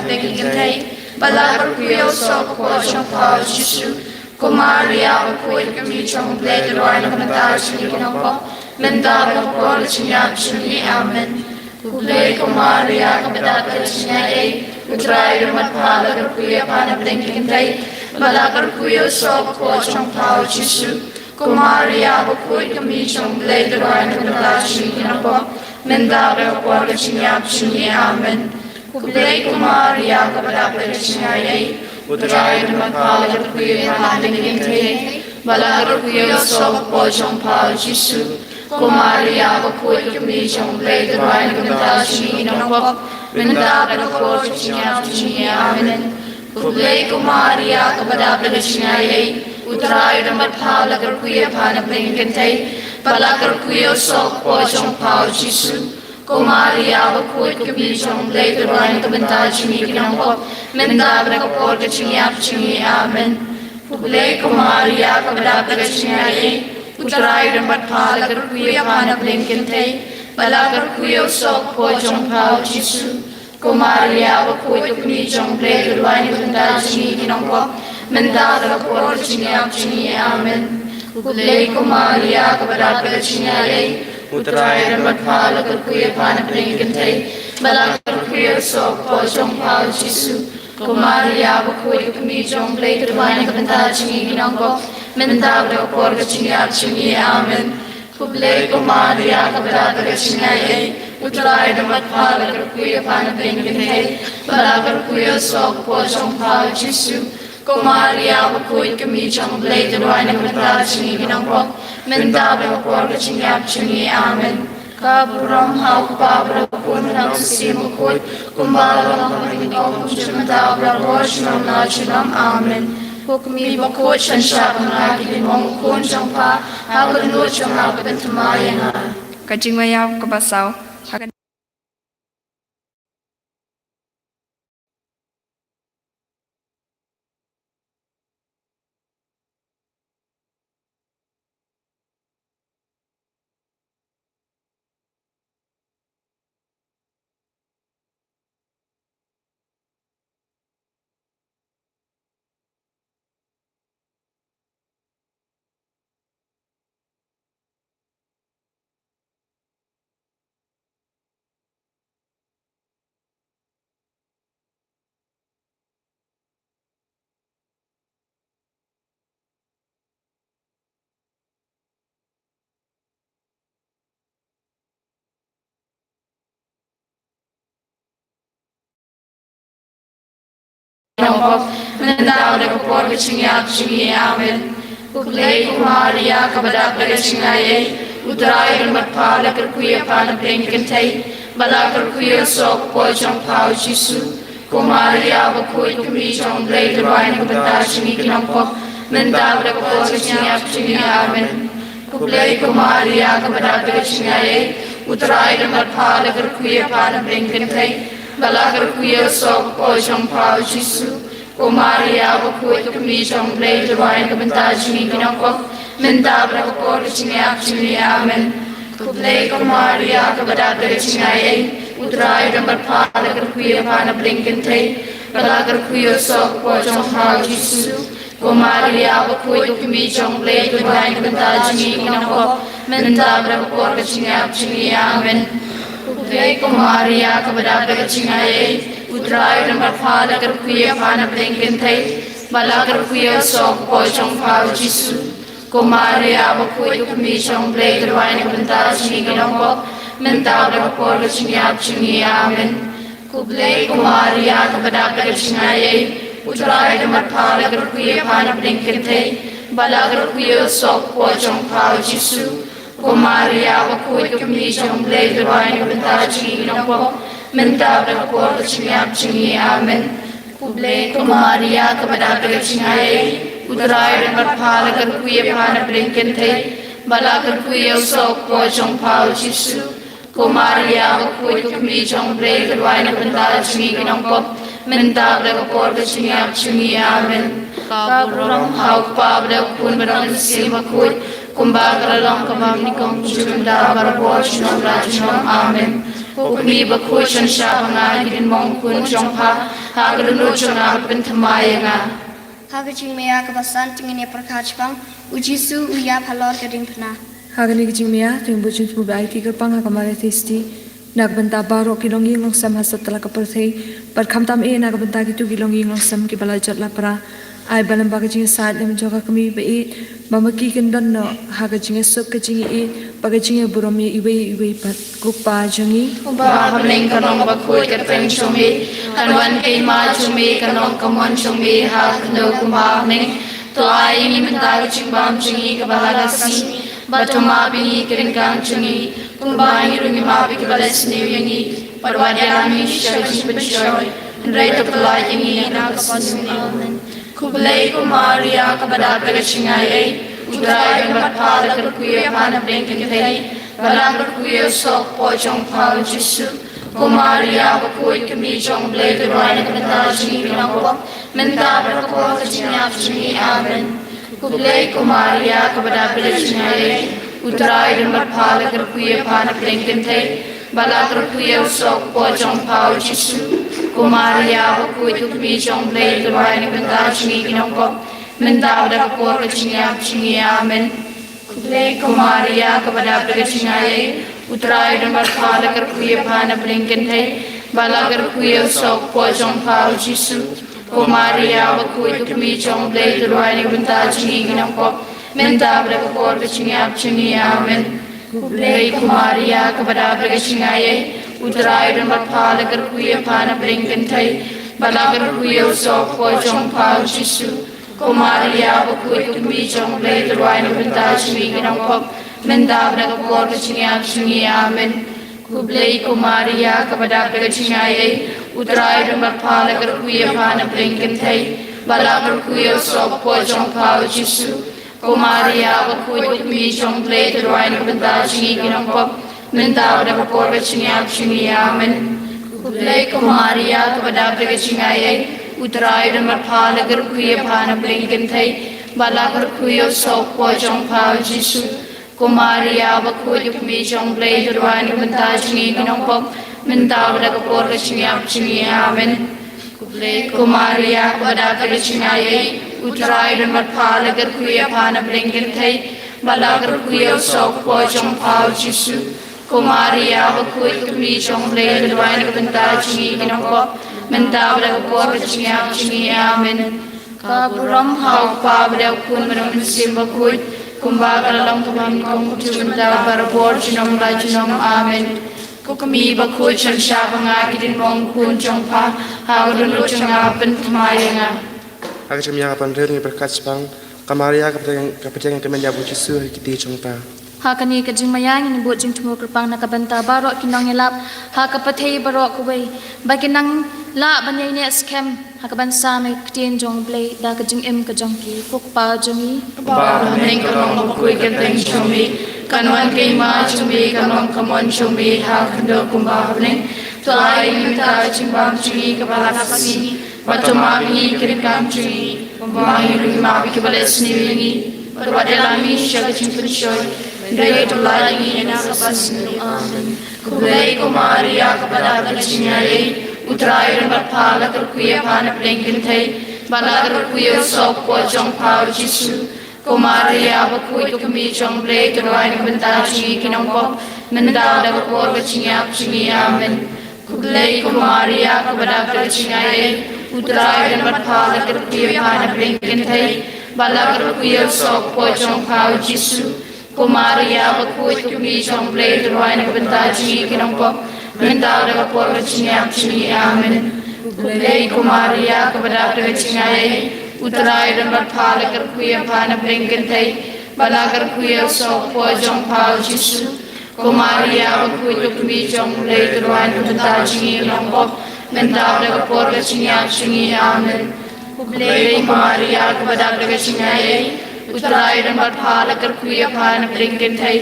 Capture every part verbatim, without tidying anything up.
Pdeng ki kynthei, ba la kyrkhu ïa u soh ka kpoh jong u Jisu. Ko Maria bakhuid, ka kmie jong u Blei, to duwai na ka bynta jong ngi ki nongpop, mynta bad ha ka por ka jingïap jong ngi. Amen. Khublei ko Maria, kaba dap da ka jingaiei, U Trai u don bad pha, la kyrkhu ïa pha na pdeng ki kynthei, ba la kyrkhu ïa u soh ka kpoh jong u Jisu. Ko Maria bakhuid, ka kmie jong u Blei, to duwai na ka bynta jong ngi ki nongpop, mynta bad ha ka por ka jingïap jong ngi. Amen. Khublei ko Maria, kaba dap da ka jingaiei, U Trai u don bad pha, la kyrkhu ïa pha na pdeng ki kynthei, ba la kyrkhu ïa u soh ka kpoh jong u Jisu. Ko Maria bakhuid, ka kmie jong u Blei, to duwai na ka bynta jong ngi ki nongpop, mynta bad ha ka por ka jingïap jong ngi. Amen. Khublei ko Maria, kaba dap da ka jingaiei, U Trai u don bad pha, la kyrkhu ïa pha na pdeng ki kynthei, ba la kyrkhu ïa u soh ka kpoh jong u Jisu. Ko Maria bakhuid, ka kmie jong u Blei, to duwai na ka bynta jong ngi ki nongpop, mynta bad ha ka por ka jingïap jong ngi. Amen. Khublei ko Maria, kaba dap da ka jingaiei, U Trai u don bad pha, la kyrkhu ïa pha na pdeng ki kynthei, ba la kyrkhu ïa u soh ka kpoh jong u Jisu. Ko Maria bakhuid, ka kmie jong u Blei, to duwai na ka bynta jong ngi ki nongpop, mynta bad ha ka por ka jingïap jong ngi. Amen. Khublei ko Maria, kaba dap da ka jingaiei, U Trai u don bad pha, la kyrkhu ïa pha na pdeng ki kynthei, ba la kyrkhu ïa u soh ka kpoh jong u Jisu. Ko Maria bakhuid, ka kmie jong u Blei, to duwai na ka bynta jong ngi ki nongpop, mynta bad ha ka por ka jingïap jong ngi. Amen. Khublei ko Maria, kaba dap da ka jingaiei, U Trai u don bad pha, la kyrkhu ïa pha na pdeng ki kynthei, ba la kyrkhu ïa u soh ka kpoh jong u Jisu. Ko Maria bakhuid, ka kmie jong u Blei, to duwai na ka bynta jong ngi ki nongpop, mynta bad ha ka por ka jingïap jong ngi. Amen. Ka burom ha u Kpa bad ha u Khun bad ha u Mynsiem Bakhuid, kumba ka la long ha kaba nyngkong, kumjuh mynta, bad barabor, junom la junom. Amen. Ko Kmie bakhuid, sngewbha pynshah ïa ki lyngngoh u khun jong pha ha ka dohnud jong nga, pynthymmai ïa nga. Ka jingmaiap kaba saw. Nongpop, mynta bad ha ka por ka jingïap jong ngi. Amen. Khublei ko Maria, kaba dap da ka jingaiei, U Trai u don bad pha, la kyrkhu ïa pha na pdeng ki kynthei, ba la kyrkhu ïa u soh ka kpoh jong u Jisu. Ko Maria bakhuid, ka Kmie jong u Blei, to duwai na ka bynta jong ngi ki nongpop, mynta bad ha ka por ka jingïap jong ngi. Amen. Khublei ko Maria, kaba dap da ka jingaiei, U Trai u don bad pha, la kyrkhu ïa pha na pdeng ki kynthei, ba la kyrkhu ïa u soh ka kpoh jong u Jisu. Ko Maria bakhuid, ka Kmie jong u Blei, to duwai na ka bynta jong ngi ki nongpop, mynta bad ha ka por ka jingïap jong ngi. Amen. Khublei ko Maria, kaba dap da ka jingaiei, U Trai u don bad pha, la kyrkhu ïa pha na pdeng ki kynthei, ba la kyrkhu ïa u soh ka kpoh jong u Jisu. Ko Maria bakhuid, ka Kmie jong u Blei, to duwai na ka bynta jong ngi ki nongpop, mynta bad ha ka por ka jingïap jong ngi. Amen. Khublei ko Maria, kaba dap da ka jingaiei, U Trai u don bad pha, la kyrkhu ïa pha na pdeng ki kynthei, ba la kyrkhu ïa u soh ka kpoh jong u Jisu. Ko Maria bakhuid, ka Kmie jong u Blei, to duwai na ka bynta jong ngi ki nongpop, mynta bad ha ka por ka jingïap jong ngi. Amen. Khublei ko Maria, kaba dap da ka jingaiei, U Trai u don bad pha, la kyrkhu ïa pha na pdeng ki kynthei, ba la kyrkhu ïa u soh ka kpoh jong u Jisu. Ko Maria bakhuid, ka Kmie jong u Blei, to duwai na ka bynta jong ngi ki nongpop, mynta bad ha ka por ka jingïap jong ngi. Amen. Khublei ko Maria, kaba dap da ka jingaiei, U Trai u don bad pha, la kyrkhu ïa pha na pdeng ki kynthei, ba la kyrkhu ïa u soh ka kpoh jong u Jisu. Ko Maria bakhuid, ka Kmie jong u Blei, to duwai na ka bynta jong ngi ki nongpop, mynta bad ha ka por ka jingïap jong ngi. Amen. Ka burom ha u Kpa bad ha u Khun bad ha u Mynsiem Bakhuid, kumba ka la long ha kaba nyngkong, kumjuh mynta, barabor, junom la junom. Amen. Ko kmie bakhuid, sngewsih ba nga, ki dei mong khun jong pha, ha ka dohnud jong nga pynthymmai ïa nga. Ha ka jingmaïa kaba san, te ngin ïa pyrkhat shaphang u Jisu u ïap halor ka diengphna. Ha kane ka jingmaïa te ngin bud jingthmu ba ai kyrpang ha ka Maria Theisotti na ka bynta baroh ki longïing longsem ha satlak ka pyrthei, bad khamtam eh na ka bynta kito ki longïing longsem kiba la jot la pra. Ai ba lem bad ka jingïasaid lem jong ka kmie ba ïeit, ba ma ki kin don noh ha ka jingïasuk, ka jingïaieit bad ka jingïaburom ïa iwei ïa iwei pat. Ko Kpa jong ngi uba ha bneng, ka long bakhuid ka kyrteng jong me, kan wan ka hima jong me, kan long ka mon jong me ha ka khyndew kumba ha bneng. To ai ïa ngi mynta ka jingbam jong ngi kaba la ka sngi, bad to map ïa ngi ki ryngkang jong ngi, kumba ngi ruh ngi map ïa kiba la sniew ïa ngi, bad wat ïalam ngi sha ka jingpynshoi, hynrei to pyllait ïa ngi na ka bymjukut. Amen. Khublei ko Maria, kaba dap da ka jingaiei, U Trai u don bad pha, la kyrkhu ïa pha na pdeng kynthei, bad la kyrkhu ïa u soh kpoh jong pha u Jisu. Ko Maria bakhuid, ka kmie jong U Blei, to duwai na ka bynta jong ngi ki nongpop, mynta bad ha ka por ka jingïap jong ngi. Amen. Khublei ko Maria, kaba dap da ka jingaiei, U Trai u don bad pha, la kyrkhu ïa pha na pdeng kynthei, bad la kyrkhu ïa u soh kpoh jong pha u Jisu. Ko Maria bakhuid, ka kmie jong U Blei, to duwai na ka bynta jong ngi ki nongpop, mynta bad ha ka por ka jingïap jong ngi. Amen. Khublei ko Maria, kaba dap da ka jingaiei, U Trai u don bad pha, la kyrkhu ïa pha na pdeng kynthei, bad la kyrkhu ïa u soh kpoh jong pha u Jisu. Ko Maria bakhuid, ka kmie jong U Blei, to duwai na ka bynta jong ngi ki nongpop, mynta bad ha ka por ka jingïap jong ngi. Amen. Khublei ko Maria, kaba dap da ka jingaiei, U Trai u don bad pha, la kyrkhu ïa pha na pdeng kynthei, bad la kyrkhu ïa u soh kpoh jong pha u Jisu. Ko Maria bakhuid, ka kmie jong U Blei, to duwai na ka bynta jong ngi ki nongpop, mynta bad ha ka por ka jingïap jong ngi. Amen. Khublei ko Maria, kaba dap da ka jingaiei, U Trai u don bad pha, la kyrkhu ïa pha na pdeng kynthei, bad la kyrkhu ïa u soh kpoh jong pha u Jisu. Ko Maria bakhuid, ka kmie jong U Blei, to duwai na ka bynta jong ngi ki nongpop, mynta bad ha ka por ka jingïap jong ngi. Amen. Khublei ko Maria, kaba dap da ka jingaiei, U Trai u don bad pha, la kyrkhu ïa pha na pdeng kynthei, bad la kyrkhu ïa u soh kpoh jong pha u Jisu. Ko Maria bakhuid, ka kmie jong U Blei, to duwai na ka bynta jong ngi ki nongpop, mynta bad ha ka por ka jingïap jong ngi. Amen. Khublei ko Maria, kaba dap da ka jingaiei, U Trai u don bad pha, la kyrkhu ïa pha na pdeng kynthei, bad la kyrkhu ïa u soh kpoh jong pha u Jisu. Ko Maria bakhuid, ka kmie jong U Blei, to duwai na ka bynta jong ngi ki nongpop, mynta bad ha ka por ka jingïap jong ngi. Amen. Ka burom ha U Kpa bad ha U Khun bad ha U Mynsiem Bakhuid, kumba ka la long kaba nyngkong, mynta bad barabor, junom la junom. Amen. Ko kmie bakhuid, sngewsih ba nga, ki dei mong khun jong pha, ha ka dohnud jong nga pynthymmai ïa nga. Ha ka jingmaïa kaba rit ngin pyrkhat shaphang ka Maria kaba pdiang, kaba pdiang ïa ka met ïa u Jisu ha ki kti jong pha. Ha kane ka jingmaïa ngin bud jingthmu kyrpang na ka bynta baroh ki nongïalap ha ka pyrthei baroh kawei, ba kin nang lah ban ïaineh skhem ha kaban sam ïa ka ktien jong U Blei da ka jingim ka jong ki. Ko Kpa jong ngi, kaba ha bneng, ka long bakhuid ka kyrteng jong me, kan wan ka hima jong me, kan long ka mon jong me ha ka khyndew kumba ha bneng. To ai ïa ngi mynta ka jingbam jong ngi kaba la ka sngi, bad to map ïa ngi ki ryngkang jong ngi, kumba ngi ruh ngi map ïa kiba la sniew ïa ngi, bad wat ïalam ïa ngi sha ka jingpynshoi, hynrei to pyllait ïa ngi na ka bymjukut. Amen. Khublei ko Maria, kaba dap da ka jingaiei, U Trai u don bad pha, la kyrkhu ïa pha na pdeng kynthei, bad la kyrkhu ïa u soh kpoh jong pha u Jisu. Ko Maria bakhuid, ka kmie jong U Blei, to duwai na ka bynta jong ngi ki nongpop, mynta bad ha ka por ka jingïap jong ngi. Amen. Khublei ko Maria, kaba dap da ka jingaiei, U Trai u don bad pha, la kyrkhu ïa pha na pdeng kynthei, bad la kyrkhu ïa u soh kpoh jong pha u Jisu. Ko Maria bakhuid, ka kmie jong U Blei, to duwai na ka bynta jong ngi ki nongpop, mynta bad ha ka por ka jingïap jong ngi. Amen. Khublei ko Maria, kaba dap da ka jingaiei, U Trai u don bad pha, la kyrkhu ïa pha na pdeng kynthei, bad la kyrkhu ïa u soh kpoh jong pha u Jisu. Ko Maria bakhuid, ka kmie jong U Blei, to duwai na ka bynta jong ngi ki nongpop, mynta bad ha ka por ka jingïap jong ngi. Amen. Khublei ko Maria, kaba dap da ka jingaiei, U Trai u don bad pha, la kyrkhu ïa pha na pdeng kynthei,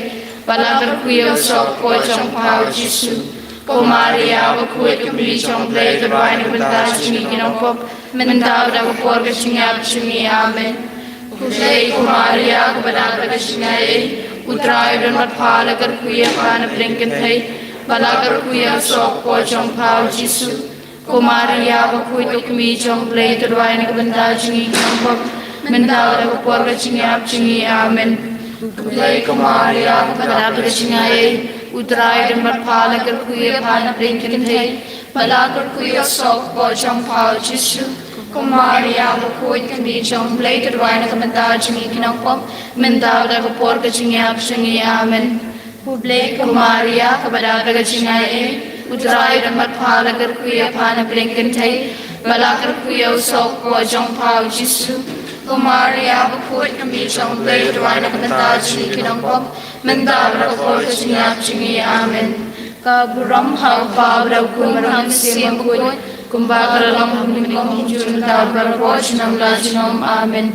bad la kyrkhu ïa u soh kpoh jong pha u Jisu. Ko Maria bakhuid, ka kmie jong U Blei, to duwai na ka bynta jong ngi ki nongpop, mynta bad ha ka por ka jingïap jong ngi. Amen. Khublei ko Maria, kaba dap da ka jingaiei, U Trai u don bad pha, la kyrkhu ïa pha na pdeng kynthei, ba la kyrkhu ïa u soh poh jong pha u Jisu. Ko Maria bakhuid, ko kmie jong u Blei, to duwai na ka bynta jong ngi ki nongpop, mynta bad ha ka por ka jingïap jong ngi. Amen. Khublei ko Maria, kaba dap da ka jingaiei, u Trai u don bad pha, la kyrkhu ïa pha na pdeng kynthei, bad la kyrkhu ïa u soh poh jong pha u Jisu. Ko Maria bakhuid, ko kmie jong u Blei, to duwai na ka bynta jong ngi ki nongpop, mynta bad ha ka por ka jingïap jong ngi. Amen. Khublei ko Maria, kaba dap da ka jingaiei, u Trai u don bad pha, la kyrkhu ïa pha na pdeng kynthei, bad la kyrkhu ïa u soh poh jong pha u Jisu. Ko Maria bakhuid, ko kmie jong u Blei, to duwai na ka bynta jong ngi ki nongpop, mynta bad ha ka por ka jingïap jong ngi. Amen. Ka burom ha u Kpa bad ha u Khun bad ha u Mynsiem Bakhuid, kumba ka la long ha kaba nyngkong, mynta bad ha ka por junom la junom. Amen.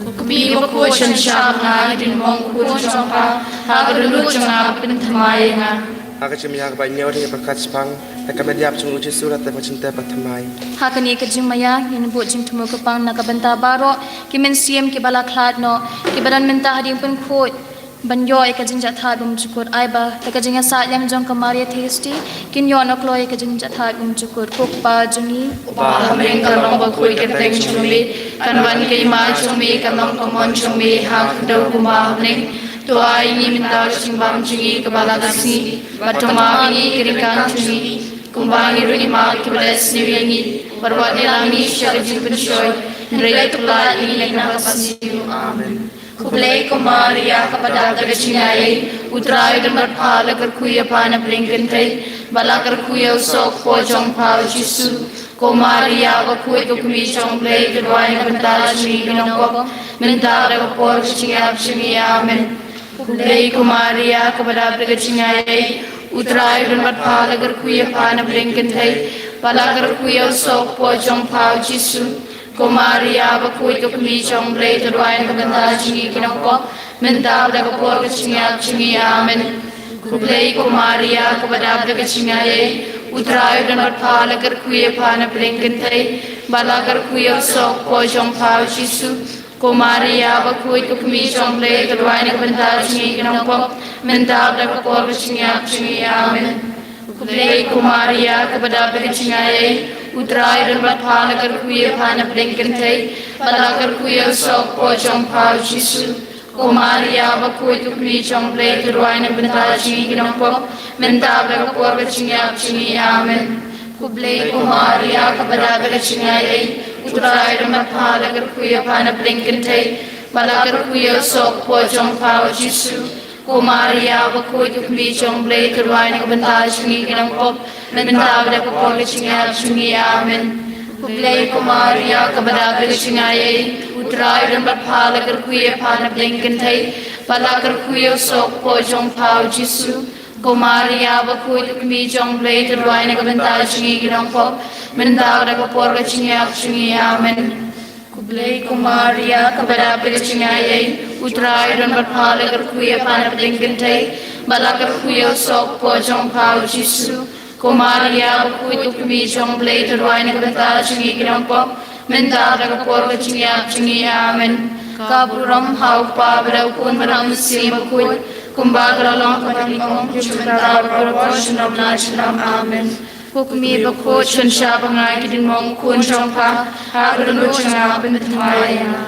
Ko kmie bakhuid, sngewbha ai ïa u khun jong pha ha ka dohnud jong nga, pynthymmai ïa nga. Ha ka jingmaïa kaba ñiew, te ngi pyrkhat shaphang ïa ka met ïap jong u Jisu, lada ka jingtep bad thymmai. Ha kane ka jingmaïa ngin buh jingthmu kyrpang na ka bynta baroh ki mynsiem kiba la khlad noh, kiba don mynta hadien pynkhuid ban ïoh ïa ka jingjahthait bymjukut. Ai ba da ka jingïasaid lang jong ka Maria Theisotti, kin ïoh noh kloi ïa ka jingjahthait bymjukut. Ko Kpa jong ngi uba ha bneng, kan long bakhuid ka kyrteng jong me, kan wan ka hima jong me, kan long ka mon jong me ha ka khyndew kumba ha bneng. To ai ïa ngi mynta ka jingbam jong ngi kaba la ka sngi, bad to map ïa ngi ki ryngkang jong ngi, kumba ngi ruh ngi map ïa kiba la sniew ïa ngi, bad wat ïalam ngi sha ka jingpynshoi, hynrei to pyllait ïa ngi na kaba sniew. Amen. Khublei ko Maria, kaba dap da ka jingaiei, u Trai u don bad pha, la kyrkhu ïa pha na pdeng kynthei, bad la kyrkhu ïa u soh poh jong pha u Jisu. Ko Maria bakhuid, ko kmie jong u Blei, to duwai na ka bynta jong ngi ki nongpop, mynta bad ha ka por ka jingïap jong ngi. Amen. Khublei ko Maria, kaba dap da ka jingaiei, u Trai u don bad pha, la kyrkhu ïa pha na pdeng kynthei, bad la kyrkhu ïa u soh poh jong pha u Jisu. Ko Maria bakhuid, ko kmie jong u Blei, to duwai na ka bynta jong ngi ki nongpop, mynta bad ha ka por ka jingïap jong ngi. Amen. Khublei ko Maria, kaba dap da ka jingaiei, u Trai u don bad pha, la kyrkhu ïa pha na pdeng kynthei, bad la kyrkhu ïa u soh poh jong pha u Jisu. Ko Maria bakhuid, ko kmie jong u Blei, to duwai na ka bynta jong ngi ki nongpop, mynta bad ha ka por ka jingïap jong ngi. Amen. Khublei ko Maria, kaba dap da ka jingaiei, u Trai u don bad pha, la kyrkhu ïa pha na pdeng kynthei, bad la kyrkhu ïa u soh poh jong pha u Jisu. Ko Maria bakhuid, ko kmie jong u Blei, to duwai na ka bynta jong ngi ki nongpop, mynta bad ha ka por ka jingïap jong ngi. Amen. Khublei ko Maria, kaba dap da ka jingaiei, u Trai u don bad pha, la kyrkhu ïa pha na pdeng kynthei, bad la kyrkhu ïa u soh poh jong pha u Jisu. Ko Maria bakhuid, ko kmie jong u Blei, to duwai na ka bynta jong ngi ki nongpop, mynta bad ha ka por ka jingïap jong ngi. Amen. Khublei ko Maria, kaba dap da ka jingaiei, u Trai u don bad pha, la kyrkhu ïa pha na pdeng kynthei, bad la kyrkhu ïa u soh poh jong pha u Jisu. Ko Maria bakhuid, ko kmie jong u Blei, to duwai na ka bynta jong ngi ki nongpop, mynta bad ha ka por ka jingïap jong ngi. Amen. Khublei ko Maria, kaba dap da ka jingaiei, u Trai u don bad pha, la kyrkhu ïa pha na pdeng kynthei, bad la kyrkhu ïa u soh poh jong pha u Jisu. Ko Maria bakhuid, ko kmie jong u Blei, to duwai na ka bynta jong ngi ki nongpop, mynta bad ha ka por ka jingïap jong ngi. Amen. Ka burom ha u Kpa bad ha u Khun bad ha u Mynsiem Bakhuid, kumba ka la long ha kaba nyngkong, mynta bad ha ka por junom la junom. Amen. Ko kmie bakhuid, sngewbha ai ïa u khun jong pha ha ka dohnud jong nga, pynthymmai ïa nga.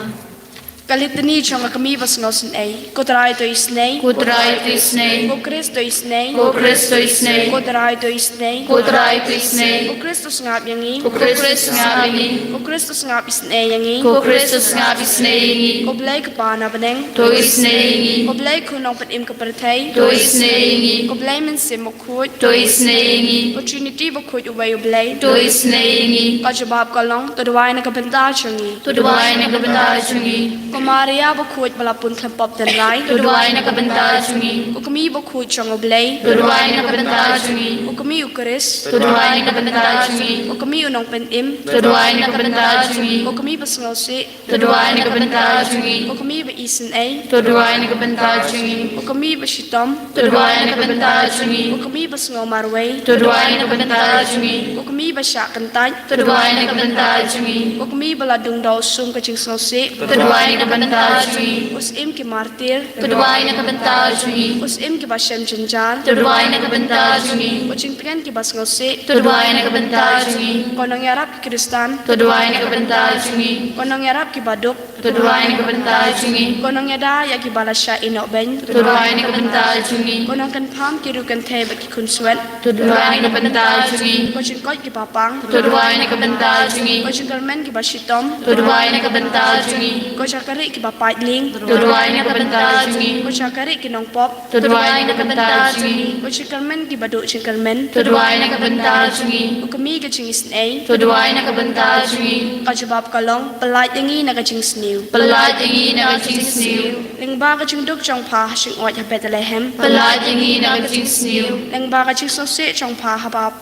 Ka Litani jong ka Kmie Basngew Isynei. Ko Trai to isynei. Ko Trai to isynei. Ko Khrist to isynei. Ko Khrist to isynei. Ko Trai to isynei. Ko Trai to isynei. Ko Khrist to sngap ïa ngi. Ko Khrist to sngap ïa ngi. Ko Khrist to sngap isynei ïa ngi. Ko Khrist to sngap isynei ïa ngi. Ko Blei Kpa na bneng to isynei ïa ngi. Ko Blei Khun Nongpynim ka pyrthei to isynei ïa ngi. Ko Blei Mynsiem Bakhuid to isynei ïa ngi. Ko Trinity Bakhuid uwei U Blei to isynei ïa ngi. Ka jubab ka long, to duwai na ka bynta jong ngi. To duwai na ka bynta jong ngi. Ko Maria bakhuid ba la pun khlem pop tynrai, to duwai na ka bynta jong ngi. Ko Kmie bakhuid jong U Blei, to duwai na ka bynta jong ngi. Ko Kmie U Khrist, to duwai na ka bynta jong ngi. Ko Kmie U Nongpynim, to duwai na ka bynta jong ngi. Ko Kmie Basngewsih, to duwai na ka bynta jong ngi. Ko Kmie Baisynei, to duwai na ka bynta jong ngi. Ko Kmie Bashitom, to duwai na ka bynta jong ngi. Ko Kmie Basngew Marwei, to duwai na ka bynta jong ngi. Ko Kmie Bashah Kyntait, to duwai na ka bynta jong ngi. Ko Kmie ba la dung da u sum ka jingsngewsih, to duwai na ka bynta jong ngi. U Syiem ki martir, to duwai na ka bynta jong ngi. U Syiem kiba shem jynjar, to duwai na ka bynta jong ngi. U Jingtngen kiba sngewsih, to duwai na ka bynta jong ngi. Ko Nongïarap ki Khristan, to duwai na ka bynta jong ngi. Ko Nongïarap kiba duk, to duwai na ka bynta jong ngi. Ko Nongïada ïa kiba la shah ïehnoh beiñ, to duwai na ka bynta jong ngi. Ko Nongkynpham ki riew kynthei bad ki khunswet, to duwai na ka bynta jong ngi. Ko Jingkoit kiba pang, to duwai na ka bynta jong ngi. Ko Jingkyrmen kiba shitom, to duwai na ka bynta jong ngi. Ko Jakarieh kiba pait lieng, to duwai na ka bynta jong ngi. Ko Jakarieh ki nongpop, to duwai na ka bynta jong ngi. Ko Jingkyrmen kiba duh jingkyrmen, to duwai na ka bynta jong ngi. U Kmie ka jingisynei, to duwai na ka bynta jong ngi. Ka jubab ka long, pyllait ïa ngi na ka jingsniew, pyllait ïa ngi na ka jingsniew. Lyngba ka jingduk jong pha ha shyngoid ha Bethlehem, pyllait ïa ngi na ka jingsniew. Lyngba ka jingsngewsih jong pha haba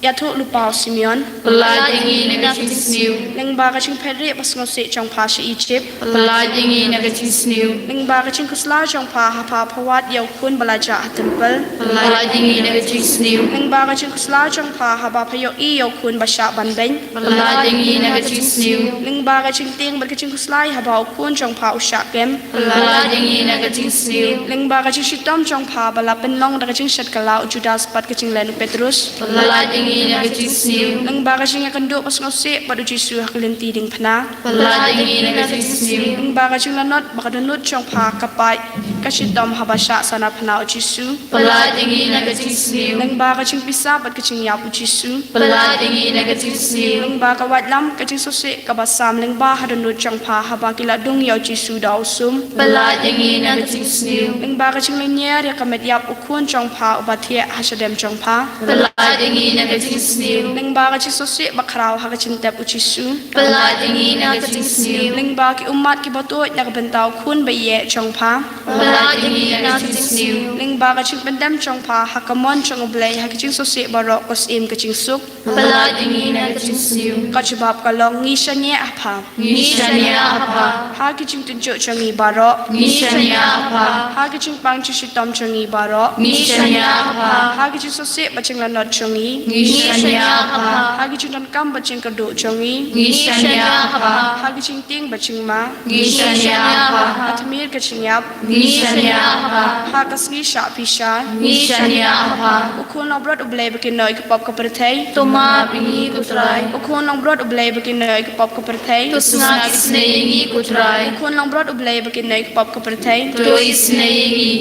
ïathuh lypa u Simeon, pyllait ïa ngi na ka jingsniew. Lyngba ka jingphetrieh ba sngewsih jong pha sha Ijipt, pyllait ïa ngi na ka jingsniew. Lyngba ka jingkhuslai jong pha haba pha wad ïa u khun ba la jah ha templ, pyllait ïa ngi na ka jingsniew. Lyngba ka jingkhuslai jong pha haba pha ïohi ïa u khun ba shah ban beiñ, pyllait ïa ngi na ka jingsniew. Lyngba ka jingtieng bad ka jingkhuslai haba u khun jong pha u shah kem, pyllait ïa ngi na ka jingsniew. Lyngba ka jingshitom jong pha ba la pynlong da ka jingshet kylla u Judas bad ka jinglen u Petrus, pyllait ïa ngi na ka jingsniew. Lyngba ka jingïakynduh ba sngewsih bad u Jisu ha ka lynti diengphna, pyllait ïa ngi na ka jingsniew. Lyngba ka jinglanot ba ka dohnud jong pha ka pait ka shitom haba shah sanar phna u Jisu, pyllait ïa ngi na ka jingsniew. Lyngba ka jingpisa bad ka jingïap u Jisu, pyllait ïa ngi na ka jingsniew. Lyngba ka waitlam ka jingsngewsih kaba sam lyngba ha dohnud jong pha haba ki la dung ïa u Jisu da u sum, pyllait ïa ngi na ka jingsniew. Lyngba ka jinglynñiar ïa ka met ïap u khun jong pha uba thiah ha shadem jong pha, pyllait ïa ngi na ka jingsniew. Lyngba ka jingsngewsih bakhraw ha ka jingtep u Jisu, pyllait ïa ngi na ka jingsniew. Lyngba ki ummat kiba tuid na ka bynta u khun ba ïeit jong pha, pyllait ïa ngi na ka jingsniew. Lyngba ka jingpyndem jong pha ha ka mon jong u Blei ha ka jingsngewsih baroh ko Syiem ka jingsuk, pyllait ïa ngi na ka jingsniew. Ka jubab ka long, ngi shaniah ha pha, ngi shaniah ha pha. Ha ki jingtynjuh jong ngi baroh, ngi shaniah ha pha. Ha ki jingpang jingshitom jong ngi baroh, ngi shaniah ha pha. Ha ki jingsngewsih bad jinglanot jong ngi, ngi shaniah ha pha. Ha ki jingdonkam bad jingkyrduh jong ngi, ngi shaniah ha pha. Ha ki jingtieng bad jingma, ngi shaniah ha pha. Ha tmier ka jingïap, ngi shaniah ha pha. Ha ka sngi shah bishar, ngi shaniah ha pha. U Khun langbrot U Blei ba kynnoh ïa ka pop ka pyrthei, to map ïa ngi ko Trai. U Khun langbrot U Blei ba kynnoh ïa ka pop ka pyrthei, to sngap isynei ïa ngi ko Trai. U Khun langbrot U Blei ba kynnoh ïa ka pop ka pyrthei, to isynei ïa ngi.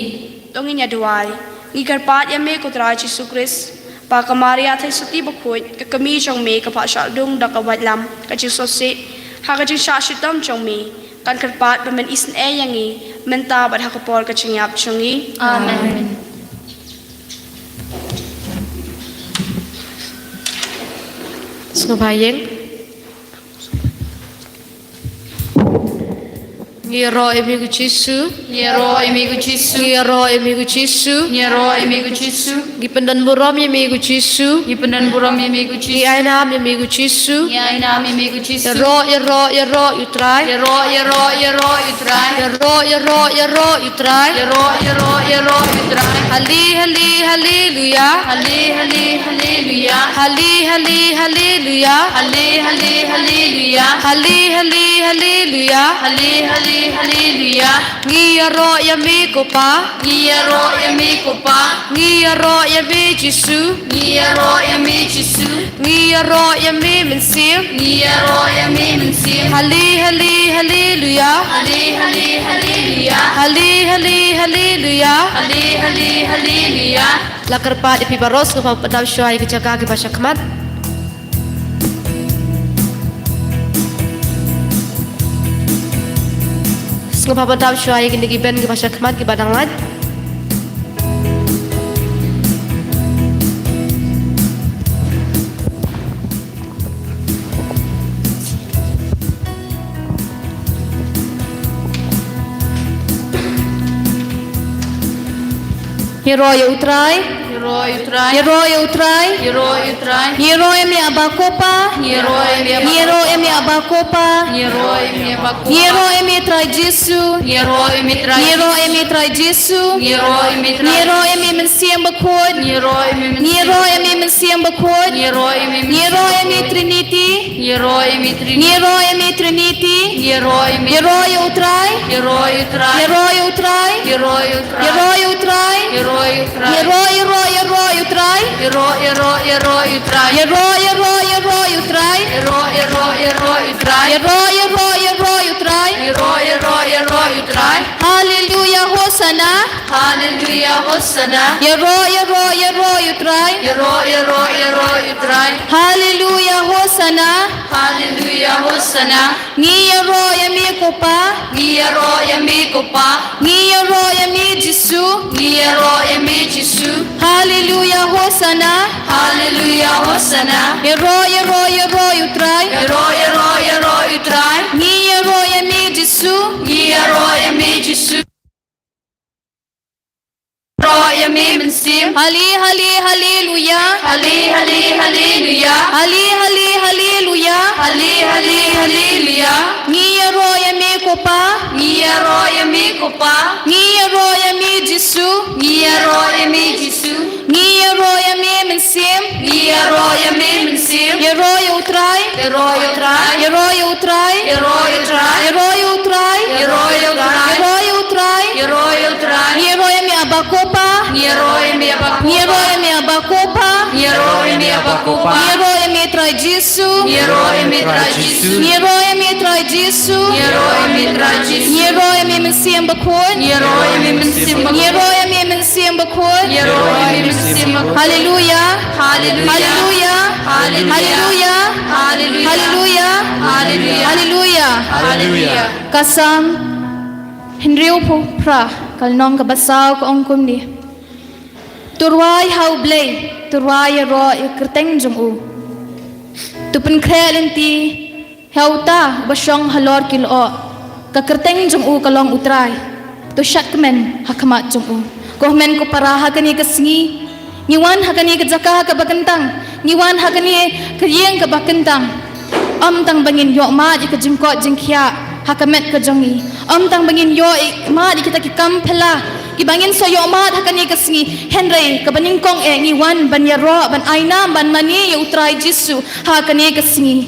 To ngin ïa duwai. Ngi kyrpad ïa me ko Trai Jisu Khrist ba ka Maria Theisotti bakhuid, ka kmie jong me kaba shah dung da ka waitlam ka jingsngewsih, ha ka jingshah shitom jong me, kan kyrpad ba men isynei ïa ngi mynta bad ha ka por ka jingïap jong ngi. Amen. Sngewbha ïeng. Ngi ïaroh ïa me ko Jisu. Ngi ïaroh ïa me ko Jisu. Ngi ïaroh ïa me ko Jisu. Ngi ïaroh ïa me ko Jisu. Ngi pyndon burom ïa me ko Jisu. Ngi pyndon burom ïa me ko Jisu. Ngi ai nam ïa me ko Jisu. Ngi ai nam ïa me ko Jisu. Ïaroh, ïaroh, ïaroh ïa u Trai. Ïaroh, ïaroh, ïaroh ïa u Trai. Ïaroh, ïaroh, ïaroh ïa u Trai. Ïaroh, ïaroh, ïaroh ïa u Trai. Halli, halli, halleluia. Halli, halli, halleluia. Halli, halli, halleluia. Halli, halli, halleluia. Halli, halli, halleluia. Halli, halli, halleluia. Ngi ïaroh ïa me ko Pa. Ngi ïaroh ïa me ko Pa. Ngi ïaroh ïa me Jisu. Ngi ïaroh ïa me Jisu. Ngi ïaroh ïa me Mynsiem. Ngi ïaroh ïa me Mynsiem. Halli, halli, halleluia. Halli, halli, halleluia. Halli, halli, halleluia. Halli, halli, halleluia. La kyrpad ïa phi baroh, sngewbha pyndap shuwa ïa ki jaka kiba sha khmat. Sngewbha pyndap shuwa ïa kine ki band kiba sha khmat kiba dang lait. Ïaroh ïa u Trai. Ïaroh ïa u Trai. Ïaroh ïa u Trai. Ïaroh ïa u Trai. Ngi ïaroh ïa me Aba ko Pa. Ngi ïaroh ïa me Aba. Ngi ïaroh ïa me Bakopa. Ngi ïaroh ïa me Bakopa. Ngi ïaroh ïa me Trai Jisu. Ngi ïaroh ïa me Trai Jisu. Ngi ïaroh ïa me Mynsiem Bakhuid. Ngi ïaroh ïa me Mynsiem Bakhuid. Ngi ïaroh ïa me Trinity. Ngi ïaroh ïa me Trinity. Ngi ïaroh ïa me Trinity. Ngi ïaroh ïa me Ïaroh ïa u Trai. Ïaroh ïa u Trai. Ïaroh ïa u Trai. Ïaroh ïa u Trai. Ïaroh ïa u Trai. Ïaroh ïa u Trai. Ïaroh ïaroh ïaroh ïa u Trai. Ïaroh ïaroh ïaroh ïa u Trai. Ïaroh ïaroh ïaroh ïa u Trai. Ïaroh ïaroh ïaroh ïa u Trai. Ïaroh ïaroh ïaroh ïa u Trai. Ïaroh ïaroh ïaroh ïa u Trai. Haleluya, Hosana. Haleluya, Hosana. Ïaroh ïaroh ïaroh ïa u Trai. Ïaroh ïaroh ïaroh ïa u Trai. Haleluya, Hosana. Haleluya, Hosana. Ngi ïaroh ïa me ko Pa. Ngi ïaroh ïa me ko Pa. Ngi ïaroh ïa me Jisu. Ngi ïaroh ïa me Jisu. Haleluya, Hosana. Haleluya, Hosana. Ïaroh ïaroh ïaroh ïa u Trai. Ïaroh ïaroh ïaroh ïa u Trai. Ngi ïaroh ïa me Jisu. Ngi ïaroh ïa me Jisu. Ïaroh ïa me Mynsiem. Hale hale haleluya. Hale hale haleluya. Hale hale haleluya. Hale hale haleluya. Ngi ïaroh ïa me ko Pa. Ngi ïaroh ïa me ko Pa. Ngi ïaroh ïa me Jisu. Ngi ïaroh ïa me Jisu. Ngi ïaroh ïa me Mynsiem. Ngi ïaroh ïa me Mynsiem. Ïaroh ïa u Trai. Ïaroh ïa u Trai. Ïaroh ïa u Trai. Ïaroh ïa u Trai. Ïaroh ïa u Trai. Ïaroh ïa u Trai. Ïaroh ïa u Trai. Ïaroh ïa u Trai. Ngi ïaroh ïa me Aba ko Pa. Ngi ïaroh ïa me Aba ko Pa. Ngi ïaroh ïa me Aba ko Pa. Ngi ïaroh ïa me Aba ko Pa. Ngi ïaroh ïa me Trai Jisu. Ngi ïaroh ïa me Trai Jisu. Ngi ïaroh ïa me Trai Jisu. Ngi ïaroh ïa me Trai Jisu. Ngi ïaroh ïa me Mynsiem Bakhuid. Ngi ïaroh ïa me Mynsiem Bakhuid. Ngi ïaroh ïa me Mynsiem Bakhuid. Ngi ïaroh ïa me Mynsiem Bakhuid. Haleluya. Haleluya. Haleluya. Haleluya. Haleluya. Haleluya. Haleluya. Ka Salm hynriewphew phra, ka lynnong kaba saw ka ong kumne. To rwai ha U Blei, to rwai ïaroh ïa ka kyrteng jong u. To pynkhreh lynti ha uta uba shong halor ki lyoh, ka kyrteng jong u ka long U Trai. To shad kmen ha khmat jong u. Ko hynmen ko para, ha kane ka sngi ngi wan ha kane ka jaka kaba kyntang, ngi wan ha kane ka ïing kaba kyntang. Ym tang ba ngin ïoh mad ïa ka jingkoit jingkhiah ha ka met ka jong ngi, ym tang ba ngin ïoh mad ïa kita ki kam phylla kiba ngin sa ïoh mad ha kane ka sngi, hynrei kaba nyngkong eh ngi wan ban ïaroh, ban ai nam, ban mane ïa U Trai Jisu ha kane ka sngi.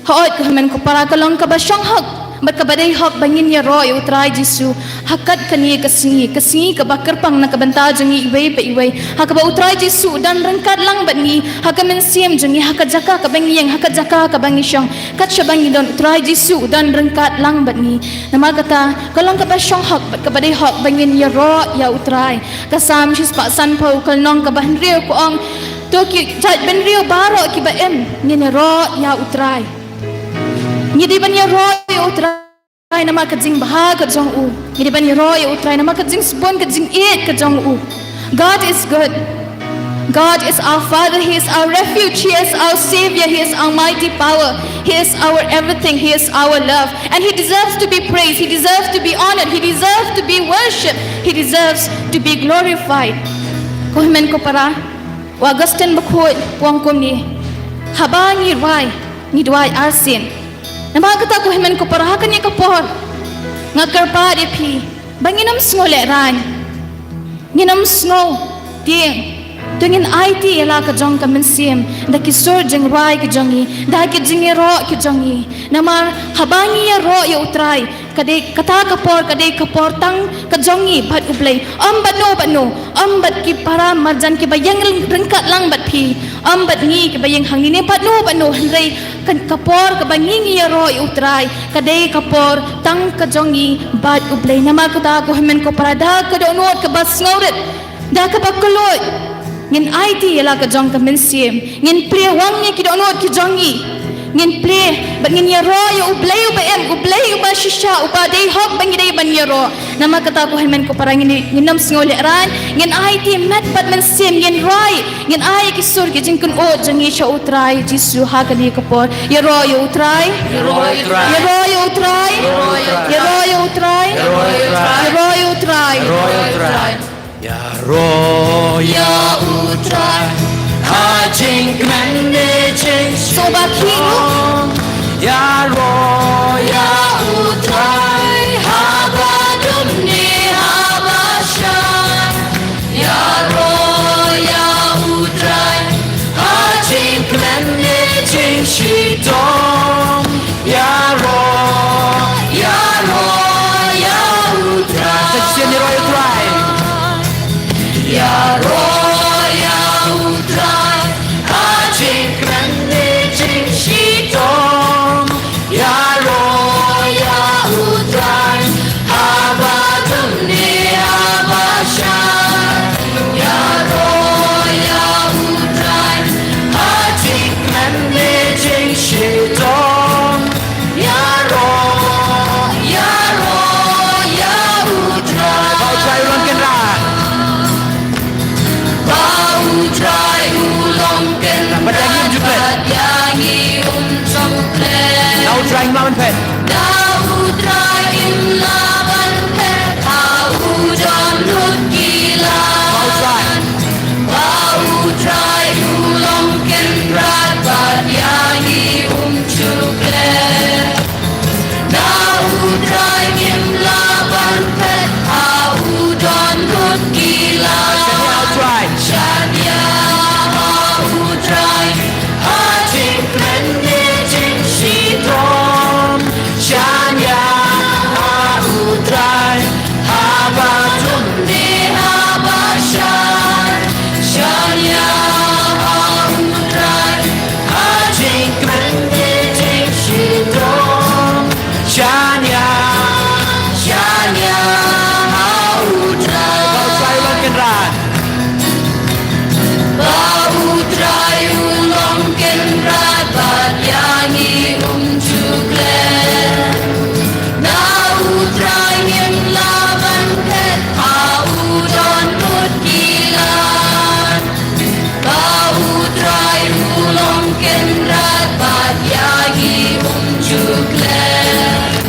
Hooid ko hynmen ko para, ka long kaba shong hok bad kaba dei hok ba ngin ïaroh ïa U Trai Jisu ha kat kane ka sngi, ka sngi kaba kyrpang na ka bynta jong ngi iwei pa iwei, ha kaba U Trai Jisu u don ryngkat lang bad ngi ha ka mynsiem jong ngi, ha ka jaka kaba ngi ïeng, ha ka jaka kaba ngi shong. Kat shaba ngi don, U Trai Jisu u don ryngkat lang bad ngi. Namar kata ka long kaba shong hok bad kaba dei hok ba ngin ïaroh ïa U Trai. Ka Salm shispah sanphew, ka lynnong kaba hynriew ka ong, to ki jaitbynriew baroh kiba im, ngin ïaroh ïa U Trai. Ngi dei ban ïaroh ïa U Trai namar ka jingbha ka jong u. Ngi dei ban ïaroh ïa U Trai namar ka jingsbun, ka jingïeit ka jong u. God is good. God is our Father, He is our refuge, He is our Savior, He is our mighty power, He is our everything, He is our love. And He deserves to be praised, He deserves to be honored, He deserves to be worshipped, He deserves to be glorified. Ko hynmen ko para, u Augustine Bakhuid u ong kumne, haba ngi rwai, ngi duwai arsien. Namar kata ko hynmen ko para, ha kane ka por nga kyrpad ïa phi ba ngin ym sngew lehraiñ, ngin ym sngew tieng. To ngin aiti ïa la ka jong ka mynsiem da ki sur jingrwai ki jong ngi, da ki jingïaroh ki jong ngi. Namar haba ngi ïaroh ïa U Trai, ka dei kata ka por, ka dei ka por tang ka jong ngi bad U Blei. Ym bad no bad no, ym bad ki para marjan kiba ïeng ryngkat lang bad phi, ym bad ngi kiba ïeng hangne ne bad no bad no, hynrei ka, ka por kaba ngi, ngi ïaroh ïa U Trai ka dei ka por tang ka jong ngi bad U Blei. Namar kata ko hynmen ko para, da ka dohnud kaba sngewrit, da kaba kylluid, ngin aiti ïa la ka jong ka mynsiem. Ngin plie wang ïa ki dohnud ki jong ngi. Ngin plie bad ngin ïaroh ïa U Blei uba im, U Blei uba shisha, uba dei hok ba ngi dei ban ïaroh. Namar kata ko hynmen ko para, ngin, ngin ym sngew lehraiñ, ngin aiti met bad mynsiem, ngin rwai, ngin ai ki sur ki jingkynnoh jong ngi sha U Trai Jisu ha kane ka por. Ïaroh ïa U Trai. Ïaroh ïa U Trai. Ïaroh ïa U Trai. Ïaroh ïa U Trai. Ïaroh ïa U Trai. Ïaroh ïa U Trai ha jingkmen ne jingshitom. Sngewbha khie ruh. Im lah ban phet. Na U Trai im lah ban phet ha u don lut ki lad. Ba U Trai. Ba U Trai u long kynrad bad ïa ngi um ju klet. Na U Trai ngim lah ban phet ha u don lut ki lad. Shania ha U Trai. Shania ha U Trai ha jingkmen ne jingshitom. Shania ha U Trai haba dum ne haba shai. Shania ha U Trai ha jingkmen ne jingshitom. Shania, shania ha U Trai. Ba U Trai u long kynrad. Ba U Trai u long kynrad bad ïa ngi um ju klet. Na U Trai ngim lah ban phet ha u don lut ki lad. Ba U Trai u long kynrad bad ïa ngi um ju klet.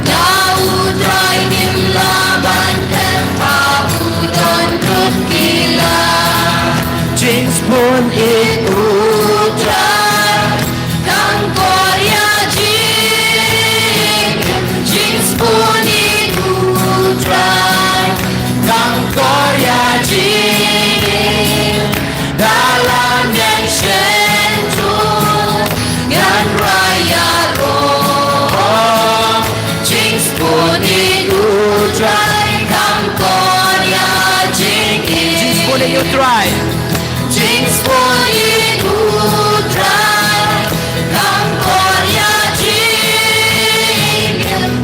Na U Trai ngim lah ban phet ha u don lut ki lad. Jingsbun ïa U Trai kam kor ïa jingim. Jingsbun ïa U Trai kam kor ïa jingim. Da la nang shen tu ngan rwai ïaroh. Jingsbun ïa U Trai kam kor ïa jingim. Jingsbun ïa U Trai. Jingsbun ïa U Trai kam kor ïa jingim.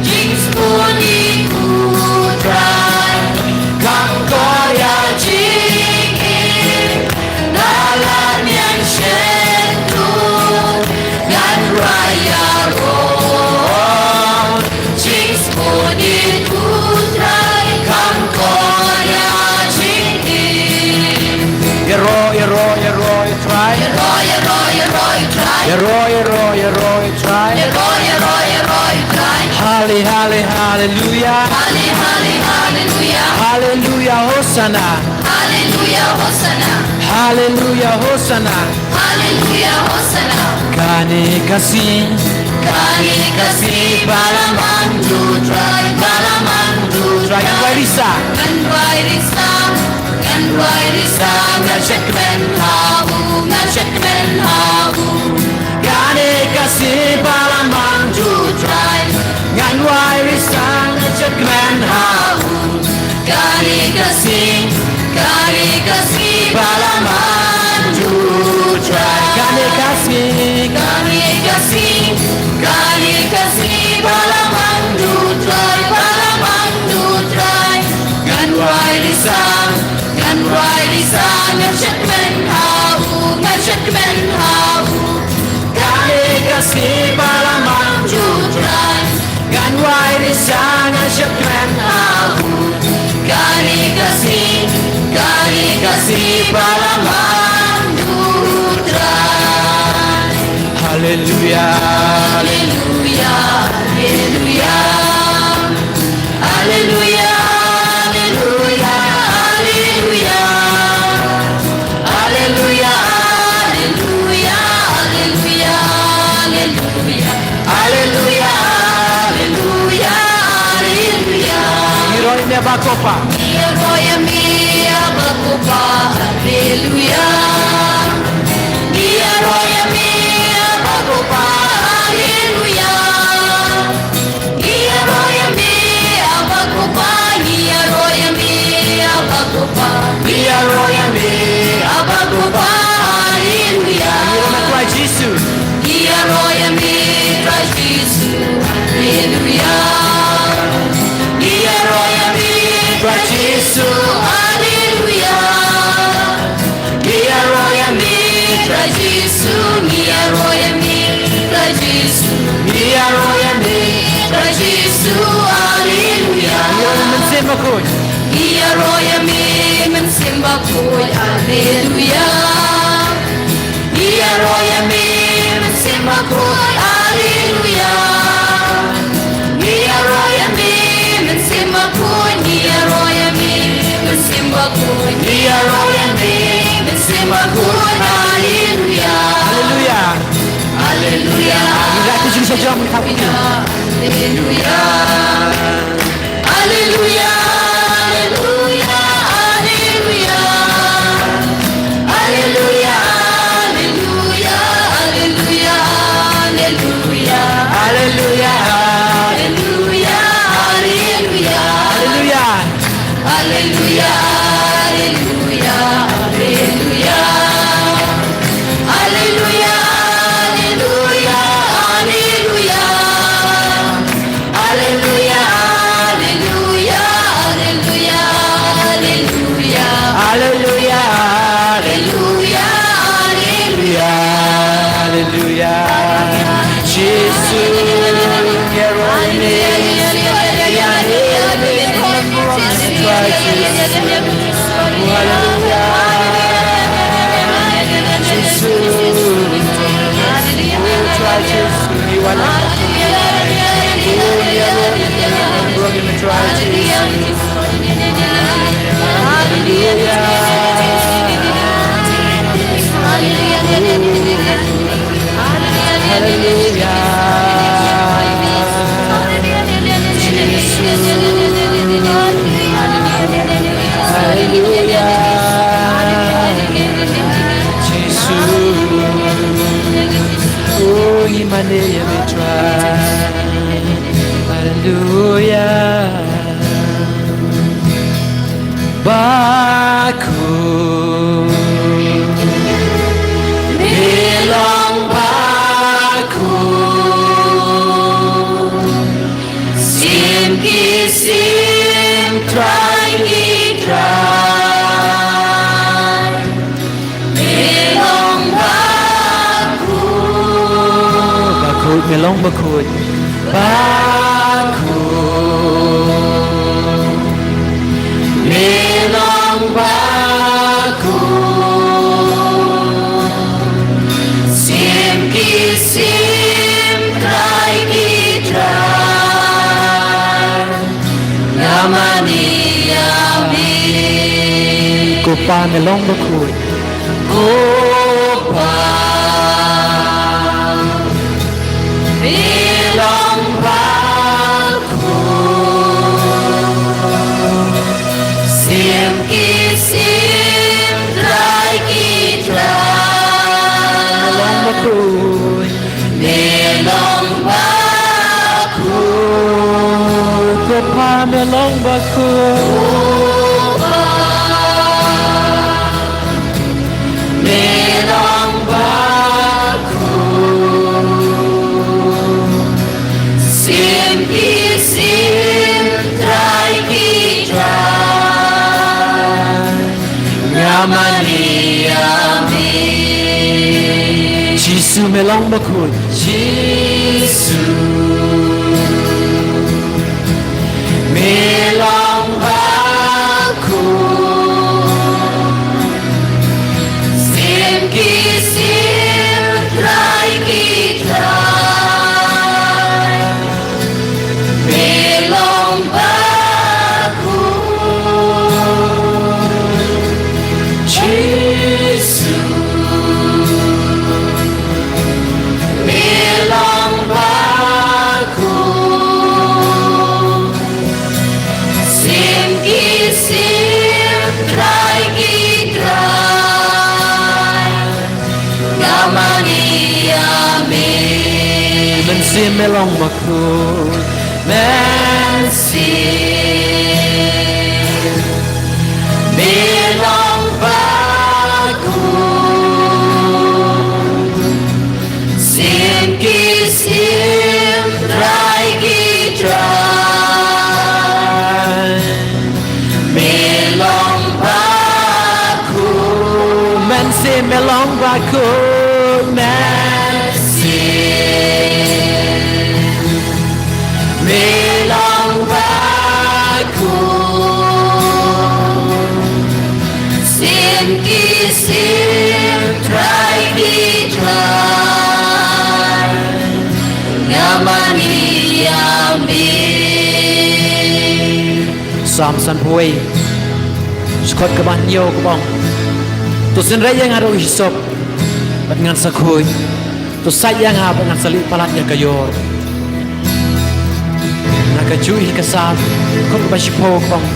Jingsbun ïa U Trai kam kor ïa jingim. Da la nang shen tu ngan rwai ïaroh. Jingsbun ïa U Trai kam kor ïa jingim. Ïaroh, ïaroh, ïaroh ïa U Trai. Ïaroh, ïaroh, ïaroh ïa U Trai. Ïaroh, ïaroh, ïaroh ïa U Trai. Ïaroh, ïaroh, ïaroh ïa U Trai. Halle, halle, halleluia. Halle, halle, halleluia. Halleluia, hosanna. Halleluia, hosanna. Halleluia, hosanna. Halleluia, hosanna. Kane ka sngi, kane ka sngi ba la mang ïa U Trai, ba la mang ïa U Trai. Ngan wai risa. Ngan wai risa, ngan wai risa, ngan shakmen ha u, ngan shakmen ha u. Kane ka sngi ba la mang ïa U Trai, ngan wai risa, ngan shakmen ha u. Kane ka sngi, kane ka sngi ba la mang ïa U Trai. Kane ka sngi, kane ka sngi, kane ka sngi ba la mang ïa U Trai, ba la mang ïa U Trai. Ngan wai risa, ngan wai risa, ngan shakmen ha u, ngan shakmen ha u. Kane ka sngi ba la mang ïa U Trai, ngan wai risa, ngan shakmen ha u. Kane ka sngi, kane ka sngi ba la mang ïa U Trai. Halleluia, halleluia, halleluia. Halleluia, halleluia, halleluia. Halleluia, halleluia, halleluia, halleluia. Halleluia, halleluia, halleluia. Ngi ïaroh ïa me Abba ko Pa. Ngi ïaroh ïa me Abba ko Pa. Halleluia. Ngi ïaroh ïa me Abba ko Pa. Halleluia. Ngi ïaroh ïa me Abba ko Pa, ngi ïaroh ïa me Abba ko Pa. Ngi ïaroh ïa me Abba ko Pa, haleluya. Ngi ïaroh ïa me Trai Jisu. Ngi ïaroh ïa me Trai Jisu, haleluya. Ngi ïaroh ïa me Trai Jisu, haleluya. Ngi ïaroh ïa me Trai Jisu, ngi ïaroh ïa me Trai Jisu, ngi ïaroh ïa me Trai Jisu, haleluya. Ngi ïaroh ïa me Mynsiem Bakhuid. Ngi ïaroh ïa me Mynsiem Bakhuid, haleluya. Ngi ïaroh ïa me Mynsiem Bakhuid, haleluya. Haleluya, haleluya, haleluya, haleluya. Haleluya, haleluya, haleluya, haleluya. Haleluya, haleluya, haleluya. Haleluya. Haleluya, haleluya, haleluya. Haleluya, haleluya, haleluya. Haleluya, haleluya, haleluya, haleluya. Haleluya, haleluya, haleluya, haleluya. Jisu, haleluya. Jisu, Jisu, Jisu. Haleluya. Jisu. Haleluya. Jisu. Oh, ïa mane ïa me Trai. Haleluya. Bakhuid. Me long bakhuid. Sim ki sim, Trai ki Trai. Me long bakhuid. Bakhuid, me long bakhuid. Bakhuid. Me long bakhuid. Sim ki sim, Trai ki Trai. Nga mane ïa me. Ko Pa, me long bakhuid. Ko Pa, me long bakhuid. Sim ki sim, Trai ki Trai. Me long bakhuid. Me long bakhuid. Ko Pa, me long bakhuid. Ko Pa, me long bakhuid. Sim ki sim, Trai ki Trai. Nga mane ïa me. Jisu, me long bakhuid. Jisu, me long bakhuid. Sim ki sim, Trai ki Trai. Me long bakhuid. Jisu, me long bakhuid. Sim ki sim, Trai ki Trai. Nga mane ïa me. Mynsiem, me long bakhuid. Mynsiem, me long bakhuid. Sim ki sim, Trai ki Trai. Me long bakhuid. Mynsiem, me long bakhuid. Mynsiem, me long bakhuid. Sim ki sim, Trai ki Trai. Nga mane ïa me. Salm sanphew wei. Dkhot kaba hynñiew ka ong: To synreit ïa nga da u hisop, bad ngan sa khuid. To sait ïa nga bad ngan sa leit palat ïa ka ïor. Na kajuh hi ka Salm, dkhot kaba shiphew ka ong: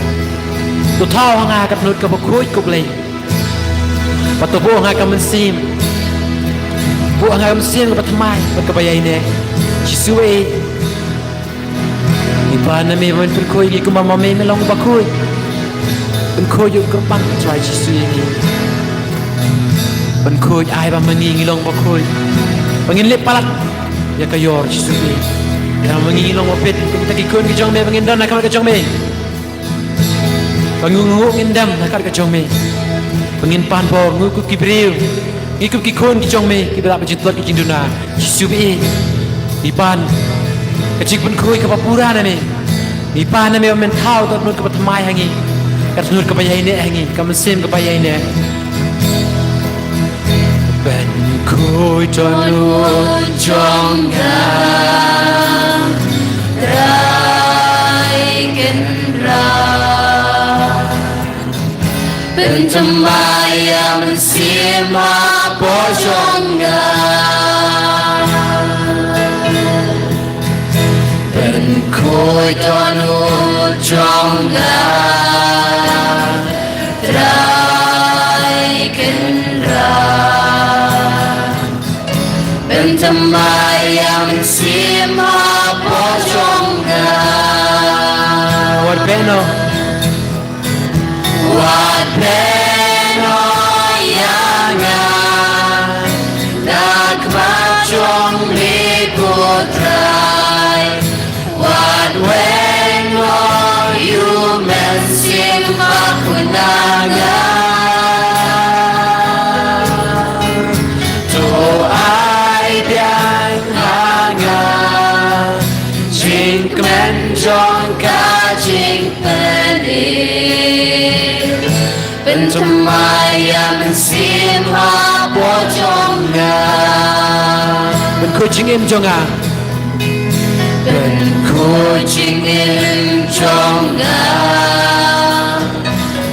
To thaw ha nga ka dohnud kaba khuid, ko Blei, bad to buh ha nga ka mynsiem, buh ha nga ka mynsiem kaba thymmai bad kaba ïaineh. Jisu eh, ngi pan na me ban pynkhuid ïa ngi kumba ma me me long ba khuid. Pynkhuid ïa u kyrpang, Trai Jisu, ïa ngi. Pynkhuid, ai ba ma ngi ngi long ba khuid, ba ngin leit palat ïa ka ïor, Jisu, ïa ngi. Ai ba ma ngi ngi long ba bit, kumta ki khun ki jong me ba ngin don ha khmat ka jong me. Ba ngi ngi ngin dem ha khmat ka jong me. Ba ngin pan bor, ngi kum ki briew, ngi kum ki khun ki jong me kiba la ba jingtlot ki jingduna. Jisu, ba ïeit, ngi pan ka jingpynkhuid kaba pura na me. Ngi pan na me ba men thaw ka dohnud kaba thymmai ha ngi, ka dohnud kaba ïaineh ha ngi, ka mynsiem kaba ïaineh. Pynkhuid dohnud jong nga, Trai Kynrad. Pynthymmai ïa ka mynsiem hapoh jong nga. Pynkhuid dohnud jong nga, Trai Kynrad. Pynthymmai ïa ka mynsiem hapoh jong nga. Wat beh noh. Wat beh noh ïa nga na khmat jong me, ko Trai. Wat weng noh ïa u Mynsiem Bakhuid na nga. To ai biang ha nga jingkmen jong ka jingpynim. Pynthymmai ïa ka mynsiem hapoh jong nga. Pynkhuid jingim jong nga. Pynkhuid jingim jong nga,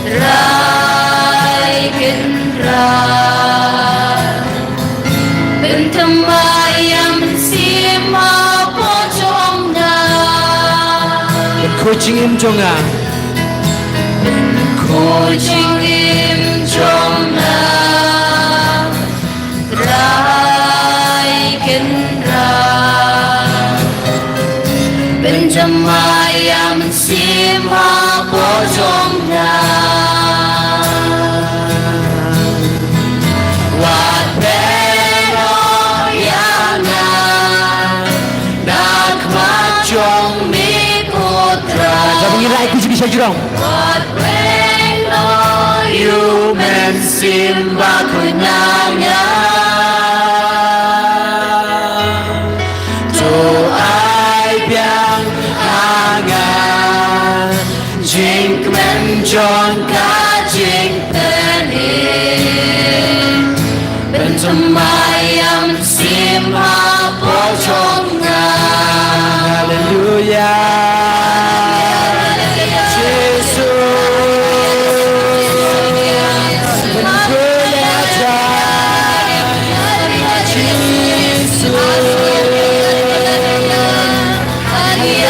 Trai Kynrad. Pynthymmai ïa ka mynsiem hapoh jong nga. Pynkhuid jingim jong nga. Pynkhuid jingim jong nga, Trai Kynrad. Pynthymmai ïa ka mynsiem hapoh jong nga. Wat beh noh ïa nga na khmat jong me, ko Trai. Wat weng noh ïa u Mynsiem Bakhuid na nga. To ai biang ha nga jingkmen jong ka jingpynim. Pynthymmai ïa ka mynsiem hapoh jong nga. Haleluia. Jisu. Haleluia. Jisu. Haleluia.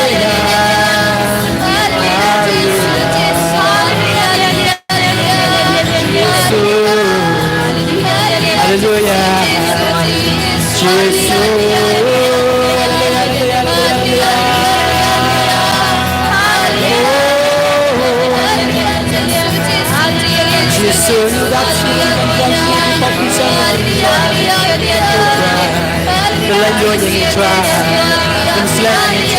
Haleluia. Jisu. Haleluia.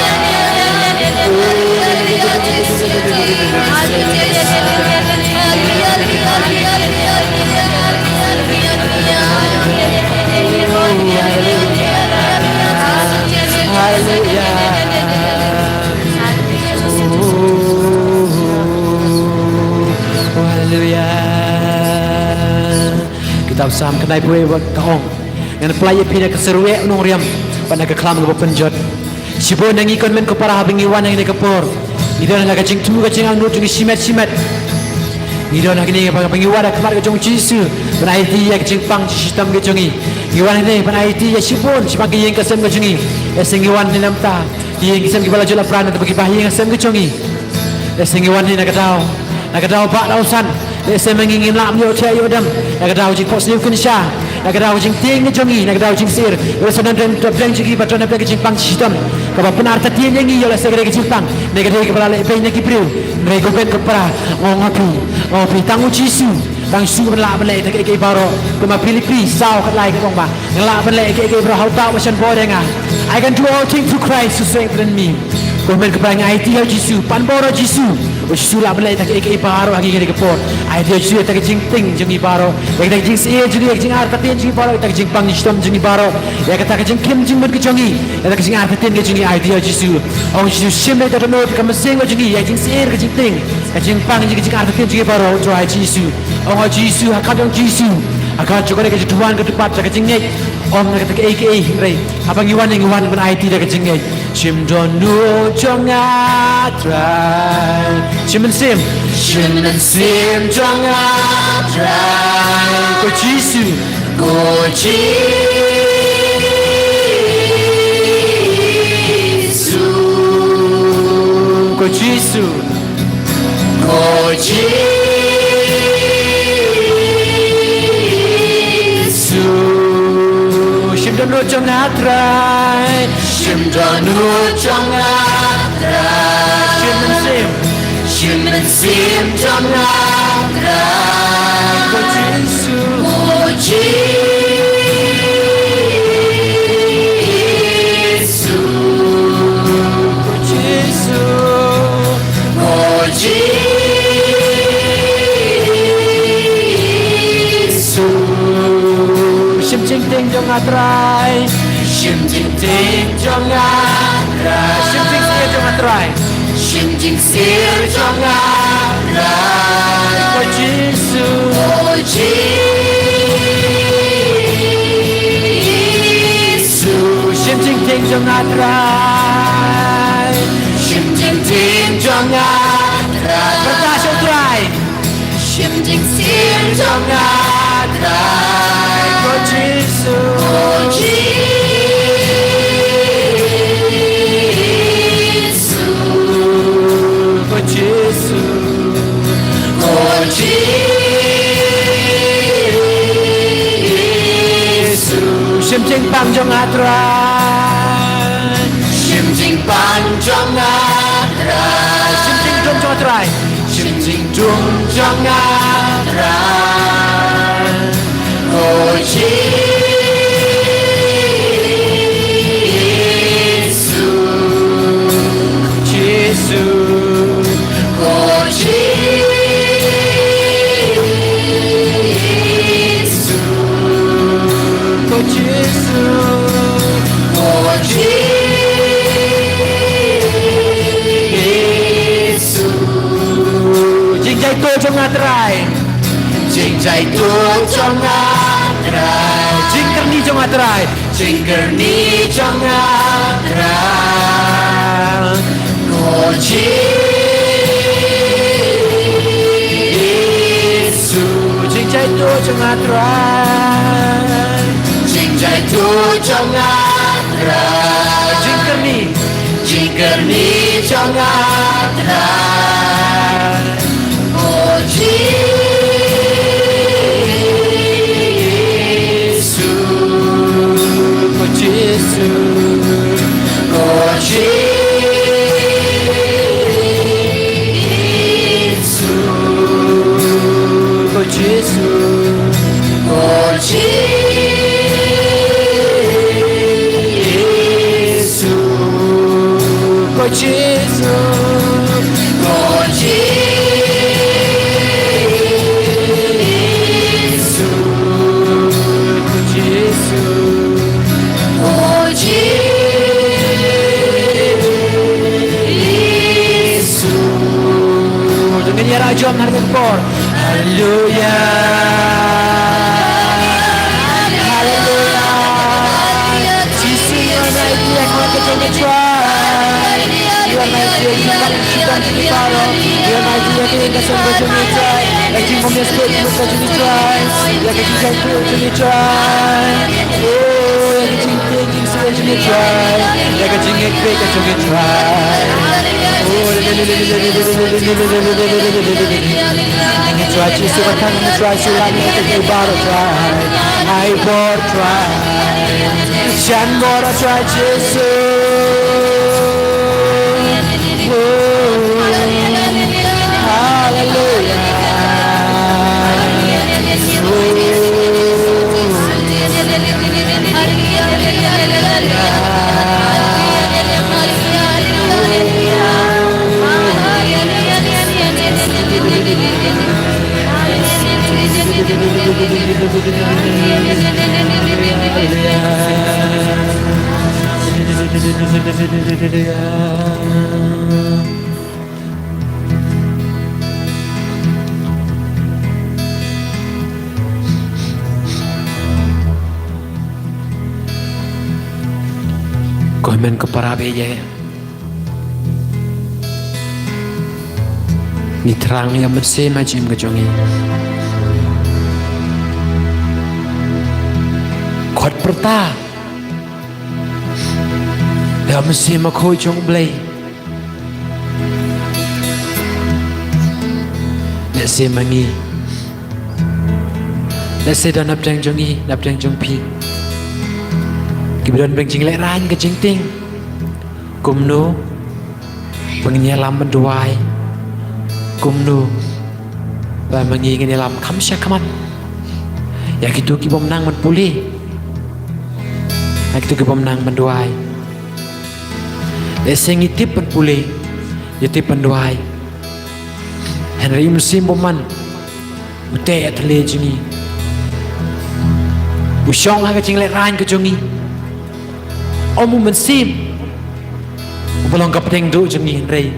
Jisu. Jisu. Haleluia. Kitab Salm khyndai phew wei ka ong: Ngan pyllait ïa phi na ka surok u nongriam bad na ka khlam kaba pynjot. Shibun na ngi ko hynmen ko para, haba ngi wan ha kane ka por, ngi don ha ka jingthmu ka jingangnud jong ngi shimet shimet. Ngi don ha kane ka, haba ngi wan ha khmat ka jong u Jisu ban aiti ïa ka jingpang jingshitom ka jong ngi, Ngi wan hangne ban aiti ïa shibun shaphang ka ïing ka sem ka jong ngi. Lehse ngi wan hangne namar ki ïing ki sem kiba la jot la pran, namar kiba ha ïing ha sem ka jong ngi. Lehse ngi wan hangne na ka daw, na ka daw ba daw san. Lehse ma ngi ngim lah ban ïoh thiah ïoh dem na ka daw jingphohsniew kynsha, na ka daw jingtieng ka jong ngi, na ka daw jingsyier. Lehse don don don jong ngi ba don don ka jingpang shitom kaba pynartatien ïa ngi, ïoh lehse ka dei ka jingpang ne ka dei kaba la leh beiñ na ki briew. Hynrei ko hynmen ko para, nga ong ha phi, nga ong ha phi, tang u Jisu, tang u Jisu ban lah ban leh ïa kita kiei kiei baroh. Kumba Philippi saw khatlai ka ong ba nga lah ban leh ïa kiei kiei baroh ha uta uba sngewbha ïa nga. I can do all things through Christ who strengthened me. Ko hynmen ko para, ngi aiti ïa u Jisu, pan bor ïa u Jisu. U Jisu lah ban leh ïa kita kiei kiei baroh ha ngi kane ka por. Aiti ïa u Jisu ïa kita ki jingtieng jong ngi baroh, ïa kita ki jingsyier jong ngi, ïa ki jingartatien jong ngi baroh, ïa kita ki jingpang jingshitom jong ngi baroh, ïa kata ka jingkhim jingmut ka jong ngi, ïa kata ka jingartatien ka jong ngi, aiti ïa u Jisu. Ong Jisu, shim ïa kata ka dohnud ka mynsiem ka jong ngi, ïa ka jingsyier ka jingtieng, ka jingpang jong ngi, ka jingartatien jong ngi baroh, Trai Jisu. Ong, O Jisu, ha khmat jong Jisu, ha khmat jong kane ka jingduwan ka dewbah, ka jingngeit. Ym na kata kaei kaei, hynrei haba ngi wan, ngi wan ban aiti da ka jingngeit. Shim dohnud jong nga Trai. Shim mynsiem. Shim mynsiem jong nga Trai. Ko Jisu. Ko Jisu. Ko Jisu. Ko Jisu. Shim dohnud jong nga Trai. Shim dohnud jong nga Trai. Shim mynsiem. Shim mynsiem jong nga Trai. Ko Jisu. Ko Jisu. Ko Jisu. Ko Jisu. Shim jingtieng jong nga Trai. Shim jingtieng jong nga Trai. Shim jingsyier jong nga Trai. Shim jingsyier jong nga Trai. Ko Jisu. Ko Jisu. Shim jingtieng jong nga Trai. Shim jingtieng jong nga Trai. Pyrta sha u Trai. Shim jingsyier jong nga Trai. Ko Jisu. Ko Jisu. Ko Jisu. Ko Jisu. Shim jingpang jong nga Trai. Shim jingpang jong nga Trai. Shim jingdum jong nga Trai. Shim jingdum jong nga Trai. Ko Jisu. Jisu. Ko Jisu. Ko Jisu. Ko Jisu. Jingjaituh jong nga Trai. Jingjaituh jong nga Trai. Jingkyrni jong nga Trai. Jingkyrni jong nga Trai. Ko Jisu. Jingjaituh jong nga Trai. Jingjaituh jong nga Trai. Jingkyrni. Jingkyrni jong nga Trai. Ko Jisu. Ko Jisu. Ko Jisu. Ko Jisu. Ko Jisu. Ko Jisu. Ko Jisu. Ko Jisu. Ko Jisu. Ngin ïarap jam ha kane ka por. Haleluya. Haleluya. Jisu, ngi wan ïa ka jong ka Trai. Ngi Try, Jisu, ba tang ngi try, shu lait ïa ka jingbaroh try. Ai bor try. Shan bor try, Jisu. Oh, hallelujah. Ko hynmen ko para, ba ïa ngi thrang ïa U Mynsiem ha jingim ka jong ngi. Khot pyrta ïa U Mynsiem Bakhuid jong U Blei. Lehse ma ngi, lehse don napdeng jong ngi, napdeng jong phi, kiba don bad ka jinglehrain ka jingtieng. Kumno ba ngin ïalam ban duwai? Kumno ba ma ngi ngin ïalam kham sha khmat ïa kito ki bym nang ban pule, ïa kito ki bym nang ban duwai? Lehse ngi tip ban pule, ngi tip ban duwai, hynrei U Mynsiem Bakhuid u teh ïa ka thylliej jong ngi, u shong ha ka jinglehrain ka jong ngi. Ym U Mynsiem uba long ka pdeng duh jong ngi, hynrei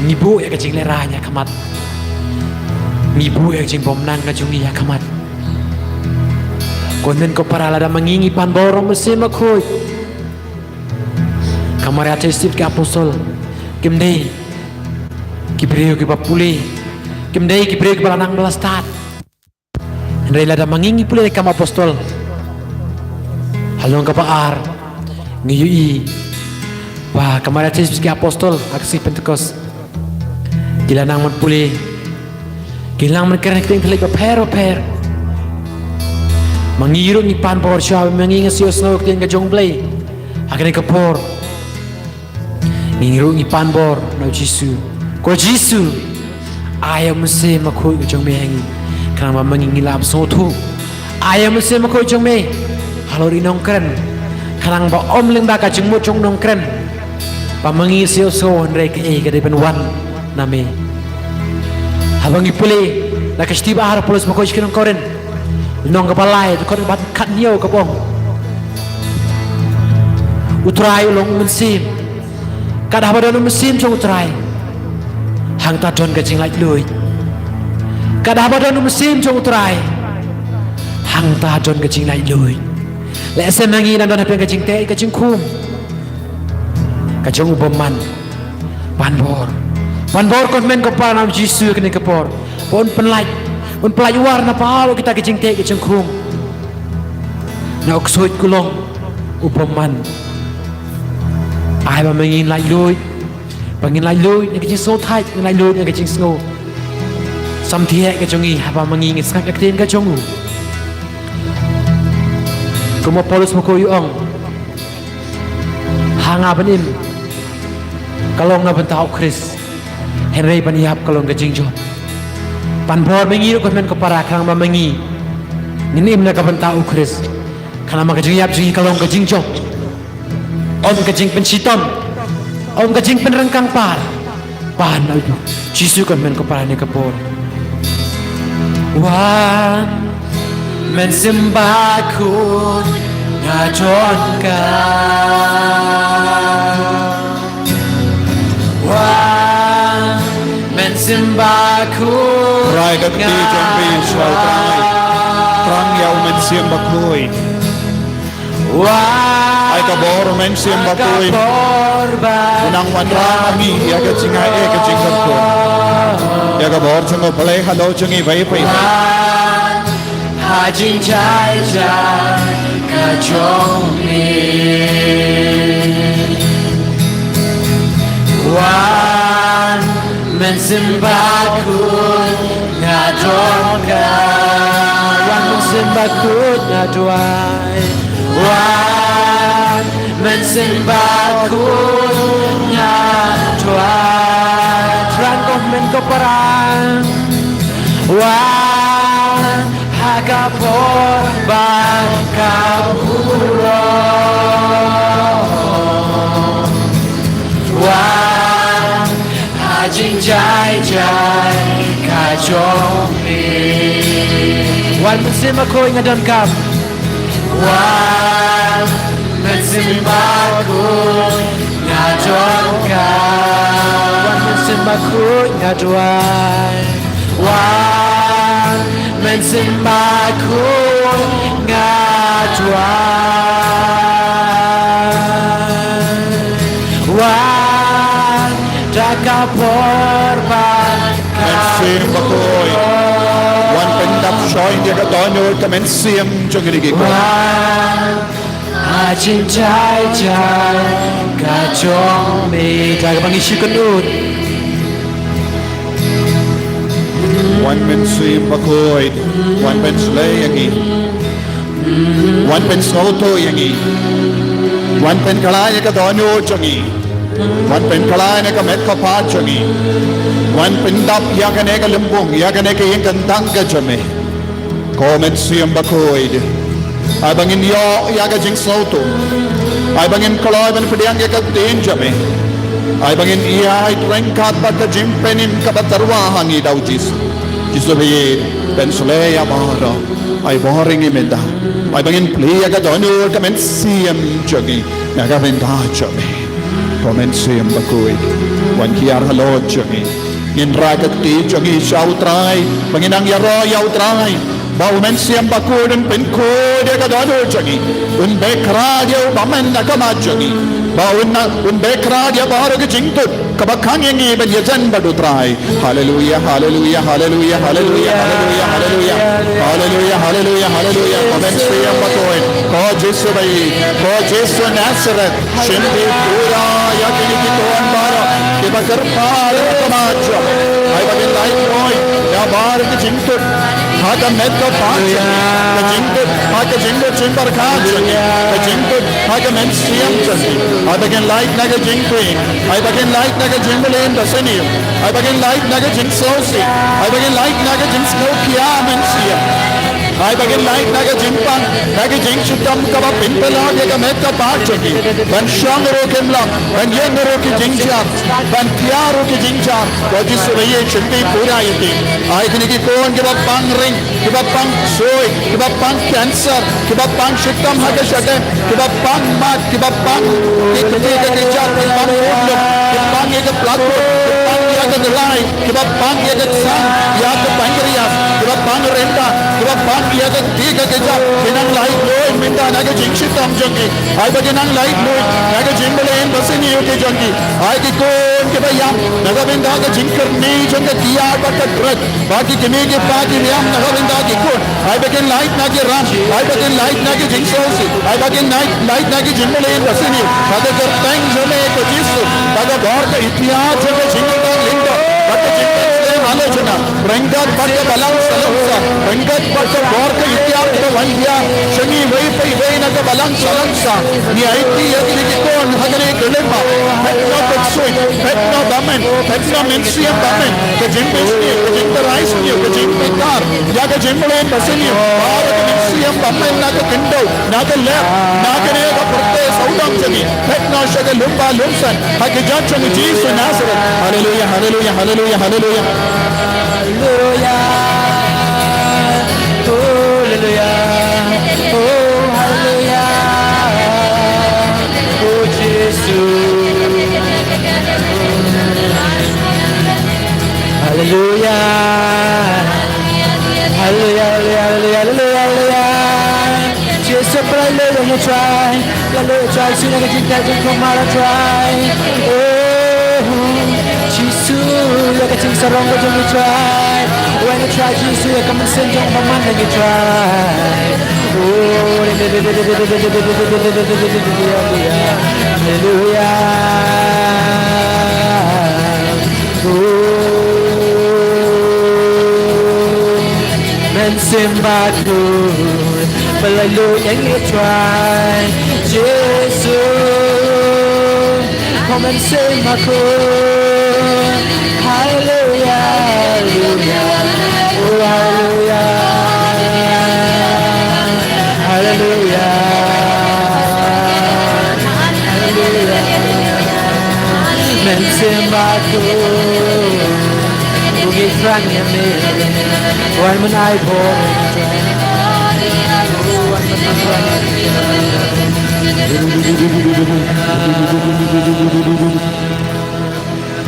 ngi buh ïa ka jinglehrain ha khmat, ngi buh ïa ka jingbymnang ka jong ngi ha khmat. Ko hynmen ko para, lada ma ngi ngi pan bor ïa U Mynsiem Bakhuid, ka Maria Theisotti bad ki apostol kim dei ki briew kiba pule, kim dei ki briew kiba la nang ba la stad. Hynrei lada ma ngi ngi pule ïa ka Kam Apostol ha lynnong kaba ar, ngi ïohi ba ka Maria Theisotti bad ki apostol ha ka sngi Pentekost ki la nang ban pule, ki la nang ban kren ha ki ktien thylliej bapher bapher. Ma ngi ruh ngi pan bor shuwa ba ma ngi ngin ïohsngew ïa ka ktien ka jong U Blei ha kane ka por. Ngi ruh ngi pan bor na U Jisu. Ko Jisu, ai ïa U Mynsiem Bakhuid ka jong me ha ngi, khnang ba ma ngi ngin ïalam sngewthuh. Ai ïa U Mynsiem Bakhuid jong me halor i nongkren, khnang ba ym lyngba ka jingmut jong u nongkren ba ma ngi ngin ïohsngew, hynrei kaei ka dei ban wan na me. Haba ngi pule na ka shithi ba ar Paulus ba koit sha ki nong Korinth, lynnong kaba lai, dkhot ba khathynñiew, kaba ong, U Trai u long U Mynsiem. Katba don U Mynsiem jong U Trai, hangta don ka jinglaitluid. Katba don U Mynsiem jong U Trai, hangta don ka jinglaitluid. Lehse ma ngi nang don hapdeng ka jingteh ka jingkhum ka jong u bymman. Pan bor. Pan bor ko hynmen ko para na U Jisu ha kane ka por, ba un pynlait, un pynlait war na baroh kita ki jingteh ki jingkhum na u ksuid, ko long u bymman. Ai ba ma ngi ngin laitluid, ba ngin laitluid na ka jingsngewthait, ngin laitluid na ka jingsngew samthiah ka jong ngi, haba ma ngi ngin sngap ïa ka ktien ka jong u. Kumba Paulus ma koit u ong, ha nga ban im ka long na bynta U Khrist, hynrei ban ïap ka long ka jingjop. Pan bor ma ngi ruh ko hynmen ko para, khnang ba ma ngi ngin im na ka bynta U Khrist, khnang ba ka jingïap jong ngi ka long ka jingjop, ym ka jingpynshitom, ym ka jingpynryngkang par. Pan na U Jisu ko hynmen ko para ha kane ka por. Wan, Mynsiem Bakhuid, nga don ka. Wan, Mynsiem Bakhuid, trai ka kti jong phi shuwa, trai. Thrang ïa U Mynsiem Bakhuid. Wan, Ka bor u Mynsiem Bakhuid. Ka bor ba. Nang wanrah ma ngi ïa ka jingai, ïa ka jingkyrkhu. Ïa ka bor jong U Blei halor jong ngi iwei pa iwei. Ha jingjaijai ka jong me. Wan Mynsiem Bakhuid nga donkar. Wan Mynsiem Bakhuid nga duwai. Wan Mynsiem Bakhuid nga duwai. Trai, ko hynmen ko para. Wan ha ka por ba ka burom. Wan ha jingjaijai ka jong me. Wan Mynsiem Bakhuid nga donkam. Wan Mynsiem Bakhuid nga donkam. Wan Mynsiem Bakhuid nga duwai. Wan Mynsiem Bakhuid nga duwai. Wan da ka por ba ka Mynsiem Bakhuid. Wan pyndap shoi ïa ka dohnud ka mynsiem jong ngi ki. Wan ha jingjaijai ka jong me. Trai, kaba ngi shu kynduh. Wan Mynsiem Bakhuid, wan pynshlei ïa ngi. Wan pynsngewthuh ïa ngi. Wan pynkhlaiñ ïa ka dohnud jong ngi. Wan pynkhlaiñ ïa ka met ka phad jong ngi. Wan pyndap ïa kane ka lympung, ïa kane ka ïing ka tnat ka jong me. Ko Mynsiem Bakhuid. Ai ba ngin ïoh ïa ka jingsngewthuh. Ai ba ngin kloi ban pdiang ïa ka ktien jong me. Ai ba ngin ïai ryngkat bad ka jingpynim kaba tyrwa ha ngi da u Jisu. Jisu ba ïeit, pynshlei ïa baroh. Ai bor ïa ngi mynta. Ai ba ngin plie ïa ka dohnud ka mynsiem jong ngi na ka bynta jong me. Ko Mynsiem Bakhuid, wan kiar halor jong ngi. Ngin rah ka kti jong ngi sha u Trai, ba ngin nang ïaroh ïa u Trai. Ba u Mynsiem Bakhuid un pynkhuid ïa ka dohnud jong ngi. Un beh krad ïa u bymman na ka mat jong ngi. Ba un na, un beh krad ïa baroh ka jingtip kaba khang ïa ngi ban ïajan bad u Trai. Haleluia, haleluia, haleluia, haleluia, haleluia, haleluia. Haleluia, haleluia, haleluia. Ko Mynsiem Bakhuid, ko Jisu ba ïeit, ko Jisu Nasaret. Shim pura ïa kine ki khun baroh kiba kyrpad ha ka mat jong. Ai ba kin lait noh ïa baroh ki jingtip ha ka met ka phad jong ngi, ka jingtip ha ka jingtip jingpyrkhat jong ngi, ka jingtip ha ka mynsiem jong ngi. Ai ba kin lait na ka jingpyni, ai ba kin lait na ka jingmlien basniew, ai ba kin lait na ka jingsngewsih, ai ba kin lait na ka jingsngewkhia mynsiem. Ai ba kin lait na ka jingpang, na ka jingshitom kaba pynpaw ïa ka met ka phad jong ngi. Ban shong ruh kim long, ban ïeng ruh ki jingjia, ban thiah ruh ki jingjia. Ko Jisu ba ïeit, shim pura ïa ki. Ai kine ki khun kiba pang ring, kiba pang ksuid, kiba pang cancer, kiba pang shitom ha ka shadem, kiba pang mad, kiba pang ki kti ka kjat, ki pang mut lum, ki pang ïa ka plakut, ki pang ïa ka dlai, kiba pang ïa ka san, ïa ka pancreas, kiba pang rynda, kiba pang ïa ka kti ka kjat, ki nang lait luid mynta na ka jingshitom jong ki. Ai ba ki nang lait luid na ka jingmlien basniew ka jong ki. Ai ki khun kiba ïam na ka bynta ka jingkyrni jong ka kiad bad ka dret. Ba ki kmie ki kpa ki ïam na ka bynta ki khun. Ai ba kin lait na ki ram, ai ba kin lait na ki jingsngewsih, ai ba kin lait, lait na ki jingmlien basniew. Ba ka kyrteng jong me ko Jisu, ba ka bor ka iktiar jong ka jingïalang lyngdoh, ba ka jingpynshlur alochna, ryngkat bad ka balang salang sah, ryngkat bad ka bor ka iktiar kaba wan ïa sha ngi iwei pa iwei na ka balang salang sah. Ngi aiti ïa kine ki khun ha kane ka lympat. Phet noh ka ksuid, phet noh bymman, phet noh mynsiem bymman, ka jingpynsniew, ka jingtharai sniew, ka jingpyntar ïa ka jingmlien basniew. Baroh ka mynsiem bymman na ka khyndew, na ka lyer, na kane ka pyrthei sawdong jong ngi. Phet noh sha ka lum ba lum san, ha ka kjat jong u Jisu Nasaret. Haleluia, haleluia, haleluia, haleluia. Haleluia. Oh, haleluia. Oh, haleluia. Oh, Jisu. Haleluia. Haleluia, haleluia, haleluia, haleluia, haleluia. Jisu, haleluia, Trai. Haleluia, Trai. Oh, Jisu, ïa ka jingsarong ka jong ngi Trai. Wan ngi Trai Jisu, ïa ka mynsiem jong u bymman ngi Trai. Oh, haleluya. Oh, Mynsiem Bakhuid, ba la lut ïa ngi Trai Jisu. Ko Mynsiem Bakhuid. Haleluya, haleluya. Oh, haleluya. Haleluya. Haleluya. Mynsiem Bakhuid. Ngi kyrpad ïa me. Wan men ai bor.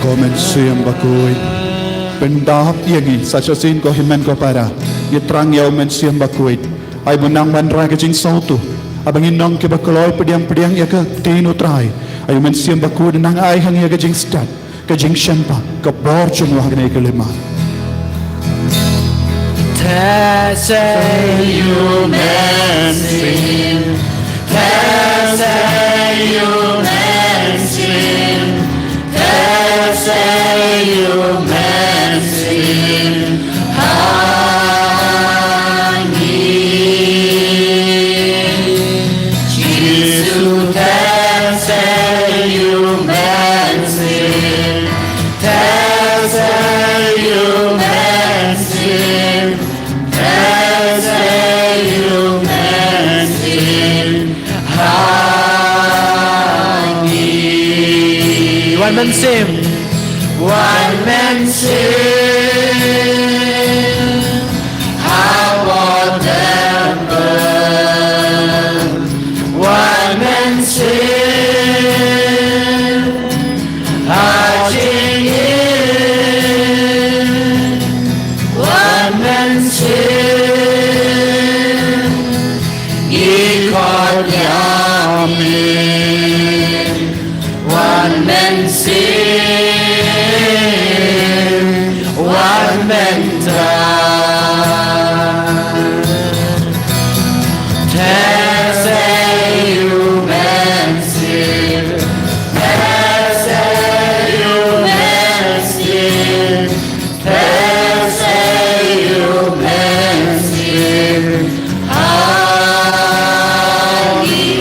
Ko Mynsiem Bakhuid, pyndap ïa ngi sa shisien ko hynmen ko para. Ngi kyrpad ïa u Mynsiem Bakhuid. Ai u nang ban rai ka jingsngewthuh. Haba ngin long kiba kloi pdiang pdiang ïa ka ktien u Trai. Ai u Mynsiem Bakhuid nang ai ha ngi ïa ka jingstad, ka jingshemphang, ka bor jong u ha kane ka lima. Test ïa u Mynsiem. Test ïa u Mynsiem. Test ïa u Mynsiem. Ha ngi. Jisu, test ïa u Mynsiem. Test ïa u Mynsiem. Test ïa u Mynsiem. Ha ngi. Wan Mynsiem. Wan Mynsiem. Ha u temple. Wan Mynsiem. Ha jingim. Wan Mynsiem. Ngi khot ïa me. Wan Mynsiem, wan mynta. Test ïa u Mynsiem, test ïa u Mynsiem. Test ïa u Mynsiem ha ngi.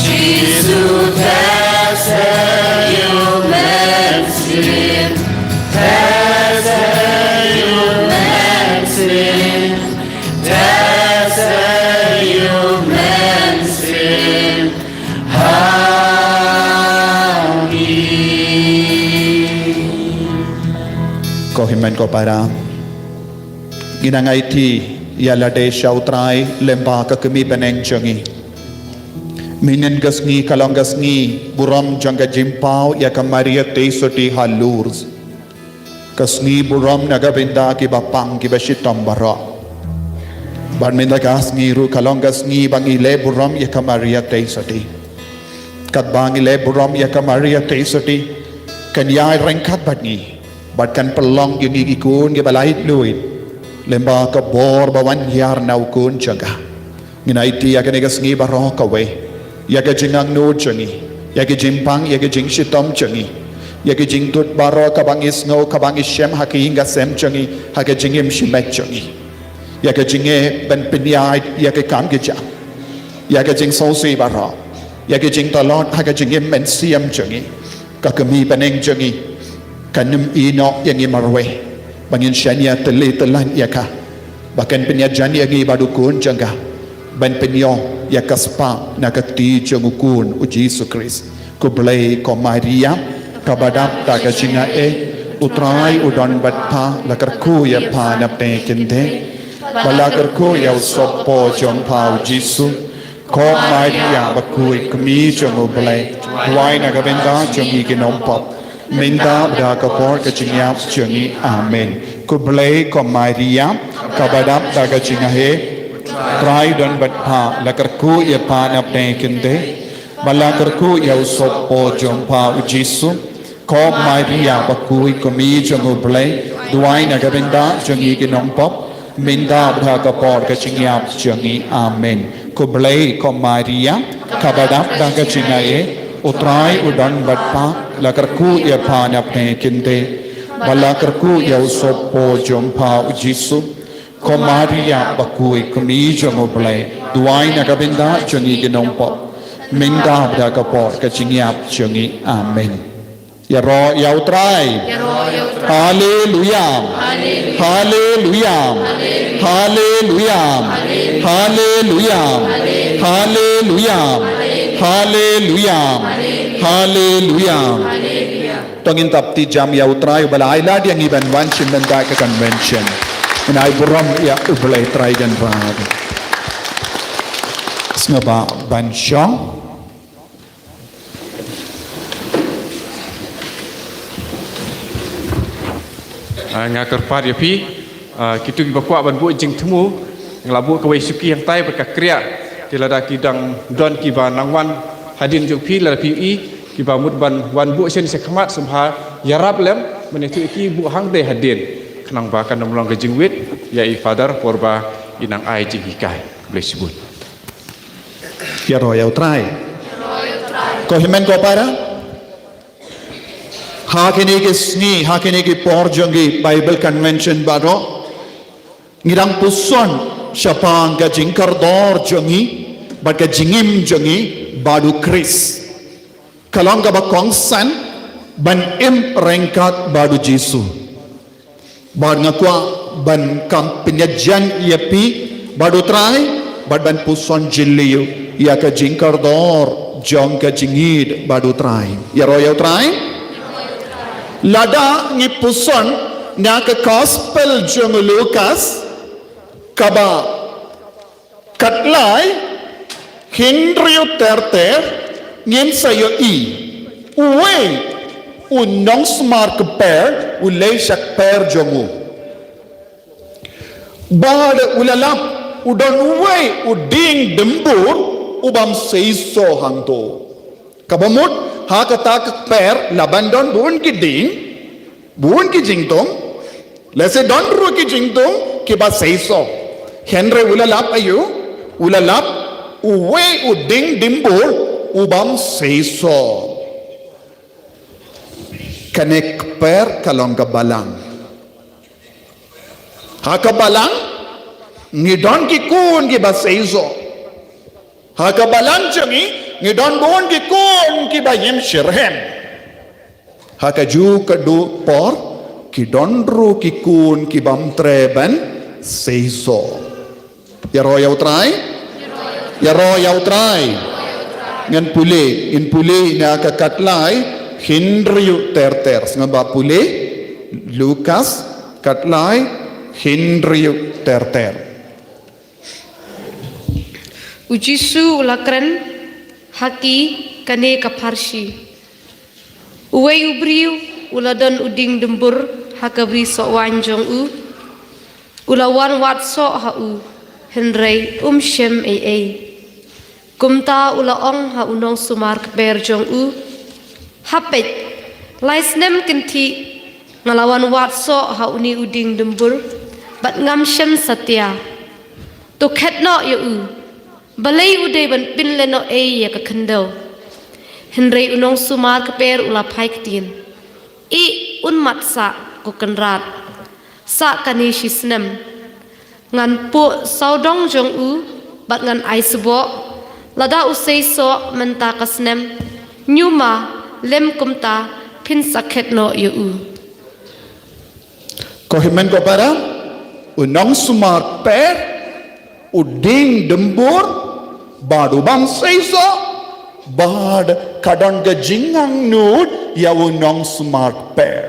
Jisu, test ïa u Mynsiem. Test ïa u Mynsiem. Test ïa u Mynsiem ha ngi. Ko hynmen ko para, ngi nang aiti ïa lade sha u Trai lyngba ka kmie bneng jong ngi. Mynhynnin ka sngi ka long ka sngi burom jong ka jingpynpaw ïa ka Maria Theisotti ha Lourdes. Ka sngi burom na ka bynta kiba pang kiba shitom baroh. Bad mynta ka sngi ruh ka long ka sngi ba ngi leh burom ïa ka Maria Theisotti. Katba ngi leh burom ïa ka Maria Theisotti, kan ïai ryngkat bad ngi, bad kan pynlong ïa ngi ki khun kiba laitluid lyngba ka bor ba wan hiar na u Khun jong ka. Ngin aiti ïa kane ka sngi baroh kawei, ïa ka jingangnud jong ngi, ïa ka jingpang, ïa ka jingshitom jong ngi, ïa ka jingtut baroh kaba ngi sngew, kaba ngi shem ha ka ïing ka sem jong ngi, ha ka jingim shimet jong ngi, ïa ka jingeh ban pynïaid ïa ka kam ka jam, ïa ka jingsngewsih baroh, ïa ka jingtlot ha ka jingim mynsiem jong ngi. Ka kmie bneng jong ngi kan ym ïehnoh ïa ngi marwei ba ngin shaniah tylli tyllan ïa ka, ba kan pynïajan ïa ngi bad u Khun jong ka, ban pynïoh ïa ka spah na ka kti jong u Khun u Jisu Khrist. Khublei ko Maria, kaba dap da ka jingaiei, u Trai u don bad pha, la kyrkhu ïa pha na pdeng kynthei, bad la kyrkhu ïa u sohpop jong pha u Jisu. Ko Maria bakhuid, kmie jong u Blei, duwai na ka bynta jong ngi ki nongpop, mynta bad ha ka por ka jingïap jong ngi. Amen. Khublei ko Maria, kaba dap da ka jingaiei, u Trai u don bad pha, la kyrkhu ïa pha na pdeng kynthei, Ba la kyrkhu ïa u sohpor jong pha u Jisu. Ko Maria bakhuid, kmie jong u Blei, duwai na ka bynta jong ngi ki nongpop, mynta bad ha ka por ka jingïap jong ngi. Amen. Ko Blei, ko Maria, kaba dap da ka jingaiei, u Trai u don bad pha, la kyrkhu ïa pha na pdeng ki kynthei. Ba la kyrkhu ïa u sohpor jong pha u Jisu. Ko Maria bakhuid, kmie jong u Blei, duwai na ka bynta jong ngi ki nongpop, mynta bad ha ka por ka jingïap jong ngi. Amen. Ïaroh ïa u Trai. Haleluya. Haleluya. Haleluya. Haleluya. Haleluya. Haleluya. Haleluya. Haleluya. To ngin tap ti jam ïa u Trai uba la ai lad ïa ngi ban wan sha mynta ka convention. Ngin ai burom ïa u Blei Trai Kynrad. Sngewbha ban shong. Ah, nga kyrpad ïa phi, ah, kito kiba kwah ban buh jingthmu, nga la buh kawei shuki hangtai bad ka kriah. Te lada ki dang don kiba nang wan hadien jong phi, lada phi ïohi kiba mut ban wan buh shen sha khmat, sngewbha ïarap lem ban ïathuh ïa ki buh hangtai hadien, khnang ba kan ym long ka jingwit ïa i Father por ba i nang ai jinghikai. Bless you. Ïaroh ïa u Trai. Ko hynmen ko para. Ha kine ki sngi, ha kine ki por jong ki Bible Convention baroh, ngi dang puson shaphang ka jingkordor jong ngi bad ka jingim jong ngi bad u Khrist. Ka long kaba kongsan ban im ryngkat bad u Jisu. Bad nga kwah ban kham pynïaid jan ïa phi bad u Trai, bad ban puson jylliew ïa ka jingkordor jong ka jingïeid bad u Trai. Ïaroh ïa u Trai. Lada ngi puson na ka Gospel jong u Lukas, kaba khatlai, hynriew ter ter, ngin sa ïohi uwei u nongsumar kper u leit sha kper jong u. Bad u la lap, u don uwei u dieng dymbur u bym seisoh hangto. Kaba mut, ha kata ka kper la ban don bun ki dieng, bun ki jingtung, lehse don ruh ki jingtung kiba seisoh. Hynrei u la lap aïu, u la lap uwei u dieng dymbur u bym seisoh. Kane ka kper ka long ka balang. Ha ka balang, ngi don ki khun kiba seisoh. Ha ka balang jong ngi, ngi don bun ki khun kiba im shitrhem. Ha kajuh ka por, ki don ruh ki khun ki bym treh ban seisoh. Ïaroh ïa u Trai? Ïaroh ïa u Trai. Ngan pule, ngan pule na ka khatlai, hynriew ter ter. Sngewbha pule, Lukas, khatlai, hynriew ter ter. U Jisu u la kren ha ki kane ka pharshi. Uwei u briew u la don u dieng dymbur ha ka bri soh waiñ jong u. U la wan wad soh ha u, hynrei um shem ei ei. Kumta u la ong ha u nongsumar kper jong u, ha peit, lai snem kynthih nga la wan wad soh ha une u dieng dymbur, bad ngam shem satia. To khet noh ïa u, balei u dei ban pynlehnohei ïa ka khyndew. Hynrei u nongsumar kper u la phai ktien, ih, un mat sah, ko kynrad, sah kane shi snem. Ngan puh sawdong jong u bad ngan ai sboh, lada u seisoh mynta ka snem, ñiuma lem kumta phin sa khet noh ïa u. Ko hynmen ko para, u nongsumar kper, u dieng dymbur, bad u bym seisoh, bad ka don ka jingangnud ïa u nongsumar kper.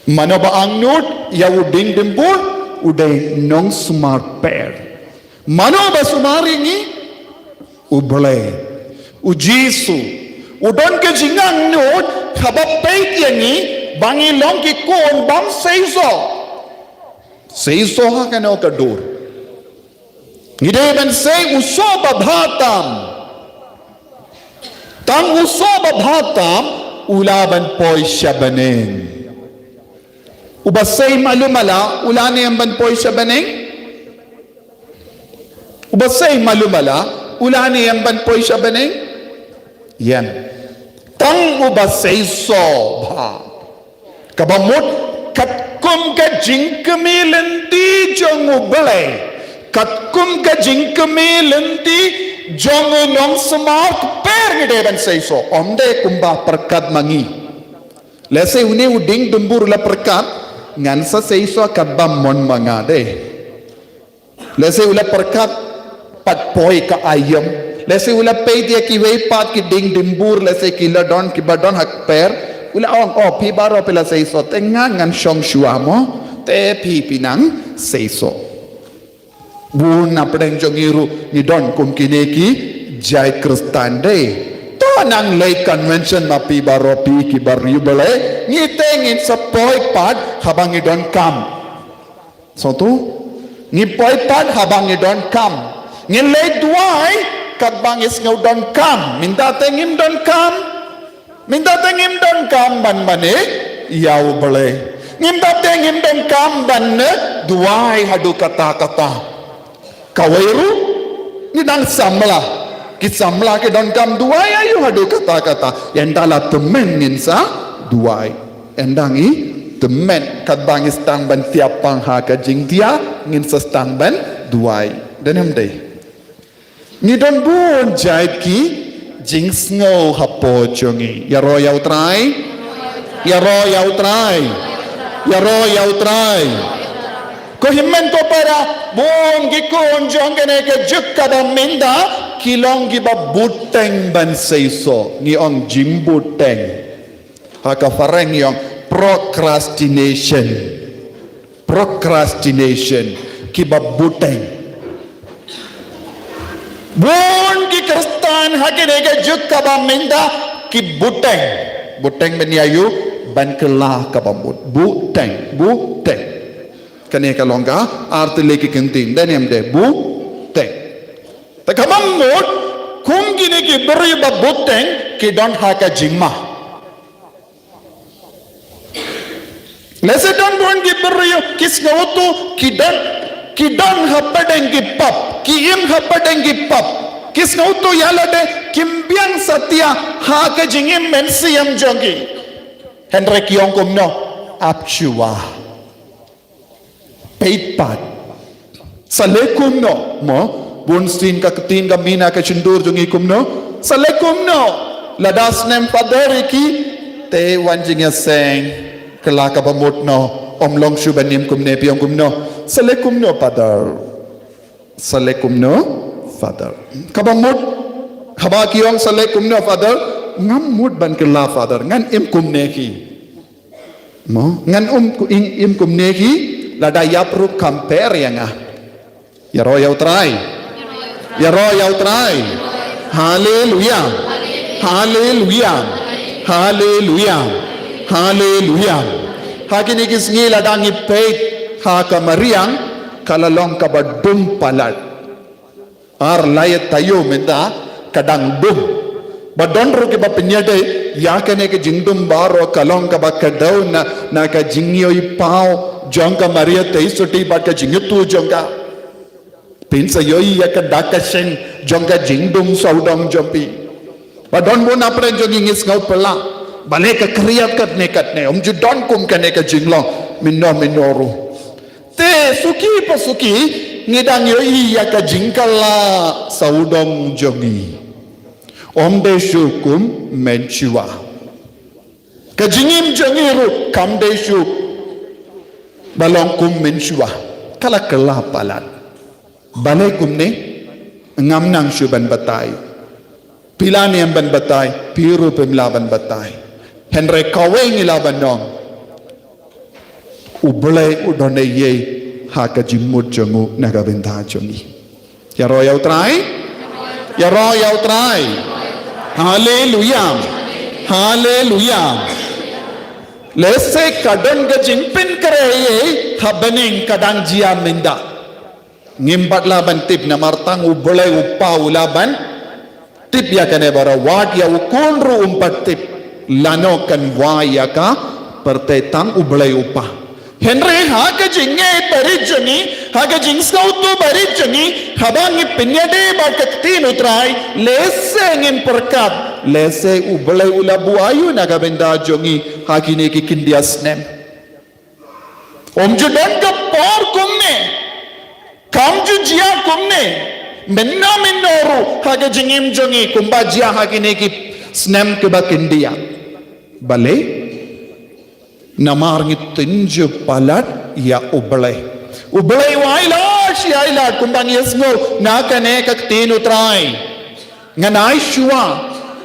Mano ba angnud ïa u dieng dymbur, u dei nongsumar kper. Mano ba sumar ïa ngi? U Blei. U Jisu. U don ka jingangnud, haba peit ïa ngi, ba ngi long ki khun bym seisoh. Seisoh ha kano ka dur? Ngi dei ban sei u soh babha tam. Tang u soh babha tam u lah ban poi sha bneng. Uba sei malu mala u lah ne em ban poi sha bneng? Uba sei malu mala u lah ne em ban poi sha bneng? Ïa. Tang uba seisoh bha. Kaba mut, katkum ka jingkmie lynti jong U Blei, katkum ka jingkmie lynti jong U Nongsumar, kper ngi dei ban seisoh. Ym dei kumba pyrkhat ma ngi. Lehse une u dieng dumbur u la pyrkhat, ngan sa seisoh katba mon ma nga de. Lehse u la pyrkhat, pat poi ka aïom. Lehse u la peit ïa kiwei pat ki dieng dumbur, lehse ki la don, kiba don ha kper. U la ong, "Oh, phi baroh phi la seisoh, te nga ngan shong shuwa mo, te phi phi nang seisoh." Bun na pdeng jong ngi ruh ngi don kum kine ki jait Khristan de. To nang leit convention ma phi baroh phi ki bar ïa U Blei, ngi te ngin sa poi pat haba ngi donkam. Sngewthuh? Ngi poi pat haba ngi donkam. Ngi leit duwai katba ngi sngew donkam. Mynta te ngim donkam. Mynta te ngim donkam ban mane ïa U Blei. Mynta te ngim donkam ban, eh, duwai haduh katta katta. Kawei ruh ngi dang samla. Ki samla ki donkam duwai aïu haduh katta katta. Ynda la tymmen ngin sa duwai. Ynda ngi tymmen katba ngi sdang ban thiah pang ha ka jingthiah, ngin sa sdang ban duwai. Dei ne ym dei? Ngi don bun jait ki jingsngew hapoh jong ngi. Ïaroh ïa U Trai. Ïaroh ïa U Trai. Ïaroh ïa U Trai. Ko hynmen ko para, bun ki khun jong kane ka juk kaba mynta ki long kiba bteng ban seisoh. Ngi ong jingbteng. Ha ka phareng ngi ong procrastination. Procrastination. Kiba bteng. Bun ki Khristan ha kane ka juk kaba mynta ki bteng. Bteng ban ïa ïoh ban kylla kaba mut. Bteng, bteng. Kane ka long ka artylli ki kyntien, dei ne ym dei? Bteng. Te kaba mut, kum kine ki briew ba bteng ki don ha ka jingma. Lehse don bun ki briew ki sngewthuh ki don, ki don hapdeng ki pap, ki im hapdeng ki pap. Ki sngewthuh ïa lade kim biang satia ha ka jingim mynsiem jong ki. Hynrei ki ong kumno? Ap shuwa. Peit pat. Sa leh kumno? Mo, bun sien ka ktien ka mih na ka shyntur jong ngi kumno? Sa leh kumno? Lada snem Father ïa ki, te wan jingïaseng. Kylla kaba mut noh. Ym long shuh ban im kumne, phi ong kumno? Sa leh kumno Father? Sa leh kumno Father? Kaba mut, haba ki ong sa leh kumno Father, ngam mut ban kylla Father, ngan im kumne hi. Mo, ngan um ku-, im, im kumne hi, lada ïap ruh kam pher ïa nga. Ïaroh ïa U Trai. Ïaroh ïa U Trai. Haleluia. Haleluia. Haleluia. Haleluia. Ha kine ki sngi lada ngi peit ha ka mariang, ka la long kaba dum palat. Ar lai taïew mynta ka dang dum. Ba don ruh kiba pynïadei ïa kane ka jingdum baroh ka long kaba kdew na, na ka jingïohi paw jong ka Maria Theisotti bad ka jingïathuh jong ka. Phin sa ïohi ïa ka dak ka seng jong ka jingdum sawdong jong phi. Ba don bun na pdeng jong ngi ngi sngew phylla. Balei ka khriat katne katne, ym ju don kum kane ka jinglong mynno mynno ruh. Te suki pa suki ngi dang ïohi ïa ka jingkylla sawdong jong ngi. Ym dei shuh kum mynshuwa. Ka jingim jong ngi ruh kam dei shuh ba long kum mynshuwa. Ka la kylla palat. Balei kumne? Ngam nang shuh ban batai. Phi lah ne em ban batai, phi ruh phim lah ban batai. Hynrei kawei ngi lah ban ong. U Blei u don eiei ha ka jingmut jong u na ka bynta jong ngi. Ïaroh ïa U Trai. Ïaroh ïa U Trai. Haleluia. Haleluia. Lehse ka don ka jingpynkhreh eiei ha bneng ka dang jia mynta. Ngim pat lah ban tip namar tang U Blei U Kpa u lah ban tip ïa kane baroh, wat ïa u khun ruh um pat tip lano kan wai ïa ka pyrthei, tang U Blei U Kpa. Hynrei ha ka jingngeit barit jong ngi, ha ka jingsngewthuh barit jong ngi, haba ngi pynïadei bad ka ktien U Trai, lehse ngin pyrkhat, lehse U Blei u la buh aïu na ka bynta jong ngi ha kine ki khyndiat snem. Um ju don ka por kumne, kam ju jia kumne mynno mynno ruh ha ka jingim jong ngi kumba jia ha kine ki snem kiba khyndiat. Balei? Namar ngi tynjuh palat ïa U Blei. U Blei u ailad shi ailad kumba ngi ïasngew na kane ka ktien U Trai. Ngan ai shuwa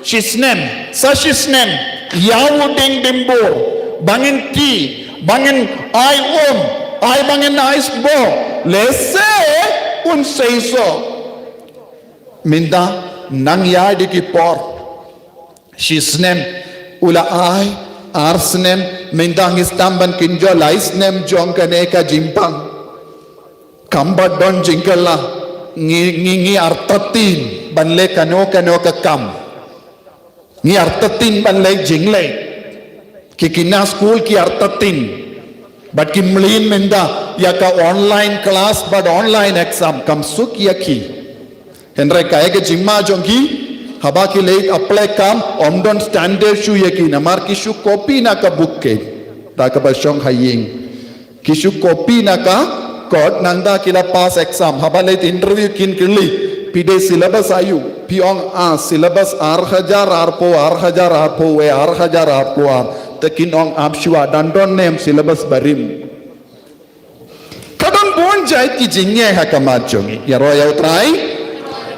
shisnem, sa shisnem ïa u diengdiengbor, ba ngin kiew, ba ngin ai um, ai ba ngin ai sboh, lehse un seisoh. Mynta nang ïa dei ki por. Shisnem u la ai, ar snem, mynta ngi sdang ban kynjoh lai snem jong kane ka jingpang. Kam pat don jingkylla, ngi, ngi, ngi artatien ban leh kano kano ka kam. Ngi artatien ban leh jingleh. Ki kine skul ki artatien. Bad ki mlien mynta ïa ka online class bad online exam, kam suk ïa ki. Hynrei kaei ka jingma jong ki, haba ki leit apply kam, ym don standard shuh ïa ki, namar ki shu copy na ka buk, da kaba shong ha ïing. Ki shu copy na ka kot, nangta ki la pass exam, haba leit interview kin kylli, phi dei syllabus aïu? Phi ong, ah, syllabus ar hajar arphew, ar hajar arphew wei, ar hajar arphew ar. Te kin ong, ap shuwa, dang don ne em syllabus barim. Ka don bun jait ki jingeh ha khmat jong ngi. Ïaroh ïa U Trai.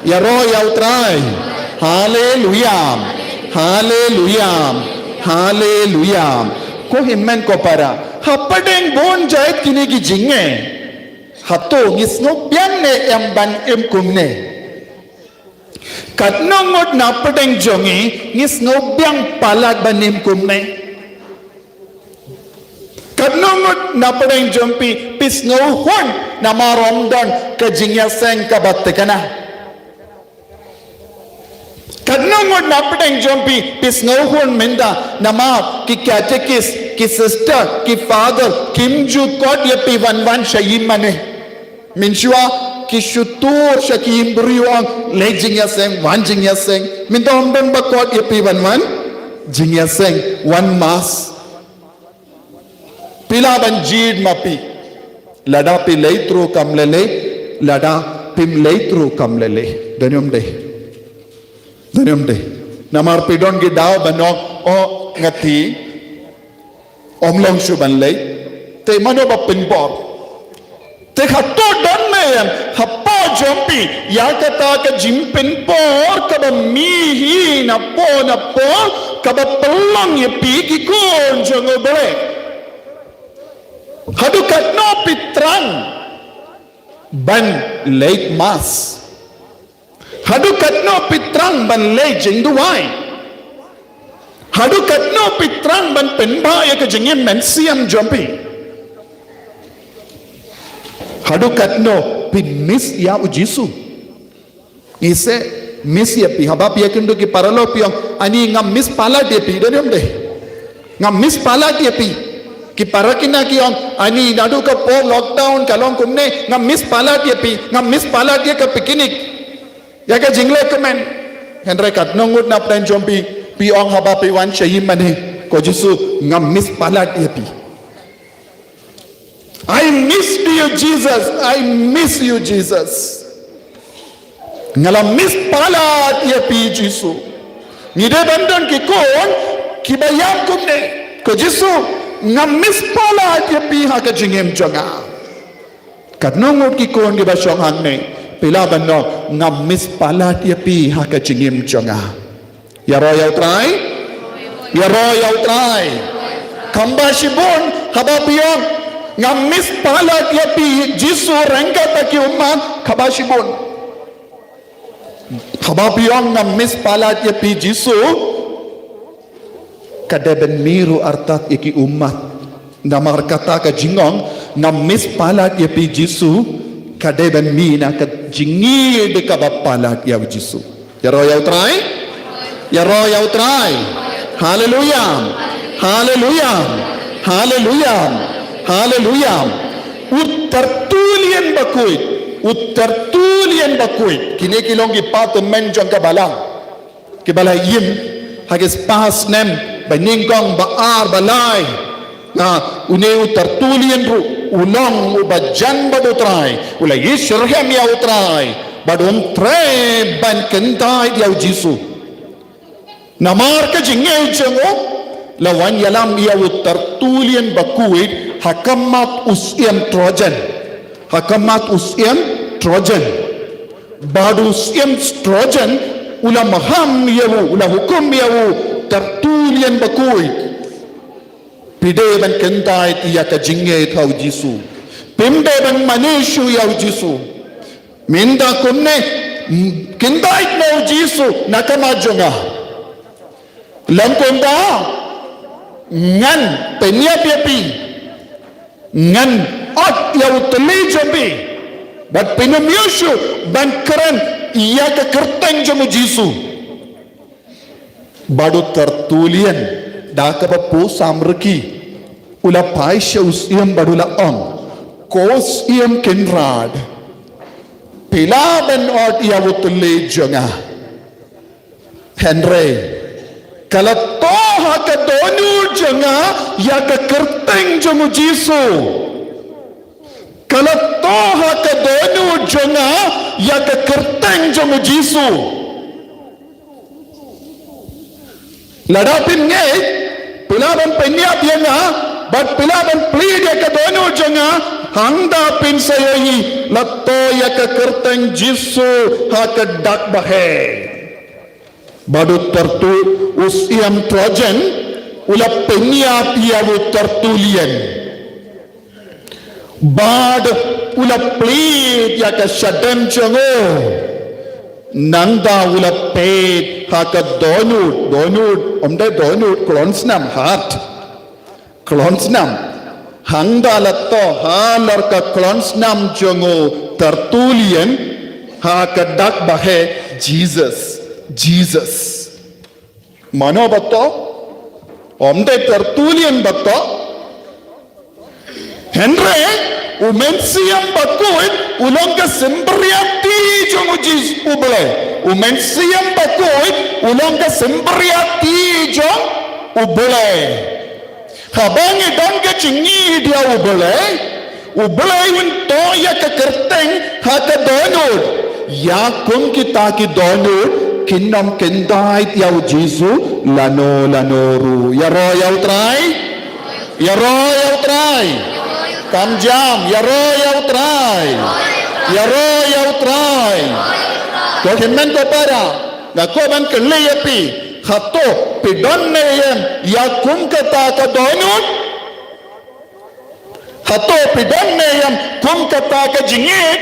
Ïaroh ïa U Trai. Haleluya. Haleluya. Haleluya. Ko hynmen ko para, hapdeng bun jait kine ki jingeh, hato ngi sngewbiang ne em ban im kumne? Katno ngut napdeng jong ngi ngi sngewbiang palat ban im kumne? Katno ngut napdeng jong phi, phi sngewhun namar ym don ka jingïaseng kaba thikna? Katno ngut napdeng jong phi, phi sngewhun mynta namar ki katekis, ki sister, ki father kim ju khot ïa phi ban wan sha ïingmane? Mynshuwa ki shu tur sha ki ïing briew, ong, leit jingïaseng, wan jingïaseng. Mynta ym don ba khot ïa phi ban wan jingïaseng, wan mass. Phi lah ban jied ma phi, lada phi leit ruh kam lei lei, lada phim leit ruh kam lei lei. Don ne ym dei? Don ne ym dei? Namar phi don ki daw ban ong, oh, nga thiah, ym long shuh ban leit. Te mano ba pynbor? Te hato don ne em hapoh jong phi ïa kata ka jingpynbor kaba mih hi na pdeng na pdeng, kaba pynlong ïa phi ki khun jong U Blei? Haduh katno phi thrang ban leit mass? Haduh katno phi thrang ban leit jingduwai? Haduh katno phi thrang ban pynbha ïa ka jingim mynsiem jong phi? Haduh katno phi miss ïa U Jisu? Ngi sa miss ïa phi. Haba phi ïakynduh ki paralok phi ong, ani ngam miss palat ïa phi, don ne ym dei? Ngam miss palat ïa phi. Ki para kine ki ong, ani naduh ka por lockdown ka long kumne, ngam miss palat ïa phi, ngam miss palat ïa ka picnic, ïa ka jingleh kmen. Hynrei katno ngut napdeng jong phi, phi ong haba phi wan sha ïingmane, ko Jisu, ngam miss palat ïa phi. I miss you, Jesus. I miss you, Jesus. Nga la miss palat ïa phi, Jisu. Ngi dei ban don ki khun kiba ïam kumne, ko Jisu, ngam miss palat ïa phi ha ka jingim jong nga. Katno ngut ki khun kiba shong hangne, phi lah ban ong, ngam miss palat ïa phi ha ka jingim jong nga. Ïaroh ïa U Trai. Ïaroh ïa U Trai. Kham ba shibun haba phi ong, ngam miss palat ïa phi, Jisu, ryngkat bad ki ummat, kham ba shibun. Haba phi ong, ngam miss palat ïa phi, Jisu, ka dei ban mih ruh artat ïa ki ummat. Namar kata ka jingong, ngam miss palat ïa phi, Jisu, ka dei ban mih na ka jingïeit kaba palat ïa U Jisu. Ïaroh ïa U Trai. Ïaroh ïa U Trai. Haleluya. Haleluya. Haleluya. Haleluya. U Tertullian Bakhuid. U Tertullian Bakhuid. Kine ki long ki pathum jong ka balang. Kiba la im ha ki spah snem ba nyngkong, ba ar, ba lai. Na une u Tertullian ruh u long uba jan bad U Trai, u la ïasyrhem ïa U Trai, bad um treh ban kyntait ïa U Jisu. Namar ka jingngeit jong u, la wan ïalam ïa u Tertullian Bakhuid ha khmat u Syiem Trajan. Ha khmat u Syiem Trajan. Bad u Syiem Trajan u la maham ïa u, u la hukum ïa u Tertullian Bakhuid, phi dei ban kyntait ïa ka jingngeit ha U Jisu. Phim dei ban mane shuh ïa U Jisu. Mynta kumne, kyntait noh U Jisu na khmat jong nga. Lym kumta, ngan pynïap ïa phi. Ngan ot ïa u thylliej jong phi. Bad phin ym ïoh shuh ban kren ïa ka kyrteng jong U Jisu. Bad u Tertullian, da kaba pyrshang riki, u la phai sha u Syiem bad u la ong, ko Syiem Kynrad, phi lah ban ot ïa u thylliej jong nga. Hynrei ka la thoh ha ka dohnud jong nga ïa ka kyrteng jong U Jisu. Ka la thoh ha ka dohnud jong nga ïa ka kyrteng jong U Jisu. Lada phin ngeit, phi lah ban pynïap ïa nga, bad phi lah ban plie ïa ka dohnud jong nga, hangta phin sa ïohi, la thoh ïa ka kyrteng Jisu ha ka dak baheh. Bad u Tertu-, u Syiem Trajan u la pynïap ïa u Tertullian. Bad u la plie ïa ka shadem jong u. Nangta u la peit ha ka dohnud, dohnud, ym dei dohnud, klon snam, heart. Klon snam. Hangta la thoh halor ka klon snam jong u Tertullian ha ka dak baheh, Jesus, Jesus. Mano ba thoh? Ym dei Tertullian ba thoh. Hynrei u Mynsiem Bakhuid u long ka symbai jong u Jisu, U Blei. U Mynsiem Bakhuid u long ka symbai jong U Blei. Haba ngi don ka jingïeit ïa U Blei, U Blei un thoh ïa ka kyrteng ha ka dohnud. Ïa kum kita ki dohnud kin ym kyntait ïa U Jisu lano lano ruh. Ïaroh ïa U Trai. Ïaroh ïa U Trai. Kam jam, ïaroh ïa U Trai. Ïaroh ïa U Trai. Ko hynmen ko para, nga kwah ban kylli ïa phi. Hato phi don ne em ïa kum kata ka dohnud? Hato phi don ne em kum kata ka jingïeit?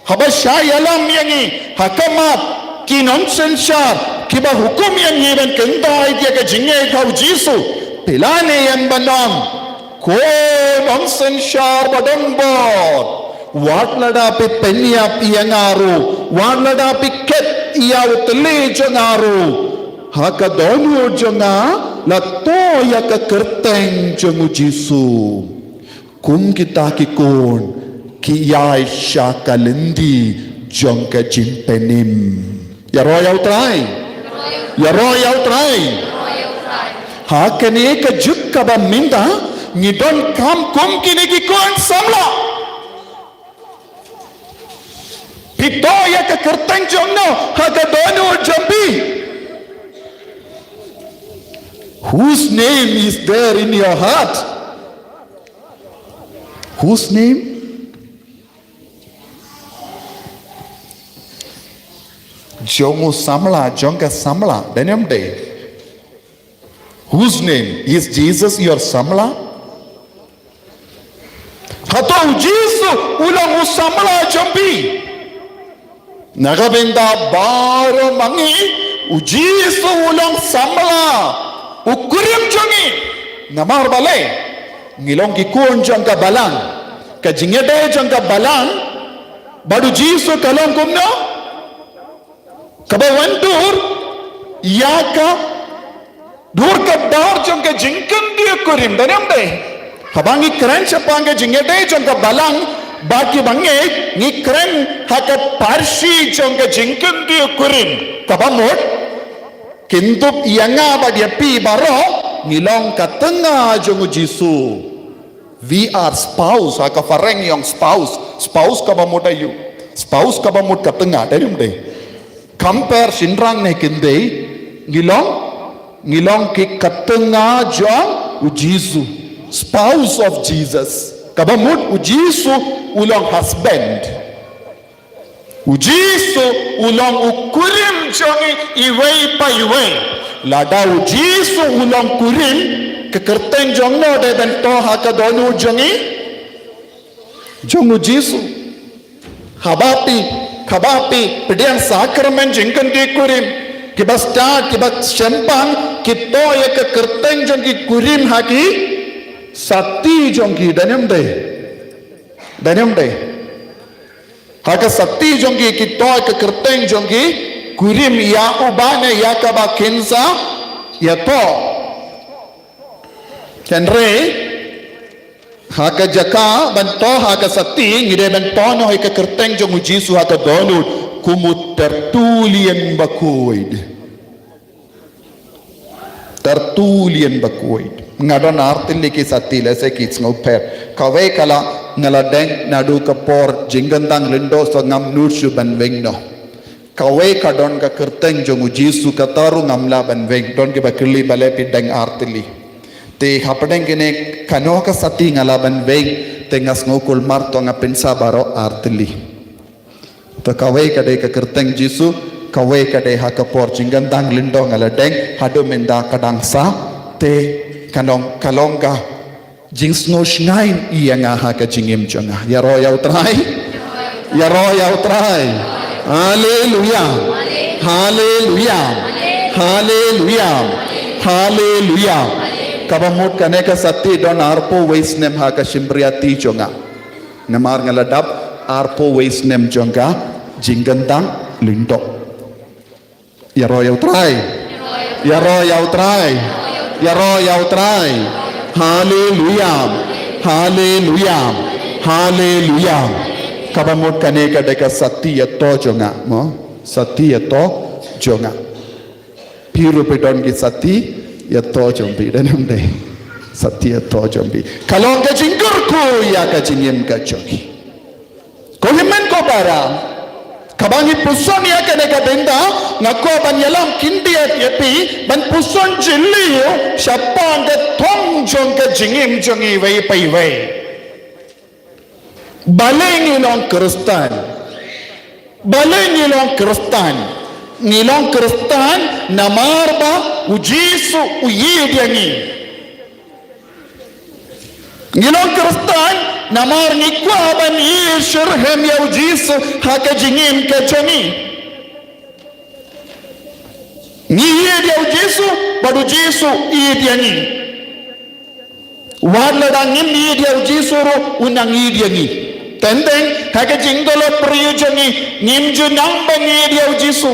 Haba shah ïalam ïa ngi ha khmat ki nongsynshar kiba hukum ïa ngi ban kyntait ïa ka jingïeit ha U Jisu, phi lah ne em ban ong, ko nongsynshar ba donbor, wat lada phi pynïap ïa nga ruh, wat lada phi khet ïa u thylliej jong nga ruh, ha ka dohnud jong nga la thoh ïa ka kyrteng jong U Jisu. Kum kita ki khun ki ïaid sha ka lynti jong ka jingpynim. Ïaroh ïa U Trai. Ïaroh ïa U Trai. Ha kane ka juk kaba mynta ngi donkam kum kine ki khun samla. Phi thoh ïa ka kyrteng jong no ha ka dohnud jong phi? Whose name is there in your heart? Whose name? Jong u samla, jong ka samla, dei ne ym dei? Whose name? Is Jesus your samla? Hato U Jisu u long u samla jong phi? Na ka bynta baroh ma ngi, U Jisu u long samla, u kurim jong ngi. Namar balei? Ngi long ki khun jong ka balang. Ka jingïadei jong ka balang bad U Jisu ka long kumno? Kaba wan dur ïa ka dur ka dar jong ka jingkyndit kurim, dang ym dei? Haba ngi kren shaphang ka jingïadei jong ka balang bad ki bangeit, ngi kren ha ka pharshi jong ka jingkyndit kurim. Kaba mut, kin dup ïa nga bad ïa phi baroh, ngi long ka tnga jong u Jisu. We are spouse, ha ka phareng ïong spouse. Spouse kaba mut aïu? Spouse kaba mut ka tnga, dang ym dei? Compare shynrang ne kin dei, ngi long, ngi long ki ka tnga jong u Jisu. Spouse of Jesus. Kaba mut u Jisu u long husband. U Jisu u long u kurim jong ngi iwei pa iwei. Lada u Jisu u long kurim, ka kyrteng jong no dei ban toh ha ka dohnud jong ngi? Jong u Jisu. Haba phi, haba phi pdiang sakramen jingkyndit kurim, kiba stad, kiba shemphang, ki toh ïa ka kyrteng jong ki kurim ha ki sati jong ki, dang ym dei? Dang ym dei? Ha ka sati jong ki, ki toh ka kyrteng jong ki kurim ïa uba ne ïa kaba kin sa ïa toh. Hynrei ha ka jaka ban toh ha ka sati, ngi dei ban toh noh ïa ka kyrteng jong u Jisu ha ka dohnud kum u Tertullian bakhuid. Tertullian bakhuid. Nga don ar tylli ki sati lehse ki sngewpher. Kawei ka la, nga la deng naduh ka por jingkyndang lyngdoh sa ngam nud shuh ban weng noh. Kawei ka don ka kyrteng jong u Jisu, kata ruh ngam lah ban weng. Don kiba kylli balei phi deng ar tylli. Te hapdeng kine kano ka sati nga lah ban weng, te nga sngew kulmar, to nga pynshah baroh ar tylli. To kawei ka dei ka kyrteng Jisu, kawei ka dei ha ka por jingkyndang lyngdoh nga la deng, haduh mynta ka dang sah, te ka long, ka long ka jingsngewshngaiñ ïa nga ha ka jingim jong nga. Ïaroh ïa U Trai. Ïaroh ïa U Trai. Haleluia. Haleluia. Haleluia. Haleluia. Kaba mut kane ka sati don arphew wei snem ha ka shympriahti jong nga. Namar nga la dap arphew wei snem jong ka jingkyndang lyngdoh. Ïaroh ïa U Trai. Ïaroh ïa U Trai. Ïaroh ïa U Trai. Haleluia. Haleluia. Haleluia. Kaba mut kane ka dei ka sati ïatoh jong nga, mo? Sati ïatoh jong nga. Phi ruh phi don ki sati ïatoh jong phi, dang ym dei? Sati ïatoh jong phi. Ka long ka jingkyrkhu ïa ka jingim ka jong ngi. Ko hynmen ko para, kaba ngi puson ïa kane ka bynta, nga kwah ban ïalam khyndiat ïa phi, ban puson jylliew shaphang ka thong jong ka jingim jong ngi iwei pa iwei. Balei ngi long Khristan? Balei ngi long Khristan? Ngi long Khristan namar ba u Jisu u ïeit ïa ngi. Ngi long Khristan namar ngi kwah ban ïeit shitrhem ïa u Jisu ha ka jingim ka jong ngi. Ngi ïeit ïa u Jisu bad u Jisu u ïeit ïa ngi. Wat lada ngim ïeit ïa u Jisu ruh, u nang ïeit ïa ngi. Teng teng ha ka jingdulot briew jong ngi, ngim ju nang ban ïeit ïa u Jisu.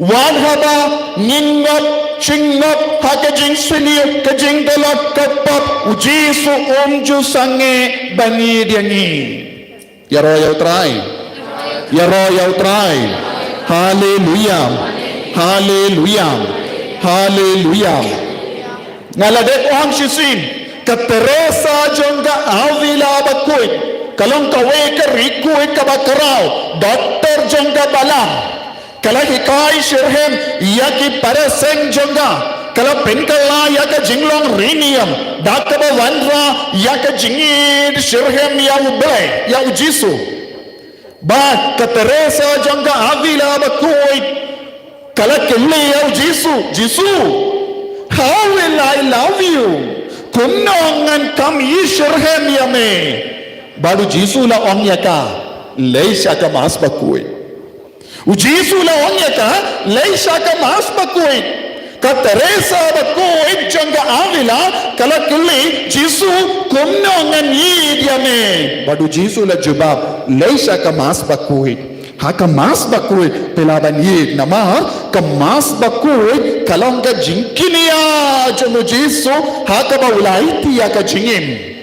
Wat haba ngin ngop jingngop ha ka jingsniew, ka jingdulot, ka pop, u Jisu um ju sangeh ban ïeit ïa ngi. Ïaroh ïa U Trai. Ïaroh ïa U Trai. Haleluia. Haleluia. Haleluia. Nga la dep ong shisien, ka Teresa jong ka Avila bakhuid, ka long kawei ka riewkhuid kaba khraw, doktor jong ka balang. Ka la hikai shitrhem ïa ki para seng jong ka. Ka la pynkylla ïa ka jinglong riewniam da kaba wanrah ïa ka jingïeit shitrhem ïa U Blei, ïa u Jisu. Bad ka Teresa jong ka Avila bakhuid, ka la kylli ïa u Jisu, Jisu, how will I love you? Kumno ngan kham ïeit shitrhem ïa me? Bad u Jisu la ong ïa ka, leit sha ka Mass bakhuid. U Jisu la ong ïa ka, leit sha ka Mass bakhuid. Ka Teresa bakhuid jong ka Avila ka la kylli, Jisu, kumno ngan ïeit ïa me? Bad u Jisu la jubab, leit sha ka Mass bakhuid. Ha ka Mass Bakhuid phi lah ban ïeit, namar ka Mass Bakhuid ka long ka jingkñia jong u Jisu ha kaba u la aiti ïa ka jingim.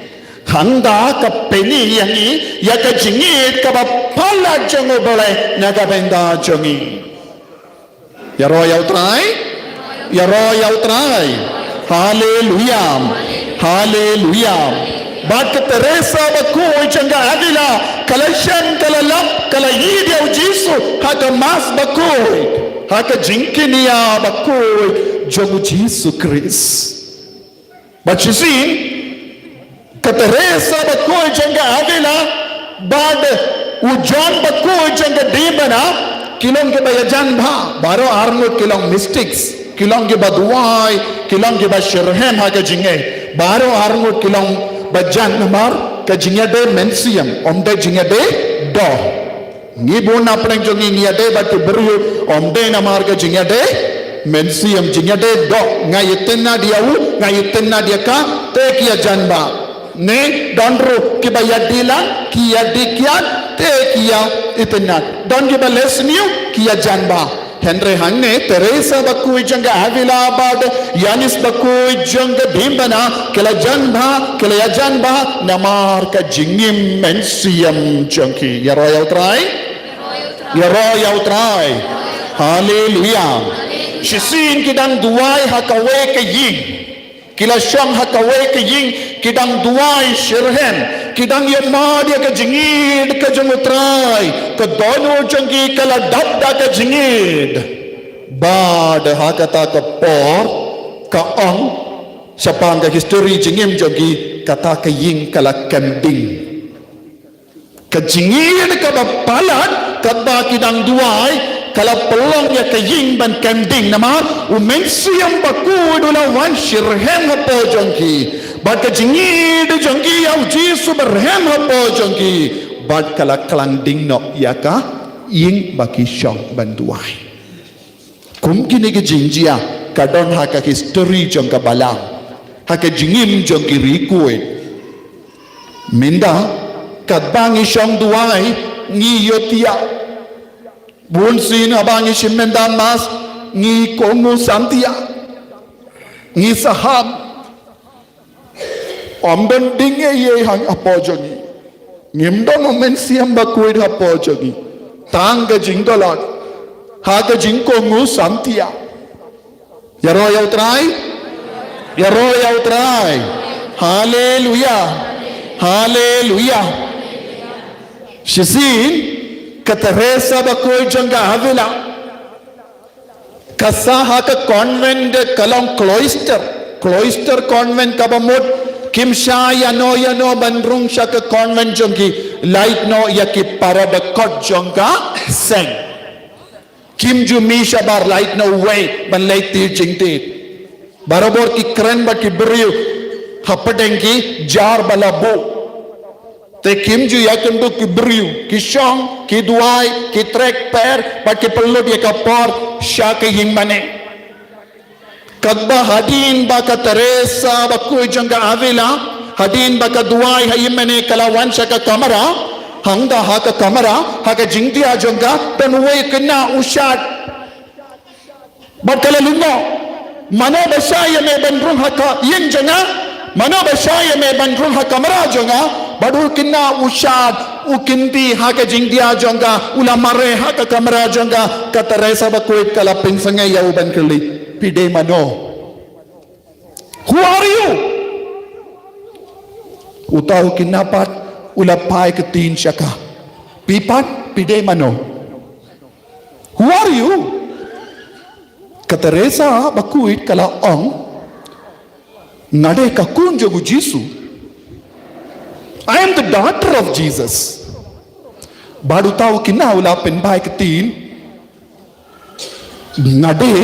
Hangta ka pyni ïa ngi ïa ka jingïeit kaba palat jong u Blei na ka bynta jong ngi. Ïaroh ïa u Trai. Ïaroh ïa u Trai. Haleluya. Haleluya. Bad ka Teresa Bakhuid jong ka Avila ka la shem, ka la lap, ka la ïeit ïa u Jisu ha ka Mass Bakhuid, ha ka jingkñia bakhuid jong u Jisu Khrist. Bad shisien ka Teresa Bakhuid jong ka Avila bad u John Bakhuid jong ka Dimbana ki long kiba ïajan bha. Baroh arngut ki long mystics, ki long kiba duwai, ki long kiba shitrhem ha ka jingngeit. Baroh arngut ki long ba jan namar ka jingïadei mynsiem, ym dei jingïadei doh. Ngi bun na pdeng jong ngi ngi ïadei bad ki briew ym dei namar ka jingïadei mynsiem, jingïadei doh, nga itynnad ïa u, nga itynnad ïa ka, te ki ïajan bha. Ne don ruh kiba ïadei lang, ki ïadei kiad, te ki ïa itynnad. Don kiba leh sniew, ki ïajan bha. Hynrei hangne Teresa Bakhuid jong ka Avila bad Yanis Bakhuid jong ka Dimbana ki la jan bha, ki la ïajan bha namar ka jingim mynsiem jong ki. Ïaroh ïa u Trai. Ïaroh ïa u Trai. Haleluya. Shisien ki dang duwai ha kawei ka ïing. Ki la shong ha kawei ka ïing, ki dang duwai shitrhem, ki dang ïa mad ïa ka jingïeit ka jong u Trai. Ka dohnud jong ki ka la dap da ka jingïeit. Bad ha kata ka por, ka ong shaphang ka history jingim jong ki, kata ka ïing ka la kem ding. Ka jingïeit kaba palat katba ki dang duwai ka la pynlong ïa ka ïing ban kem ding, namar u Mynsiem Bakhuid u la wan shitrhem hapoh jong ki. Bad ka jingïeit jong ki ïa u Jisu ba rhem hapoh jong ki, bad ka la klang ding noh ïa ka ïing ba ki shong ban duwai. Kum kine ki jingjia ka don ha ka history jong ka balang, ha ka jingim jong ki riewkhuid. Mynta katba ngi shong duwai ngi ïohthiah. Bun sien haba ngi shim mynta Mass ngi kohnguh samthiah, ngi sahap. Ym don ding ei ei hapoh jong ngi. Ngim don u Mynsiem Bakhuid hapoh jong ngi. Tang ka jingdon lang ha ka jingkohnguh samthiah. Ïaroh ïa u Trai. Ïaroh ïa u Trai. Haleluya. Haleluya. Shisien ka Teresa Bakhuid jong ka Avila ka sah ha ka convent ka long cloister. Cloister convent kaba mut kim shah ïano ïano ban rung sha ka convent jong ki, lait noh ïa ki para dkhot jong ka seng. Kim ju mih shabar, lait noh uwei ban leit tied jingtied. Barabor ki kren bad ki briew hapdeng ki jar ba la buh. Te kim ju ïakynduh ki briew, ki shong, ki duwai, ki trek per, bad ki pynlut ïa ka por sha ka ïing mane. Katba hadien ba ka Teresa Bakhuid jong ka Avila, hadien ba ka duwai ha ïing mane ka la wan sha ka kamra, hangta ha ka kamra, ha ka jingthiah jong ka, don uwei u khynnah u shad. Bad ka la lyngngoh, mano ba shah ïa me ban rung ha ka ïing jong nga? Mano ba shah ïa me ban rung ha kamra jong nga? Bad u khynnah u shad, u kynti ha ka jingthiah jong ka, u la mareh ha ka kamra jong ka. Ka Teresa Bakhuid ka la pynsangeh ïa u ban kylli, phi dei mano? Who are you? Uta u khynnah pat u la phai ktien sha ka, phi pat phi dei mano? Who are you? Ka Teresa Bakhuid ka la ong, nga dei ka khun jong u Jisu. I am the daughter of Jesus. Bad uta u khynnah u la pynphai ktien, nga dei,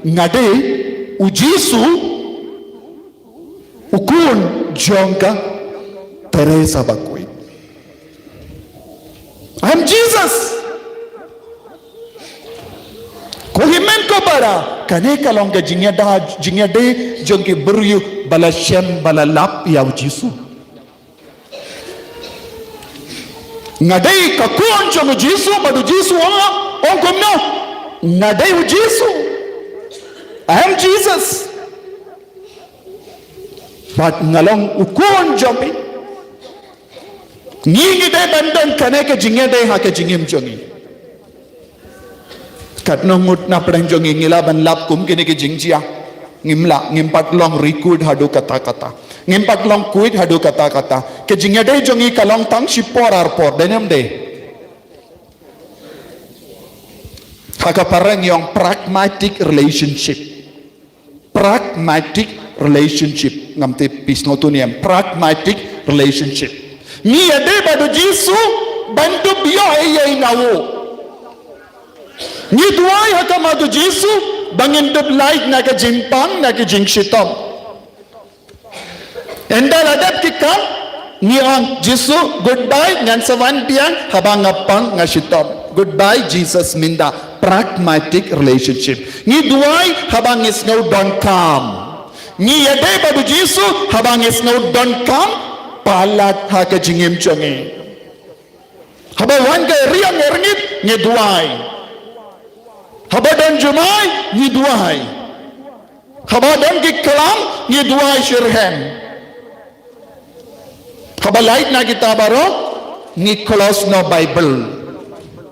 nga dei u Jisu, u khun jong ka Teresa Bakhuid. I am Jesus. Ko hynmen ko para, kane ka long ka jingïada, jingïadei jong ki briew ba la shem, ba la lap ïa u Jisu. Nga dei ka khun jong u Jisu, bad u Jisu u ong kumno? Nga dei u Jisu. I am Jesus. Bad nga long u khun jong phi. Ngi ngi dei ban don kane ka jingïadei ha ka jingim jong ngi. Katno ngut na pdeng jong ngi ngi lah ban lap kum kine ki jingjia? Ngim lah, ngim pat long riewkhuid haduh katta katta. Ngim pat long khuid haduh katta katta. Ka jingïadei jong ngi ka long tang shipor arpor, dei ne ym dei? Ha ka phareng ong pragmatic relationship. Pragmatic relationship. Ngam tip phi sngewthuh ne em, pragmatic relationship. Ngi ïadei bad u Jisu ban dup ïoh ei ei na u. Ngi duwai ha khmat u Jisu ba ngin dup lait na ka jingpang, na ka jingshitom. Ynda la dep ki kam, ngi ong, Jisu, goodbye, ngan sa wan biang haba nga pang, nga shitom. Goodbye Jesus, mynta. Pragmatic relationship. Ngi duwai haba ngi sngew donkam. Ngi ïadei bad u Jisu haba ngi sngew donkam palat ha ka jingim jong ngi. Haba wan ka riang ka rngit, ngi duwai. Haba don jumai, ngi duwai. Haba don ki klam, ngi duwai shitrhem. Haba lait na kita baroh, ngi close noh Baibl.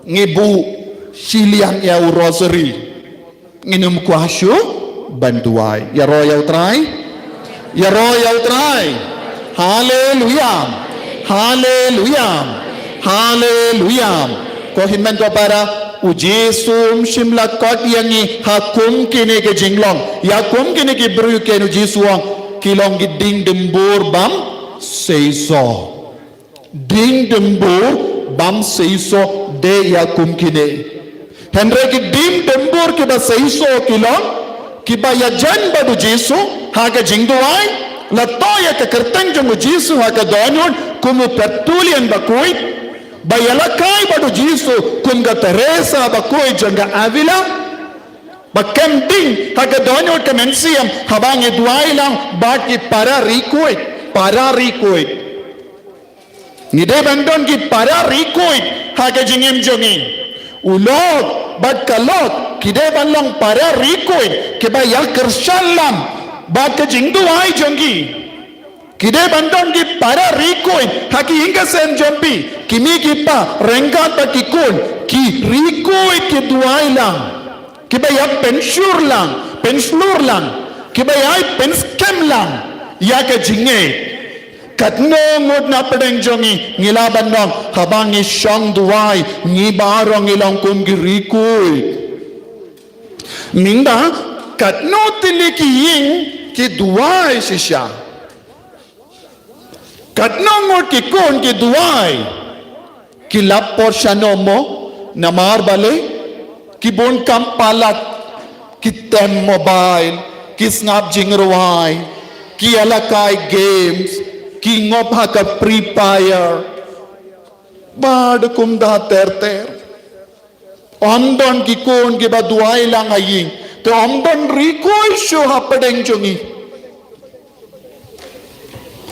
Ngi buh shiliang ïa u rosary. Ngin ym kwah shuh ban duwai. Ïaroh ïa u Trai. Ïaroh ïa u Trai. Haleluya. Haleluya. Haleluya. Ko hynmen ko para, u Jisu um shym la kot ïa ngi ha kum kine ki jinglong. Ïa kum kine ki briew, ken u Jisu u ong, ki long ki dieng dumbur bymseisoh. Dieng dumbur bymseisoh dei ïa kum kine. Hynrei ki dieng dumbur kiba seisoh ki long kiba ïajan bad u Jisu ha ka jingduwai. La thoh ïa ka kyrteng jong u Jisu ha ka dohnud kum u Tertullian bakhuid, ba ïalehkai bad u Jisu kum ka Teresa bakhuid jong ka Avila, ba kem dieng ha ka dohnud ka mynsiem haba ngi duwai lang bad ki para riewkhuid, para riewkhuid. Ngi dei ban don ki para riewkhuid ha ka jingim jong ngi. U lok bad ka lok ki dei ban long para riewkhuid kiba ïakyrshan lang bad ka jingduwai jong ngi. Ki dei ban don ki para riewkhuid ha ki ïing ki sem jong phi, ki mei ki pa, ryngkat bad ki khun, ki riewkhuid ki duwai lang, kiba ïa pynshlur lang, pynshlur lang, kiba ïa pynskhem lang ïa ka jingngeit. Katno ngut na pdeng jong ngi ngi lah ban ong, haba ngi shong duwai, ngi baroh ngi long kum ki riewkhuid. Mynta, katno tylli ki ïing ki duwai shisha? Katno ngut ki khun ki duwai? Ki lap por shano mo, namar balei? Ki bun kam palat, ki tem mobile, ki sngap jingrwai, ki ïalehkai games, ki ngop ha ka Free Fire. Bad kumta ter ter. Ym don ki khun kiba duwai lang ha ïing. Te ym don riewkhuid shuh ha pdeng jong ngi.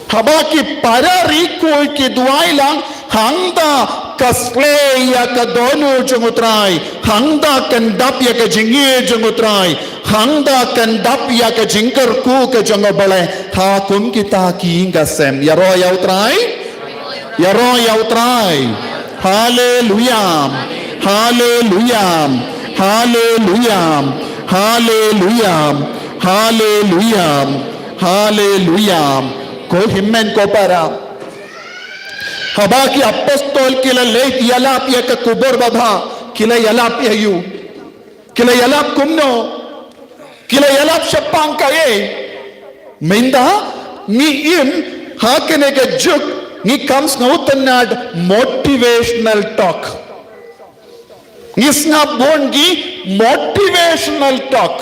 Haba ki para riewkhuid ki duwai lang, hangta ka sleh ïa ka dohnud jong u Trai, hangta kan dap ïa ka jingïeit jong u Trai, hangta kan dap ïa ka jingkyrkhu ka jong u Blei ha kum kita ki ïing ki sem. Ïaroh ïa u Trai. Ïaroh ïa u Trai. Haleluya. Haleluya. Haleluya. Haleluya. Haleluya. Haleluya. Ko hynmen ko para, haba ki apostol ki la leit ïalap ïa ka khubor babha, ki la ïalap ïa u. Ki la ïalap kumno? Ki la ïalap shaphang kaei? Mynta ngi im ha kane ka juk, ngi kham sngewtynnad motivational talk. Ngi sngap bun ki motivational talk,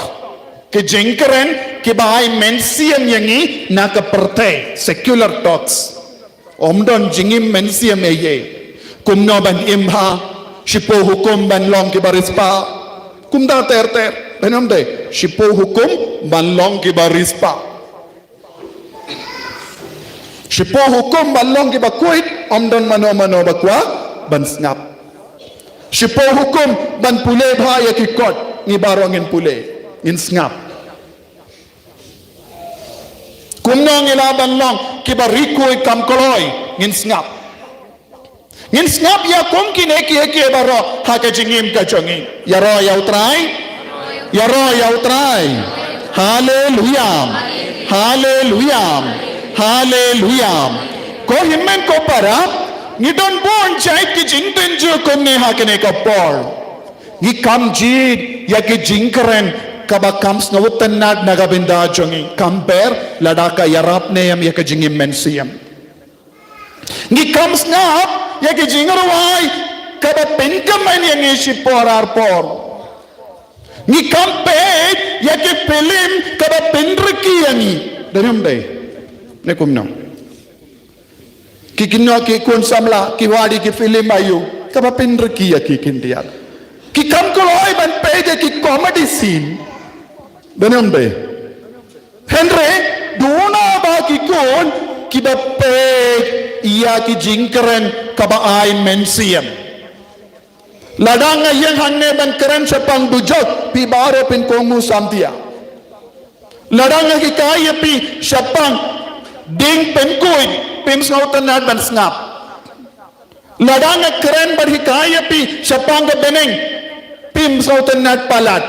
ki jingkren kiba ai mynsiem ïa ngi na ka pyrthei, secular talks. Ym don jingim mynsiem ei ei. Kumno ban im bha, shiphew hukum ban long kiba riewspah. Kumta ter ter. Ban ym dei, shiphew hukum ban long kiba riewspah. Shiphew hukum ban long kiba khuid, ym don mano mano ba kwah ban sngap. Shiphew hukum ban pule bha ïa ki kot, ngi baroh ngin pule, ngin sngap. Kumno ngi lah ban long kiba ri khuid kam kloi, ngin sngap. Ngin sngap ïa kum kine kiei kiei baroh ha ka jingim ka jong ngi. Ïaroh ïa U Trai. Ïaroh ïa U Trai. Haleluya. Haleluya. Haleluya. Ko hynmen ko para, ngi don bun jait ki jingtynjuh kumne ha kane ka por. Ngi kam jied ïa ki jingkren kaba kam sngewtynnat na ka bynta jong ngi, kam ber lada ka ïarap ne em ïa ka jingim mynsiem. Ngi kam sngap ïa ki jingrwai kaba pynkmen ïa ngi shi por ar por. Ngi kam peit ïa ki phlim kaba pynrkhie ïa ngi. Dei ne ym dei? Ne kumno? Ki kynnoh ki khun samla ki wad ïa ki phlim aiu kaba pynrkhie ïa ki khyndiat. Ki kam kloi ban peit ïa ki comedy scene. Dei ne ym dei? Hynrei duna ba ki khun kiba peit ïa ki jingkren kaba ai mynsiem. Lada nga ïeng hangne ban kren shaphang dujok, phi baroh phin kohnguh samtia. Lada nga hikai ïa phi shaphang diengpynkhuid, phim sngewtynnat ban sngap. Lada nga kren ban hikai ïa phi shaphang ka bneng, phim sngewtynnat palat.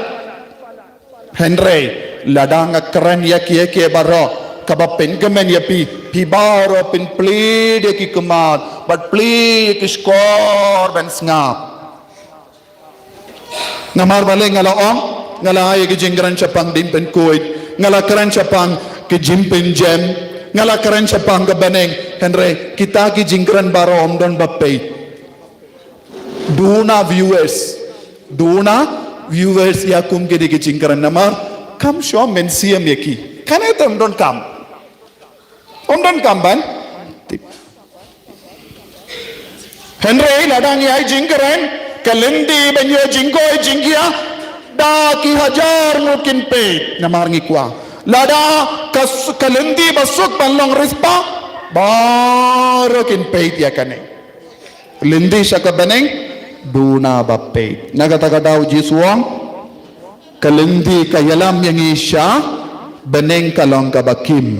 Hynrei lada nga kren ïa kiei kiei baroh kaba pynkmen ïa phi, phi baroh phin plie ïa ki khmat bad plie ïa ki shkor ban sngap. Namar balei nga la ong, nga la ai ïa ki jingkren shaphang diengpynkhuid, nga la kren shaphang ki jingpynjem, nga la kren shaphang ka bneng, hynrei kita ki jingkren baroh ym don ba peit. Duna viewers. Duna viewers ïa kum kine ki jingkren namar kam shym mynsiem ïa ki. Kane te ym donkam. Ym donkam ban tip. Hynrei lada ngi ai jingkren, ka lynti ban ïoh jingkoit jingkhiah da ki hajar ngut kin peit namar ngi kwah. Lada ka s-, ka lynti ba suk ban long riewspah, baroh kin peit ïa kane. Lynti sha ka bneng, duna ba peit. Na kata ka daw Jisu u ong, ka lynti ka ïalam ïa ngi sha bneng ka long kaba khim.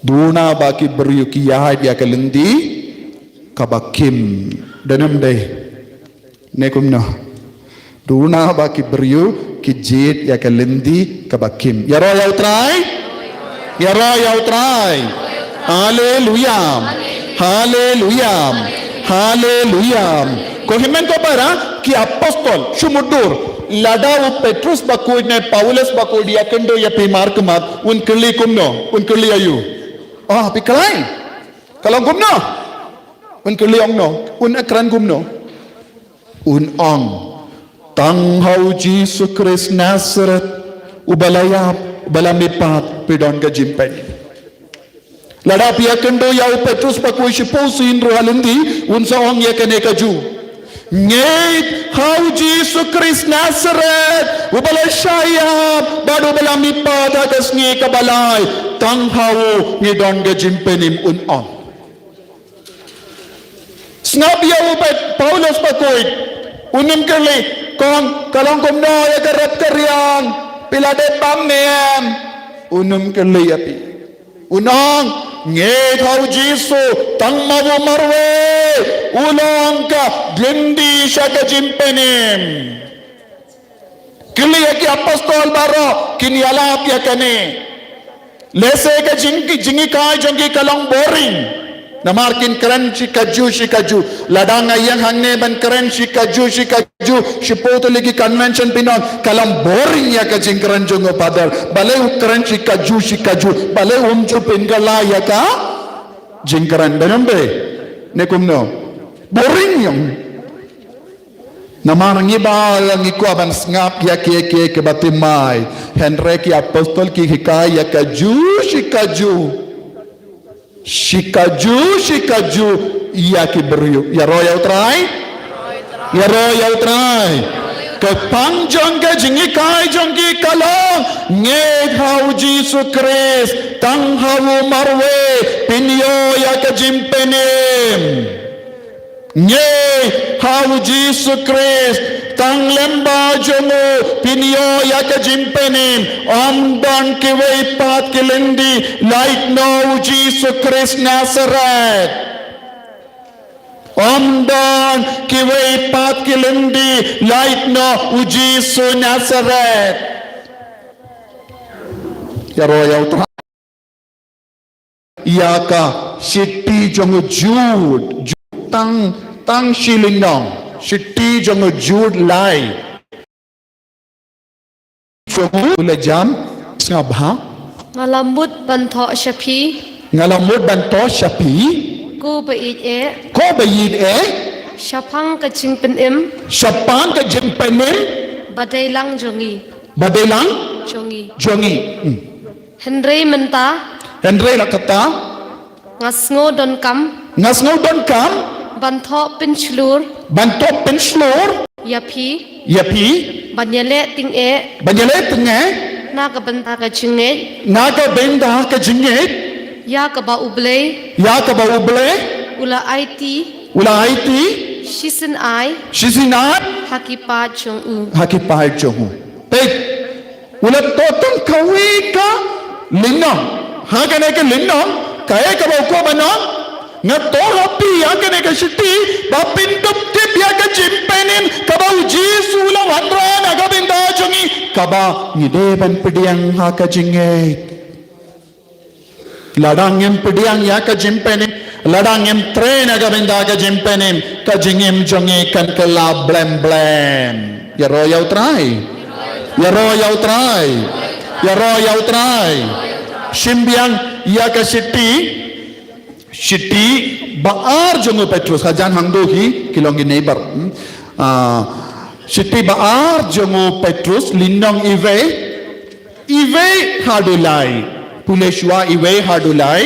Duna ba ki briew ki ïaid ïa ka lynti kaba khim. Dei ne ym dei? Ne kumno? Duna ba ki briew ki jied ïa ka lynti kaba khim. Ïaroh ïa U Trai. Ïaroh ïa U Trai. Haleluya. Haleluya. Haleluya. Ko hynmen ko para, ki apostol, shu mutdur. Lada u Petrus bakhuid ne Paulus bakhuid ïakynduh ïa phi markhmat, un kylli kumno? Un kylli aiu? Ah, phi kren. Ka long kumno? Un kylli ong no, un kren kumno? Un ong, tang ha u Jisu Khrist Nasareth, uba la ïap, uba la mihpat, phi don ka jingpynim. Lada phi ïakynduh ïa u Petrus bakhuid shiphew sien ruh ha lynti, un sa ong ïa kane kajuh. Ngeit ha u Jisu Khrist Nasareth, uba la shah ïap, bad uba la mihpat ha ka sngi kaba lai, tang ha u ngi don ka jingpynim, un ong. Sngap ïa u Pet-, Paulus bakhuid. Un ym kylli, kong, ka long kumno ïa ka rep ka riang, phi la dep bam ne em? Un ym kylli ïa phi. Un ong, ngeit ha u Jisu, tang ma u marwei, u long ka lynti sha ka jingpynim. Kylli ïa ki apostol baroh, kin ïalap ïa kane. Lehse ka jing, jinghikai jong ki ka long boring. Namar kin kren shi kajuh shi kajuh. Lada nga ïeng hangne ban kren shi kajuh shi kajuh, shiphew tylli ki convention phin ong, ka long boring ïa ka jingkren jong u Father. Balei u kren shi kajuh shi kajuh? Balei um ju pynkylla ïa ka jingkren? Dei ne ym dei? Ne kumno? Boring ïa u. Namar ngi baroh ngi kwah ban sngap ïa kiei kiei kiba thymmai. Hynrei ki apostol ki hikai ïa kajuh shi kajuh. Shi kajuh shi kajuh ïa ki briew. Ïaroh ïa U Trai. Ïaroh ïa U Trai. Ka pang jong ka jinghikai jong ki ka long, ngeit ha u Jisu Khrist, tang ha u marwei, phin ïoh ïa ka jingpynim. Ngi ha u Jisu Khrist, tang lyngba jong u phin ïoh ïa ka jingpynim. Ym don kiwei pat ki lynti lait noh u Jisu Khrist Nasareth. Ym don kiwei pat ki lynti lait noh u Jisu Nasareth. Ïaroh ïa u Trai. Ïa ka shithi jong u Jud, Jud tang, tang shi lynnong, shithi jong u Jud lai. Jong u la jam, sngap ha. Nga la mut ban thoh sha phi. Nga la mut ban thoh sha phi. Ko ba ïeit eh. Ko ba ïeit eh. Shaphang ka jingpynim. Shaphang ka jingpynim. Ba dei lang jong ngi. Ba dei lang. Jong ngi. Jong ngi. Hmm. Hynrei mynta. Hynrei la kata. Nga sngew donkam. Nga sngew donkam. Ban thoh pynshlur. Ban thoh pynshlur. Ïa phi. Ïa phi. Ban ïaleh tyngeh. Ban ïaleh tyngeh. Na ka bynta ka jingngeit. Na ka bynta ka jingngeit. Ïa kaba U Blei. Ïa kaba U Blei. U la aiti. U la aiti. Shisien ai. Shisien ai. Ha ki paid jong u. Ha ki paid jong u. Peit. U la thoh tang kawei ka lynnong. Ha kane ka lynnong, kaei kaba u kwah ban ong? Nga thoh ha phi ïa kane ka shithi, ba phin dup tip ïa ka jingpynim, kaba u Jisu u la wanrah na ka bynta jong ngi, kaba ngi dei ban pdiang ha ka jingngeit. Lada ngim pdiang ïa ka jingpynim, lada ngim trei na ka bynta ka jingpynim, ka jingim jong ngi kan kylla blem blem. Ïaroh ïa u Trai. Ïaroh ïa u Trai. Ïaroh ïa u Trai. Shim biang ïa ka shithi. Shithi ba ar jong u Petrus. Hajan hangto hi ki long ki neighbor. Hmm. Ah, shithi ba ar jong u Petrus lynnong iwei. Iwei haduh lai. Pule shuwa iwei haduh lai.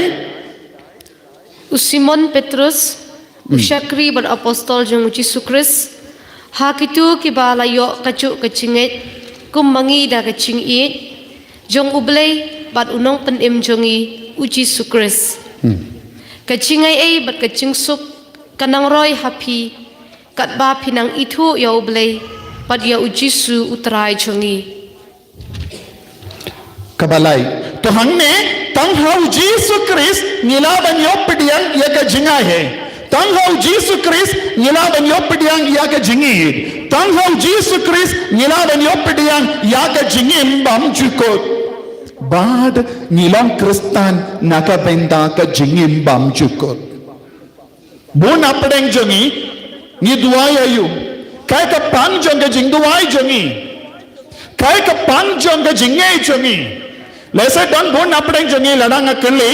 U Simon Petrus, u shakri bad apostol jong u Jisu Khrist, ha kito kiba la ïoh kajuh ka jingngeit, kum ma ngi da ka jingïeit jong U Blei bad u nongpynim jong ngi u Jisu Khrist. Hmm. Ka jingaiei bad ka jingsuk ka nang roi ha phi, katba phi nang ithuh ïa U Blei bad ïa u Jisu u Trai jong ngi. Kaba lai. To hangne, tang ha u Jisu Khrist ngi lah ban ïoh pdiang ïa ka jingaiei. Tang ha u Jisu Khrist ngi lah ban ïoh pdiang ïa ka jingïeit. Tang ha u Jisu Khrist ngi lah ban ïoh pdiang ïa ka jingim bymjukut. Bad ngi long Khristan na ka bynta ka jingim bymjukut. Bun na pdeng jong ngi, ngi duwai aïu? Kaei ka pang jong ka jingduwai jong ngi? Kaei ka pang jong ka jingngeit jong ngi? Lehse don bun na pdeng jong ngi, lada nga kylli,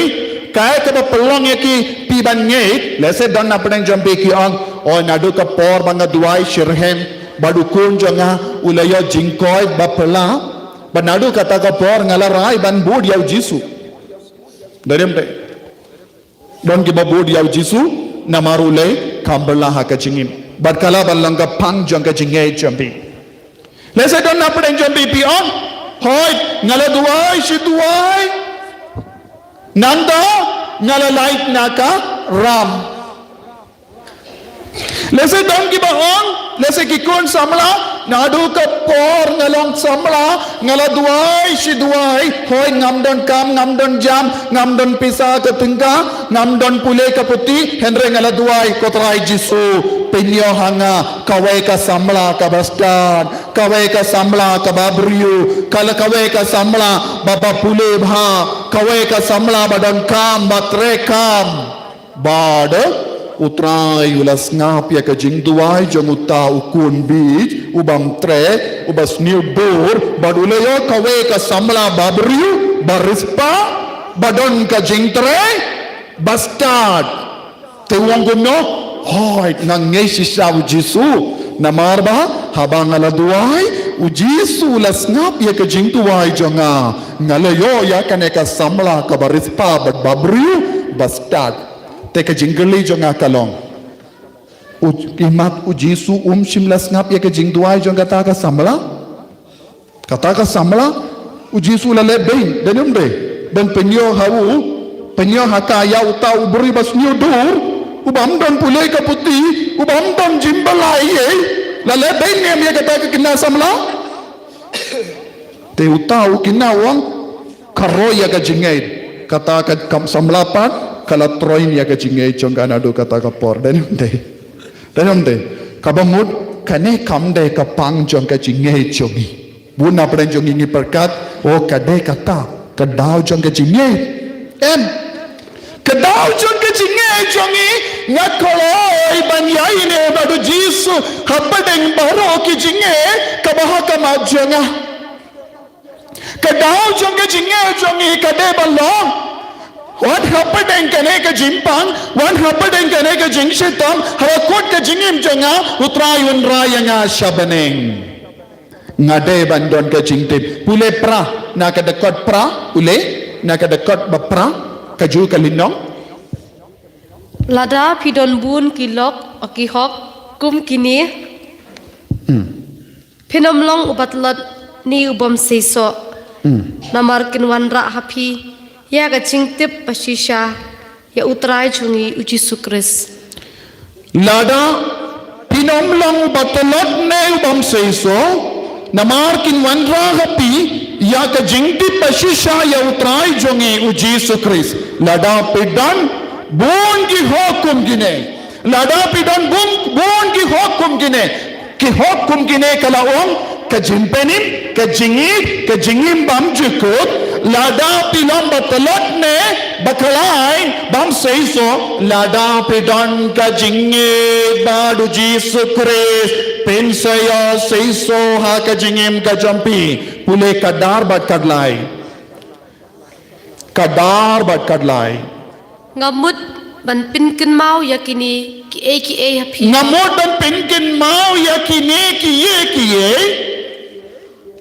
kaei kaba pynlong ïa ki phi ban ngeit? Lehse don na pdeng jong phi ki ong, oi, naduh ka por ba nga duwai shitrhem bad u khun jong nga u la ïoh jingkoit ba phylla, bad naduh kata ka por nga la rai ban bud ïa u Jisu. Dei ne ym dei? Don kiba bud ïa u Jisu namar u leh kam phylla ha ka jingim. Bad ka lah ban long ka pang jong ka jingngeit jong phi. Lehse don na pdeng jong phi phi ong, hooid, nga la duwai shi duwai, nangta nga la lait na ka ram. Lehse don kiba ong, lehse ki khun samla, naduh ka por nga long samla, nga la duwai shi duwai, hooid, ngam don kam, ngam don jam, ngam don pisa ka tyngka, ngam don pule ka puthi, hynrei nga la duwai, ko Trai Jisu, pynïoh ha nga kawei ka samla kaba stad, kawei ka samla kaba briew, ka la kawei ka samla ba, ba pule bha, kawei ka samla ba don kam, ba trei kam. Bad u Trai u la sngap ïa ka jingduwai jong uta u khun bieit, u bym trei, u ba sniew dur, bad u la ïoh kawei ka samla ba briew, ba riewspah, ba don ka jingtrei, ba stad. Te u ong kumno, hooid, nga ngeit shisha u Jisu, namar ba, haba nga la duwai, u Jisu u la sngap ïa ka jingduwai jong nga, nga la ïoh ïa kane ka samla kaba riewspah bad ba briew, ba stad. Te ka jingkylli jong nga ka long, u, imat u Jisu um shym la sngap ïa ka jingduwai jong kata ka samla? Kata ka samla, u Jisu u la leh beiñ, dei ne ym dei? Ban pynïoh ha u, pynïoh ha ka ïa uta u briew ba sniew dur, u bym don pule ka puthi, u bym don jingpynlait ei, la leh beiñ ne em ïa kata ka khynnah samla. Te uta u khynnah u ong, ka roi ïa ka jingngeit. Kata ka kam samla pat ka la troiñ ïa ka jingngeit jong ka naduh kata ka por. Dei ne em dei? Dei ne em dei? Kaba mut kane kam dei ka pang jong ka jingngeit jong ngi. Bun na pdeng jong ngi ngi pyrkhat, o ka dei kata ka daw jong ka jingngeit. Em. Ka daw jong ka jingngeit jong ngi, nga kloi ban ïaineh bad u Jisu hapdeng baroh ki jingeh kaba ha khmat jong nga. Ka daw jong ka jingngeit jong ngi ka dei ban long, wat hapdeng kane ka jingpang, wat hapdeng kane ka jingshitom, ha kut ka jingim jong nga, u Trai un rai ïa nga sha bneng. Nga dei ban don ka jingtip. Pule pra, na ka dkhot pra, pule, na ka dkhot ba pra, ka ju ka lynnong. Lada phi don bun ki lok, o ki hok, kum kine. Hmm. Phin ym long uba tlot ne u bym seisoh. Hmm. Namar kin wanrah ha phi ïa ka jingtip ba shisha ïa u Trai jong ngi u Jisu Khrist. Lada phin ym long uba tlot ne u bym seisoh, namar kin wanrah ha phi ïa ka jingtip ba shisha ïa u Trai jong ngi u Jisu Khrist. Lada phi don bun ki hok kum kine. Lada phi don bun, bun ki hok kum kine. Ki hok kum kine ka la ong, ka jingpynim, ka jingïeit, ka jingim bymjukut, lada phi long ba tlot ne ba khlaiñ, bym seisoh, lada phi don ka jingïeit bad u Jisu Khrist, phin sa ïoh seisoh ha ka jingim ka jong phi. Pule khatdar bad khatlai. Khatdar bad khatlai. Nga mut ban pynkynmaw ïa kine kiei kiei ha phi. Nga mut ban pynkynmaw ïa kine kiei kiei.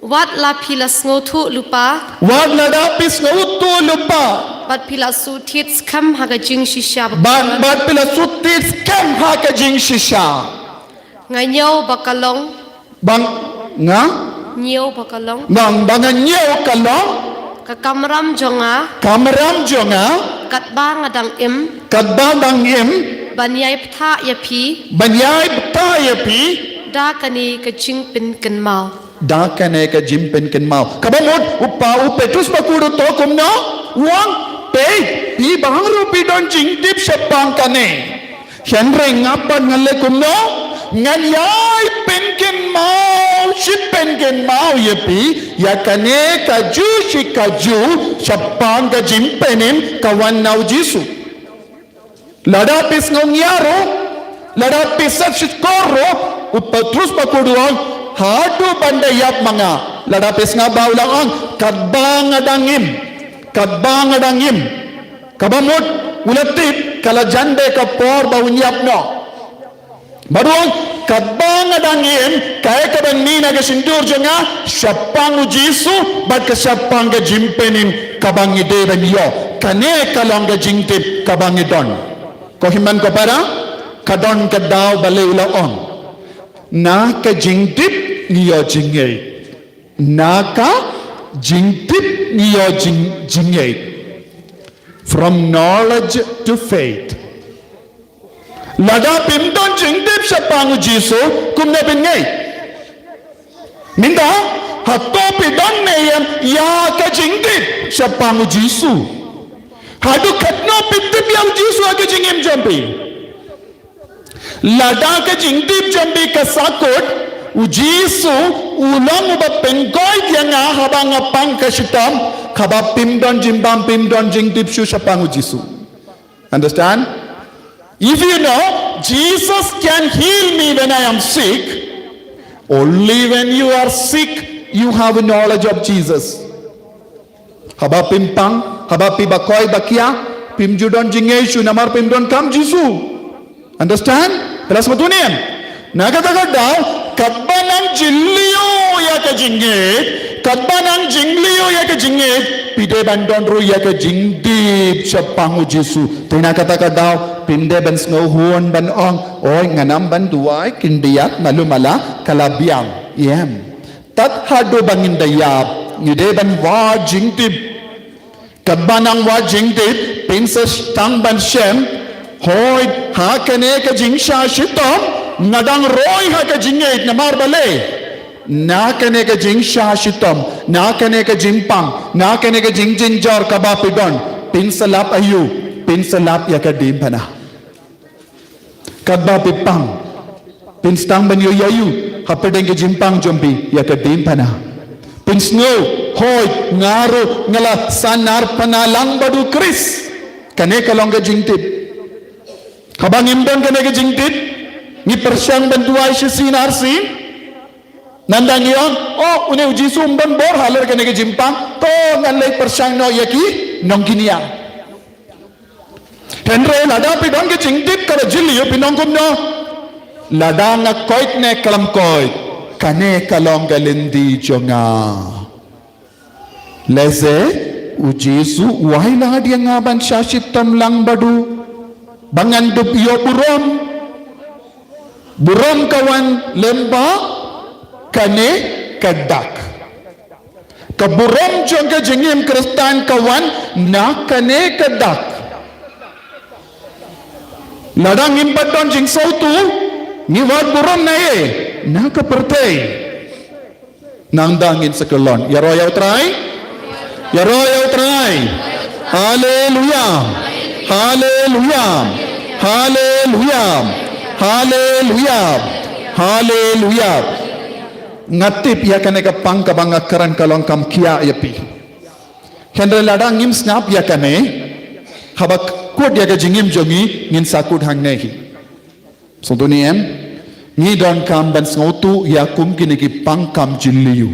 Wat la phi la sngewthuh lypa. Wat lada phi sngewthuh lypa. Bad phi la shu thied skhem ha ka jingshisha. Bad, bad phi la shu thied skhem ha ka jingshisha. Nga ñiew ba ka long. Ba nga ñiew ba ka long. Ba, ba nga ñiew ka long. Ka kamram jong nga. Kamram jong nga. Katba nga dang im. Katba dang im. Ban ïai bthah ïa phi. Ban ïai bthah ïa phi. Da kane ka jingpynkynmaw. Da kane ka jingpynkynmaw. Kaba mut u pa u Petrus bakordor u ong kumno? U ong, peit, phi baroh phi don jingtip shaphang kane. Hynrei nga pat ngan leh kumno? Ngan ïai pynkynmaw, shi pynkynmaw ïa phi ïa kane kajuh shi kajuh shaphang ka jingpynim ka wan na u Jisu. Lada phi sngew ngiah ruh, lada phi sat shkor ruh, u Petrus bakordor u ong, haduh ban da ïap ma nga. Lada phi sngap ba u la ong, katba nga dang im, katba nga dang im. Kaba mut u la tip ka la jan beit ka por ba un ïap noh. Bad u ong, katba nga dang im, kaei kaban mih na ka shyntur jong nga shaphang u Jisu bad ka shaphang ka jingpynim kaba ngi dei ban ïoh. Kane ka long ka jingtip kaba ngi don. Ko hynmen ko para, ka don ka daw balei u la ong, na ka jingtip ngi ïoh jingngeit. Na ka jingtip ngi ïoh jing, jingngeit. From knowledge to faith. Lada phim don jingtip shaphang u Jisu, kumno phin ngeit? Mynta, hato phi don ne em ïa ka jingtip shaphang u Jisu? Haduh katno phi tip ïa u Jisu ha ka jingim jong phi? Lada ka jingtip jong phi ka sahkut, u Jisu u long uba pynkoit ïa nga haba nga pang ka shitom, kaba phim don jingbam, phim don jingtip shuh shaphang u Jisu. Understand? If you know Jesus can heal me when I am sick, only when you are sick you have a knowledge of Jesus. Haba phim pang, haba phi bakoi bakia, phim ju don jingngeit shuh namar phim donkam Jisu. Understand? Phi la sngewthuh ne em? Na kata ka daw, katba nang jingleh ïa ka jingngeit, katba nang jingleh ïa ka jingngeit, phi dei ban don ruh ïa ka jingtip shaphang u Jisu. Te na kata ka daw, phim dei ban sngewhun ban ong, oi, ngan ym ban duwai, kin biang, malu mala, ka la biang. Em. Tad haduh ba ngin da ïap, ngi dei ban wad jingtip. Katba nang wad jingtip, phin sa sdang ban shem, Hooid, ha kane ka jingshah shitom, nga dang roi ha ka jingngeit namar balei. Na kane ka jingshah shitom, na kane ka jingpang, na kane ka jingjynjar kaba phi don, phin sa lap aïu, phin sa lap ïa ka diengphna. Katba phi pang, phin sdang ban ïohi aïu hapdeng ka jingpang jong phi ïa ka diengphna. Phin sngew, hooid, nga ruh nga la sahnarphna lang bad u Khrist. Kane ka long ka jingtip. Haba ngim don kane ka jingtip, ngi pyrshang ban duwai shisien arsien. Nangta ngi ong, oh, une u Jisu um don bor halor kane ka jingpang, to ngan leit pyrshang noh ïa ki nongkynnoh. Hynrei lada phi don ka jingtip kaba jylliew, phin ong kumno? Lada nga koit ne khlem koit, kane ka long ka lynti jong nga. Lehse u Jisu u ai lad ïa nga ban shah shitom lang bad u, ba ngan dup ïoh burom. Burom ka wan lyngba kane ka dak. Ka burom jong ka jingim Khristan ka wan na kane ka dak. Lada ngim pat don jingsngewthuh, ngi wad burom na ei? Na ka pyrthei. Nangta ngin sa kyllon. Ïaroh ïa U Trai. Ïaroh ïa U Trai. Haleluia. Haleluia. Haleluia. Haleluia. Haleluia. Nga tip ïa kane ka pang kaba nga kren ka long kam khia ïa phi. Hynrei lada ngim sngap ïa kane, haba kut ïa ka jingim jong ngi, ngin sa kut hangne hi. Sngewthuh ne em? Ngi donkam ban sngewthuh ïa kum kine ki pang kam jylliew.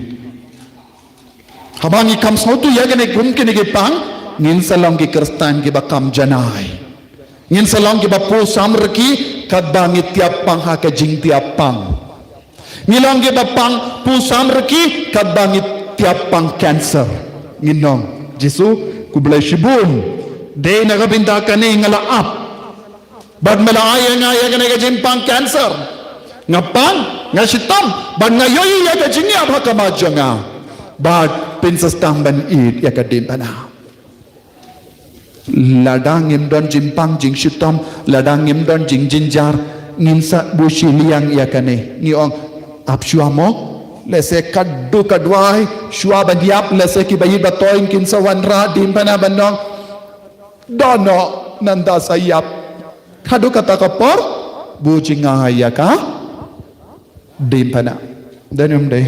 Haba ngi kam sngewthuh ïa kine kum kine ki pang, ngin sa long ki Khristan kiba kam janai. Ngin sa long kiba pur samrkhie katba ngi tiap pang ha ka jingtiap pang. Ngi long kiba pang pur samrkhie katba ngi tiap pang cancer. Ngin ong, Jisu, khublei shibun. Dei na ka bynta kane nga la ap. Bad me la ai ïa nga ïa kane ka jingpang cancer. Nga pang, nga shitom, bad nga ïohi ïa ka jingïap ha khmat jong nga. Bad phin sa sdang ban ïeit ïa ka diengphna. Lada ngim don jingpang jingshitom, lada ngim don jingjynjar, ngin sa buh shiliang ïa kane. Ngi ong, ap shuwa mo. Lehse katto katne shuwa ban ïap, lehse kiba ïeit ba thoiñ kin sa wanrah diengphna ban ong, don noh, nangta sa ïap. Haduh kata ka por, buh jngai ïa ka diengphna. Dei ne ym dei?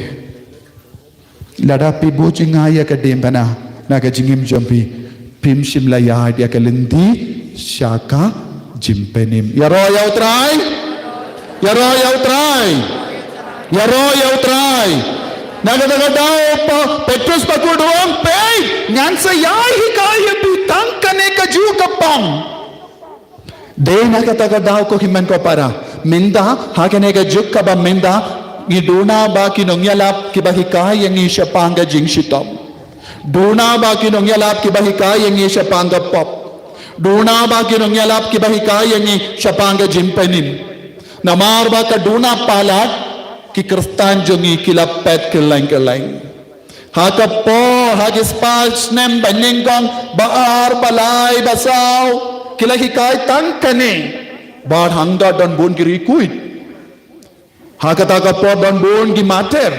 Lada phi buh jngai ïa ka diengphna na ka jingim jong phi, phim shym la ïaid ïa ka lynti sha ka jingpynim. Ïaroh ïa U Trai. Ïaroh ïa U Trai. Ïaroh ïa U Trai. Na kata ka daw pa Petrus ba kut u ong, peit, ngan sa ïai hikai ïa phi tang kane kajuh ka pang. Dei na kata ka daw ko hynmen ko para. Mynta, ha kane ka juk kaba mynta, ngi duna ba ki nongïalap kiba hikai ïa ngi shaphang ka jingshitom. Duna ba ki nongïalap kiba hikai ïa ngi shaphang ka pop. Duna ba ki nongïalap kiba hikai ïa ngi shaphang ka jingpynim. Namar ba ka duna palat ki Khristan jong ngi ki la pet kylleng kylleng. Ha ka por, ha ki spah snem ba nyngkong, ba ar, ba lai, ba saw, ki la hikai tang kane. Bad hangta don bun ki riewkhuid. Ha kata ka por don bun ki martir.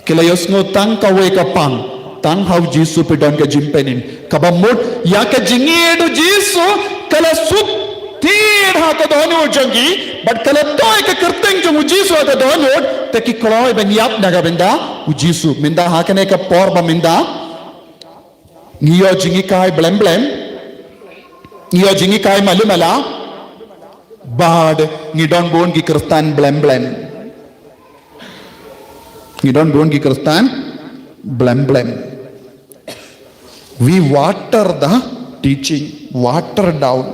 Ki la ïohsngew tang kawei ka pang, tang ha u Jisu phi don ka jingpynim. Kaba mut ïa ka jingïeit u Jisu ka la sut tied ha ka dohnud jong ki, bad ka la thoh ïa ka kyrteng jong u Jisu ha ka dohnud, te ki kloi ban ïap na ka bynta u Jisu. Mynta ha kane ka por ba mynta ngi ïoh jinghikai blem blem, ngi ïoh jinghikai malu mala, bad ngi don bun ki Khristan blem blem. Ngi don bun ki Khristan blem blem. We water the teaching, water down.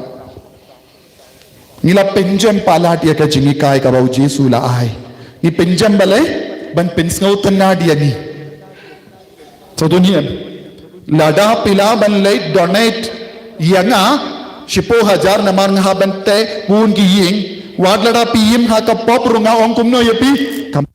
Ngi la pynjem palat ïa ka jinghikai kaba u Jisu u la ai. Ngi pynjem balei? Ban pynsngewtynnad ïa ngi. Sngewthuh ne em? Lada phi lah ban leit donate ïa nga shiphew hajar namar nga hap ban teh bun ki ïing. Wat lada phi im ha ka pop ruh nga ong kumno ïa phi? Kam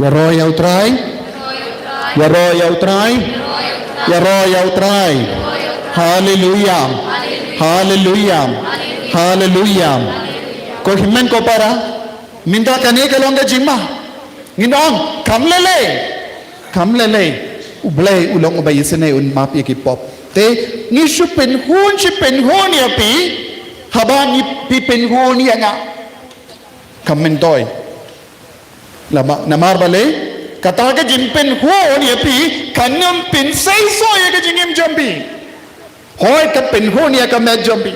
Ïaroh ïa U Trai. Ïaroh ïa U Trai. Ïaroh ïa U Trai. Haleluia. Haleluia. Haleluia. Ko hynmen ko para, mynta kane ka long ka jingma. Ngin ong, kam lei lei. Kam lei lei. U Blei u long uba isynei, un map ïa ki pop. Te ngi shu pynhun, shu pynhun ïa phi, haba ngi, phi pynhun ïa nga. Kam myntoi. Lama, namar balei, kata ka jingpynhun ïa phi kan ym pynseisoh ïa ka jingim jong phi. Hooid, ka pynhun ïa ka met jong phi,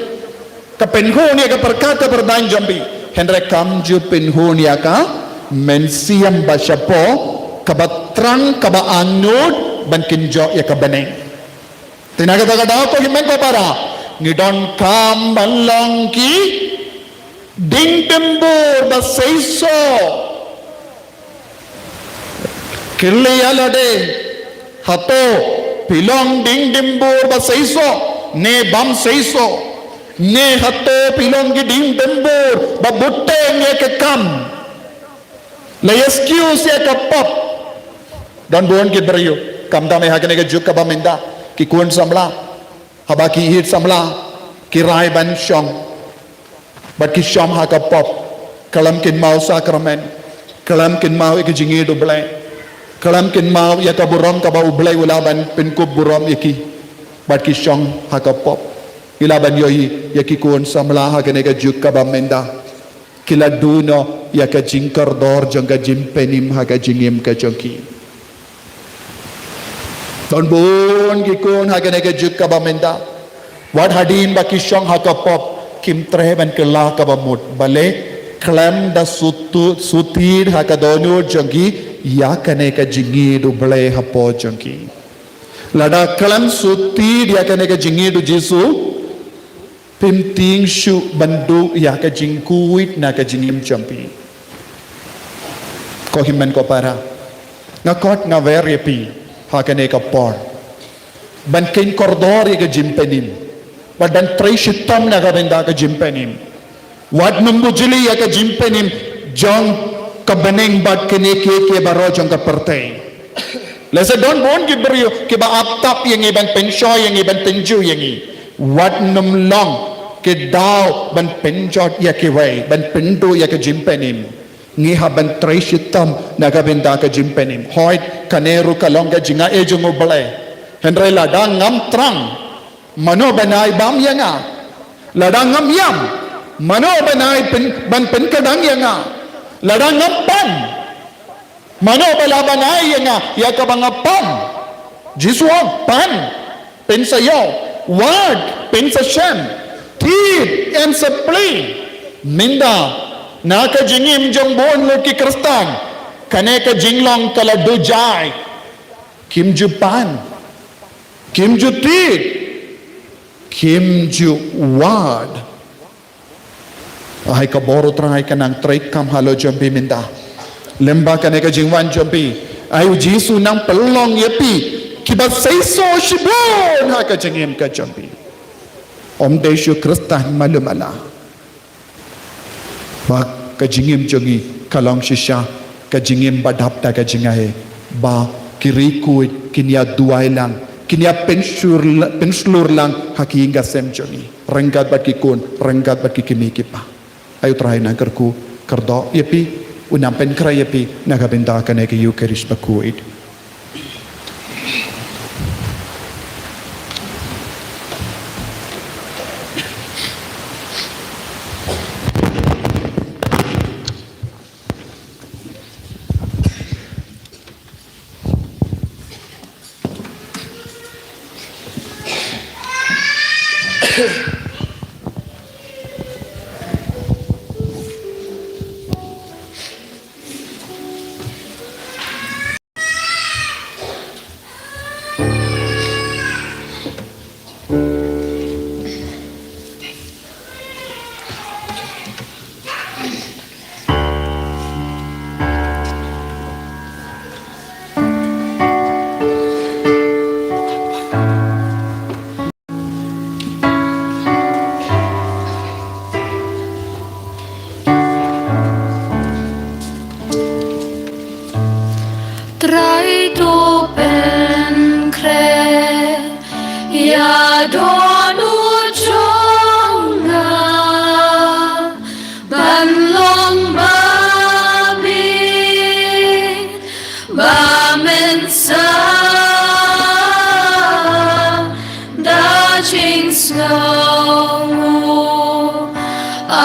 ka pynhun ïa ka pyrkhat ka pyrdaiñ jong phi, hynrei kam ju pynhun ïa ka mynsiem ba shapoh, kaba trang, kaba angnud ban kynjoh ïa ka bneng. Te na kata ka daw, ko hynmen ko para, ngi donkam ban long ki dieng dimbur ba seisoh. Kylli ïa lade, hato phi long dieng dimbur ba seisoh ne bym seisoh? Ne hato phi long ki dieng dimbur ba bteng ïa ka kam, la excuse ïa ka pop? Don bun ki briew, khamtam ha kane ka juk kaba mynta, ki khun samla, haba ki ïeit samla, ki rai ban shong, bad ki shong ha ka pop, khlem kynmaw sakramen, khlem kynmaw ïa ka jingïeit U Blei, khlem kynmaw ïa ka burom kaba U Blei u lah ban pynkup burom ïa ki, bad ki shong ha ka pop. Ngi lah ban ïohi ïa ki khun samla ha kane ka juk kaba mynta, ki la duh noh ïa ka jingkordor jong ka jingpynim ha ka jingim ka jong ki. Don bun ki khun ha kane ka juk kaba mynta, wat hadien ba ki shong ha ka pop, kim treh ban kylla kaba mut, balei? Khlem da shu tu-, shu tied ha ka dohnud jong ki ïa kane ka jingïeit U Blei hapoh jong ki. Lada khlem shu tied ïa kane ka jingïeit U Jisu, phim tieng shuh ban duh ïa ka jingkhuid na ka jingim jong phi. Ko hynmen ko para, nga khot nga wer ïa phi ha kane ka por, ban kheiñ kordor ïa ka jingpynim, bad ban trei shitom na ka bynta ka jingpynim. Wat nym bujli ïa ka jingpynim jong ka bneng bad kine kiei kiei baroh jong ka pyrthei. Lehse don bun ki briew kiba ap tap ïa ngi, ban pynshoi ïa ngi, ban tynjuh ïa ngi. Wat nym long ki daw ban pynjot ïa kiwei, ban pynduh ïa ka jingpynim. Ngi hap ban trei shitom na ka bynta ka jingpynim. Hooid, kane ruh ka long ka jingai jong U Blei. Hynrei lada ngam thrang, mano ban ai bam ïa nga? Lada ngam ïam, mano ban ai pyn-, ban pynkyrdan ïa nga? Lada ngam pan, mano ba lah ban ai ïa nga ïa kaba nga pan? Jisu ong, pan, pynsaïaw, wad, pynsashem, tied, yn sa plie. Mynta, na ka jingim jong bun lut ki Khristan, kane ka jinglong ka la duh jai. Kim ju pan, kim ju tied, kim ju wad. Ai ka bor U Trai ka nang treikam halor jong phi mynta. Lyngba kane ka jingwan jong phi, ai U Jisu nang pynlong ïa phi kiba seisoh shibun ha ka jingim ka jong phi. Ym dei shu Khristan malu mala. Ba ka jingim jong ngi ka long shisha ka jingim ba dap da ka jingai, ba ki riewkhuid kin ïa duwai lang, kin ïa pynshlur, pynshlur lang ha ki ïing ki sem jong ngi, ryngkat bad ki khun, ryngkat bad ki kmie ki kpa. Ai U Trai nang kyrkhu kyrdoh ïa phi, u nang pynkhreh ïa phi na ka bynta kane ka Ïukharist bakhuid.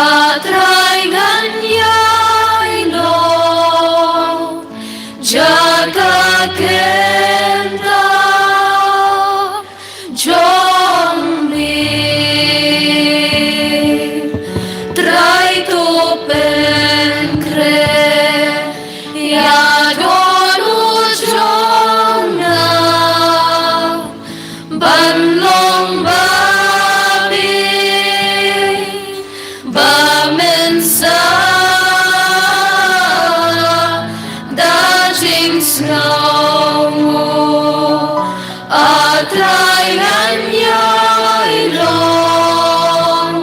A Trai, ngan ïai long jaka kem tang jong me. Trai, to pynkhreh ïa don u jong nga ban long babe ba mynsaw da jingsngew. A Trai, ngan ïai long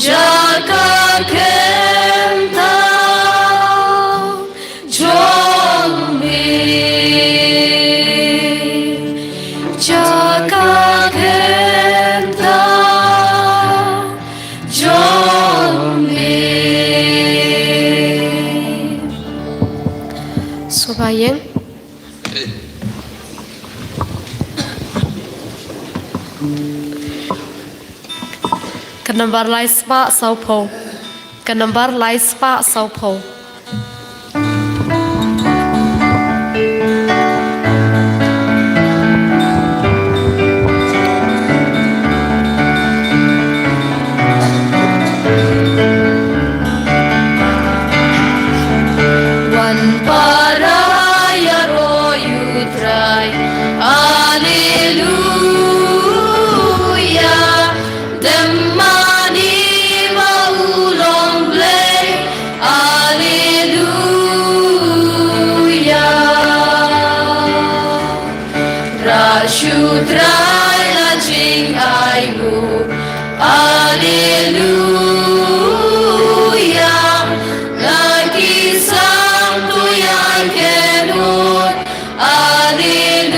jaka kem tang jong me, jaka kem tang jong me. Sngewbha ïeng. Ka nambar lai spah sawphew. Ka nambar lai spah sawphew. Wan para ïaroh ïa U Trai. Alleluia. Dem mane ba u long Blei. Alleluia. Rah sha U Trai la jingainguh. Alleluia. La ki sam to ïa kynnoh. Alleluia.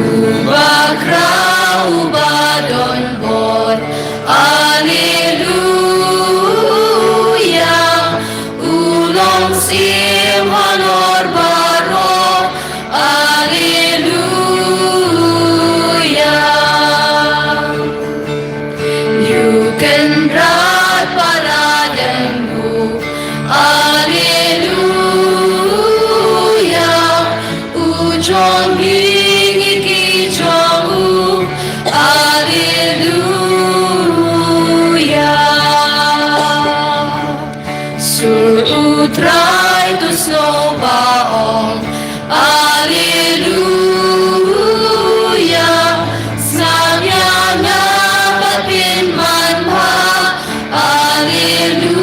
Uba khraw, uba don bor. Alleluia. U long syiem halor baroh. Alleluia. Ïa u Kynrad para dem buh. Alleluia. U jong ngi, ngi ki jong u. Alleluia. Sur U Trai, to sngewbha ong. Alleluia. Snam ïa nga bad pynman bha. Alleluia.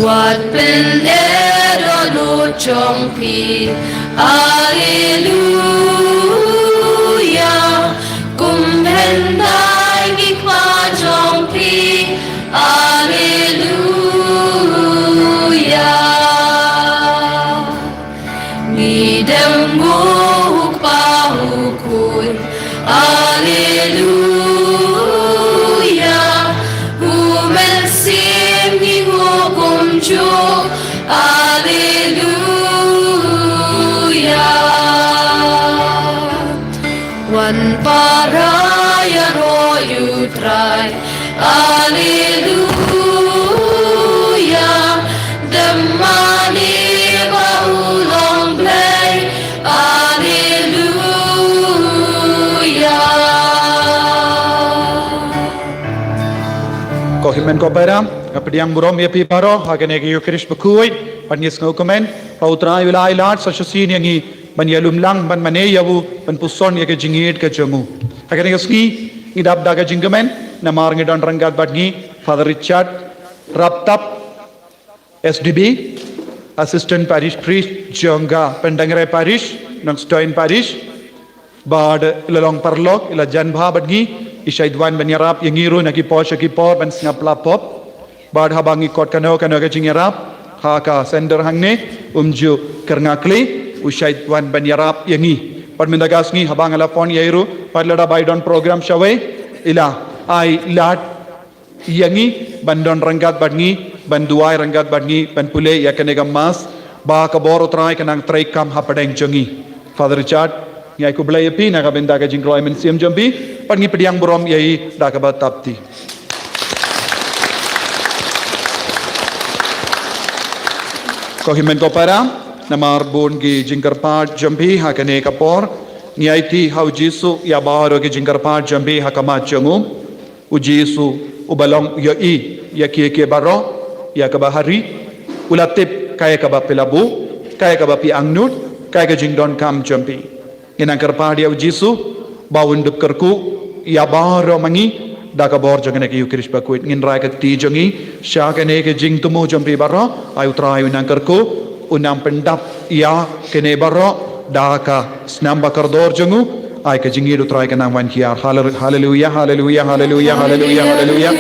Wat pyndep dohnud jong phi. Alleluia. Kum hyndai ki kpa jong phi. Alleluia. Ngi dem nguh u Kpa u Khun. Alleluia. U Mynsiem ngi nguh kumjuh. Alleluia. Wan para ïaroh ïa U Trai. Alleluia. Dem mane ba u long Blei. Alleluia. Ko hynmen ko para, nga pdiang burom ïa phi baroh ha kane ka Ïukharist bakhuid. Bad ngi sngewkmen ba U Trai u la ai lad sa shisien ïa ngi ban ïalum lang, ban mane ïa u, ban puson ïa ka jingïeit ka jong u. Ha kane ka sngi ngi dap da ka jingkmen namar ngi don ryngkat bad ngi Father Richard Raptap, S D B, Assistant Parish Priest jong ka Pyndengrei Parish, Nongstoiñ Parish. Bad i la long paralok, i la jan bha bad ngi, i shait wan ban ïarap ïa ngi ruh na ki por sha ki por ban sngap la pop. Bad haba ngi kot kano kano ka jingïarap ha ka center hangne, um ju kyrngah khlei, u shait wan ban ïarap ïa ngi. Bad mynta ka sngi haba nga la phone ïa i ruh, bad lada bai don program shawei, i la ai lad ïa ngi ban don ryngkat bad ngi, ban duwai ryngkat bad ngi, ban pule ïa kane ka Mass ba ka bor U Trai kan nang treikam hapdeng jong ngi. Father Richard, ngi ai khublei ïa phi na ka bynta ka jingkloi mynsiem jong phi, bad ngi pdiang burom ïa i da kaba tap kti. Ko hynmen ko para, namar bun ki jingkyrpad jong phi ha kane ka por, ngi aiti ha u Jisu ïa baroh ki jingkyrpad jong phi ha khmat jong u. U Jisu, uba long ïa i, ïa ki, ki baroh, ïa kaba ha ri, u la tip kaei kaba phi la buh, kaei kaba phi angnud, kaei ka jingdonkam jong phi. Ngin nang kyrpad ïa u Jisu ba un dup kyrkhu ïa baroh ma ngi da ka bor jong kane ka Eucharist bakhuid. Ngin rai ka kti jong ngi sha kane ka jingthmu jong phi baroh. Ai u Trai un nang kyrkhu, un nang pyndap ïa kane baroh da ka snam ba kordor jong u. Ai ka jingïeit u Trai kan nang wan hiar. Hallelu-, haleluya, haleluya, haleluya, haleluya, haleluya.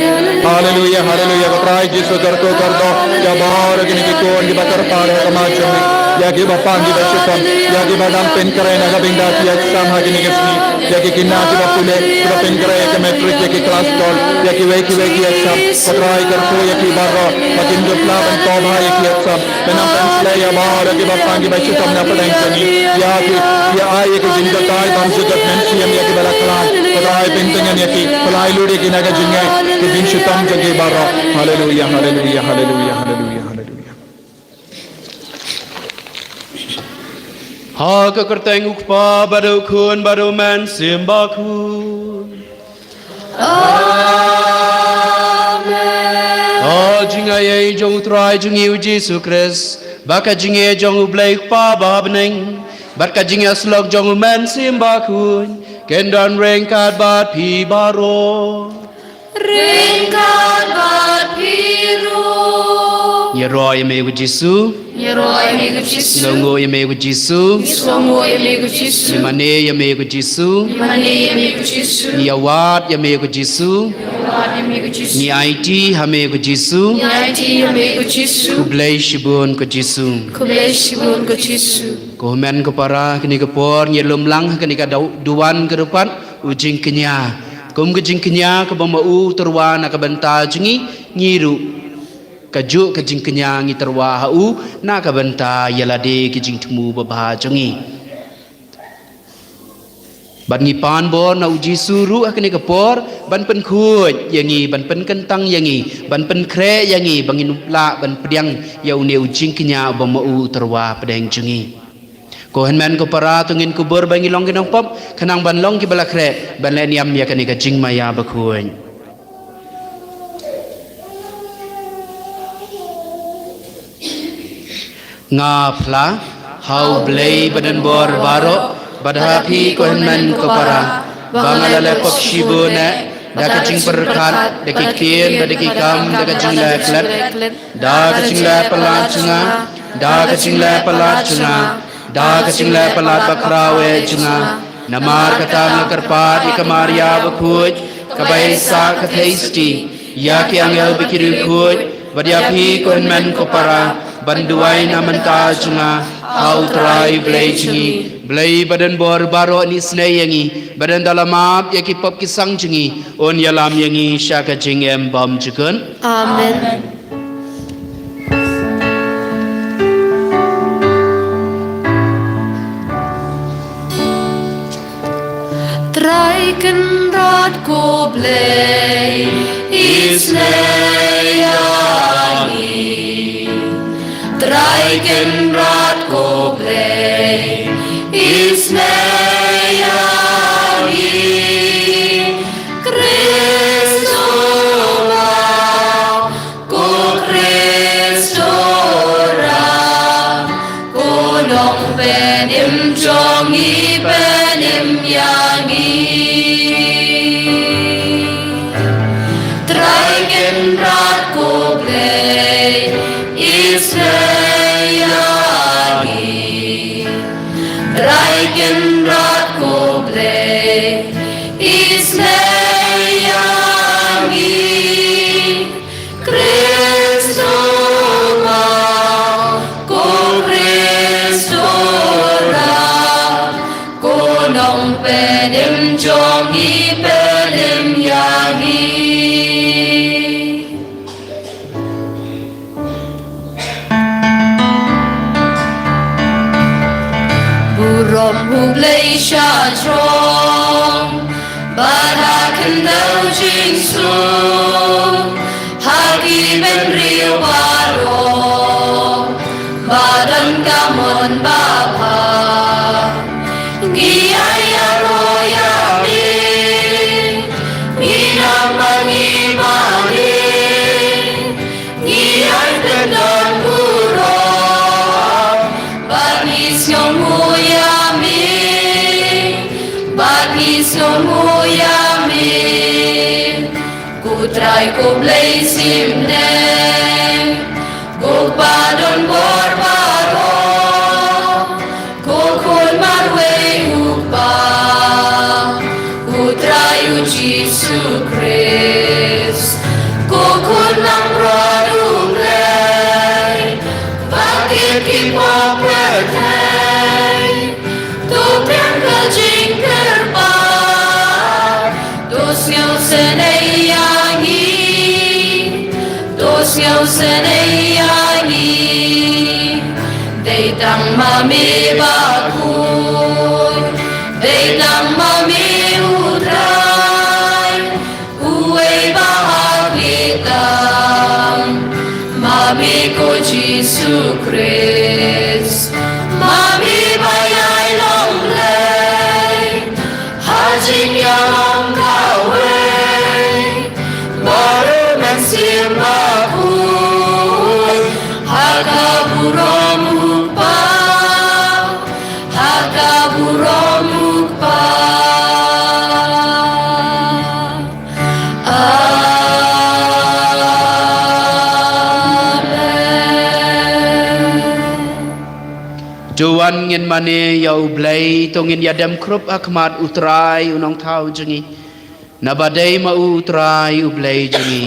Haleluya, haleluya. Ko Trai Jisu, kyrkhu kordor ïa baroh kine ki khun kiba kyrpad ha khmat jong me. Ïa kiba pang kiba shitom, ïa kiba dang pynkhreh na ka bynta ki exam ha kine ki sngi, ïa ki khynnah kiba pule, kiba pynkhreh ïa ki matric, ïa ki klas twelve, ïa kiwei kiwei ki exam. Ko Trai, kyrkhu ïa ki baroh ba kin dup lah ban tobha ïa ki exam. Mynta pynsleh ïa baroh kiba pang kiba shitom na pdeng jong ngi. Ïa ki, ïa ai ïa ki jingbatai bymjukut mynsiem ïa kiba la khlaiñ. Ko Trai, pyntngen ïa ki, pynlait lut ïa ki na ka jingngeit, ka jingshitom jong ki baroh. Haleluya, haleluya, haleluya, haleluya, haleluya. Ha ka kyrteng u Kpa bad u Khun bad u Mynsiem Bakhuid. Amen. Ka jingaiei jong u Trai jong ngi u Jisu Khrist, bad ka jingïeit jong u Blei Kpa ba ha bneng, bad ka jingïasyllok jong u Mynsiem Bakhuid, kin don ryngkat bad phi baroh. Ryngkat bad phi ruh. Ngi ïaroh ïa me ko Jisu. Ngi ïaroh ïa me ko Jisu. Ngi sngewnguh ïa me ko Jisu. Ngi sngewnguh ïa me ko Jisu. Ngi mane ïa me ko Jisu. Ngi mane ïa me ko Jisu. Ngi ïawad ïa me ko Jisu. Ngi ïawad ïa me ko Jisu. Ngi aiti ha me ko Jisu. Ngi aiti ha me ko Jisu. Khublei shibun ko Jisu. Khublei shibun ko Jisu. Ko hynmen ko para, kane ka por ngi lum lang ha kane ka daw-, duwan ka dewpat, u jingkñia. Kum ka jingkñia kaba ma u u tyrwa na ka bynta jong ngi, ngi ruh kajuh ka jingkñia ngi tyrwa ha u na ka bynta ïa lade ki jingthmu babha jong ngi. Bad ngi pan bor na u Jisu ruh ha kane ka por ban pynkhuid ïa ngi, ban pynkyntang ïa ngi, ban pynkhreh ïa ngi, ba ngin lah ban pdiang ïa une u jingkñia uba ma u u tyrwa hapdeng jong ngi. Ko hynmen ko para, to ngin kubur ba ngi long ki nongpop, khnang ban long kiba la khreh ban leh niam ïa kane ka jingmaïa bakhuid. Nga phla ha U Blei badonbor baroh, bad ha phi ko hynmen ko para, ba nga la leh pop shibun eh, da ka jingpyrkhat, da ki ktien, da ki kam, da ka jingleh klet, da ka jingleh palat jong nga, da ka jingleh palat jong nga, da ka jingleh palat bakhraw eh jong nga. Namar kata nga kyrpad ïa ka Maria bakhuid, kaba ïaisah ka theisotti, ïa ki angel bad ki riewkhuid, bad ïa phi ko hynmen ko para, ban duwai na bynta jong nga ha U Trai Blei jong ngi. Blei badonbor baroh un isynei ïa ngi, bad ynda la map ïa ki pop ki sang jong ngi, un ïalam ïa ngi sha ka jingim bymjukut. Amen. Trai Kynrad ko Blei, isynei ïa ngi. Trai Kynrad ko Blei, isynei ïa ngi. Khrist u Ko Khrist u Trai, ko Nongpynim jong ngi, pynim ïa ngi. Trai Kynrad ko Blei, isynei ïa ngi. Trai Kynrad ko Blei, isynei ïa ngi. Khrist u Trai, ko Khrist u Trai, ko Nongpynim jong ngi, pynim ïa ngi. Burom Blei sha jrong bad ha khyndew jingsuk, ha ki bynriew baroh ba don ka mon babha. Ngi ai ïaroh ïa me, ngi nang ma ngi ma me. Ngi ai kyndon burom bad ngi sngewnguh ïa me, bad ngi sngewnguh ïa me. Ko Trai ko Blei symbai, ko Kpa don bor baroh, ko Khun marwei u Kpa, u Trai u Jisu Khrist, ko Khun langbrot u Blei, ba kit ki pop pyrthei. To pdiang ka jingkyrpad, to sngewsynei ïa ngi, to sngewsynei ïa ngi. Dei tang ma me ba khuid, dei tang ma me u Trai, uwei ba ha khlieh tam, ma me ko Jisu Khrist, ma me ba ïai long Blei ha jingïalam kawei, baroh mynsiem bakhuid ha ka burom u Kpa, ha ka burom u Kpa. Amen. To wan ngin mane ïa u Blei, to ngin ïadem khrup ha khmat u Trai u Nongthaw jong ngi. Naba dei ma u Trai u Blei jong ngi.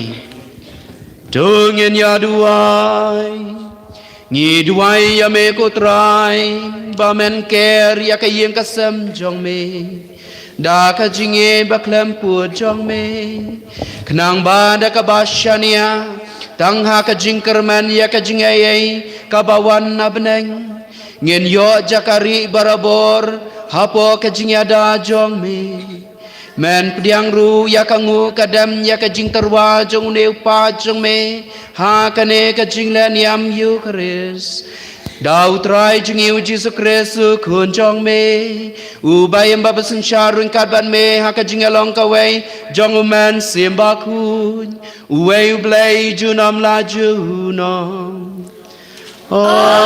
To ngin ïaduwai. Ngi duwai ïa me ko Trai, ba men ker ïa ka ïing ka sem jong me da ka jingïeit ba khlem pud jong me, khnang ba da kaba shaniah tang ha ka jingkyrmen ïa ka jingaiei kaba wan na bneng, ngin ïoh jaka rieh barabor hapoh ka jingïada jong me. Men pdiang ruh ïa ka nguh ka dem ïa ka jingtyrwa jong une u paid jong me ha kane ka jingleh niam Eukharist. Da u Trai jong ngi u Jisu Khrist u Khun jong me, uba im bad synshar ryngkat bad me ha ka jingïalong kawei jong u Mynsiem Bakhuid, uwei u Blei junom la junom. Amen.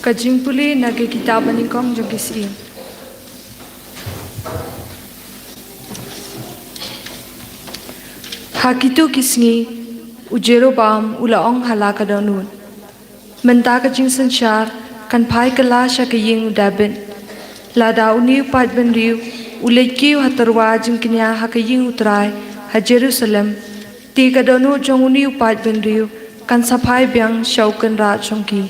Ka jingpule na ka kitab banyngkong jong ki Syiem. Ha kito ki sngi, u Jeroboam u la ong ha la ka dohnud, mynta ka jingsynshar kan phai kylla sha ka ïing u Dabid. Lada une u paid bynriew u leit kiew ha tyrwa jingkñia ha ka ïing u Trai ha Jerusalem, te ka dohnud jong une u paid bynriew kan sa phai biang sha u kynrad jong ki,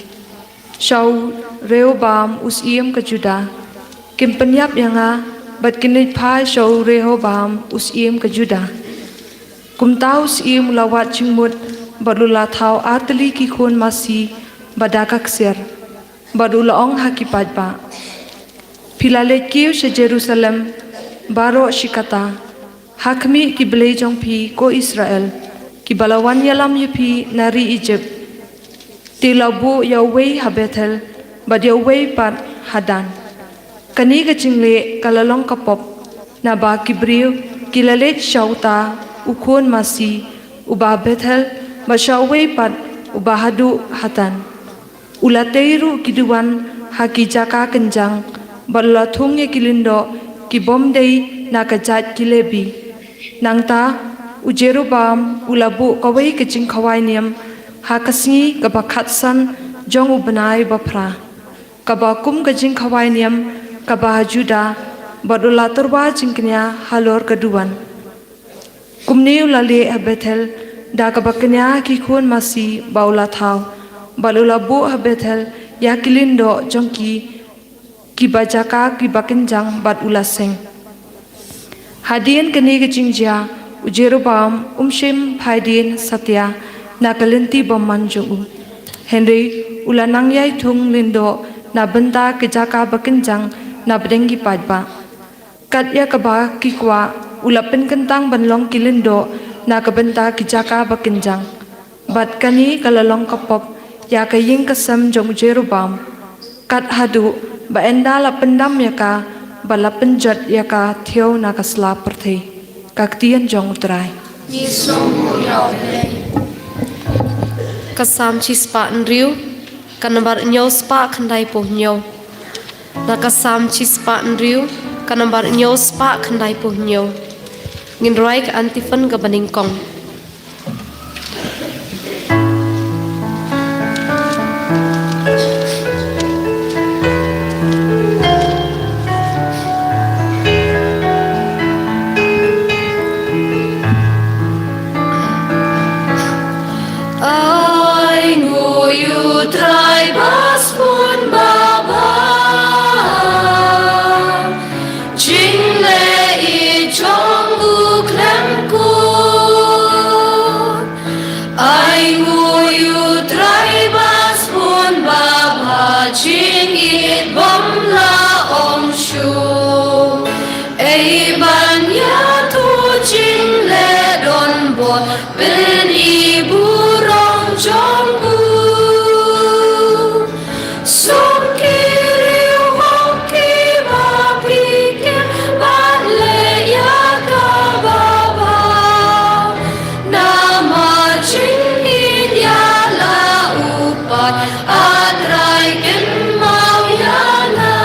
sha u Rehoboam u syiem ka Juda. Kin pynïap ïa nga bad kin leit phai sha u Rehoboam u syiem ka Juda. Kumta u syiem u la wad jingmut bad u la thaw ar tylli ki khun masi ba da ka ksiar, bad u la ong ha ki paidbah, phi la leit kiew sha Jerusalem baroh shi katta, ha khmih ki blei jong phi ko Israel, kiba la wan ïalam ïa phi na ri Ijipt. Te la buh ïa uwei ha Bethel bad ïa uwei pat ha Dan. Kane ka jingleh ka la long ka pop, naba ki briew ki la leit sha uta u khun masi uba ha Bethel bad sha uwei pat uba haduh ha Dan. U la tei ruh ki duwan ha ki jaka kynjang bad u la thung ïa ki lyngdoh ki bym dei na ka jait ki Lebi. Nangta u Jeroboam u la buh kawei ka jingkhawai niam ha ka sngi kaba khatsan jong u bnai baphra, kaba kum ka jingkhawai niam kaba ha Juda, bad u la tyrwa jingkñia halor ka duwan. Kumne u la leh ha Bethel da kaba kñia ki khun masi ba u la thaw, bad u la buh ha Bethel ïa ki lyngdoh jong ki, kiba jaka kiba kynjang, bad u la seng. Hadien kane ka jingjia, u Jeroboam um shym phai dien satia na ka lynti bymman jong u. Hynrei u la nang ïai thung lyngdoh na bynta ki jaka ba kynjang na pdeng ki paidbah. Kat ïa kaba ki kwah, u la pynkyntang ban long ki lyngdoh na ka bynta ki jaka ba kynjang. Bad kane ka la long ka pop ïa ka ïing ka sem jong u Jeroboam, kat haduh ba ynda la pyndam ïa ka, ba la pynjot ïa ka thiaw na ka sla pyrthei. Ka ktien jong u Trai. Ka Salm shispah hynriew, ka nambar hynñiew spah khyndai phew hynñiew. Na ka Salm shispah hynriew, ka nambar hynñiew spah khyndai phew hynñiew. Ngin rwai ka antiphon kaba nyngkong. Ai nguh ïa u Trai bad bun babha. Jingleh ïeit jong u khlem kut. Ai nguh ïa u Trai bad bun babha, jingïeit bym lah ong shuh. Ei ban ïathuh jingleh donbor, pyni burom jong u. Suk ki riewhok kiba phi kyrpad, leh ïa kaba bha. Namar jingïeit ïa la u pat, A Trai kynmaw ïa nga.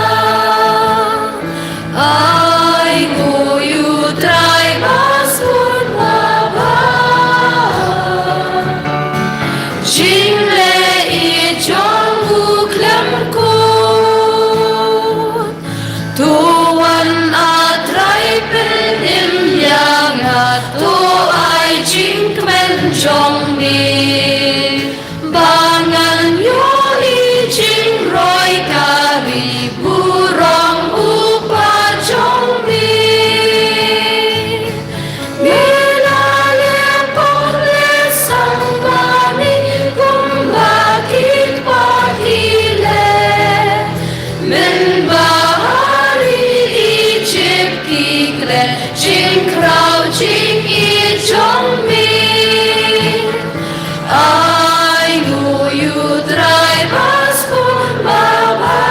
Ai nguh ïa u Trai bad bun babha. Jingleh ïeit jong u khlem kut. To wan A Trai pynim ïa nga, to ai jingkmen jong me. Ba ngan ïohi jingroi ka ri burom u Pa jong me. Me la leh pop leh sang ma me kumba ki kpa ki leh. Mynba ha ri Ijipt ki klet, jingkhraw jingïeit jong me. Ai nguh ïa u Trai bad bun babha.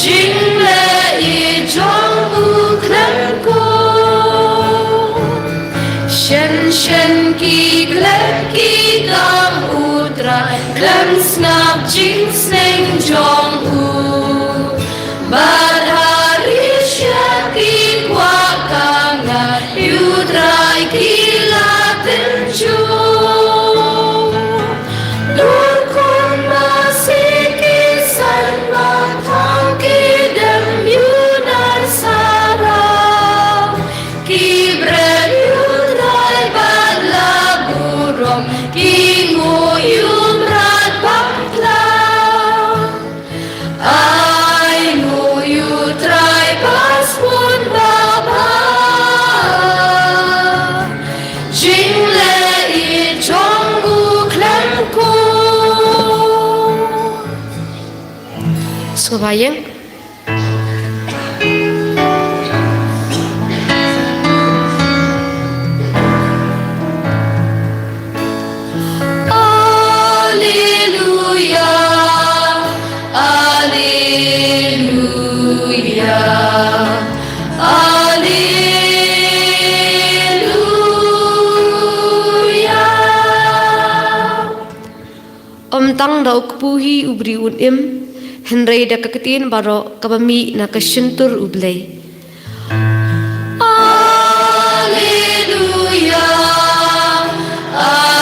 Jingleh ïeit jong u khlem kut. Shen shen ki klet ki kam u Trai, khlem sngap jingsneng jong u. Bad ha ri Shep ki kwah ka ngat, ïa u Trai ki la tynjuh. Dur khun masi ki san ba thaw, ki dem ïa u nar sara. Ki bret ïa u Trai bad la burom, ki nguh ïa u mrad bakla. Ai nguh ïa u Trai bad bun babha. Jingleh ïeit jong u khlem kut. Sngewbha ïeng. Alleluia, alleluia, alleluia. Ym tang da u kpu hi u briew un im, hynrei da ka ktien baroh kaba mih na ka shyntur U Blei. Alleluia,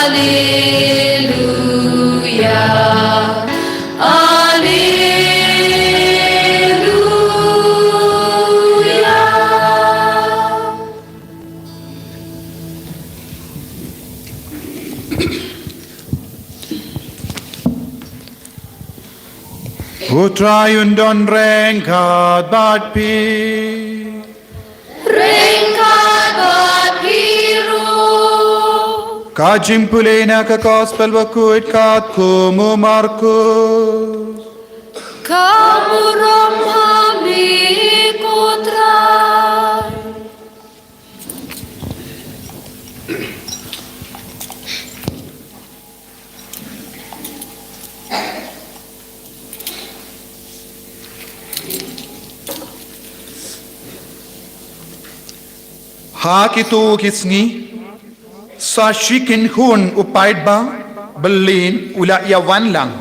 alleluia, alleluia. U Trai un don ryngkat bad phi. Ryngkat bad phi ruh. Ka jingpule na ka Gospel bakhuid katkum u Markus. Ka burom ha me ko Trai. Ha kito ki sngi, sa shi kynhun u paidbah byllien u la ïawan lang.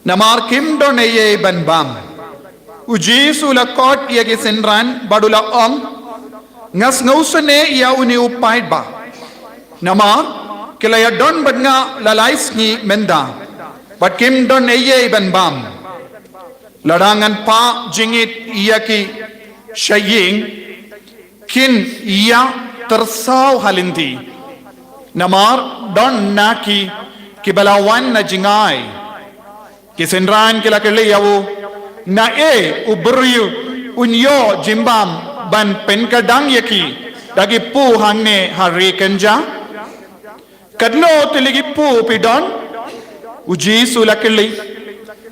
Namar kim don eiei ban bam. U Jisu u la koit ïa ki synran bad u la ong, nga sngewsynei ïa une u paidbah. Namar ki la ïadon bad nga la lai sngi mynta bad kim don eiei ban bam. Lada ngan pah jingit ïa ki sha ïing, kin ïa tyrsaw ha lynti. Namar don na ki kiba la wan na jngai. Ki synran ki la kylli ïa u, naei u briew un ïoh jingbam ban pynkdang ïa ki da ki puh hangne ha ri kynja? Katno tylli ki puh phi don? U Jisu u la kylli.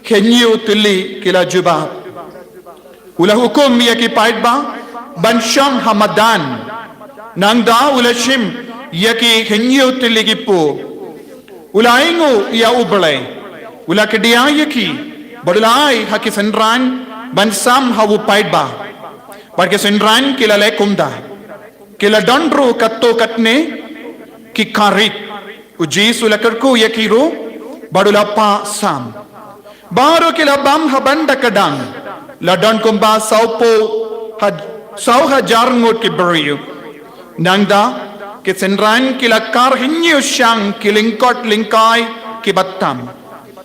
Hynñiew tylli ki la jubab. U la hukum ïa ki paidbah ban shong ha madan. Nangta u la shim ïa ki hynñiew tylli ki puh. U la ainguh ïa U Blei. U la kdiah ïa ki bad u la ai ha ki synran ban sam ha u paidbah. Bad ki synran ki la leh kumta. Ki la don ruh katto katne ki kharit. U Jisu u la kyrkhu ïa ki ruh bad u la pah sam. Baroh ki la bam ha bynta ka dang. La don kumba sawphew ha, saw hajar ngut ki briew. Nangta ki synran ki la kar hynñiew shang ki lyngkot lyngkai kiba tam.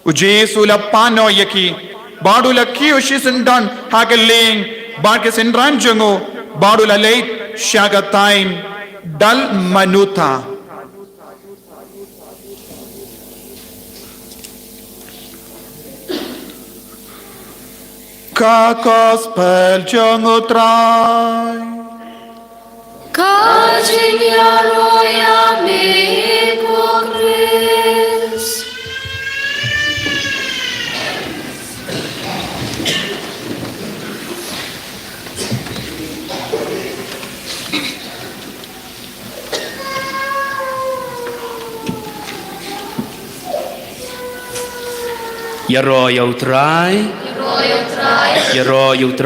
U Jisu u la pah noh ïa ki bad u la kiew shisyndon ha ka lieng bad ki synran jong u bad u la leit sha ka thaiñ Dalmanutha. Ka Gospel jong U Trai. Ka jingïaroh ïa me ko Khrist. Ïaroh ïa U Trai. Ïaroh ïa U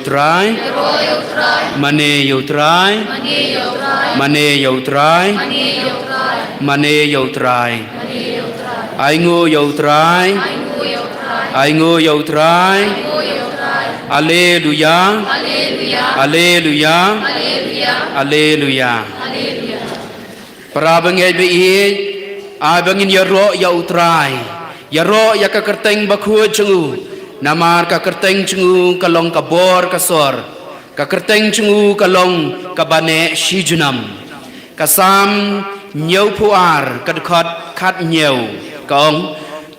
Trai. Mane ïa U Trai. Mane ïa U Trai. Mane ïa U Trai. Ainguh ïa U Trai. Ainguh ïa U Trai. Aleluia. Aleluia. Aleluia. Para bangeit ba ïeit, ai ba ngin ïaroh ïa U Trai. Ïaroh ïa ka kyrteng bakhuid jong u. Namar ka kyrteng jong u ka long ka bor ka sor. Ka kyrteng jong u ka long kaba neh shi junom. Ka Salm hynñiewphew ar ka dkhot khathynñiew ka ong,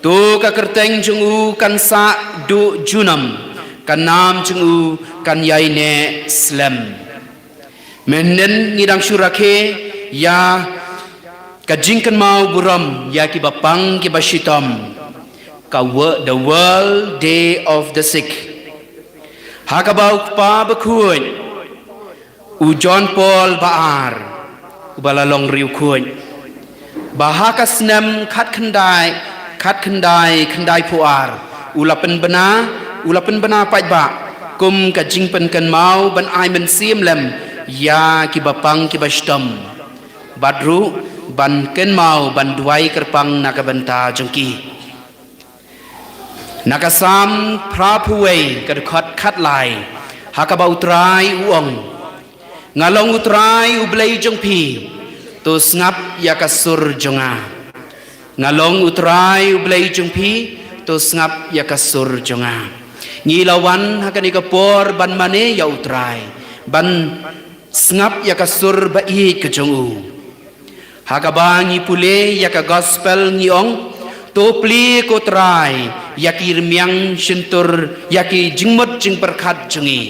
to ka kyrteng jong u kan sah duh junom, ka nam jong u kan ïai neh slem. Mynhynnin ngi dang shu rakhe ïa ka jingkynmaw burom ïa kiba pang kiba shitom. Ka wo-, the World Day of the Sick. Ha kaba u kpa bakhuid, u John Paul ba ar, uba la long riewkhuid, ba ha ka snem khatkhyndai, khatkhyndai khyndaiphew ar, u la pynbna, u la pynbna paidbah kum ka jingpynkynmaw ban ai mynsiem lem ïa kiba pang kiba shitom. Bad ruh ban kynmaw ban duwai kyrpang na ka bynta jong ki. Na ka Salm phra phew wei ka dkhot khatlai, ha kaba U Trai u ong, nga long U Trai U Blei jong phi, to sngap ïa ka sur jong nga. Nga long U Trai U Blei jong phi, to sngap ïa ka sur jong nga. Ngi la wan ha kane ka por ban mane ïa U Trai, ban sngap ïa ka sur ba ïeit ka jong u. Ha kaba ngi pule ïa ka gospel ngi ong, to plie ko Trai ïa ki rmiang shyntur, ïa ki jingmut jingpyrkhat jong ngi.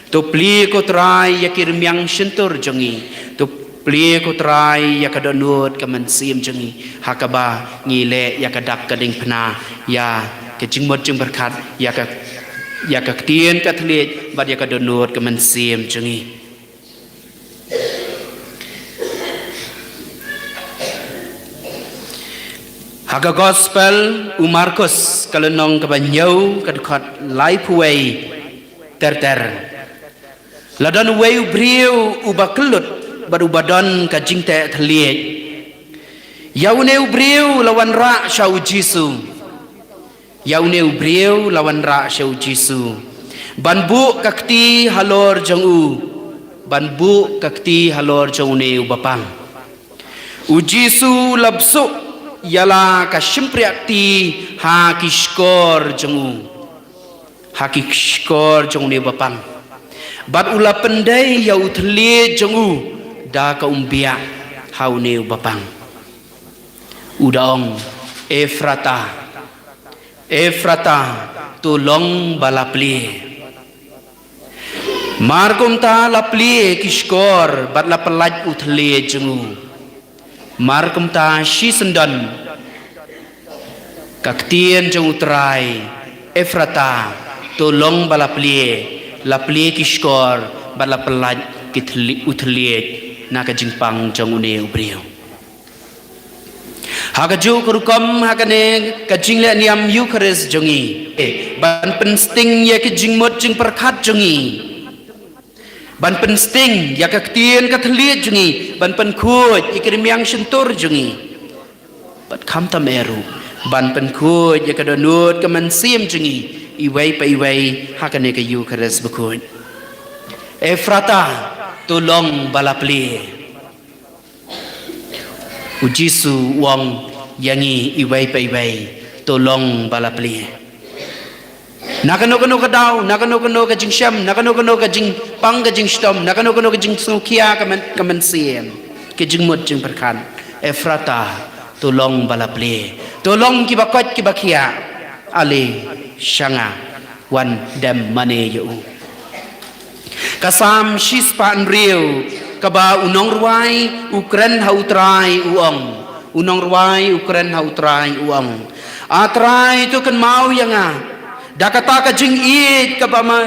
To plie ko Trai ïa ki rmiang shyntur jong ngi. To plie ko Trai ïa ka dohnud ka mynsiem jong ngi. Ha kaba ngi leh ïa ka dak ka diengphna ïa ka jingmut jingpyrkhat, ïa ka, ïa ka ktien ka thylliej bad ïa ka dohnud ka mynsiem jong ngi. Ha ka gospel u Markus ka lynnong kaba hynñiew ka dkhot laiphew wei ter ter. La don uwei u briew uba kyllut bad uba don ka jingteh thylliej. Ïa une u briew la wanrah sha u Jisu. Ïa une u briew la wanrah sha u Jisu ban buh ka kti halor jong u, ban buh ka kti halor jong une uba pang. U Jisu la bsuh ïa la ka shympriah kti ha ki shkor jong u, ha ki shkor jong une uba pang. Bad u la pyndei ïa u thylliej jong u da ka umbiah ha une uba pang. U da ong, Ephrata, Ephrata, to long ba la plie. Mar kumta la plie ki shkor bad la pyllait u thylliej jong u. Mar kumta shisyndon ka ktien jong u Trai, Ephrata, to long ba la plie, la plie ki shkor bad la pyllait ki thylli-, u thylliej na ka jingpang jong une u briew. Ha kajuh ka rukom ha kane ka jingleh niam Eukharist jong ngi, eh, ban pynsting ïa ka jingmut jingpyrkhat jong ngi, ban pynsting ïa ka ktien ka thylliej jong ngi, ban pynkhuid ïa ki rmiang shyntur jong ngi, bad khamtam eh ruh ban pynkhuid ïa ka dohnud ka mynsiem jong ngi iwei pa iwei ha kane ka Eukharist bakhuid. Ephrata, to long ba la plie. U Jisu u ong ïa ngi iwei pa iwei, to long ba la plie. Na kano kano ka daw, na kano kano ka jingshem, na kano kano ka jingpang ka jingshitom, na kano kano ka jingsngewkhia ka myn-, ka mynsiem, ka jingmut jingpyrkhat. Ephrata, to long ba la plie. To long kiba koit kiba khiah. Ale sha nga, wan dem mane ïa u. Ka Salm shispah hynriew, kaba u nongrwai u kren ha u Trai u ong. U nongrwai u kren ha u Trai u ong, A Trai, to kynmaw ïa nga da kata ka jingïeit kaba ma,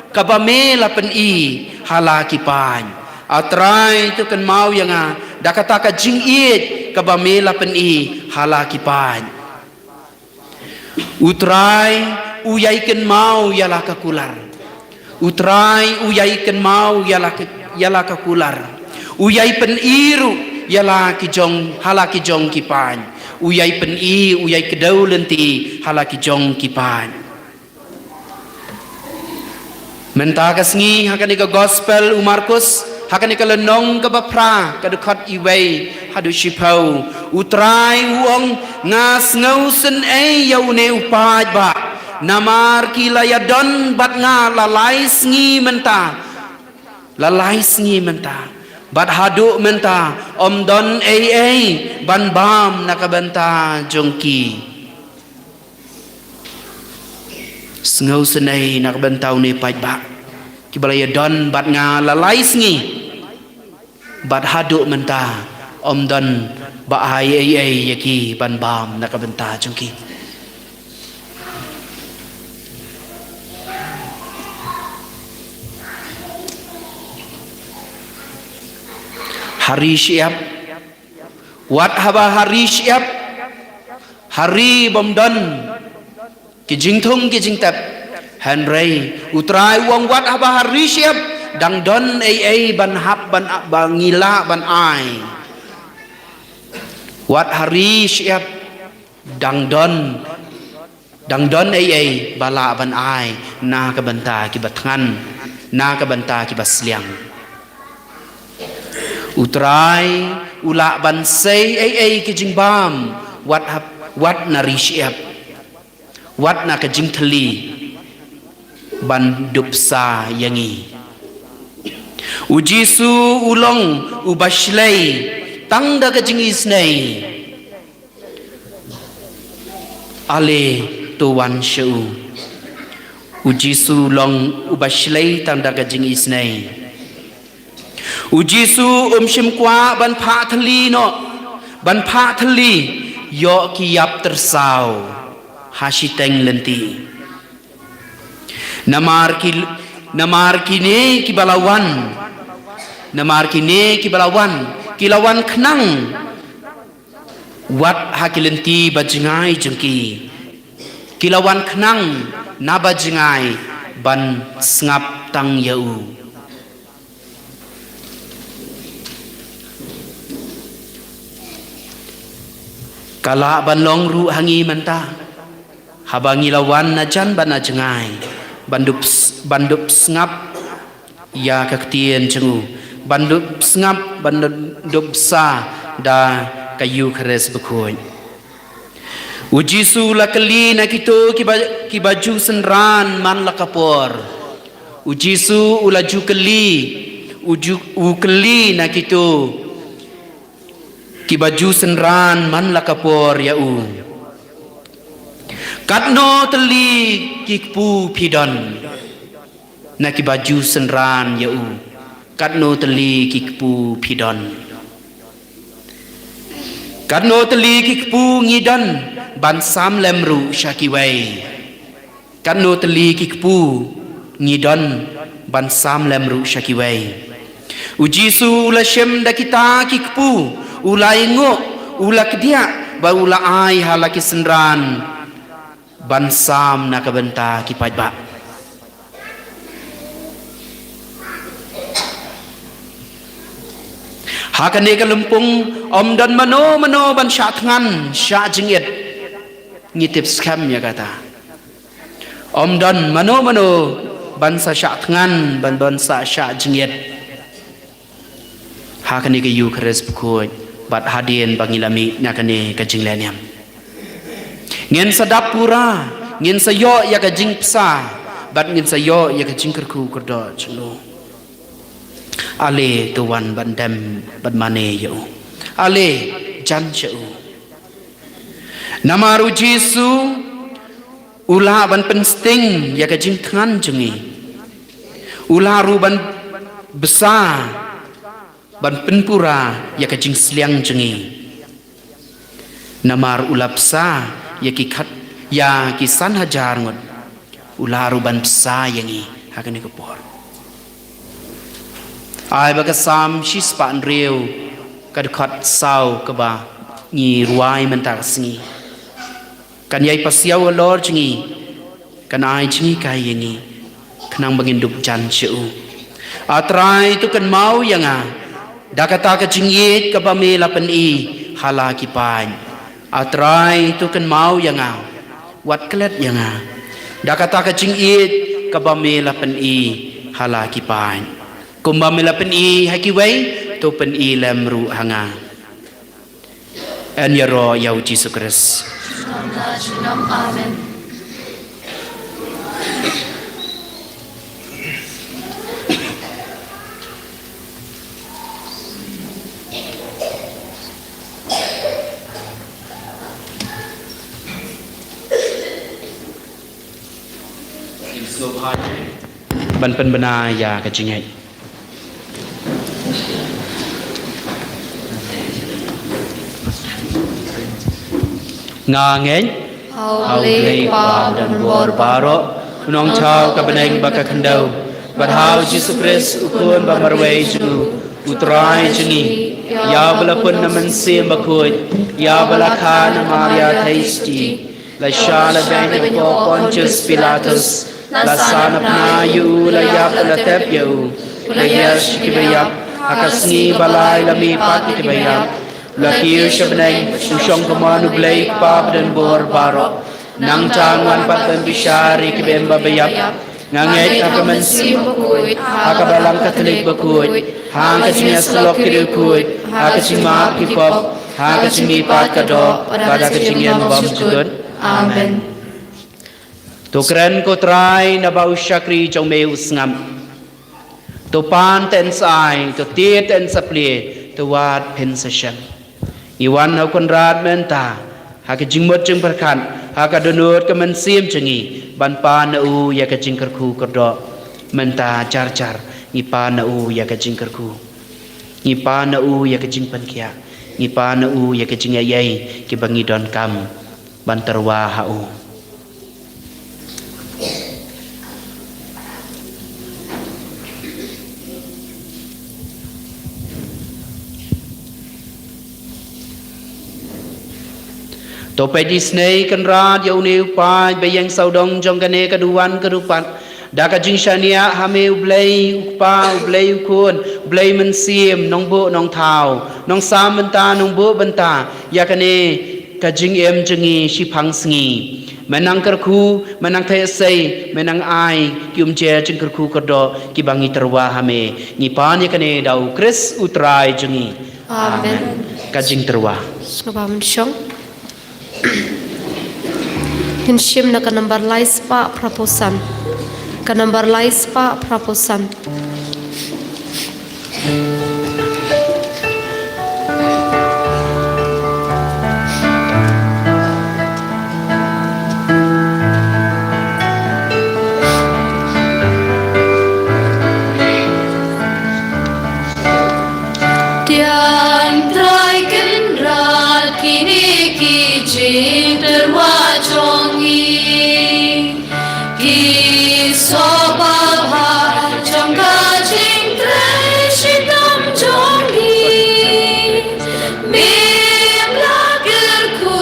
kaba me la pyni ha la ki paid. A Trai, to kynmaw ïa nga da kata ka jingïeit kaba me la pyni ha la ki paid. U Trai u ïai kynmaw ïa la ka kular. U Trai u ïai kynmaw ïa la ka, ïa la ka kular. U ïai pyni ruh ïa la ki jong, ha la ki jong ki paid. U ïai pyni, u ïai kdew lynti ha la ki jong ki paid. Mynta ka sngi ha kane ka gospel u Markus, ha kane ka lynnong kaba phra, ka dkhot iwei haduh shiphew, u Trai u ong, nga sngewsynei ïa une u paidbah, namar ki la ïadon bad nga la lai sngi mynta, la lai sngi mynta, bad haduh mynta ym don ei ei ban bam na ka bynta jong ki. Sngewsynei na ka bynta une u paidbah, kiba la ïadon bad nga la lai sngi, bad haduh mynta ym don ba ai ei ei ïa ki ban bam na ka bynta jong ki. Ha ri shyiap, wat haba ha ri shyiap, ha ri bym don ki jingthung ki jingtep. Hynrei u Trai u ong, wat haba ha ri shyiap dang don ei ei ban hap, ban, ba ngi lah ban ai. Wat ha ri shyiap dang don, dang don ei ei ba lah ban ai na ka bynta kiba thngan, na ka bynta kiba sliang. U Trai u lah ban sei ei ei ki jingbam, wat hap, wat na ri shyiap, wat na ka jingthylli ban dupsa ïa ngi. U Jisu u long uba shlei tang da ka jingisynei. Ale to wan sha u. U Jisu long uba shlei tang da ka jingisynei. U Jisu um shym kwah ban phah thylli noh, ban phah thylli ïoh ki ïap tyrsaw ha shiteng lynti. Namar ki, namar kine kiba la wan, namar kine kiba la wan, ki la wan khnang wat ha ki lynti ba jngai jong ki. Ki la wan khnang na ba jngai ban sngap tang ïa u. Ka lah ban long ruh ha ngi mynta, haba ngi la wan na jan bad na jngai, ban dup s-, ban dup sngap ïa ka ktien jong u, ban dup sngap, ban dup bsa da ka Eukharist bakhuid. U Jisu u la kylli na kito kiba, kiba ju synran man la ka por. U Jisu u la ju kylli, u ju, u kylli na kito kiba ju synran man la ka por ïa u. Katno tylli ki kpu phi don? Na kiba ju synran ïa u. Katno tylli ki kpu phi don? Katno tylli ki kpu ngi don ban sam lem ruh sha kiwei? Katno tylli ki kpu ngi don ban sam lem ruh sha kiwei? U Jisu u la shem da kita ki kpu, u la ïnguh, u la kdiah, bad u la ai ha la ki synran ban sam na ka bynta ki paidbah. Ha kane ka lympung, ym don mano mano ban shah thngan, shah jingit. Ngi tip skhem ïa kata. Ym don mano mano ban sa shah thngan, ban, ban sa shah jingit ha kane ka Eukharist bakhuid, bad hadien ba ngi la mih na kane ka jinglehniam. Ngin sa dap pura, ngin sa ïoh ïa ka jingbsa, bad ngin sa ïoh ïa ka jingkyrkhu kyrdoh jong u. Ale to wan ban dem bad mane ïa u. Ale jan sha u. Namar u Jisu u lah ban pynsting ïa ka jingthngan jong ngi. U lah ruh ban bsa, ban pynpura ïa ka jingsliang jong ngi. Namar u la bsa ïa ki khad, ïa ki san hajar ngut. U lah ruh ban bsa ïa ngi ha kane ka por. Ai ba ka Salm shispah hynriew, ka dkhot saw kaba ngi rwai mynta ka sngi, kan ïai pasiaw halor jong ngi, kan ai jinghikai ïa ngi, khnang ba ngin dup jan sha u. A Trai, to kynmaw ïa nga da kata ka jingïeit kaba me la pyni ha la ki paid. A Trai, to kynmaw ïa nga, wat klet ïa nga da kata ka jingïeit kaba me la pyni ha la ki paid. Kumba me la pyni ha kiwei, to pyni lem ruh ha nga. Yn ïaroh ïa u Jisu Khrist. Amen. Ban pynbna ïa ka jingngeit. Nga ngeit ha U Blei Kpa ba don bor baroh, U Nongthaw ka bneng bad ka khyndew, bad ha U Jisu Khrist, U Khun ba marwei jong U, U Trai jong ngi, ïa ba la pun na Mynsiem Bakhuid, ïa ba la kha na Maria Theisotti, la shah la beiñ ha ka kpoh Pontius Pilatus, la sahnarphna ïa u, la ïap, la tep ïa u, la ïaid sha kiba ïap, ha ka sngi ba lai la mihpat na kiba ïap, la kiew sha bneng, u shong kumne U Blei Kpa ba don bor baroh. Nangta un wan pat ban bishar ïa kiba im bad ba ïap. Nga ngeit ha ka Mynsiem Bakhuid, ha ka Balang Katholik Bakhuid, ha ka jingïasyllok ki riewkhuid, ha ka jingmap ki pop, ha ka jingmihpat ka doh, bad ha ka jingim bymjukut. Amen. To kren ko Trai naba u shakri jong me u sngap. To pan te yn sa ai, to tied te yn sa plie, Te wat phin sa sheng. Ngi wan ha u Kynrad mynta ha ka jingmut jingpyrkhat, ha ka dohnud ka mynsiem jong ngi, ban pan na u ïa ka jingkyrkhu kyrdoh. Mynta jar jar ngi pan na u ïa ka jingkyrkhu. Ngi pan na u ïa ka jingpynkhiah. Ngi pan na u ïa ka jingaiei kiba ngi donkam ban tyrwa ha u. To peit isynei Kynrad ïa une u paid ba ïeng sawdong jong kane ka duwan ka dupat, da ka jingshaniah ha me u Blei u Kpa, u Blei u Khun, u Blei Mynsiem, nongbuh nongthaw, nongsam bynta, nongbuh bynta ïa kane ka jingim jong ngi shiphang sngi. Me nang kyrkhu, me nang theh sei, me nang ai ki umjer jingkyrkhu kyrdoh kiba ngi tyrwa ha me. Ngi pan ïa kane da u Khrist u Trai jong ngi. Amen. Amen. Ka jingtyrwa. Sngewbha mynshong. Ngin shim na ka nambar lai spah phra phew san. Ka nambar lai spah phra phew san. Tiang Trai Kynrad, kine ki jingtyrwa jong ngi. Ki sopha bha jong ka jingtrei shitom jong ngi. Mem la kyrkhu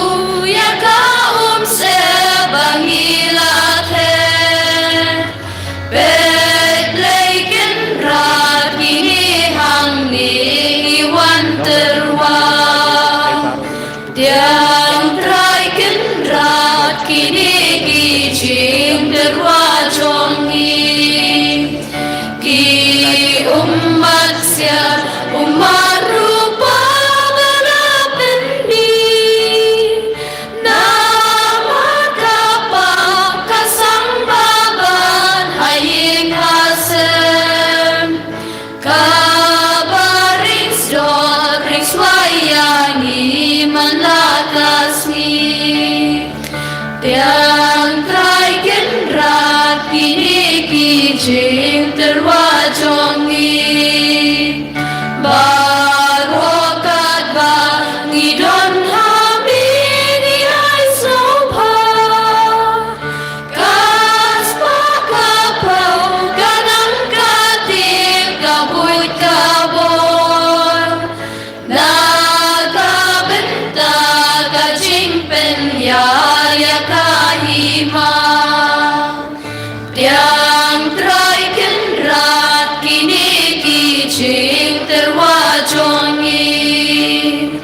ïa ka umsyep ba ngi la theh. Peit Blei Kynrad, kine hangne ngi wan tyrwa. Tiang Trai Kynrad, kine ki jingtyrwa jong ngi. Ki ummat siar, ummat rupa ba la pynmih. Namar ka pap ka sangba bad ha ïing ha sem. Kaba ring sdot ring swai ïa ngi man la ka sngi. Tiang Trai Kynrad, kine ki jingtyrwa jong ngi. Baroh katba ngi don ha me ngi ai sngewbha. Ka spah ka phew, ka nang ka tip, ka buit ka bor. Na ka bynta ka jingpynïar ïa ka hima. Tiang Trai Kynrad, kine ki jingtyrwa jong ngi.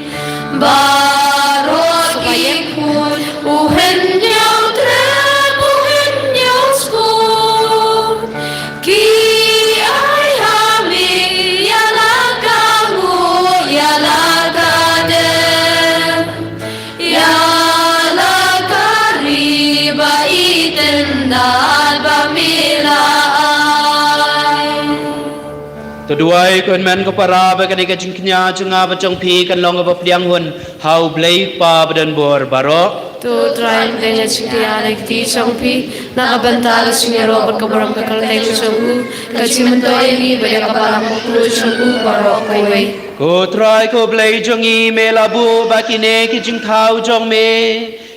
Baroh ki khun u hynñiew trep u hynñiew skur. Ki ai ha me ïa la ka nguh ïa la ka dem. Ïa la ka ri ba itynnad ba me la ai. To duwai ko hynmen ko para ba kane ka jingkñia jong nga bad jong phi kan long kaba pdiang hun ha U Blei Kpa badonbor baroh. To Trai un pdiang ïa ka jingkñia na ka kti jong phi na ka bynta ka jingïaroh bad ka burom ka kyrteng jong u, ka jingmyntoi ïa ngi bad ïa ka balang bakhuid jong u baroh kawei. Ko Trai ko Blei jong ngi, me la buh ba kine ki jingthaw jong me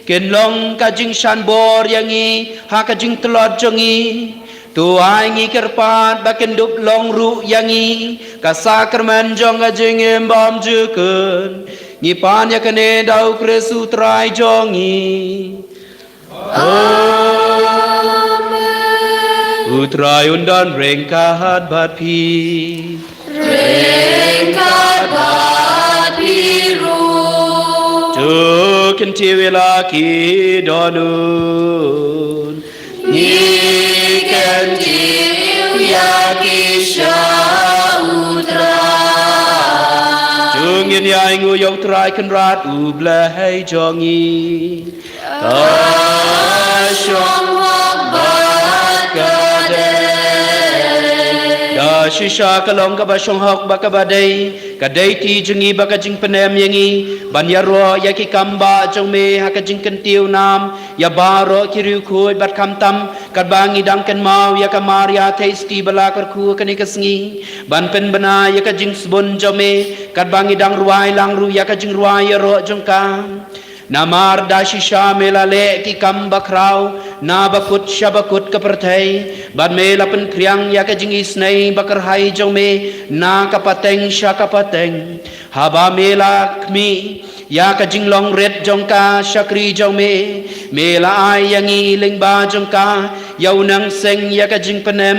kin long ka jingshan bor ïa ngi ha ka jingtlot jong ngi. To ai ngi kyrpad ba kin dup long ruh ïa ngi ka sakramen jong ka jingim bymjukut. Ngi pan ïa kane da U Khrist U Trai jong ngi. Amen. U Trai un don ryngkat bad phi. Ryngkat bad phi ruh. To kyntiew ïa la ki dohnud. Ngi kyntiew ïa ki sha U Trai. To ngin ïainguh ïa U Trai Kynrad U Blei jong ngi. Ka shong hok bad ka dei. Ka Shisha ka long kaba shong hok bad kaba dei, ka dei ti jong ngi bad ka jingpynim ïa ngi ban ïaroh ïa ki kam bah jong me ha ka jingkyntiew nam ïa baroh ki riewkhuid, bad khamtam katba ngi dang kynmaw ïa ka Maria Theisotti ba la kyrkhu ha kane ka sngi, ban pynbna ïa ka jingsbun jong me katba ngi dang rwai lang ruh ïa ka jingrwai ïaroh jong ka. Namar da shisha me la leh ki kam bakhraw na bakut sha bakut ka pyrthei, bad me la pynphriang ïa ka jingisynei bakyrhai jong me na ka pateng sha ka pateng. Haba me la khmih ïa ka jinglong rit jong ka shakri jong me, me la ai ïa ngi lyngba jong ka ïa u nang seng ïa ka jingpynim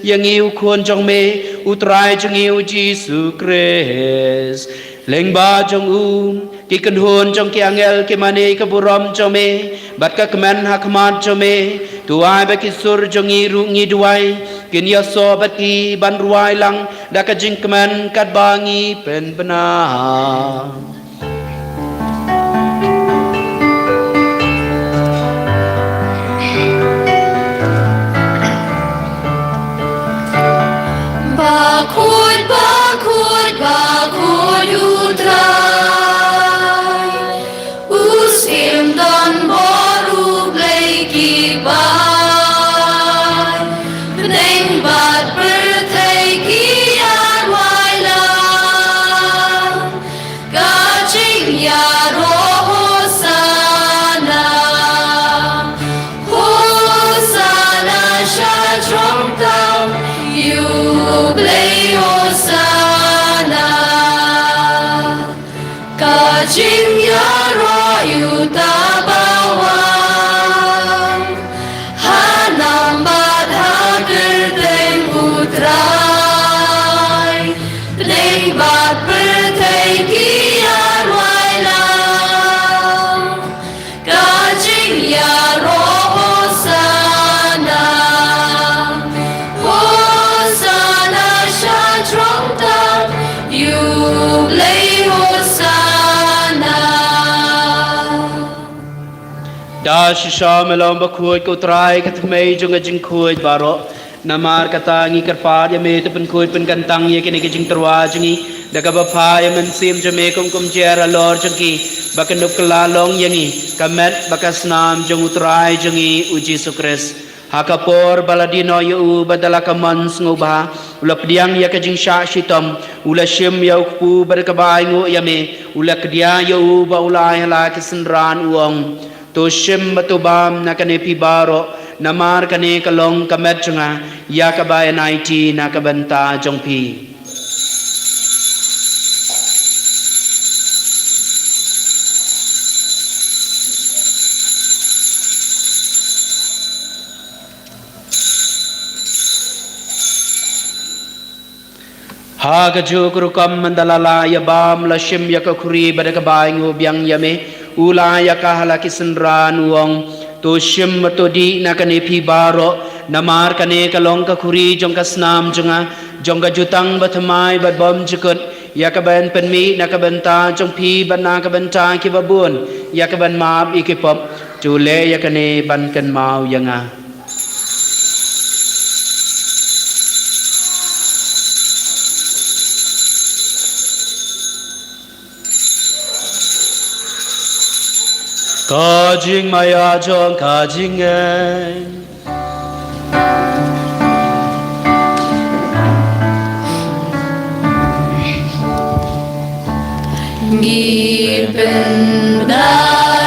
ïa ngi u Khun jong me, u Trai jong ngi u Jisu Khrist. Lyngba jong u, ki kynhun jong ki angel ki mane ïa ka burom jong me, bad ka kmen ha khmat jong me. To ai ba ki sur jong ngi ruh ngi duwai kin ïasoh bad ki ban rwai lang da ka jingkmen katba ngi pynbna. Bakhuid, bakhuid, bakhuid u Trai. U Syiem don bor, U Blei ki bai. Bneng bad pyrthei ki ïaroh lang. Ka jingïaroh Hosana. Hosana sha jrong tam, ïa U Blei Hosana. Ka jingïaroh ïa uta Bawang. Ha nam bad ha kyrteng U Trai. Bneng bad pyrthei ki ïaroh lang. Ka jingïaroh Hosana. Hosana sha jrong tam, ïa U Blei Hosana. Da shisha me long bakhuid ko Trai, ka thymmei jong ka jingkhuid baroh. Namar kata ngi kyrpad ïa me, to pynkhuid pynkyntang ïa kine ki jingtyrwa jong ngi da kaba phah ïa u Mynsiem jong me kum kumjuh halor jong ki, ba kan dup kylla long ïa ngi ka met bad ka snam jong u Trai jong ngi u Jisu Khrist. Ha ka por ba la die noh ïa u bad da la ka mon sngewbha, u la pdiang ïa ka jingshah shitom, u la shim ïa u kpu bad kaba ainguh ïa me, u la kdiah ïa u bad u la ai ha la ki synran, u ong: To shim bad to bam na kane phi baroh, namar kane ka long ka met jong nga, ïa kaba yn aiti na ka bynta jong phi. Ha kajuh ka rukom, mynda la lah ïa bam, la shim ïa ka khuri bad da kaba ainguh biang ïa me, u la ai ïa ka ha la ki synran, u ong: To shim bad to dih na kane phi baroh, namar kane ka long ka khuri jong ka snam jong nga, jong ka jutang bathymmai bad bymjukut, ïa kaba yn pynmih na ka bynta jong phi bad na ka bynta kiba bun, ïa kaban map ïa ki pop. To leh ïa kane ban kynmaw ïa nga. Ka jingmaïa jong ka jingngeit. Ngi pynbna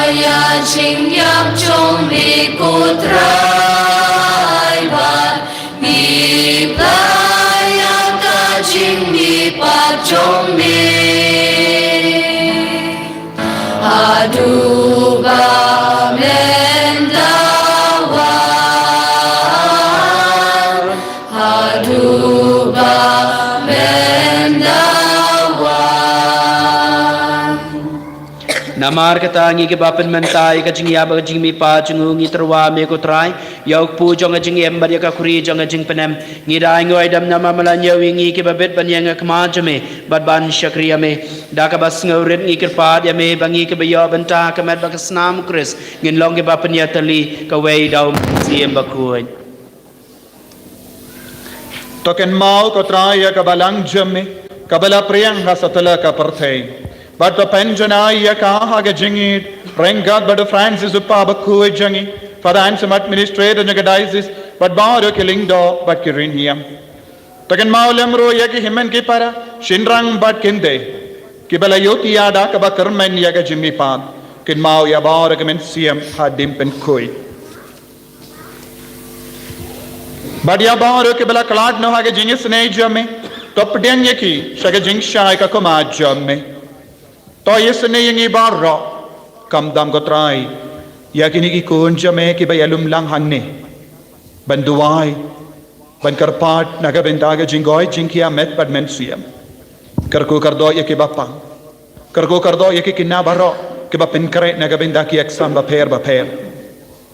ïa ka jingïap jong me ko Trai, bad ngi pynbna ïa ka jingmihpat jong me. Haduh ba men da wan, haduh ba men da wan. Namar kata ngi kiba pynmynta ïa ka jingïap bad ka jingmihpat jong u, ngi tyrwa me ko Trai, ïa u kpu jong ka jingim bad ïa ka khuri jong ka jingpynim. Ngi da ainguh aidam namar me la ñiew ïa ngi kiba bit ban ïeng ha khmat jong me bad ban shakri ïa me. Da kaba sngewrit ngi kyrpad ïa me ba ngi kiba ïoh bynta ha ka met bad ka snam u Khrist ngin long kiba pynïatylli kawei da u Mynsiem Bakhuid. To kynmaw ko Trai ïa ka balang jong me, kaba la pdiang ha satlak ka pyrthei. Bad to pynjanai ïa ka ha ka jingïeit ryngkat bad u Francis u Pope bakhuid jong ngi, Father Anselm administrator jong ka diocese, bad baroh ki lyngdoh bad ki riewniam. To kynmaw lem ruh ïa ki hynmen ki para, shynrang bad kynthei, kiba la ïohthiah da kaba kyrmen ïa ka jingmihpat. Kynmaw ïa baroh ki mynsiem hadien pynkhuid. Bad ïa baroh kiba la khlad noh ha ka jingisynei jong me, to pdiang ïa ki sha ka jingshai ka khmat jong me. To isynei ïa ngi baroh, khamtam ko Trai, ïa kine ki khun jong me kiba ïalum lang hangne ban duwai, ban kyrpad na ka bynta ka jingkoit jingkhiah met bad mynsiem. Kyrkhu kyrdoh ïa kiba pang. Kyrkhu kyrdoh ïa ki khynnah baroh kiba pynkhreh na ka bynta ki exam bapher bapher.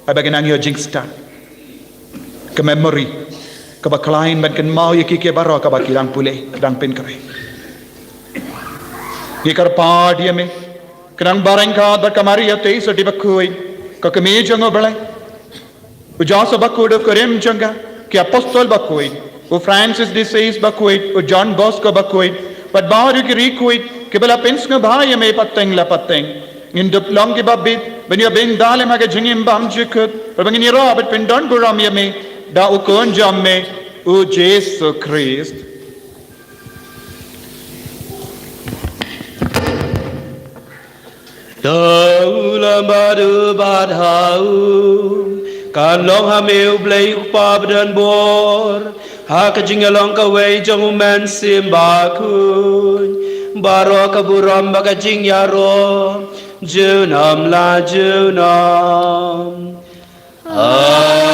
Haba ki nang ïoh jingstad, ka memory kaba khlaiñ ban kynmaw ïa ki, ki baroh kaba ki dang pule, dang pynkhreh. Ngi kyrpad ïa me, khnang ba ryngkat bad ka Maria Theisotti bakhuid, ka kmie jong U Blei, u Joseph bakhuid u kurim jong ka, ki apostol bakhuid, u Francis d'Assisi bakhuid, u John Bosco bakhuid, bad baroh ki riewkhuid kiba la pynsngewbha ïa me pateng la pateng. Ngin dup long kiba bit ban ïa bynta lem ha ka jingim bymjukut, bad ba ngin ïaroh bad pyndonburom ïa me da u Khun jong me, u Jisu Khrist. To u la bad u bad ha u, kan long ha me U Blei U Kpa badonbor, ha ka jingïalong kawei jong U Mynsiem Bakhuid, baroh ka burom bad ka jingïaroh junom la junom. Amen.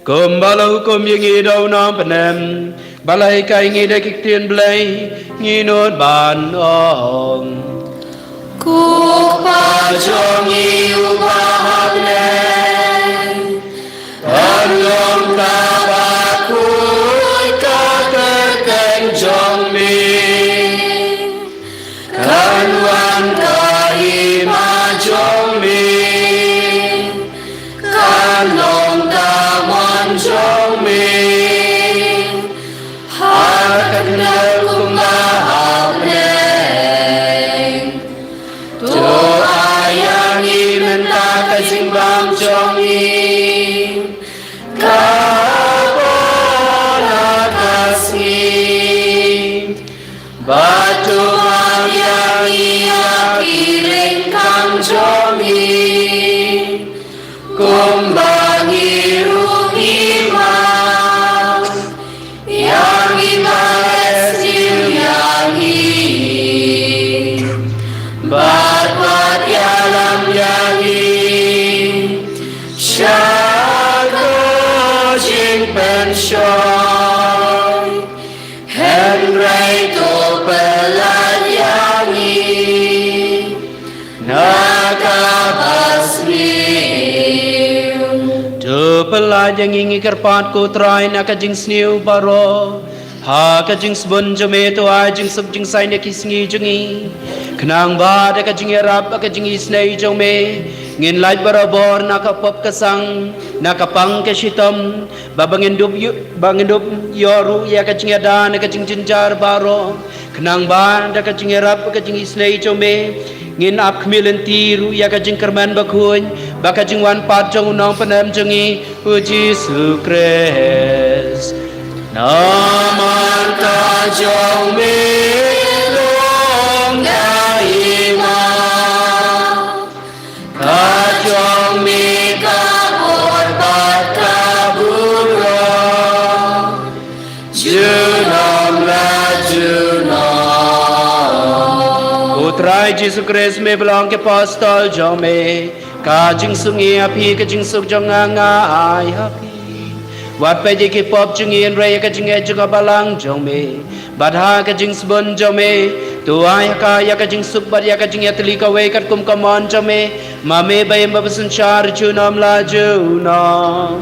Kumba la hukum ïa ngi da u nongpynim, ba la hikai ïa ngi da ki ktien Blei, ngin nud ban ong: Ko Kpa jong ngi uba ha bneng, kan long kaba khuid ka kyrteng jong me. Kan wan ka hima jong me, kan long ka mon jong me, ha ka khyllipmat kumba ha bneng. To ai ïa ngi mynta ka jingbam jong ngi, ka bor ha ka sngi. Bad to map ïa ngi ïa ki ryngkang jong ngi, kumba ngi ruh ngi map ïa ngi ba la sniew ïa ngi. Bad wat ïalam ïa ngi sha ka jingpynshoi, hynrei to pyllait ïa ngi na kaba sniew. To pyllait ïa ngi, ngi kyrpad ko Trai, na ka jingsniew baroh, ha ka jingsbun jong me to ai jingsuk jingsaiñ ïa ki sngi jong ngi, khnang ba da ka jingïarap bad ka jingisynei jong me, ngin lait barabor na ka pop ka sang, na ka pang ka shitom, ba ba ngin dup ïoh, ba ngin dup ïoh ruh ïa ka jingïada na ka jingjynjar baroh, khnang ba da ka jingïarap ka jingisynei jong me, ngin ap khmih lynti ruh ïa ka jingkyrmen bakhuid bad ka jingwan pat jong u nongpynim jong ngi, u Jisu Khrist. Namar ka jong me long ka hima, ka jong me ka bor bad ka burom, junom la junom. Ko Trai Jisu Khrist, me ba la ong ki apostol jong me: Ka jingsuk ngi ha phi, ka jingsuk jong nga nga ai ha phi. Wat peit ïa ki pop jong ngi, hynrei ïa ka jingngeit jong ka balang jong me. Bad ha ka jingsbun jong me, to ai ha ka ïa ka jingsuk bad ïa ka jingïatylli kawei katkum ka mon jong me, ma me ba im ba bsynshar junom la junom.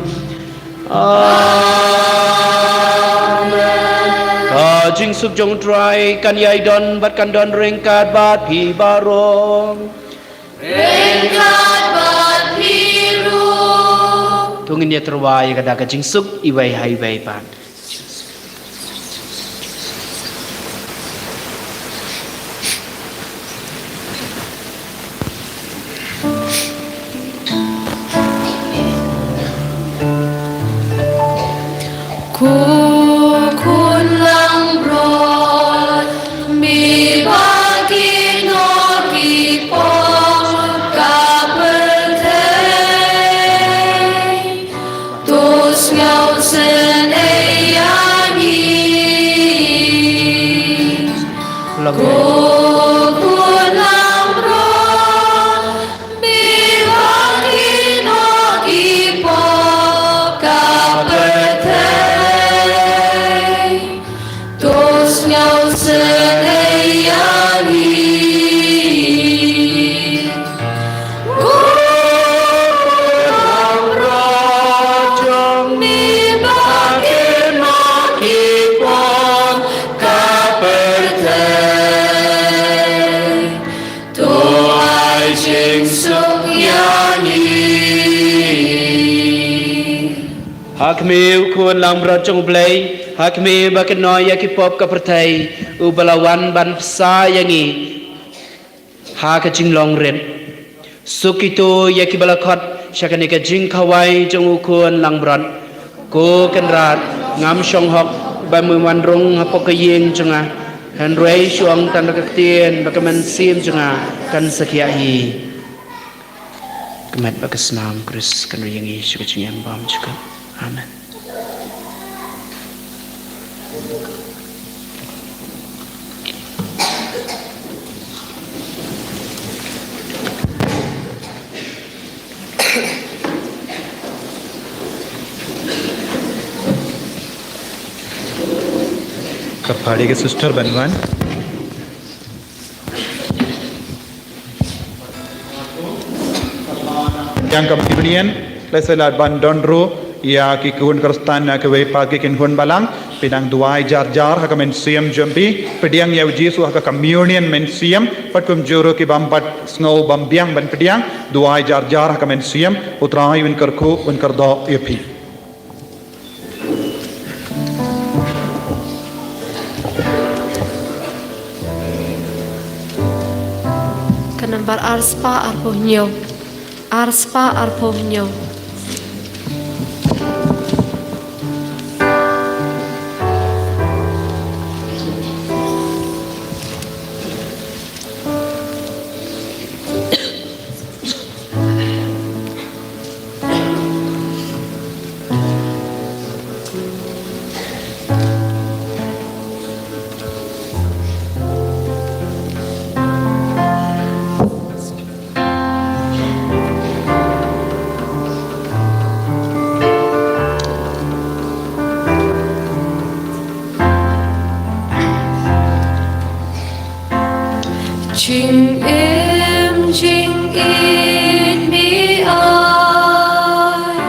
Amen. Ka jingsuk jong u Trai kan ïai don bad kan don ryngkat bad phi baroh. Ryngkat bad phi ruh. To ngin ïa tyrwa ïa kata ka jingsuk iwei ha iwei pat. Ko khun langbrot, me ba ki noh ki pop ka pyrthei, to sngewsynei ïa ngi. Ko khun langbrot, me ba ki noh ki pop ka pyrthei, to sngewsynei ïa ngi. Ko khun langbrot jong me ba ki noh ki pop ka pyrthei, to ai jingsuk ïa ngi. Ha khmih, ko khun langbrot jong U Blei, ha khmih ba ki noh ïa ki pop ka pyrthei, uba la wan ban bsa ïa ngi ha ka jinglong rit. Suk kito ïa kiba la khot sha kane ka jingkhawai jong u khun langbrot. Ko Kynrad, ngam shong hok ba men wan rung hapoh ka ïing jong nga, hynrei shu ong tang da ka ktien ba ka mynsiem jong nga kan sa khiah hi. Ka met bad ka snam Khrist kan ri ïa ngi sha ka jingim bymjukut. Amen. Kyrpad ïa ki sister ban wan. Ïa ka communion, lehse lada ban don ruh ïa ki khun Khristan na kiwei pat ki khun balang, pdiang duwai jar jar ha ka mynsiem jong phi, pdiang ïa u Jisu ha ka communion mynsiem, bad kumjuh ruh ki bym pat sngew bym biang ban pdiang, duwai jar jar ha ka mynsiem, U Trai un kyrkhu un kyrdoh ïa phi. Ka nambar ar spah arphew hynñiew. Ar spah arphew hynñiew. Jingim jingit me ai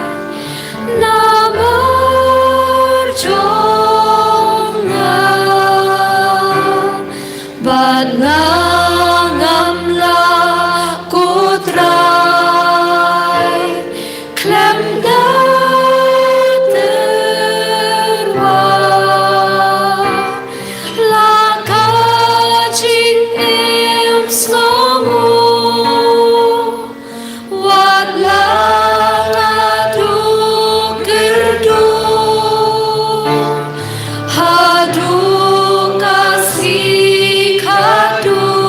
namar jong nga, bad nga ngam lah, ko Trai, khlem da tyrwa la ka jingim sngewnguh, wat la nga duh kyrduh haduh ka sngi khatduh.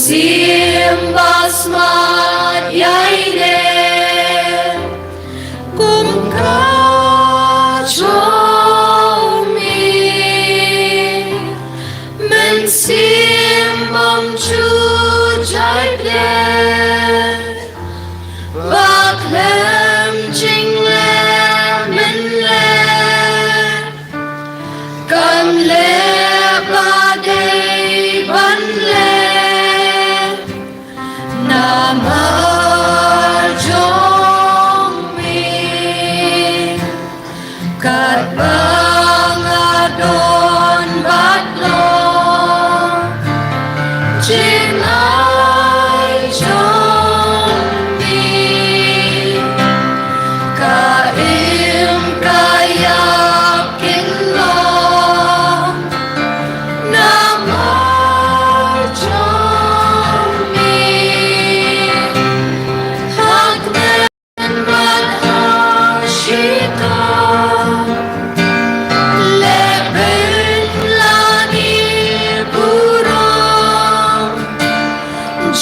Mynsiem ba smat ïa ine, kum ka jong me. Mynsiem bym ju jai pyrthei, ba khlem jingleh mynleh, kan leh ba dei ban leh namar jong me. Katba nga don bad long, jingai jong me ka im ka ïap kin long namar jong me. Ha kmen bad ha shitom, leh beiñ lane burom,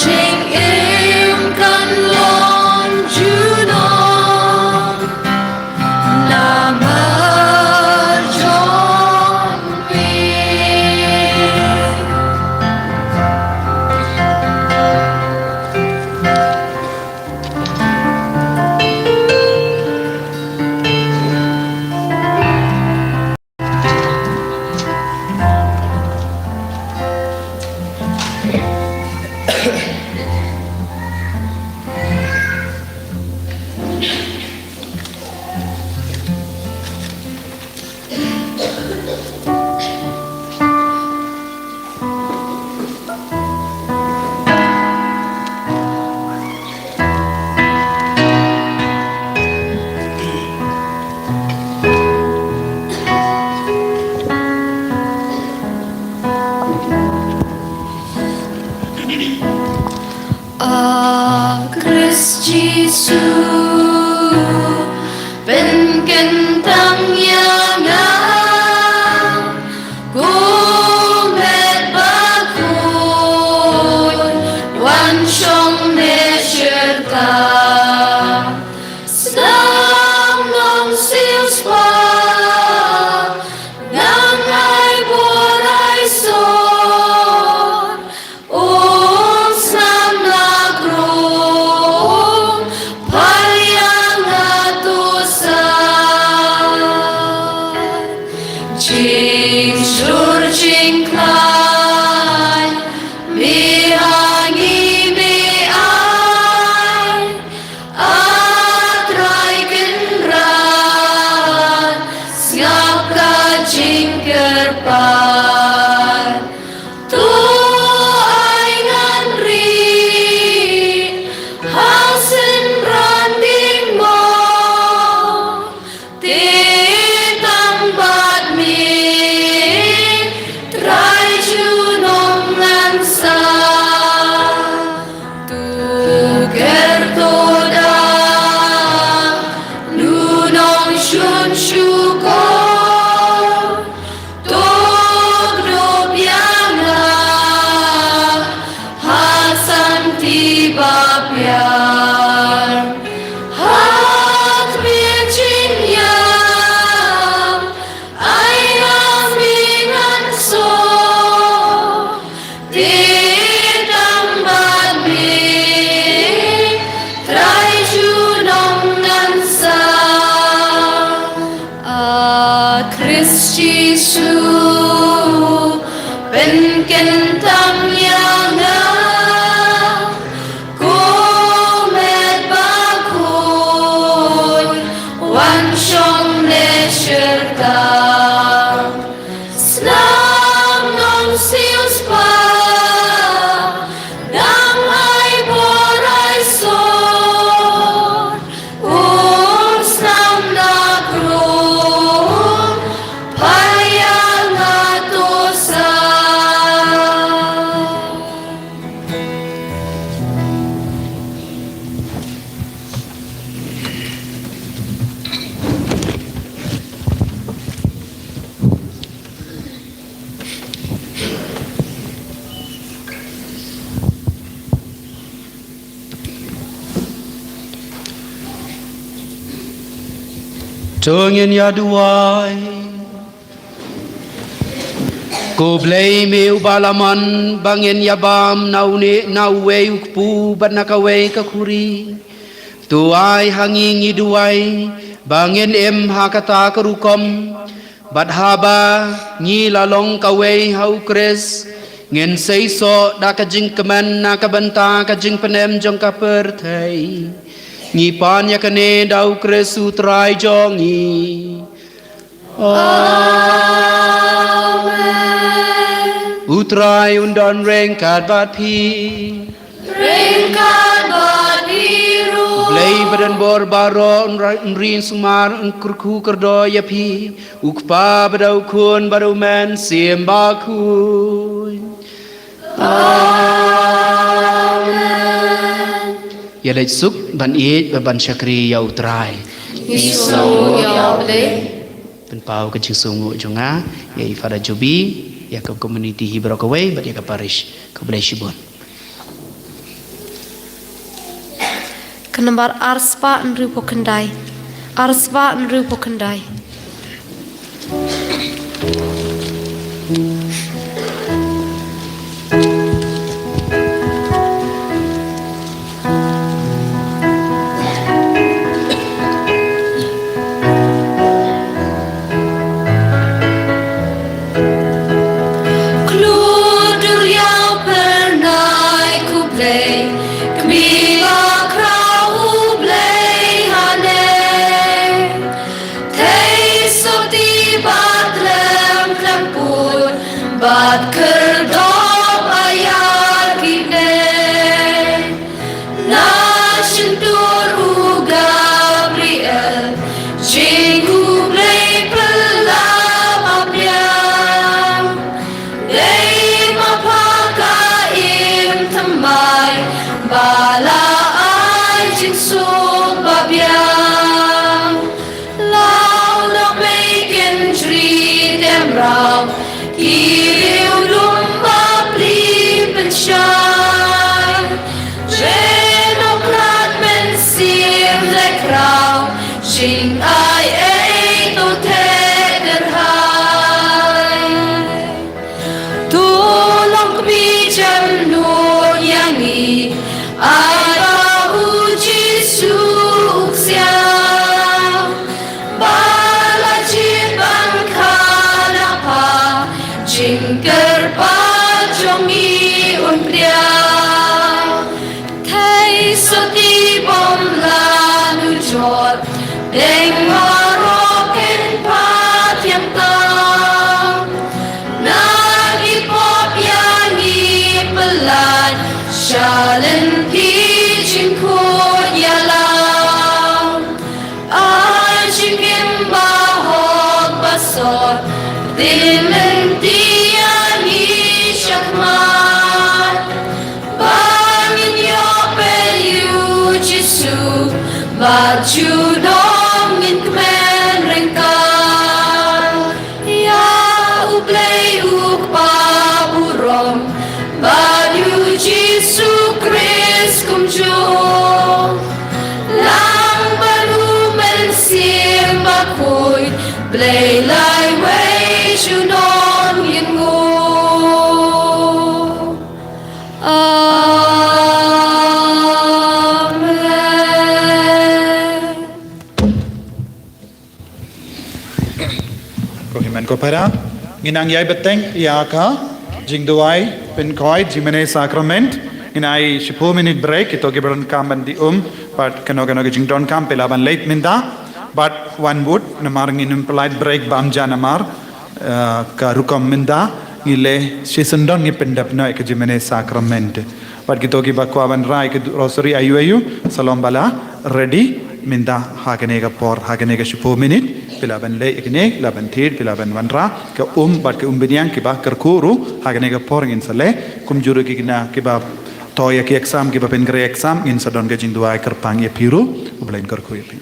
jingim kan long junom namar jong me. A Khrist Jisu, pynkyntang ïa nga, ko met ba khuid, wan shong ne shirta. Sdang nong siewspah, nang ai bor ai sor. Ong snam na krung, phai To ngin ïa duwai. Ko Blei me uba la mon ba ngin ïa bam na une na uwei u kpu bad na kawei ka khuri. To ai ha ngi, ngi duwai, ba ngin im ha kata ka rukom, bad haba ngi la long kawei ha u Khrist, ngin seisoh da ka jingkmen na ka bynta ka jingpynim jong ka pyrthei. Ngi pan ïa kane da u Khrist u Trai jong ngi. Amen. U Trai un don ryngkat bad phi. Ryngkat bad phi ruh. Blei ba don bor baroh un ra-, un ri un sumar un kyrkhu kyrdoh ïa phi. U Kpa bad u Khun bad u Mynsiem Bakhuid. Amen. Ïa leit suk ban ïeit bad ban shakri ïa u Trai. Ngi sngewnguh ïa u Blei. Pynpaw ka jingsngewnguh jong nga ïa i Father Jobi, ïa ka community hi baroh kawei bad ïa ka parish. Khublei shibun. Ka nambar ar spah hynriewphew khyndai. Ar spah hynriewphew khyndai. Klur duriaw pernai khublei, kmie la khraw U Blei haneng. Thei soti bad lem klem put, bad kyrdoh ba ïa kine. Na shyntur u Gabriel, jingkhublei pynlap ba biang. Dei ma pha ka im thymmai, ba la ai jingsuk ba biang. Law nok mei kynjri dem raw, ki riew lum bapli pynshai. Ren u Khlad Mynsiem leh khraw, jingai ei to theh kyrhai. To long kmie jemnud ïa ngi, ai ba u Jisu u ksiang. Ba la jied ban kha na pha, jingkyrpad jong ngi un pdiang. Thei soti bym lah nujor, deng marok ken pat ïam tam. Na ki pop ïa ngi pyllait, sha lynti jingkhuid ïalam. Ai jingim ba hok ba sot, din lynti ïa ngi shakhmat. Ba ngin ïoh peit ïa u Jisu, bad junom ngin kmen ryngkat. Ïa U Blei U Kpa burom, bad ïa u Jisu Khrist kumjuh. Lang bad U Mynsiem Bakhuid, Blei laiwei junom ngin nguh. Amen. Ko hynmen ko para, ngin nang ïai bteng ïa ka jingduwai pynkhuid jingmane sakrament. Ngin ai shiphew minit break, kito kiba donkam ban dih um bad kano kano ka jingdonkam phi lah ban leit mynta. Bad wan bud namar ngin ym pynlait break bam ja namar, eh, ka rukom mynta ngi leh shisyndon, ngi pyndep noh ïa ka jingmane sakrament. Bad kito kiba kwah ban rai ka rosary aïu aïu, sa long ba la ready mynta ha kane ka por, ha kane ka shiphew minit. Phi lah ban leh ïa kine, lah ban thied, phi lah ban wanrah ka um bad ka umbynïang, kiba kyrkhu ruh ha kane ka por ngin sa leh. Kumjuh ruh ki khynnah kiba to ïa ki exam, kiba pynkhreh exam, ngin sa don ka jingduwai kyrpang ïa phi ruh. U Blei un kyrkhu ïa phi.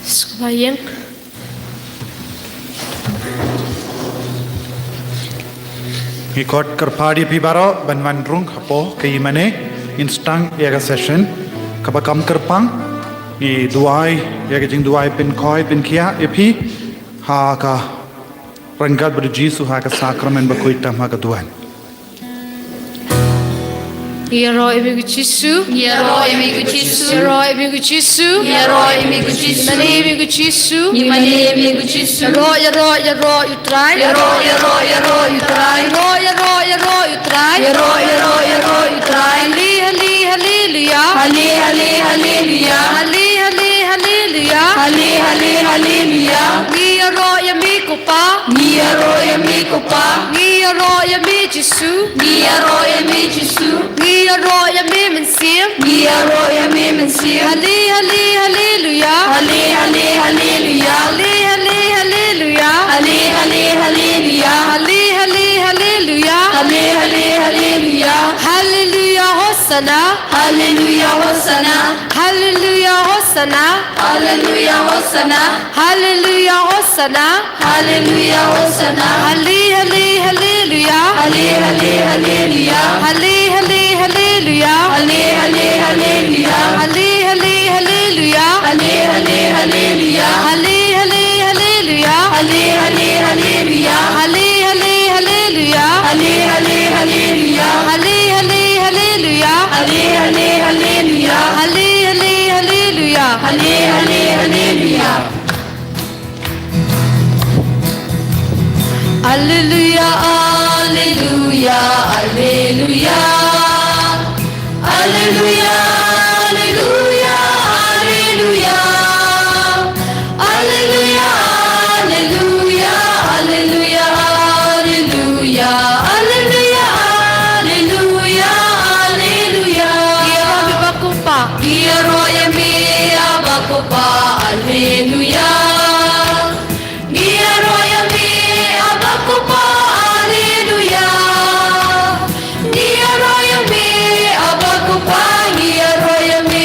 Sngewbha ïeng. Ngi khot kyrpad ïa phi baroh ban wan rung hapoh ka ïingmane. Ngin sdang ïa ka session kaba kham kyrpang. Ngi duwai ïa ka jingduwai pynkhoi pynkhiah ïa phi ha ka ryngkat bad u Jisu ha ka sakramen bakhuid tam ha ka duwan. Ngi ïaroh ïa me ko Jisu. Ngi ïaroh ïa me ko Jisu. Ïaroh ïa me ko Jisu. Ïaroh ïa me ko Jisu. Mane ïa me ko Jisu. Ngi mane ïa me ko Jisu. Ïaroh, ïaroh, ïaroh ïa u Trai. Ïaroh, ïaroh, ïaroh ïa u Trai. Ïaroh, ïaroh, ïaroh ïa u Trai. Ïaroh, ïaroh, ïaroh ïa u Trai. Hale, hale, haleluya. Hale, hale, haleluya. Hale, hale, haleluya. Hale, hale, haleluya. Ngi ïaroh ïa me ko Pa. Ngi ïaroh ïa me ko Pa. Ngi ïaroh ïa me Jisu. Ngi ïaroh ïa me Jisu. Ngi ïaroh ïa me Mynsiem. Ngi ïaroh ïa me Mynsiem. Hale, hale, haleluya. Hale, hale, haleluya. Hale, hale, haleluya. Hale, hale, haleluya. Hale, hale, haleluya. Hale, hale, haleluya. Haleluya, hosana. Haleluya, hosana. Haleluya, hosana. Haleluya, hosana. Haleluya, hosana. Haleluya, hosana. Hale, hale, haleluya. Hale, hale, haleluya. Hale, hale, haleluya. Hale, hale, haleluya. Hale, hale, haleluya. Hale, hale, haleluya. Hale, hale, haleluya. Hale, hale, haleluya. Hale, hale, haleluya. Hale, hale, haleluya. Hale, hale, haleluya. Hale, hale, haleluya. Hale, hale, haleluya. Hale, hale, haleluya. Alleluia, alleluia, alleluia. Alleluia, alleluia, alleluia. Alleluia, alleluia, alleluia, alleluia. Alleluia, alleluia, alleluia. Ngi ïaroh ïa me Abba ko Pa. Ngi ïaroh ïa me Abba ko Pa. Alleluia. Ngi ïaroh ïa me Abba ko Pa, alleluia. Ngi ïaroh ïa me Abba ko Pa, ngi ïaroh ïa me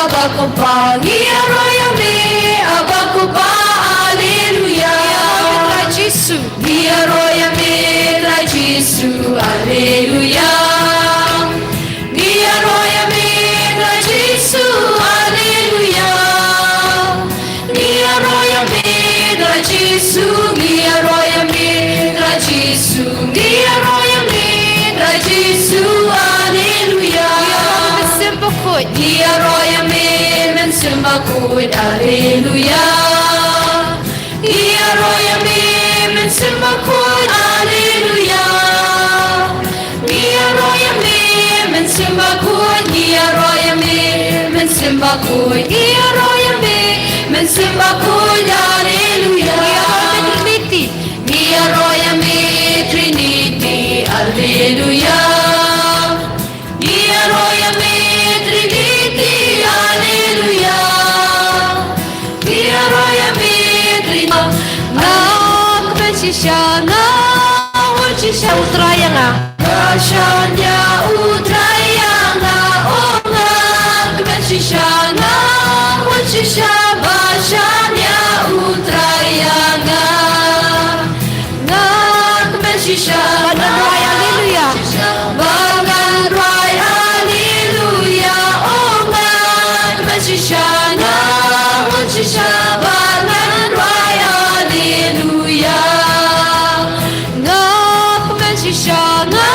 Abba ko Pa, ngi ïaroh ïa me Abba ko Pa, alleluia. Ngi ïaroh ïa me Trai Jisu, ngi ïaroh ïa me Trai Jisu, alleluia. Ngi ïaroh ïa me Trai Jisu, alleluia. Ngi ïaroh ïa me Trai Jisu, ngi ïaroh ïa me Trai Jisu, ngi ïaroh ïa me Trai Jisu, alleluia. Ngi ïaroh ïa me Mynsiem Bakhuid. Ngi ïaroh ïa me Mynsiem Bakhuid, alleluia. Ngi ïaroh ïa me Mynsiem Bakhuid, alleluia. Ngi ïaroh ïa me Mynsiem Bakhuid, ngi ïaroh ïa me Mynsiem Bakhuid, ngi ïaroh ïa me Mynsiem Bakhuid, alleluia. Ngi ïaroh ïa me Trinity. Ngi ïaroh ïa me Trinity, alleluia. Ngi ïaroh ïa me Trinity, alleluia. Ngi ïaroh ïa me Trinity. Nga kmen shisha, nga wan shisha, U Trai ïa nga. Nga shaniah U Trai ïa nga, oh nga kmen shisha, nga wan shisha, ba shaniah U Trai ïa nga. Nga kmen shisha, ba ngan rwai alleluia. Ba ngan rwai alleluia. Oh, nga kmen shisha, nga wan shisha, ba ngan rwai alleluia. Nga kmen shisha, nga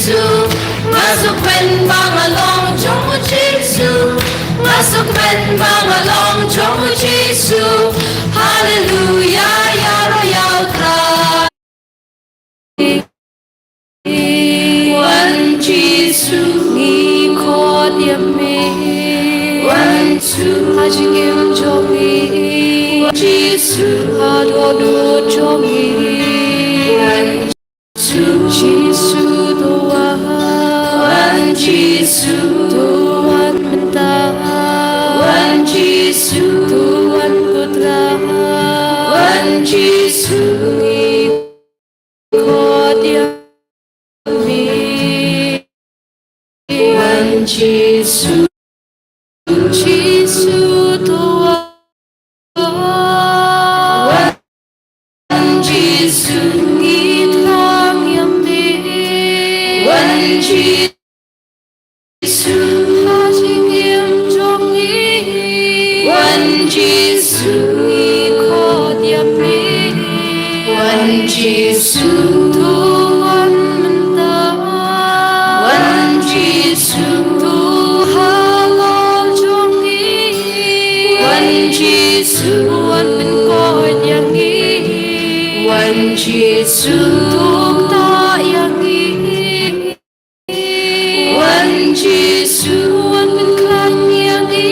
Jisu, nga sngewkmen ba nga long jong u Jisu, nga sngewkmen ba nga long jong u Jisu. Haleluya, ïaroh ïa u Trai. Wan Jisu, ngi khot ïa me. Wan Jisu, ha jingim jong ngi. Wan Jisu, ha dohnud jong ngi. Wan Jisu, Jisu to wan. Wan Jisu, to wan mynta. Wan Jisu, to wan Putra. Wan Jisu, ngi khot ïa me. Wan Jisu, Jisu to wan. Wan Jisu, ngi thrang ïa me. Wan Jisu, ha jingim jong ngi. Wan Jisu, ngi khot ïa me. Wan Jisu, to wan mynta. Wan Jisu, to halor jong ngi. Wan Jisu, wan pynkoit ïa ngi. Wan Jisu, to ktah ïa ngi. Wan Jisu, wan pynkhlaiñ ïa ngi.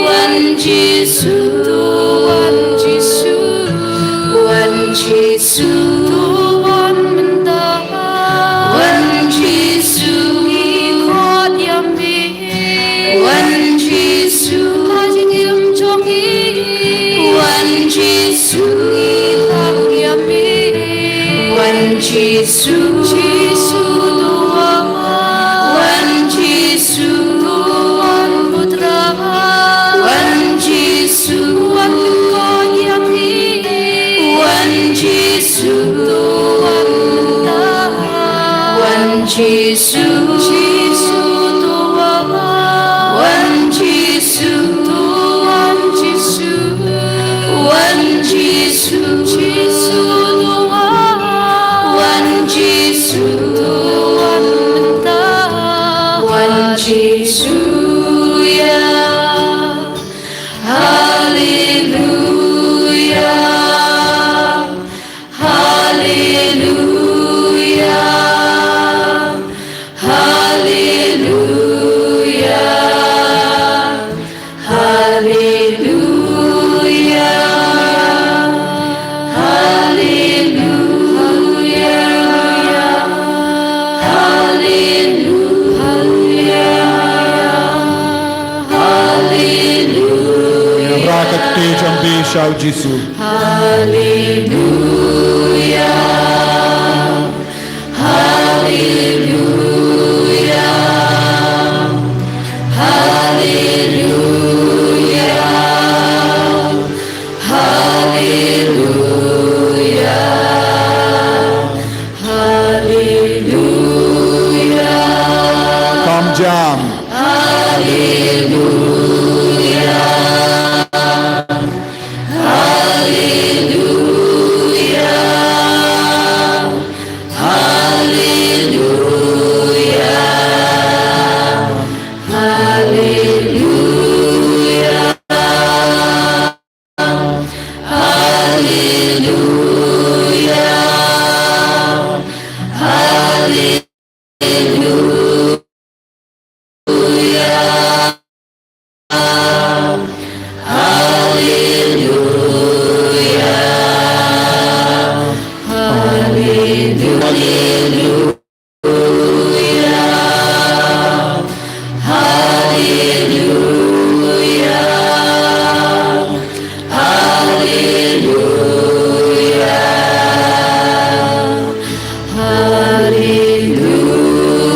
Wan Jisu, to wan Jisu. Wan Jisu, to wan mynta. Wan Jisu, ngi khot ïa me. Wan Jisu, ha jingim jong ngi. Wan Jisu, ngi thrang ïa me. Wan Jisu, Jisu to wan. Wan Jisu, to wan Putra. Wan Jisu, wan pynkoit ïa ngi. Wan Jisu, to wan mynta. Wan Jisu, Jisu to wan. Wan Jisu, to wan Jisu. Wan Jisu, Jisu to wan. Wan Jisu, to wan mynta. Wan Jisu ïa. Haleluya. Haleluya. Haleluya. Haleluya. Haleluya. Haleluya. Haleluya. Ra ka kti jong bi sha u Jisu. Haleluya. Haleluya. Haleluya. Haleluya. Haleluya. Kam jam. Haleluya. Haleluya. Haleluya. Haleluya. Haleluya. Haleluya. Haleluya. Haleluya. Haleluya. Haleluya. Haleluya.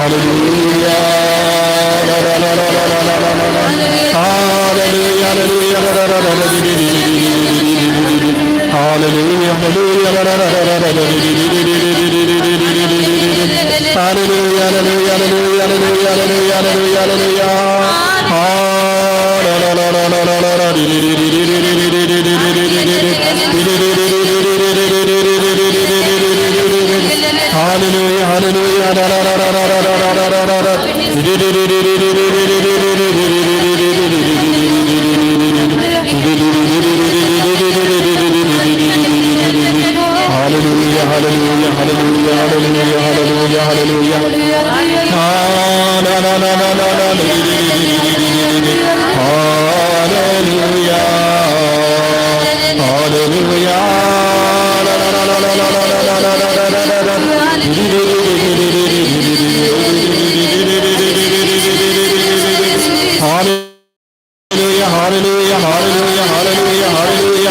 Hallelujah. Hallelujah, hallelujah, hallelujah. Hallelujah, hallelujah, hallelujah, hallelujah. Hallelujah, hallelujah. Hallelujah, hallelujah, hallelujah, hallelujah, hallelujah, hallelujah. Na, na, na. Hallelujah. Hallelujah. Hallelujah, hallelujah, hallelujah, hallelujah, hallelujah.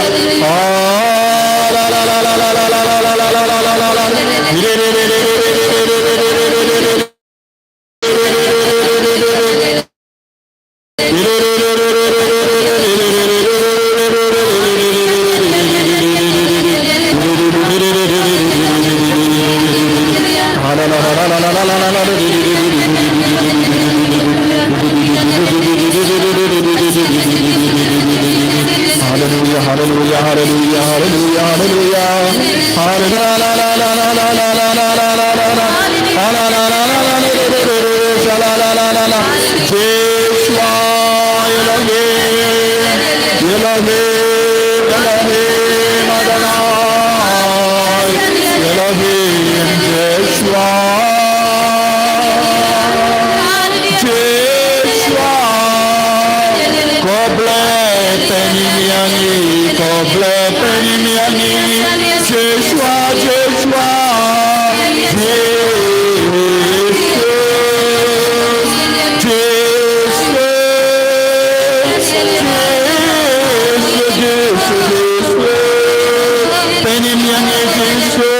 Hallelujah, hallelujah, hallelujah, hallelujah. Hallelujah. Joshua Elohim, Elohim, Elohim Adonai, Elohim Joshua. Joshua, khublei pynmih ïa ngi, khublei pynmih ïa ngi. Joshua, Joshua, Joshua, Joshua, Joshua, Joshua. Pynmih ïa ngi Jisu,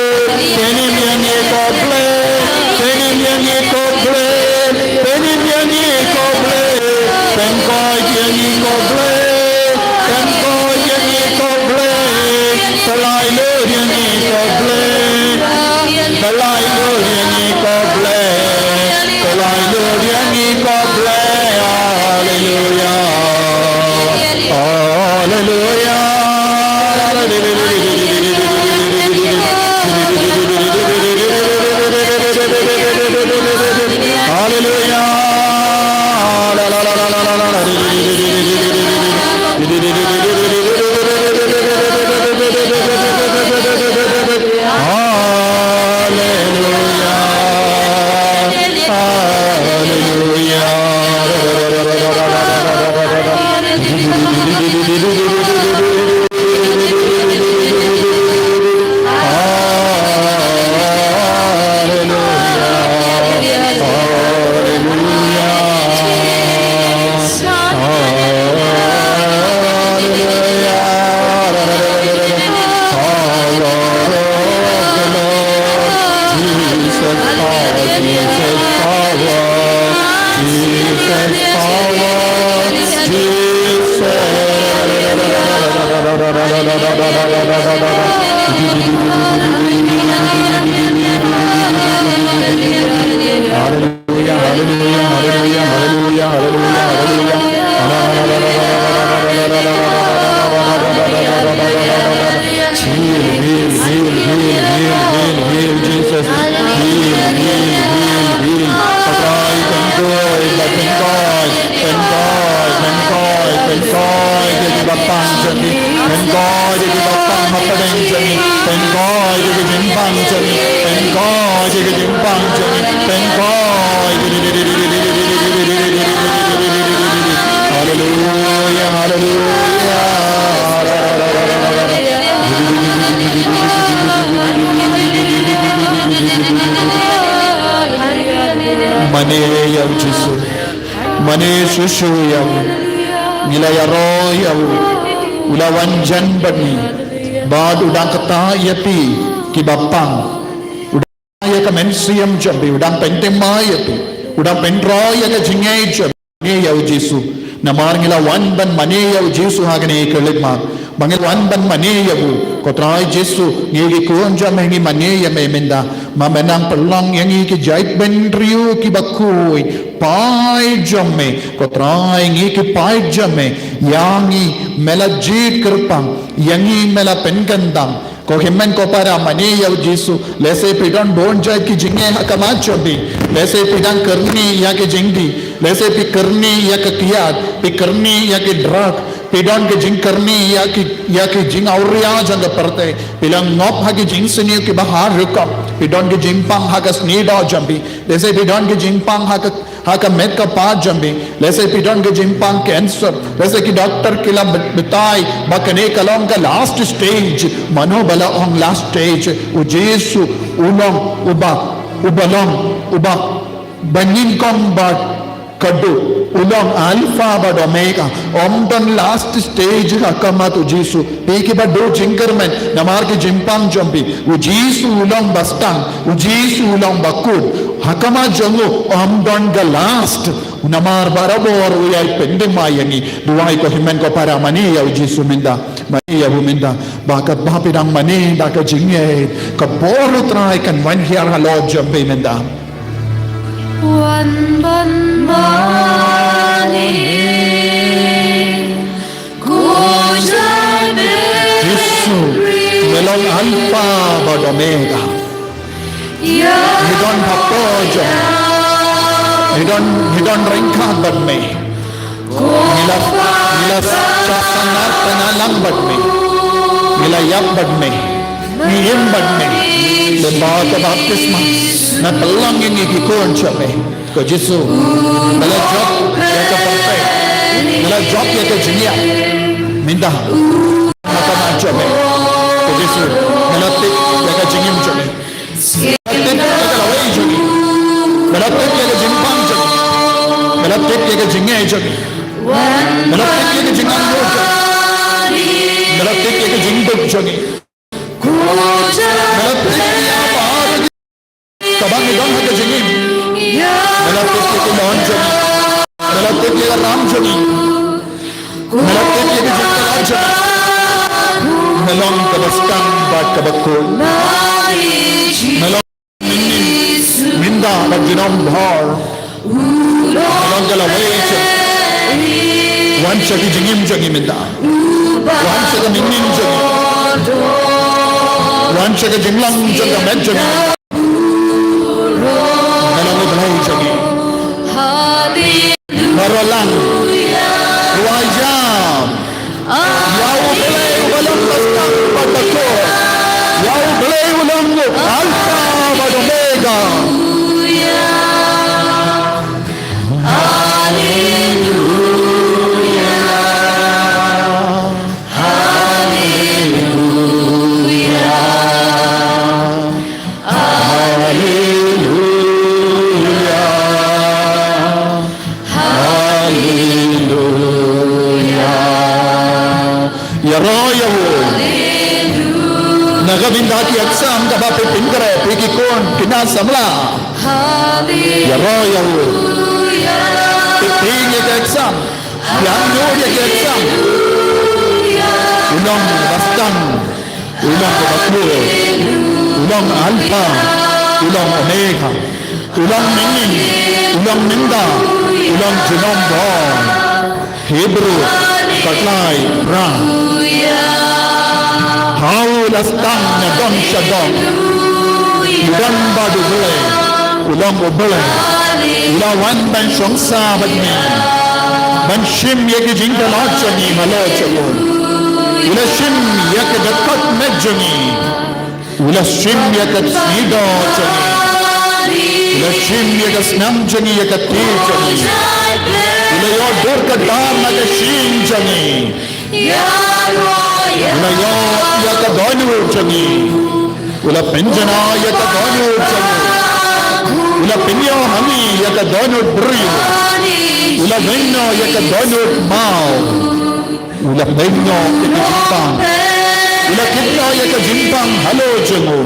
pynmih ïa ngi khublei, pynmih ïa ngi khublei, pynmih ïa ngi khublei, pynkoit ïa ngi khublei, pynkoit ïa ngi khublei, pynlait lut ïa ngi khublei, pynlait lut ïa ngi khublei, pynlait lut ïa ngi khublei. Hallelujah. Hallelujah. Hallelujah. Hallelujah. Hallelujah. Jesus power, Jesus power, Jesus power, Jesus. Hallelujah, hallelujah, hallelujah, hallelujah, hallelujah, hallelujah. Heal, heal, heal, heal, heal, heal, heal, Jesus. Heal, heal, heal, heal. Pynkoit, pynkoit, pynkoit, pynkoit, pynkoit ïa ki ba pang jong ngi. Pynkoit ïa ki ba pang hapdeng jong ngi. Pynkoit ïa ki jingpang jong ngi. Pynkoit ïa ki jingpang jong ngi. Pynkoit. Hallelujah, hallelujah. Mane ïa u Jisu. Mane shuh shuh ïa u. Ngi la ïaroh ïa u. U la wan jan bad ngi. Bad u dang ktah ïa phi kiba pang. U dang ïa mynsiem jong phi, u dang pynthymmai ïa phi, u dang pynroi ïa ka jingngeit jong phi. Mane ïa u Jisu. Namar ngi la wan ban mane ïa u Jisu ha kane ka khyllipmat. Ba ngi la wan ban mane ïa u. Ko Trai Jisu, ngi ki khun jong me ngi mane ïa me mynta. Ma me nang pynlong ïa ngi ki jaitbynriew kiba khuid. Phai jong me. Ko Trai, ngi ki phai jong me. Ïa ngi me la jied kyrpang. Ïa ngi me la pynkyndang. Ko hynmen ko para, mane ïa u Jisu. Lehse phi don bun jait ki jingeh ha khmat jong phi. Lehse phi dang kyrni ïa ki jingdih. Lehse phi kyrni ïa ka kiad. Phi kyrni ïa ki drug. Phi don ki jingkyrni ïa ki, ïa ki jingawria jong ka pyrthei. Phi la ngop ha ki jingsniew kiba har rukom. Phi don ki jingpang ha ka sniewdoh jong phi. Lehse phi don ki jingpang ha ka ha ka met ka phad jong phi. Lehse phi don ka jingpang cancer. Lehse ki doktor ki la bat-, batai ba kane ka long ka last stage. Mano ba la ong last stage? U Jisu u long uba, uba long uba ba nyngkong bad ka duk. U long Alpha bad Omega. Ym don last stage ha khmat u Jisu. Phi kiba duh jingkyrmen namar ki jingpang jong phi. U Jisu u long ba sdang, u Jisu u long ba kut. Ha khmat jong u ym don ka last. Namar barabor u ïai pynthymmai ïa ngi. Duwai ko hynmen ko para, mane ïa u Jisu mynta. Mane ïa u mynta. Ba katba phi dang mane da ka jingngeit, ka bor u Trai kan wan hiar halor jong phi mynta. Wan ban mane. Jisu, me long Alpha bad Omega. Ngi don hapoh jong me. Ngi don, ngi don ryngkat bad me. Ngi la, ngi la shah sahnarphna lang bad me. Ngi la ïap bad me. Ngi im bad me. Lyngba ka baptisma. Me pynlong ïa ngi ki khun jong me. Ko Jisu, me la jop ïa ka pyrthei, me la jop ïa ka jingïap. Mynta, ha khmat jong me. Ko Jisu, me la tip ïa ka jingim jong me. Me la tip ïa ka lawei jong me. Me la tip ïa ka jingpang jong me. Me la tip ïa ka jingngeit jong me. Me la tip ïa ka jingangnud jong me. Me la tip ïa ka jingduk jong me. Me la tip ïa ba kaba ngi don ha ka jingim. Me la tip ïa ka mon jong ngi. Me la tip ïa ka ram jong ngi. Me la tip ïa ka jingkylla jong ngi. Me long kaba sdang bad kaba khuid. Me long mynnin, mynta bad junom bhor. Me long ka lawei jong ngi. Wan sha ka jingim jong ngi mynta. Wan sha ka mynnin jong ngi. Wan sha ka jinglong jong ka met jong ngi. Me long U Blei jong ngi. Baroh lang. Ruh ïa. Ïa U Blei uba long ba sdang bad ba kut. Ïa U Blei u long u Alpha bad Omega. Haleluya. Haleluya. Haleluya. Haleluya. Ïaroh ïa u. Na ka bynta ki exam kaba phi pynkreh, phi ki khun ki nang samla. Ïaroh ïa u. Phi tieng ïa ki exam. Ïa nud ïa ki exam. U long ba sdang. U long ba khuid. U long Alpha. U long Omega. U long mynnin. U long mynta. U long junom bhor. Hebru, khatlai, phra. Ha u la sdang na dong sha dong. U don bad U Blei. U long U Blei. U la wan ban shong sah bad ngi. Ban shim ïa ki jingkhlaiñ jong ngi halor jong u. U la shim ïa ka dkhot met jong ngi. U la shim ïa ka sniewdoh jong ngi. U la shim ïa ka snam jong ngi, ïa ka kti jong ngi. U la ïoh dur ka dar na ka shyieng jong ngi. U la ïoh ïa ka dohnud jong ngi. U la pynjanai ïa ka dohnud jong ngi. U la pynïoh ha ngi ïa ka dohnud briew. U la weng noh ïa ka dohnud maw. U la pynïoh ïa ka jingpang. U la kit noh ïa ka jingpang halor jong u.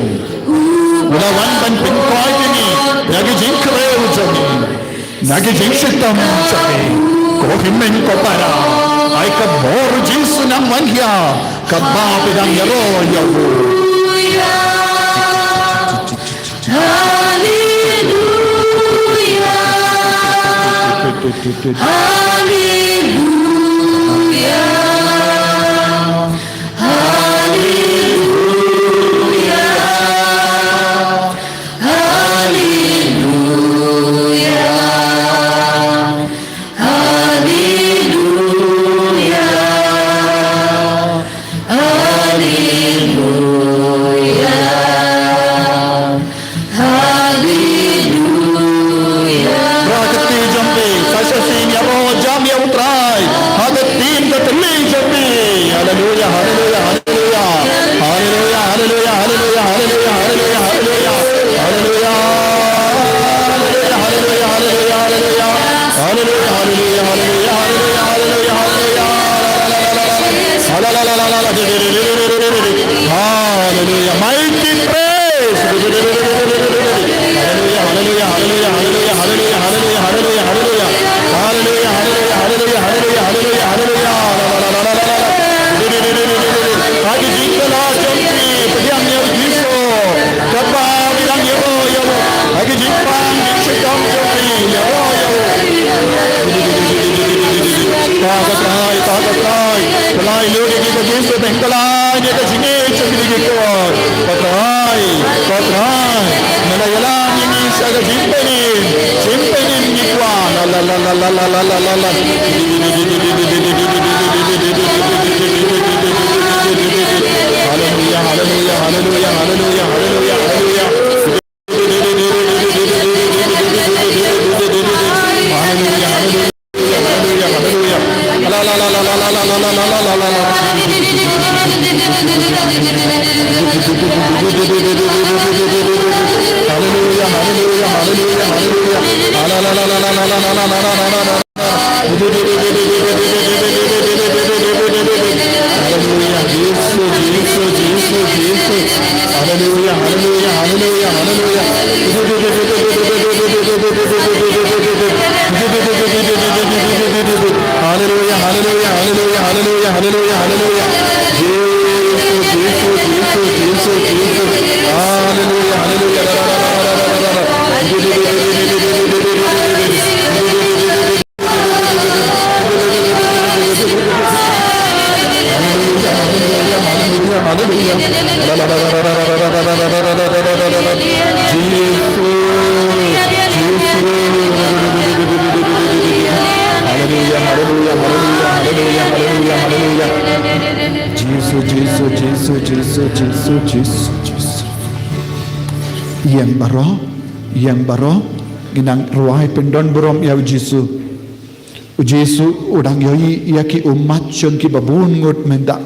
U la wan ban pynkoit ïa ngi na ki jingkyrkhu jong ngi, na ki jingshitom jong ngi. Ko hynmen ko para, ai ka bor Jisu nang wan hiar, kaba phi dang ïaroh ïa u. Haleluya. Haleluya. Haleluya. Haleluya. Haleluya. Haleluya. Haleluya. Bra ka kti jong phi, sa shisien ïaroh jam ïa u Trai. Ha ka ktien ka thylli jong phi. Haleluya, haleluya, haleluya. Haleluya, haleluya, haleluya, haleluya, haleluya, haleluya. Haleluya, haleluya, haleluya, haleluya. Haleluya, haleluya, haleluya, haleluya, haleluya, haleluya. Haleluya. Mighty praise. Haleluya, haleluya, haleluya, haleluya, haleluya, haleluya, haleluya, haleluya. Haleluya, haleluya, haleluya, haleluya, haleluya, haleluya. La, la, la, la, la, la, la. Ha ki jingkylla jong phi, pdiang ïa u Jisu. Kaba phi dang ïaroh ïa u. Ha ki jingpang jingshitom jong phi, ïaroh ïa u. Ta ka Trai, ta ka Trai. Kylla ïa ki, ki, ki, ki, ki, kylla ïa ka jingïeit jong ki, ki, ki, ko. Ko Trai, ko Trai. Me la ïalam ïa ngi sha ka jingpynim, jingpynim ngi kwah. La, la, la, la. Haleluya, haleluya, haleluya, haleluya, haleluya, haleluya. Haleluya, haleluya. Haleluya, haleluya. La, la, la, la. Haleluya, haleluya, haleluya, haleluya. La, la, la, la. Haleluya, Jisu, Jisu, Jisu, Jisu. Haleluya, haleluya, haleluya, haleluya. Haleluya, haleluya, haleluya, haleluya, haleluya, haleluya. Jisu, Jisu, Jisu, Jisu, Jisu. Haleluya, haleluya. Jisu, Jisu, Jisu, Jisu, Jisu, Jisu. Ïeng baroh, ïeng baroh, ngi nang rwai pyndon burom ïa u Jisu. U Jisu u dang ïohi ïa ki ummat jong ki babun ngut mynta.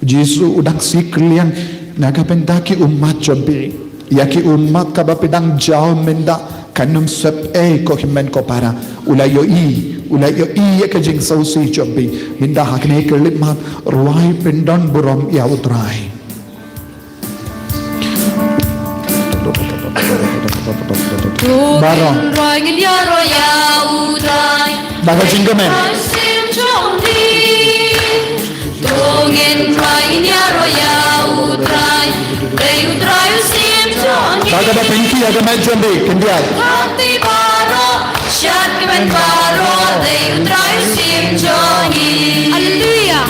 U Jisu u dang sngewkylliang na ka bynta ki ummat jong phi. Ïa ki ummat kaba phi dang jaw mynta kan ym sep ei ko hynmen ko para. U la ïohi, u la ïohi ïa ka jingsngewsih jong phi. Mynta ha kane ka khyllipmat rwai pyndon burom ïa u Trai. Baroh. Ba ka jingkmen. Ba ka ba pynki ïa ka met jong phi, khyndiat. Hallelujah.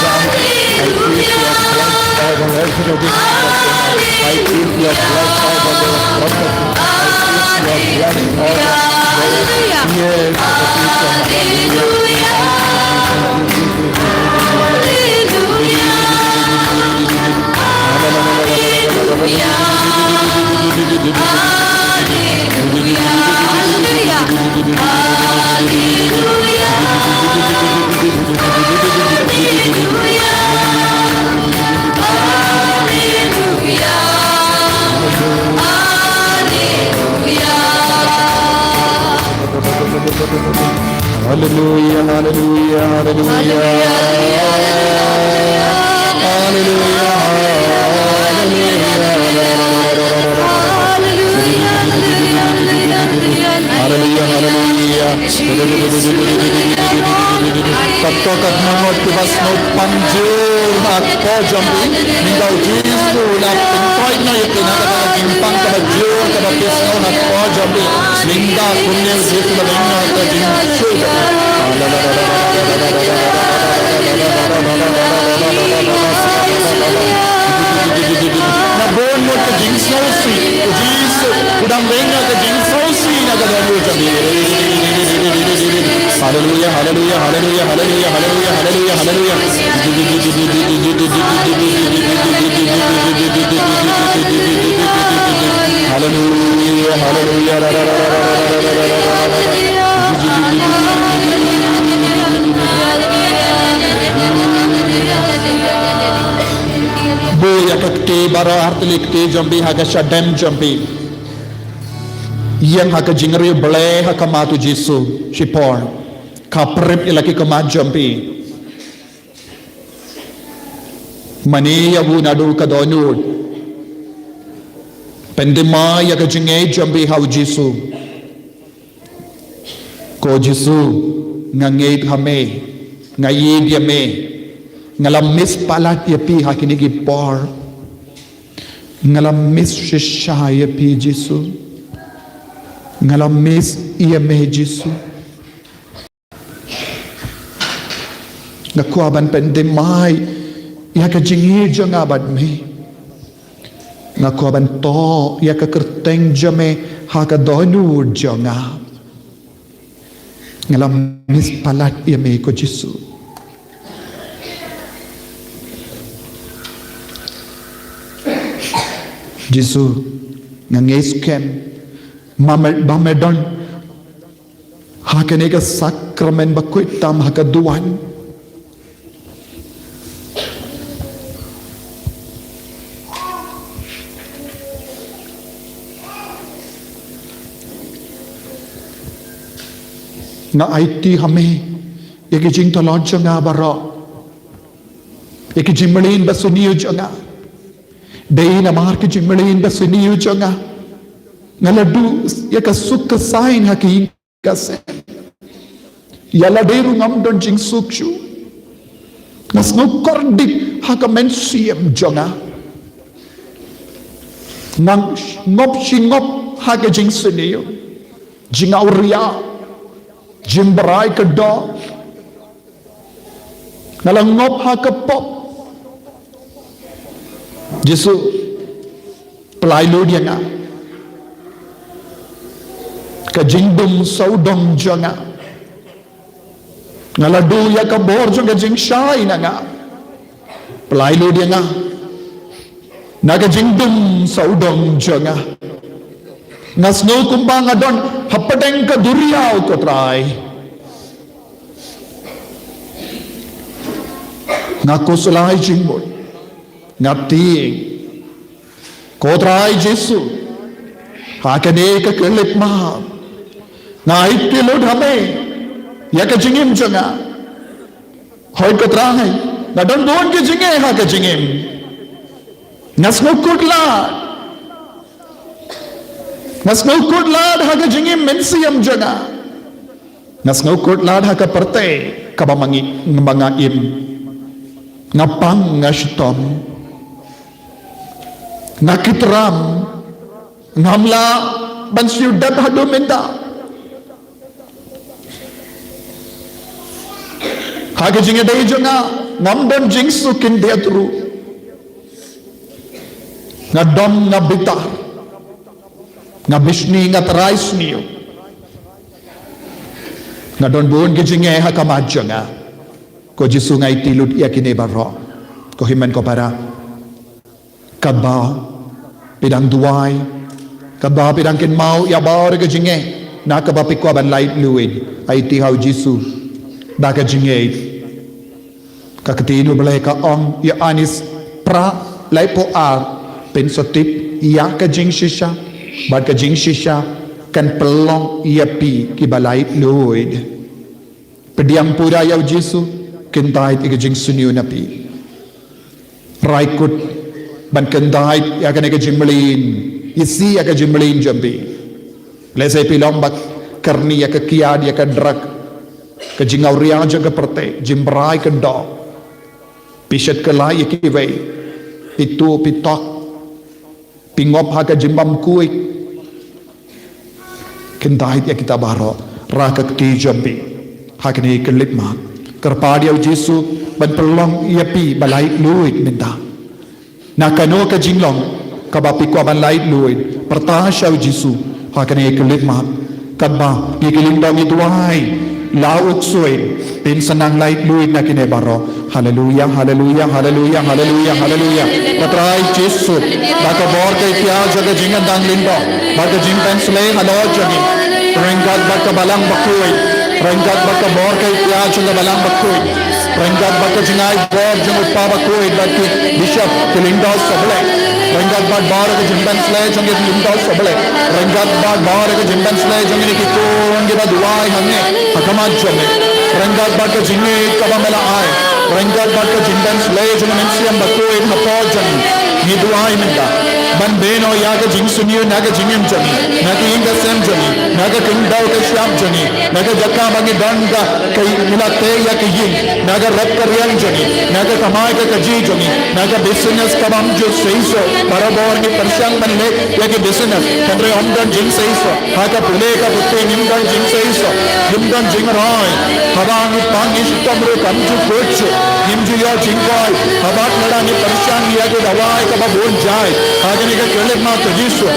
I feel your blood over the property. I feel your blood over the fears of the future. Hallelujah, hallelujah, hallelujah. Hallelujah, hallelujah, hallelujah. Hallelujah, hallelujah. Katto katne ngut kiba sngewpang jur ha ka por jong phi, mynta u Jisu u la pynkoit noh ïa phi na ka jingpang kaba jur kaba phi sngew ha ka por jong phi. Mynta kumne u Jisu u la weng noh ka jingsuk. Na bun ngut ka jingsngewsih, u Jisu u dang weng noh ka jingsngewsih na ka dohnud jong phi. Hallelujah, hallelujah, hallelujah, hallelujah, hallelujah, hallelujah, hallelujah. Hallelujah, hallelujah. Buh ïa ka kti baroh, artylli kti jong phi ha ka shadem jong phi. Ïeng ha ka jingriewblei ha khmat u Jisu shipor. Khaprit ïa la ki khmat jong phi. Mane ïa u naduh ka dohnud. Pynthymmai ïa ka jingngeit jong phi ha u Jisu. Ko Jisu, nga ngeit ha me, nga ïeit ïa me, nga la miss palat ïa phi ha kine ki por. Nga la miss shisha ïa phi Jisu. Nga la miss ïa me Jisu. Nga kwah ban pynthymmai ïa ka jingïeit jong nga bad me. Nga kwah ban thoh ïa ka kyrteng jong me ha ka dohnud jong nga. Nga la miss palat ïa me ko Jisu. Jisu, nga ngeit skhem ba me, ba me don ha kane ka sakramen ba khuid tam ha ka duwan. Nga aiti ha me ïa ki jingtlot jong nga baroh, ïa ki jingmlien ba sniew jong nga. Dei namar ki jingmlien ba sniew jong nga, nga la duh ïa ka suk ka saiñ ha ki ïing ka sem. Ïa lade ruh ngam don jingsuk shuh. Nga sngew kordit ha ka mynsiem jong nga. Nga ngop shi ngop ha ka jingsniew, jingawria, jingbrai ka doh. Nga la ngop ha ka pop. Jisu, pyllait lut ïa nga. Ka jingdum sawdong jong nga. Nga la duh ïa ka bor jong ka jingshai na nga. Pyllait lut ïa nga na ka jingdum sawdong jong nga. Nga sngew kumba nga don hapdeng ka duriaw ko Trai. Nga khuslai jingmut, nga tieng. Ko Trai Jisu, ha kane ka khyllipmat, nga aiti lut ha me ïa ka jingim jong nga. Hooid ko Trai, nga don bun ki jingeh ha ka jingim. Nga sngew kut lad. Nga sngew kut lad ha ka jingim mynsiem jong nga. Nga sngew kut lad ha ka pyrthei kaba ma ngi, ma nga im. Nga pang, nga shitom. Nga kitram. Ngam lah ban siew dep haduh mynta. Ha ka jingïadei jong nga Ngam don jingsuk khyndiat ruh. Nga dom, nga bitar. Nga bishni, nga trai sniew. Nga don bun ki jingeh ha khmat jong nga. Ko Jisu, nga aiti lut ïa kine baroh. Ko hynmen ko para. Katba phi dang duwai, katba phi dang kynmaw ïa baroh ki jingeh na kaba phi kwah ban laitluid, aiti ha u Jisu da ka jingngeit. Ka ktien U Blei ka ong, Ïoannis phra, laiphew ar, phin sa tip ïa ka jingshisha, bad ka jingshisha kan pynlong ïa phi kiba laitluid. Pdiang pura ïa u Jisu, kyntait ïa ka jingsniew na phi. Rai kut ban kyntait ïa kane ka jingmlien, isih ïa ka jingmlien jong phi. Lehse phi long ba kyrni ïa ka kiad, ïa ka drug, ka jingawria jong ka pyrthei, jingbrai ka doh. Phi shet kylla ïa kiwei, phi tuh, phi tok, phi ngop ha ka jingbymkhuid. Kyntait ïa kita baroh, rah ka kti jong phi ha kane ka khyllipmat. Kyrpad ïa u Jisu ban pynlong ïa phi ba laitluid mynta. Na kano ka jinglong kaba phi kwah ban laitluid, pyrta sha u Jisu ha kane ka khyllipmat. Katba phi, ki lyngdoh, ngi duwai, la u ksuid, phin sa nang laitluid na kine baroh. Haleluia, haleluia, haleluia, haleluia, haleluia. Ko Trai Jisu, da ka bor ka ïtiar jong ka jingkyndang lyngdoh bad ka jingpynsleh halor jong ngi, ryngkat bad ka Balang Bakhuid, ryngkat bad ka bor ka ïtiar jong ka Balang Bakhuid, ryngkat bad ka jingai bor jong u Kpa Bakhuid bad ki bishop, ki lyngdoh sohblei, ryngkat bad bor ka jingpynsleh jong ki lyngdoh sohblei, ryngkat bad bor ka jingpynsleh jong ngi ki khun kiba duwai hangne ha khmat jong me, ryngkat bad ka jingngeit kaba me la ai, ryngkat bad ka jingpynsleh jong u Mynsiem Bakhuid hapoh jong ngi. Ngi duwai mynta ban bynta ïa ka jingsniew na ka jingim jong ngi, na ka ïing ka sem jong ngi, na ka khyndew ka shyiap jong ngi, na ka jaka ba ngi don ka, ka ngi la teh ïa ka ïing, na ka rep ka riang jong ngi, na ka kamai ka kajih jong ngi, na ka business ka bym ju seisoh, barabor ngi pyrshang ban leh ïa ka business, hynrei ym don jingseisoh. Ha ka pule ka puthi ngim don jingseisoh, ngim don jingroi. Haba ngi pang ngi shitom ruh kam ju kut shuh, ngim ju ïoh jingkoit. Haba ngi la ngi pyrshang ïa ki dawai kaba bun jait. Ha kane ka khyllipmat, ko Jisu,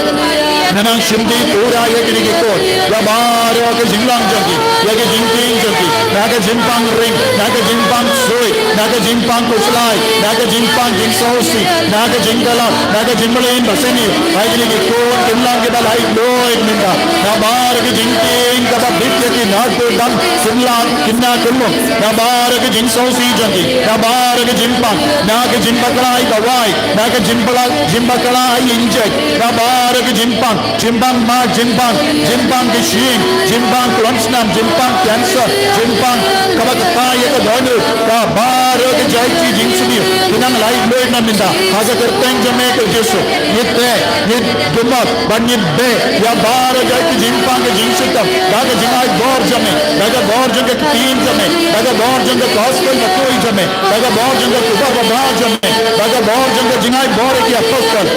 nang shim dih pura ïa kine ki khun, ïa baroh ka jinglong jong ki, ïa ka jingtieng jong ki, na ka jingpang ring, na ka jingpang ksuid, na ka jingpang khuslai, na ka jingpang jingsngewsih, na ka jingkhlad, na ka jingmlien basniew. Ai kine ki khun kin long kiba laitluid mynta. Na baroh ka jingtieng kaba bit ïa ki, na ka dang kin long kin na kin long. Na baroh ka jingsngewsih jong ki, na baroh ka jingpang, na ka jingbakla ïa ka wai, na ka jingbakla, jingbakla ïa injek, na baroh ka jingpang. Jingpang ma, jingpang, jingpang ka shyieng, jingpang klon snam, jingpang cancer, jingpang kaba kata ïa ka dohnud, ka baroh ka jait ki jingsniew ki nang laitluid na mynta ha ka kyrteng jong me ko Jisu. Ngi teh, ngi jubab bad ngi beh ïa baroh jait ki jingpang ka jingshitom da ka jingai bor jong me, da ka bor jong ka ktien jong me, da ka bor jong ka gospel bakhuid jong me, da ka bor jong ka kyrpad babha jong me, da ka bor jong ka jingai bor ïa ki apostol.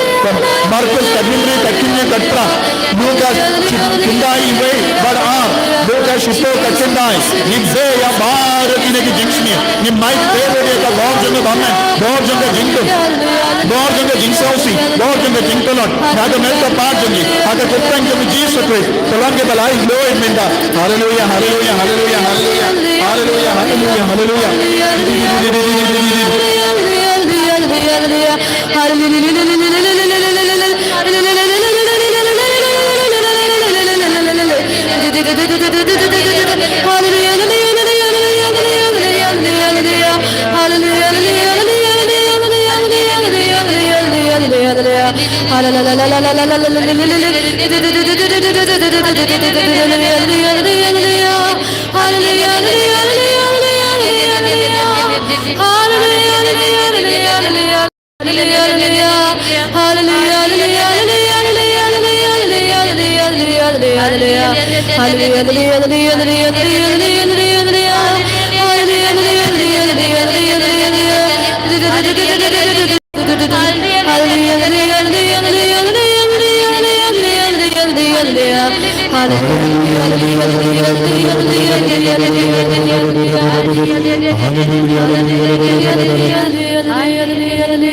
Markus ka hynriew ka khyndai ka phra, Lukas khyndai wei bad ar, Lukas shiphew ka khyndai. Ngi beh ïa baroh kine ki jingsniew, ngi mai teh ïa ka bor jong ka bamon, bor jong ka jingdum, bor jong ka jingsngewsih, bor jong ka jingtlot, na ka met ka phad jong ngi ha ka kyrteng jong u Jisu Khrist. Pynlong kiba laitluid mynta. Haleluia, haleluia, haleluia, haleluia. Haleluia, haleluia, haleluia.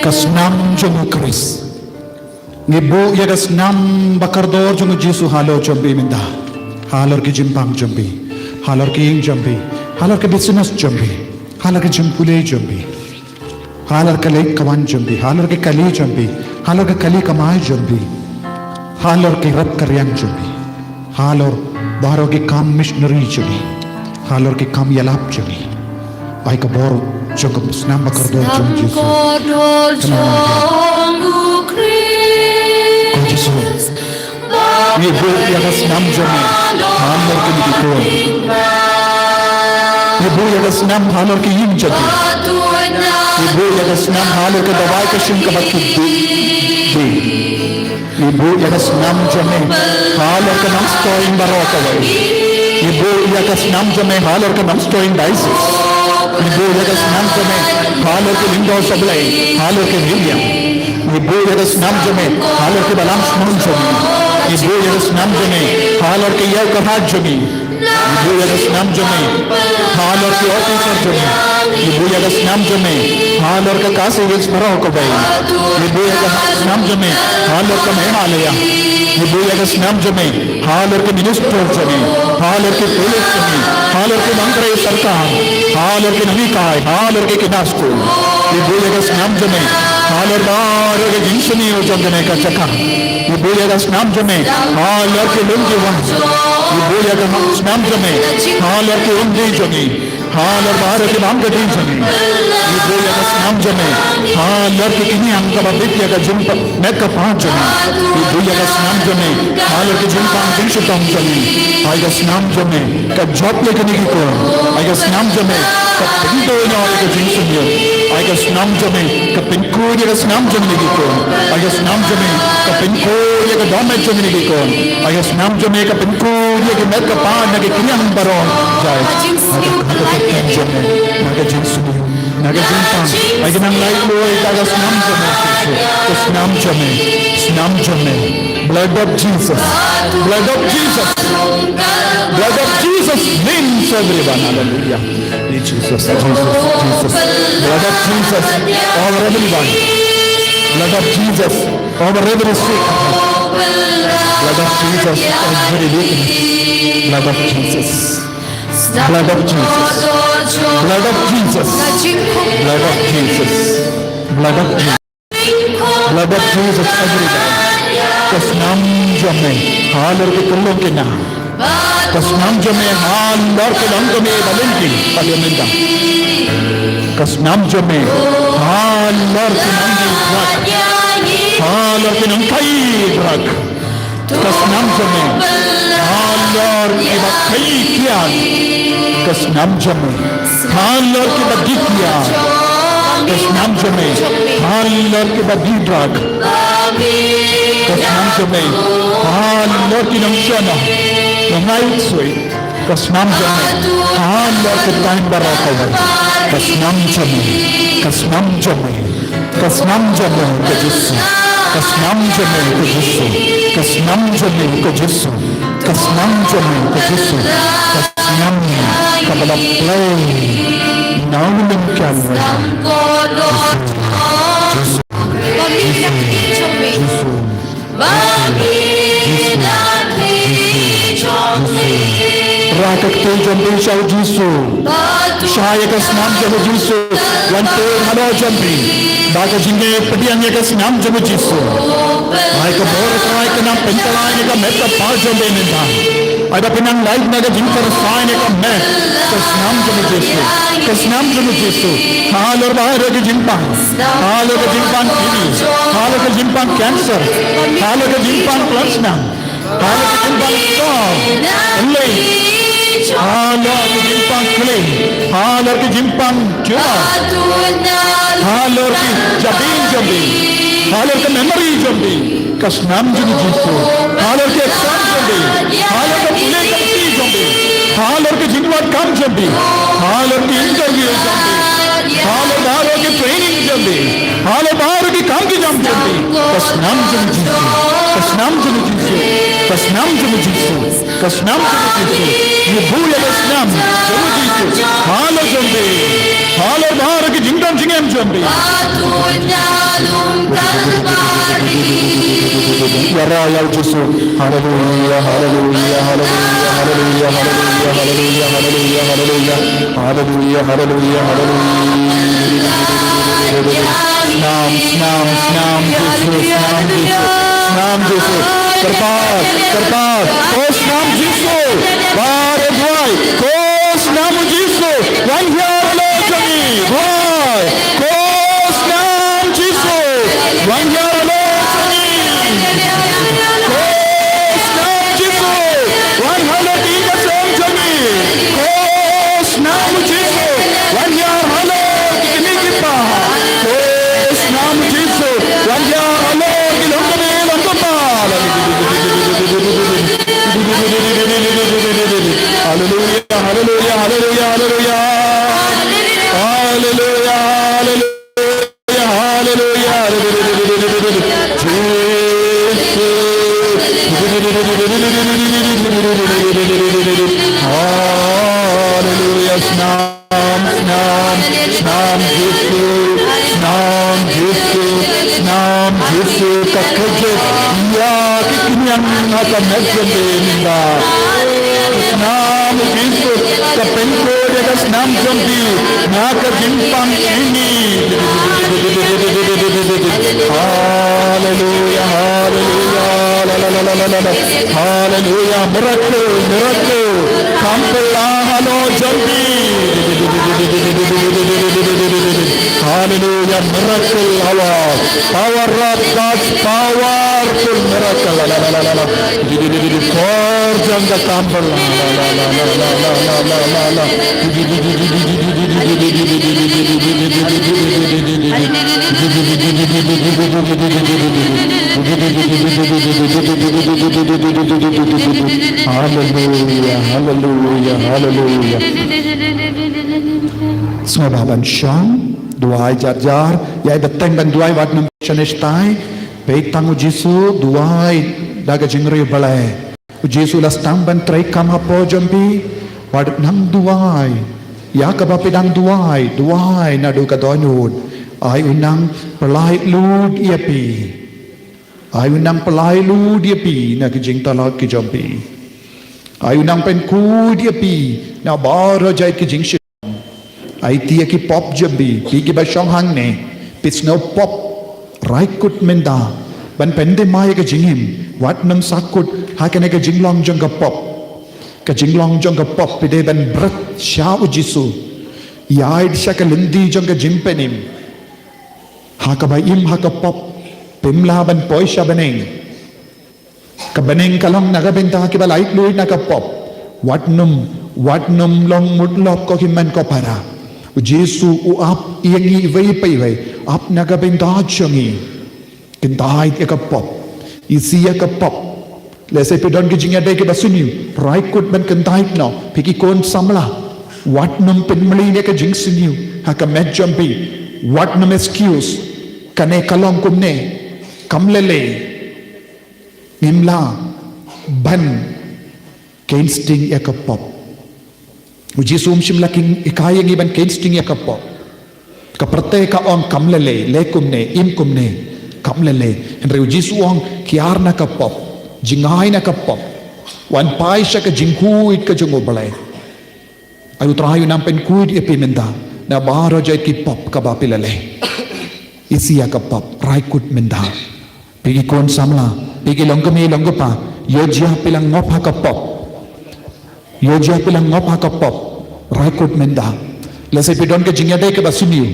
Ka snam jong u Khrist. Ngi buh ïa ka snam ba kordor jong u Jisu halor jong phi mynta. Halor ki jingpang jong phi. Halor ki ïing jong phi. Halor ki business jong phi. Halor ki jingpule jong phi. Halor ka leit ka wan jong phi. Halor ki kali jong phi. Halor ki kali kamai jong phi. Halor ki rep ka riang jong phi. Halor baroh ki kam missionary jong ngi. Halor ki kam ïalap jong ngi. Ai ka bor jong ka snam ba kordor jong u Jisu. Kordor jong u Khrist. Ko Jisu. Ngi buh ïa ka snam jong ngi halor kine ki khun. Ngi buh ïa ka snam halor ki ïing jong ngi. Ngi buh ïa ka snam halor ka dawai ka shim kaba ki buh. Ngi buh ïa ka snam jong me halor ka Nongstoiñ baroh kawei. Ngi buh ïa ka snam jong me halor ka Nongstoiñ diocese. Ngi buh ïa ka snam jong me halor ki lyngdoh sohblei, halor ki riewïang. Ngi buh ïa ka snam jong me halor ki balang shnong jong ngi. Ngi buh ïa ka snam jong me halor ki ïew ka raj jong ngi. Ngi buh ïa ka snam jong me halor ki officer jong ngi. Ngi buh ïa ka snam jong me halor ka Khasi Hills baroh kawei. Ngi buh ïa ka snam jong me halor ka Meghalaya. Ngi buh ïa ka snam jong me halor ki minister jong ngi, halor ki police jong ngi, halor ki nongtrei sorkar, halor ki nonghikai, halor ki khynnah skul. Ngi buh ïa ka snam jong me halor baroh ki jingsniew jong kane ka jaka. Ngi buh ïa ka snam jong me halor ki lum ki wah. Ngi buh ïa ka snam jong me halor ki umdei jong ngi, halor baroh ki bam ka dei jong ngi. Ngi buh ïa ka snam jong me halor ki kynja kaba bit ïa ka jingpang met ka pang jong ngi. Ngi buh ïa ka snam jong me halor ki jingpang jingshitom jong ngi. Ai ka snam jong me ka jop ïa kine ki khun. Ai ka snam jong me ka pynduh ïa ka jingsniew. Ai ka snam jong me ka pynkhuid ïa ka snam jong kine ki khun. Ai ka snam jong me ka pynkhuid ïa ka dohnud jong kine ki khun. Ai ka snam jong me ka pynkhuid ïa ka met ka pang na ki kynja baroh. Jai. Ai ka snam jong me na ka jingsniew. Na ka jingpang. Ai ka nang lai loi ka snam jong me. Ka snam jong me. Snam jong me. Blood of Jesus. Blood of Jesus. Blood of Jesus wins everyone. Hallelujah. Jesus, Jesus, Jesus. Blood of Jesus over everyone. Blood of Jesus over every sick. Blood of Jesus every weakness. Blood of Jesus. Blood of Jesus. Blood of Jesus. Blood of Jesus. Blood of Jesus. Blood of Jesus everywhere. Ka snam jong me halor ki khyllung khynnah. Ka snam jong me halor ki nongkmie ba lyngkhuh ba lyngkhuh. Ka snam jong me halor ki nongdie drug, halor ki nongkhaii drug. Ka snam jong me halor kiba khaii kiad. Ka snam jong me halor kiba die kiad. Ka snam jong me halor kiba die drug. Ka snam jong me halor ki nongshun nongaiut suiñ. Ka snam jong me halor ki taiñ baroh kawei. Ka snam jong me, ka snam jong me. Ka snam jong me ko Jisu. Ka snam jong me ko Jisu. Ka snam jong me ko Jisu. Ka snam jong me ko Jisu. Ka snam kaba la play na u ling Kalbari. Jisu. Jisu. Jisu. Jisu. Jisu. Jisu. Rah ka kti jong phi sha u Jisu. Shah ïa ka snam jong u Jisu. Wan tyrwa halor jong phi. Ba ka jingïapdiang ïa ka snam jong u Jisu. Ai ka bor ka ai ka nang pynkylla ïa ka met ka phad jong phi mynta. Ai ba phin nang lait na ka jingkyrshan ïa ka met. Ka snam jong u Jisu. Ka snam jong u Jisu. Halor baroh ki jingpang. Halor ka jingpang T B. Halor ka jingpang cancer. Halor ka jingpang plasma. Halor ka jingpang tor. Lei. Halor ka jingpang kli. Halor ka jingpang tumor. Halor ki jabieng jong phi. Halor ka memory jong phi. Ka snam jong u Jisu. Halor ki exam jong phi. Halor ka pule ka kti jong phi. Halor ka jingwad kam jong phi. Halor ki interview jong phi. Halor baroh ki training jong phi. Halor baroh ki kam ki jam jong phi. Ka snam jong u Jisu. Ka snam jong u Jisu. Ka snam jong u Jisu, ka snam jong u Jisu. Ngi buh ïa ka snam jong u Jisu ha la jong phi, ha la baroh ki jingdon jingem jong phi. Ïaroh ïa u Jisu. Haleluia, haleluia, haleluia, haleluia, haleluia, haleluia, haleluia, haleluia. Haleluia, haleluia, haleluia. Snam, snam, snam Jisu, snam Jisu, snam Jisu. Kyrpad, kyrpad. Ko snam Jisu. Baroh duwai. Ko snam Jisu. Wan hiar halor jong ngi. Duwai. Ko snam Jisu. Wan hiar halor jong ngi. Ko snam Jisu. Wan halor ki jingïaseng jong ngi. Ko snam Jisu. Wan hiar halor ki kmie ki kpa. Ko snam Jisu. Wan hiar halor ki longkmie longkpa. Haleluia, haleluia, haleluia, haleluia. Haleluia, haleluia. Haleluia. Jisu. Haleluia. Snam, snam, snam Jisu. Snam Jisu. Snam Jisu. Ka kjut ïa ki kñiang ha ka met jong phi mynta. Snam Jisu, ka pynkut ïa ka snam jong phi na ka jingpang ïa ngi. Haleluia, haleluia, la, la, la. Haleluia, miracle, miracle. Kam pynlah halor jong phi. Haleluia, miracle halor. Power of God's powerful miracle. La, la, la, la, la, la. Kor jong ka temple. La, la, la, la, la. Haleluia, haleluia, haleluia. Sngewbha ban shong, duwai jar jar, ïai bteng ban duwai wat nym shane shtai, peit tang u Jisu, duwai da ka jingriewblei. U Jisu la sdang ban trei kam hapoh jong phi, wat nang duwai. Ïa kaba phi dang duwai, duwai naduh ka dohnud. Ai u nang pynlait lut ïa phi. Ai u nang pynlait lut ïa phi na ki jingtalok ki jong phi. Ai u nang pynkhuid ïa phi na baroh jait ki jingshit. Aiti ïa ki pop jong phi, phi kiba shong hangne, phi sngew pop, rai kut mynta ban pynthymmai ïa ka jingim, wat nym sahkut ha kane ka jinglong jong ka pop. Ka jinglong jong ka pop phi dei ban bret sha u Jisu, ïaid sha ka lynti jong ka jingpynim. Ha kaba im ha ka pop, phim lah ban poi sha bneng. Ka bneng ka long na ka bynta kiba laitluid na ka pop. Wat nym, wat nym long mutlop ko hynmen ko para. U Jisu u ap ïa ngi iwei pa iwei, ap na ka bynta jong ngi. Kyntait ïa ka pop. Isih ïa ka pop. Lehse phi don ki jingïadei kiba sniew, rai kut ban kyntait noh, phi ki khun samla. Wat nym pynmlien ïa ka jingsniew ha ka met jong phi. Wat nym excuse. Kane ka long kumne. Kam lei lei. Ngim lah ban keiñ sting ïa ka pop. U Jisu um shym la hikai ïa ngi ban keiñ sting ïa ka pop. Ka pyrthei ka ong kam lei lei, leh kumne, im kumne, kam lei lei. Hynrei u Jisu u ong kiar na ka pop, jngai na ka pop. Wan phai sha ka jingkhuid ka jong U Blei. Ai U Trai u nang pynkhuid ïa phi mynta na baroh jait ki pop kaba phi la leh. Isih ïa ka pop, rai kut mynta. Phi ki khun samla, phi ki longkmie longkpa, ïoh jia phi la ngop ha ka pop. Ïoh jia phi la ngop ha ka pop, rai kut mynta. Lehse phi don ka jingïadei kaba sniew,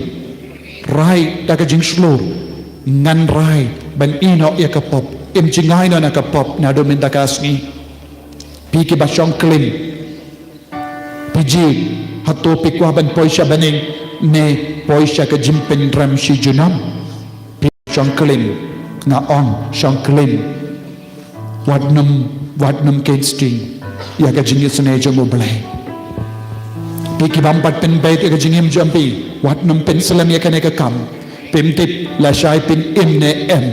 rai da ka jingshlur, ngan rai ban ïehnoh ïa ka pop, im jngai noh na ka pop naduh mynta ka sngi. Phi kiba shong klim, phi jied, hato phi kwah ban poi sha bneng ne poi sha ka jingpynrem shi junom? Phi shong klim, nga ong shong klim. Wat nym, wat nym keiñ sting ïa ka jingisynei jong U Blei. Phi kibym pat pynbeit ïa ka jingim jong phi, wat nym pynslem ïa kane ka kam. Phim tip lashai phin im ne em.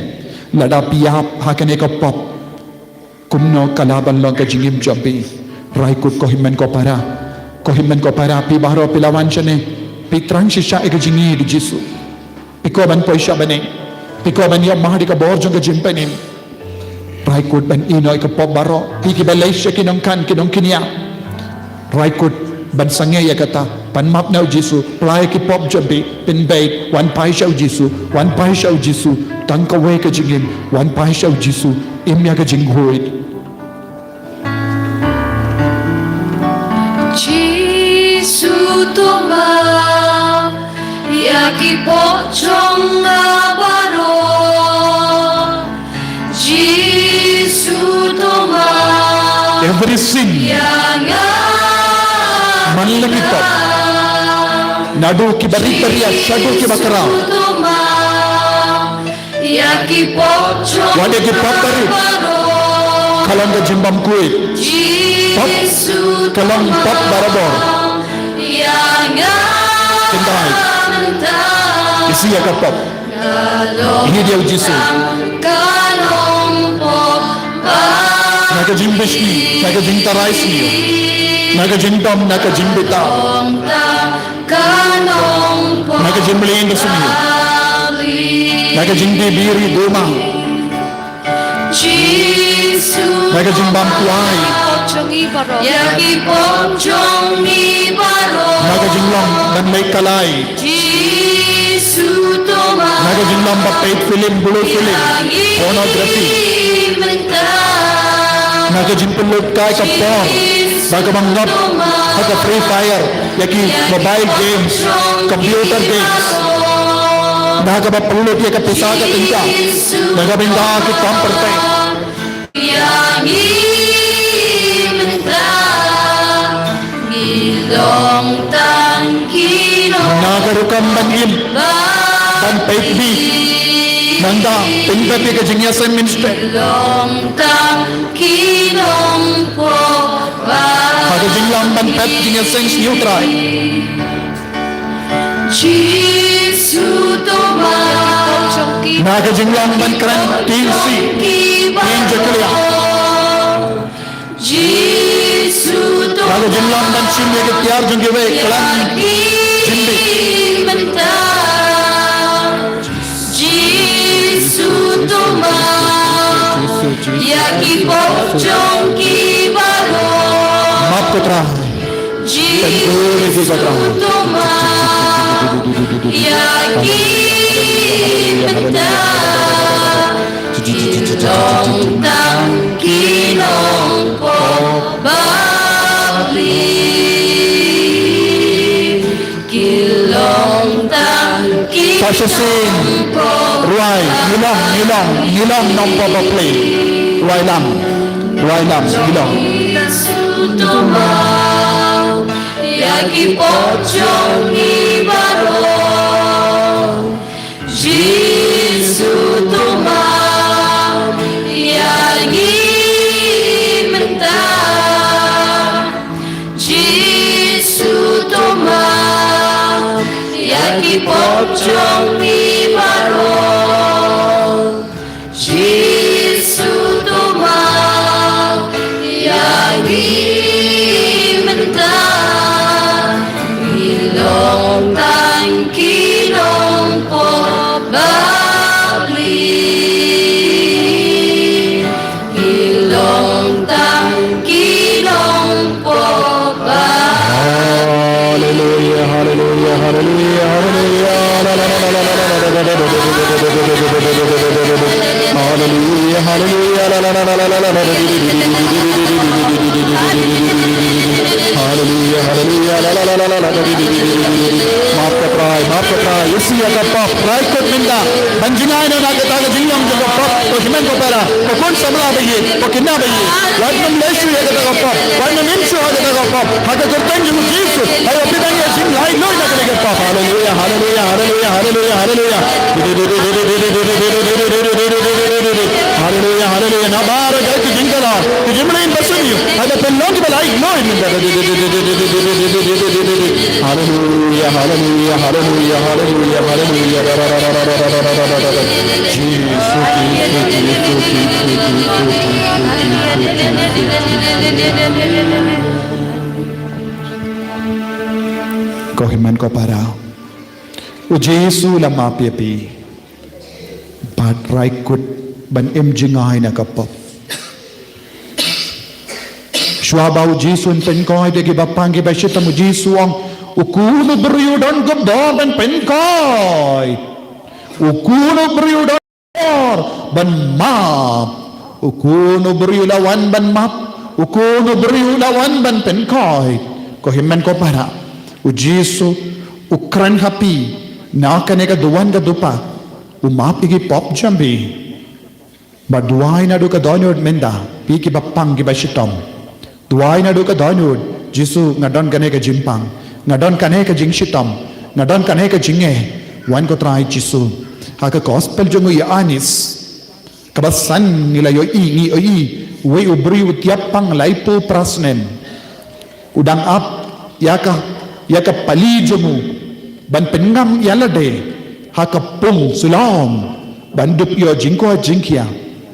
Lada phi ïap ha kane ka pop, Kumno ka lah ban long ka jingim jong phi? Raikut ko hynmen ko para. Ko hynmen ko para, phi baroh phi la wan shane. Phi thrang shisha ïa ka jingïeit u Jisu. Phi kwah ban poi sha bneng. Phi kwah ban ïoh mar ïa ka bor jong ka jingpynim. Raikut ban ïehnoh ïa ka pop baroh. Phi kiba leit sha ki nongkhan ki nongkñia. Raikut ban sangeh ïa kata, pan map na u Jisu, plie ki pop jong phi, pynbeit, wan phai sha u Jisu, wan phai sha u Jisu, tang kawei ka jingim, wan phai sha u Jisu, im ïa ka jingkhuid. Jisu to map ïa ki pop jong nga baroh. Jisu to map. Every sin. Ïa nga. Man la ki pop. Naduh kiba rit ba riat, shaduh kiba khraw. Jisu to map. Ïa ki pop jong nga baroh. Wat ïa ki pop barit. Ka long ka jingbymkhuid. Pop. Jisu to map. Ka long pop barabor. Ïa nga. Tynrai. Mynta. Isih ïa ka pop. Ïeit ïa u Jisu. Na ka jingbishni, na ka jingtharai sniew, na ka jingdom, na ka jingbitar, na ka jingmlien da sniew, na ka jingdie biri duma. Jisu. Na ka jingbam kwai. Ïa ki pop jong ngi baroh. Na ka jinglong ban leh kalai. Jisu to map. Na ka jinglong ba peit film, blue film, pornography. Ïa ngi mynta. Na ka jingpynlut kai ka por. Jisu. Na ka bang ngop. To map. Ha ka Free Fire. Ïa ki mobile games, computer games. Na kaba pynlut ïa ka pisa ka tyngka. Na kaba ïa ki kam pyrthei. Ïa ngi mynta ngi long tang ki nong. Na ka rukom ban im. Ban peit bi. Nangta pynpep ïa ka jingïaseng mynstep. Long tang ki nongpop. Ha ka jinglam ban pep jingïaseng sniew Trai. Jisu to map. Na ka jinglong ban kren tieng sih, tieng jakhlia. Jisu to map. Na ka jinglong ban shim ïa ka tiar jong kiwei khlem jingbit. Mynta. Jisu to map. Ïa ki pop jong ngi baroh. Map ko Trai. Jisu to map. Ïa ngi mynta. Ngi long tang ki nongpop bapli. Ki long tang ki. Pastor Singh, nongpop. Rwai, ngi long, ngi long, ngi long nongpop bapli. Rwai lang, rwai lang, ngi long. Jisu to map. Ïa ki pop jong ngi baroh. Jisu to map ïa ngi mynta. Jisu to map ïa ki pop jong ngi baroh. Jisu to map ïa ngi mynta. Ngi long tang ki nongpop bapli. Ngi long tang ki nongpop bapli. Hallelujah, hallelujah, hallelujah, hallelujah. Hallelujah, hallelujah, hallelujah. Hallelujah, hallelujah, la la la la la la. Map ko Trai, map ko Trai. Ïa shi ïa ka pop, Trai kot mynta. Ban jingai noh na kata ka jinglong jong ka pop. Ko hynmen ko para, ko khun samla ba ïeit, ko khynnah ba ïeit. Wat nym leh shuh ïa kata ka pop, wat nym im shuh ha kata ka pop. Ha ka kyrteng jong u Jisu, ha ka kyrteng jong u Jisu, lai noh na kata ka pop. Hallelujah, hallelujah, hallelujah, hallelujah, hallelujah. Haleluya, haleluya. Nabar ka ki jingkala, ki jingmlien ba sniew. Haba pynlong kiba la ignore. Haleluya, haleluya, haleluya, haleluya, haleluya. Ko hynmen ko para, u Jisu la map ïa phi. Bad rai kut ban im jngai na ka pop. Shuwa ba u Jisu un pynkhiah ïa kiba pang kiba shitom, u Jisu u ong, u khun u briew u don ka bor ban pynkhiah. U khun u briew u don ka bor ban map. U khun u briew u la wan ban map. U khun u briew u la wan ban pynkhiah. Ko hynmen ko para, u Jisu u kren ha phi na kane ka duwan ka dupa. U map ïa ki pop jong phi. Bad duwai naduh ka dohnud mynta, phi kiba pang kiba shitom. Duwai naduh ka dohnud, Jisu, nga don kane ka jingpang, nga don kane ka jingshitom, nga don kane ka jingeh. Wan ko Trai Jisu. Ha ka gospel jong u Ïoannis kaba san ngi la ïohi, ngi ïohi, uwei u briew u tiap pang laiphew phra snem. U dang ap ïa ka, ïa ka pali jong u ban pynngam ïa lade ha ka pung Siloam ban dup ïoh jingkoit jingkhiah.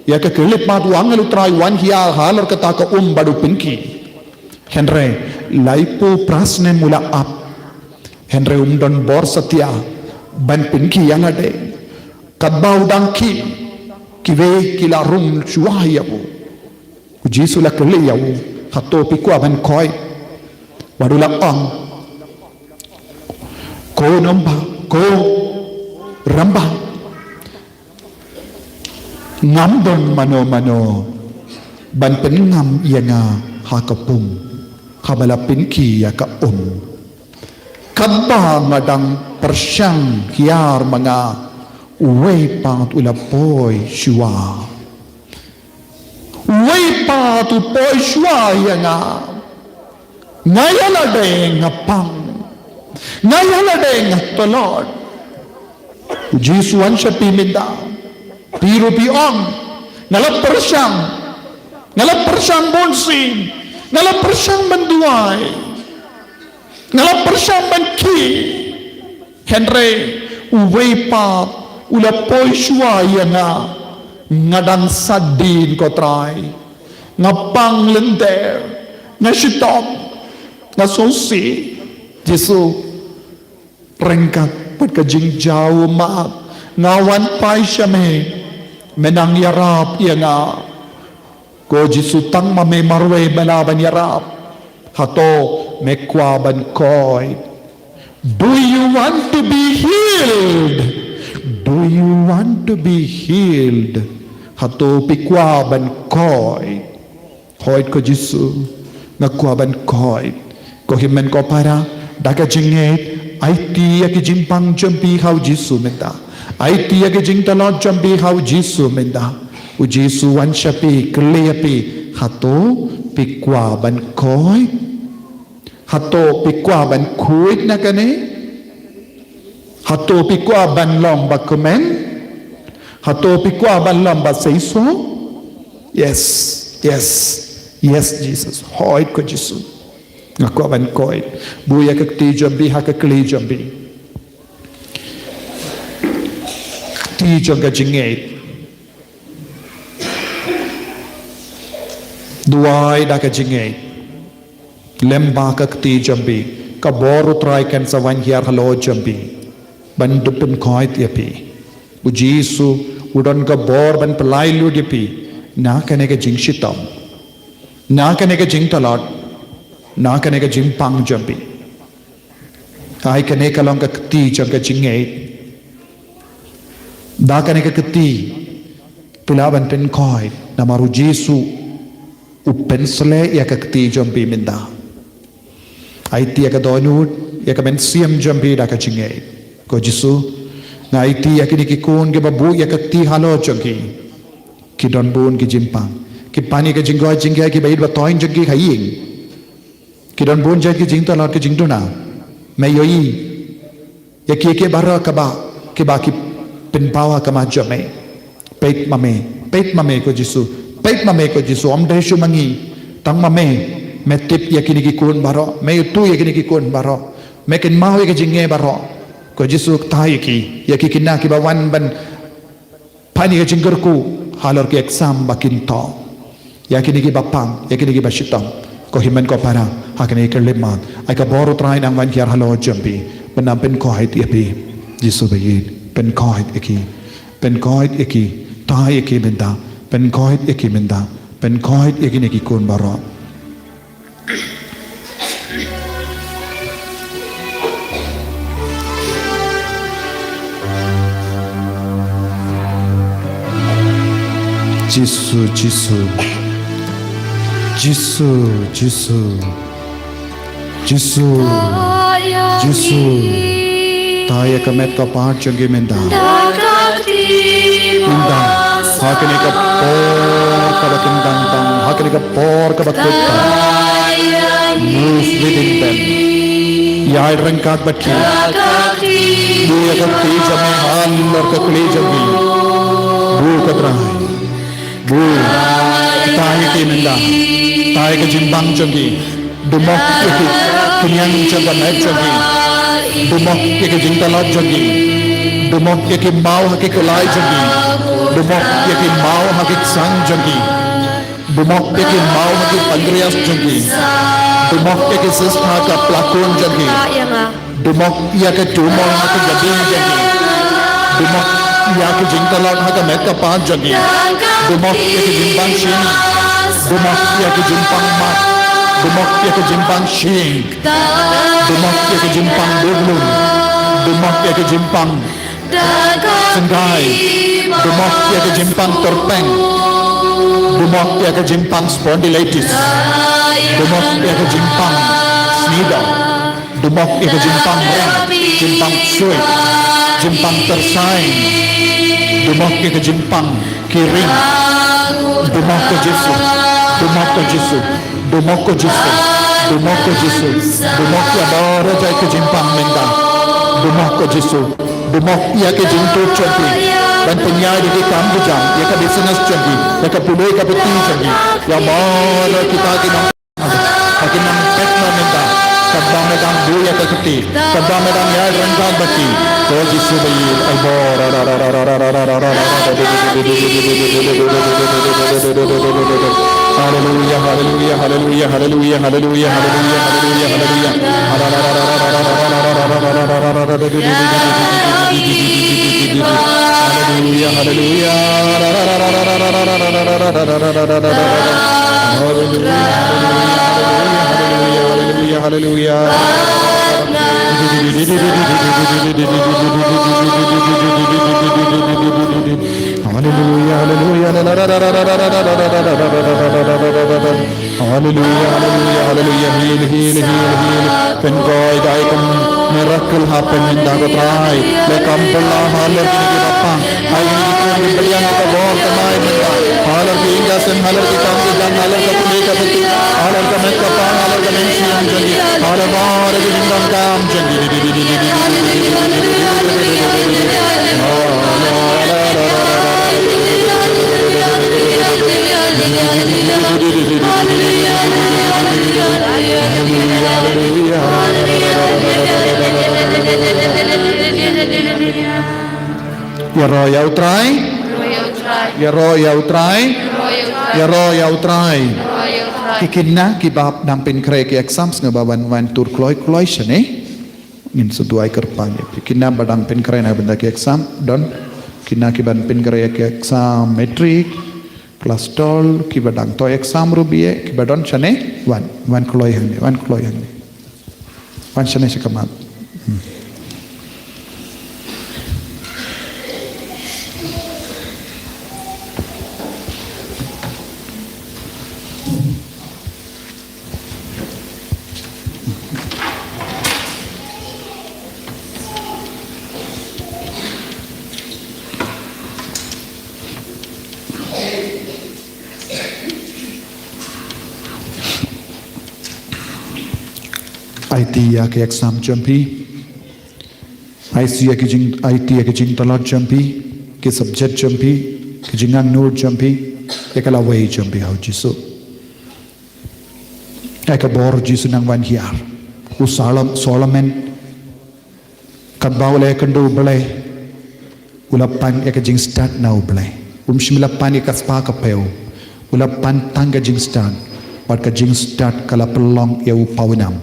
Ïa ka khyllipmat u angel u Trai u wan hiar halor kata ka um bad u pynkhih. Hynrei laiphew phra snem u la ap, hynrei um don bor satia ban pynkhih ïa lade. Katba u dang khih, kiwei ki la rung shuwa ïa u. U Jisu la kylli ïa u, hato phi kwah ban koit? Bad u la ong, ko Nongpynim, ko Rangbah, ngam don mano mano ban pynngam ïa nga ha ka pung haba la pynkhih ïa ka um. Katba nga dang pyrshang hiar ma nga, uwei pat u la poi shuwa. Uwei pat u poi shuwa ïa nga. Nga ïa lade nga pang. Nga ïa lade nga tlot. U Jisu u wan sha phi mynta. Phi ruh phi ong, nga la pyrshang. Nga la pyrshang bun sien. Nga la pyrshang ban duwai. Nga la pyrshang ban khih. Hynrei uwei pat u la poi shuwa ïa nga. Nga dang sahdien ko Trai. Nga pang lynter. Nga shitom. Nga sngewsih. Jisu, ryngkat bad ka jingjaw mad, nga wan phai sha me. Me nang ïarap ïa nga. Ko Jisu, tang ma me marwei ba lah ban ïarap. Hato me kwah ban koit? Do you want to be healed? Do you want to be healed? Hato phi kwah ban koit? Hooid ko Jisu, nga kwah ban koit. Ko hynmen ko para, da ka jingngeit, aiti ïa ki jingpang jong phi ha u Jisu mynta. Aiti ïa ki jingtlot jong phi ha u Jisu mynta. U Jisu u wan sha phi, kylli ïa phi, hato phi kwah ban koit? Hato phi kwah ban khuid na kane? Hato phi kwah ban long ba kmen? Hato phi kwah ban long ba seisoh? Yes, yes, yes, Jesus. Hooid ko Jisu. Nga kwah ban koit. Buh ïa ka kti jong phi ha ka kti jong phi. Kti jong ka jingngeit. Duwai da ka jingngeit. Lem bha ka kti jong phi. Ka bor u Trai kan sa wan hiar halor jong phi. Ban dup pynkhiah ïa phi. U Jisu u don ka bor ban pynlait lut ïa phi. Na kane ka jingshitom. Na kane ka jingtlot. Na kane ka jingpang jong phi. Ai kane ka long ka kti jong ka jingngeit. Da kane ka kti phi lah ban pynkhiah namar u Jisu u pynshlei ïa ka kti jong phi mynta. Aiti ïa ka dohnud, ïa ka mynsiem jong phi da ka jingngeit. Ko Jisu, nga aiti ïa kine ki khun kiba buh ïa ka kti halor jong ki. Ki don bun ki jingpang. Ki pan ïa ka jingkoit jingkhiah kiba ïeit ba thoiñ jong ki ha ïing. Ki don bun jait ki jingtlot ki jingduna. Me ïohi ïa ki, ïa ki baroh kaba, kiba ki pynpaw ha khmat jong me. Peit ma me, peit ma me ko Jisu. Peit ma me ko Jisu, ym dei shuh ma ngi. Tang ma me, me tip ïa kine ki khun baroh. Me ïathuh ïa kine ki khun baroh. Me kynmaw ïa ki jingeh baroh. Ko Jisu, kta ïa ki, ïa ki khynnah kiba wan ban Pynïaid jingkyrkhu halor ki exam ba kin thoh. Ïa kine kiba pang, ïa kine kiba shitom. Ko hynmen ko para, ha kine ki khyllipmat. Ai ka bor U Trai nang wan hiar halor jong phi. Ban nang pynkoit ïa phi. Jisu ba ïeit. Pynkoit ïa ki. Pynkoit ïa ki. Tai ïa ki mynta. Pynkoit ïa ki mynta. Pynkoit ïa kine ki khun baroh. Jisu, Jisu. Jisu, Jisu. Jisu. Jisu. Tai ïa ka met ka pat jong ki mynta. Mynta. Ha kane ka por kaba kongsan tang. Ha kane ka por kaba kut tang. Move within them. Ïaid ryngkat bad ki. Buh ïa ka kti jong me halor ka kti jong ki. Buh, ko Trai. Buh. Tai ïa ki mynta. Tai ïa ka jingbang jong ki. Dumok ïa ki khñiang jong ka met jong ki. Dumok ïa ki jingtlot jong ki. Dumok ïa ki maw ha ki kulai jong ki. Dumok ïa ki maw ha ki ksang jong ki. Dumok ïa ki maw ha ki pancreas jong ki. Dumok ïa ki cyst ha ka plakun jong ki. Dumok ïa ka tumor ha ka jabi jong ki. Dumok ïa ki jingtlot ha ka met ka pat jong ki. Dumok ïa ki jingpang shini. Dumok ïa ki jingpang mat. Dumok ïa ki jingpang shing. Dumok ïa ki jingpang duhlum. Dumok ïa ki jingpang senggai. Dumok ïa ki jingpang tyrpeng. Dumok ïa ki jingpang spondylitis. Dumok ïa ki jingpang snider. Dumok ïa ki jingpang reng, jingpang suit, jingpang tyrsain. Dumok ïa ki jingpang ki ring. Dumok ko Jisu. Dumok ko Jisu. Dumok ko Jisu. Dumok ko Jisu. Dumok ïa baroh jait ki jingpang mynta. Dumok ko Jisu. Dumok ïa ki jingtuid jong ki. Ban pynïaid ïa ki kam ki jam, ïa ka business jong ki, ïa ka pule ka pyrthei jong ki. Ïa baroh kita ki nang Ha ki nang peit na mynta. Katba me dang buh ïa ka kti. Katba me dang ïaid ryngkat bad ki. Ko Jisu ba ïeit, ai bor. Haleluya, haleluya, haleluya, haleluya, haleluya, haleluya, haleluya, haleluya. Haleluya, haleluya. Haleluya, haleluya, haleluya, haleluya, haleluya. Haleluya, haleluya. Haleluya, haleluya, haleluya. Heal, heal, heal, heal. Pynkhuid ïa ka miracle happen mynta ko Trai. Leh kam pynlong halor kine kiba pang. Ai kine ki khun ki pdiang ïa ka bor kamai mynta. Halor ki ïing ki sem, halor ki kam ki jam, halor ka pule ka pyrthei, halor ka met ka phang, halor ka mynsiem jong ki, halor baroh ki jingdonkam jong ki. Ïaroh ïa u Trai. Ïaroh ïa u Trai. Ïaroh ïa u Trai. Ki khynnah kiba dang pynkhreh ki exams, nga ba wan, wan tur kloi kloi shane. Ngin sa duwai kyrpang ïa phi. Kine ba dang pynkhreh na bynta ki exam, don. Kine ki ban pynkhreh ki exam matric, class twelve, kiba dang thoh exam ruh bad kiba don shane, wan, wan kloi hangne, wan kloi hangne. Wan shane sha khmat. Hmm. Aiti ïa ki exam jong phi. Aiti ïa ki jing, aiti ïa ki jingtlot jong phi, ki subject jong phi, ki jingangnud jong phi, ïa ka lawei jong phi ha u Jisu. Ai ka bor Jisu nang wan hiar. U Solom-, Solomon, katba u la ïakynduh Blei, U la pan ïa ka jingstad na U Blei. Um shym la pan ïa ka spah ka phew. U la pan tang ka jingstad. Bad ka jingstad ka la pynlong ïa u pawnam.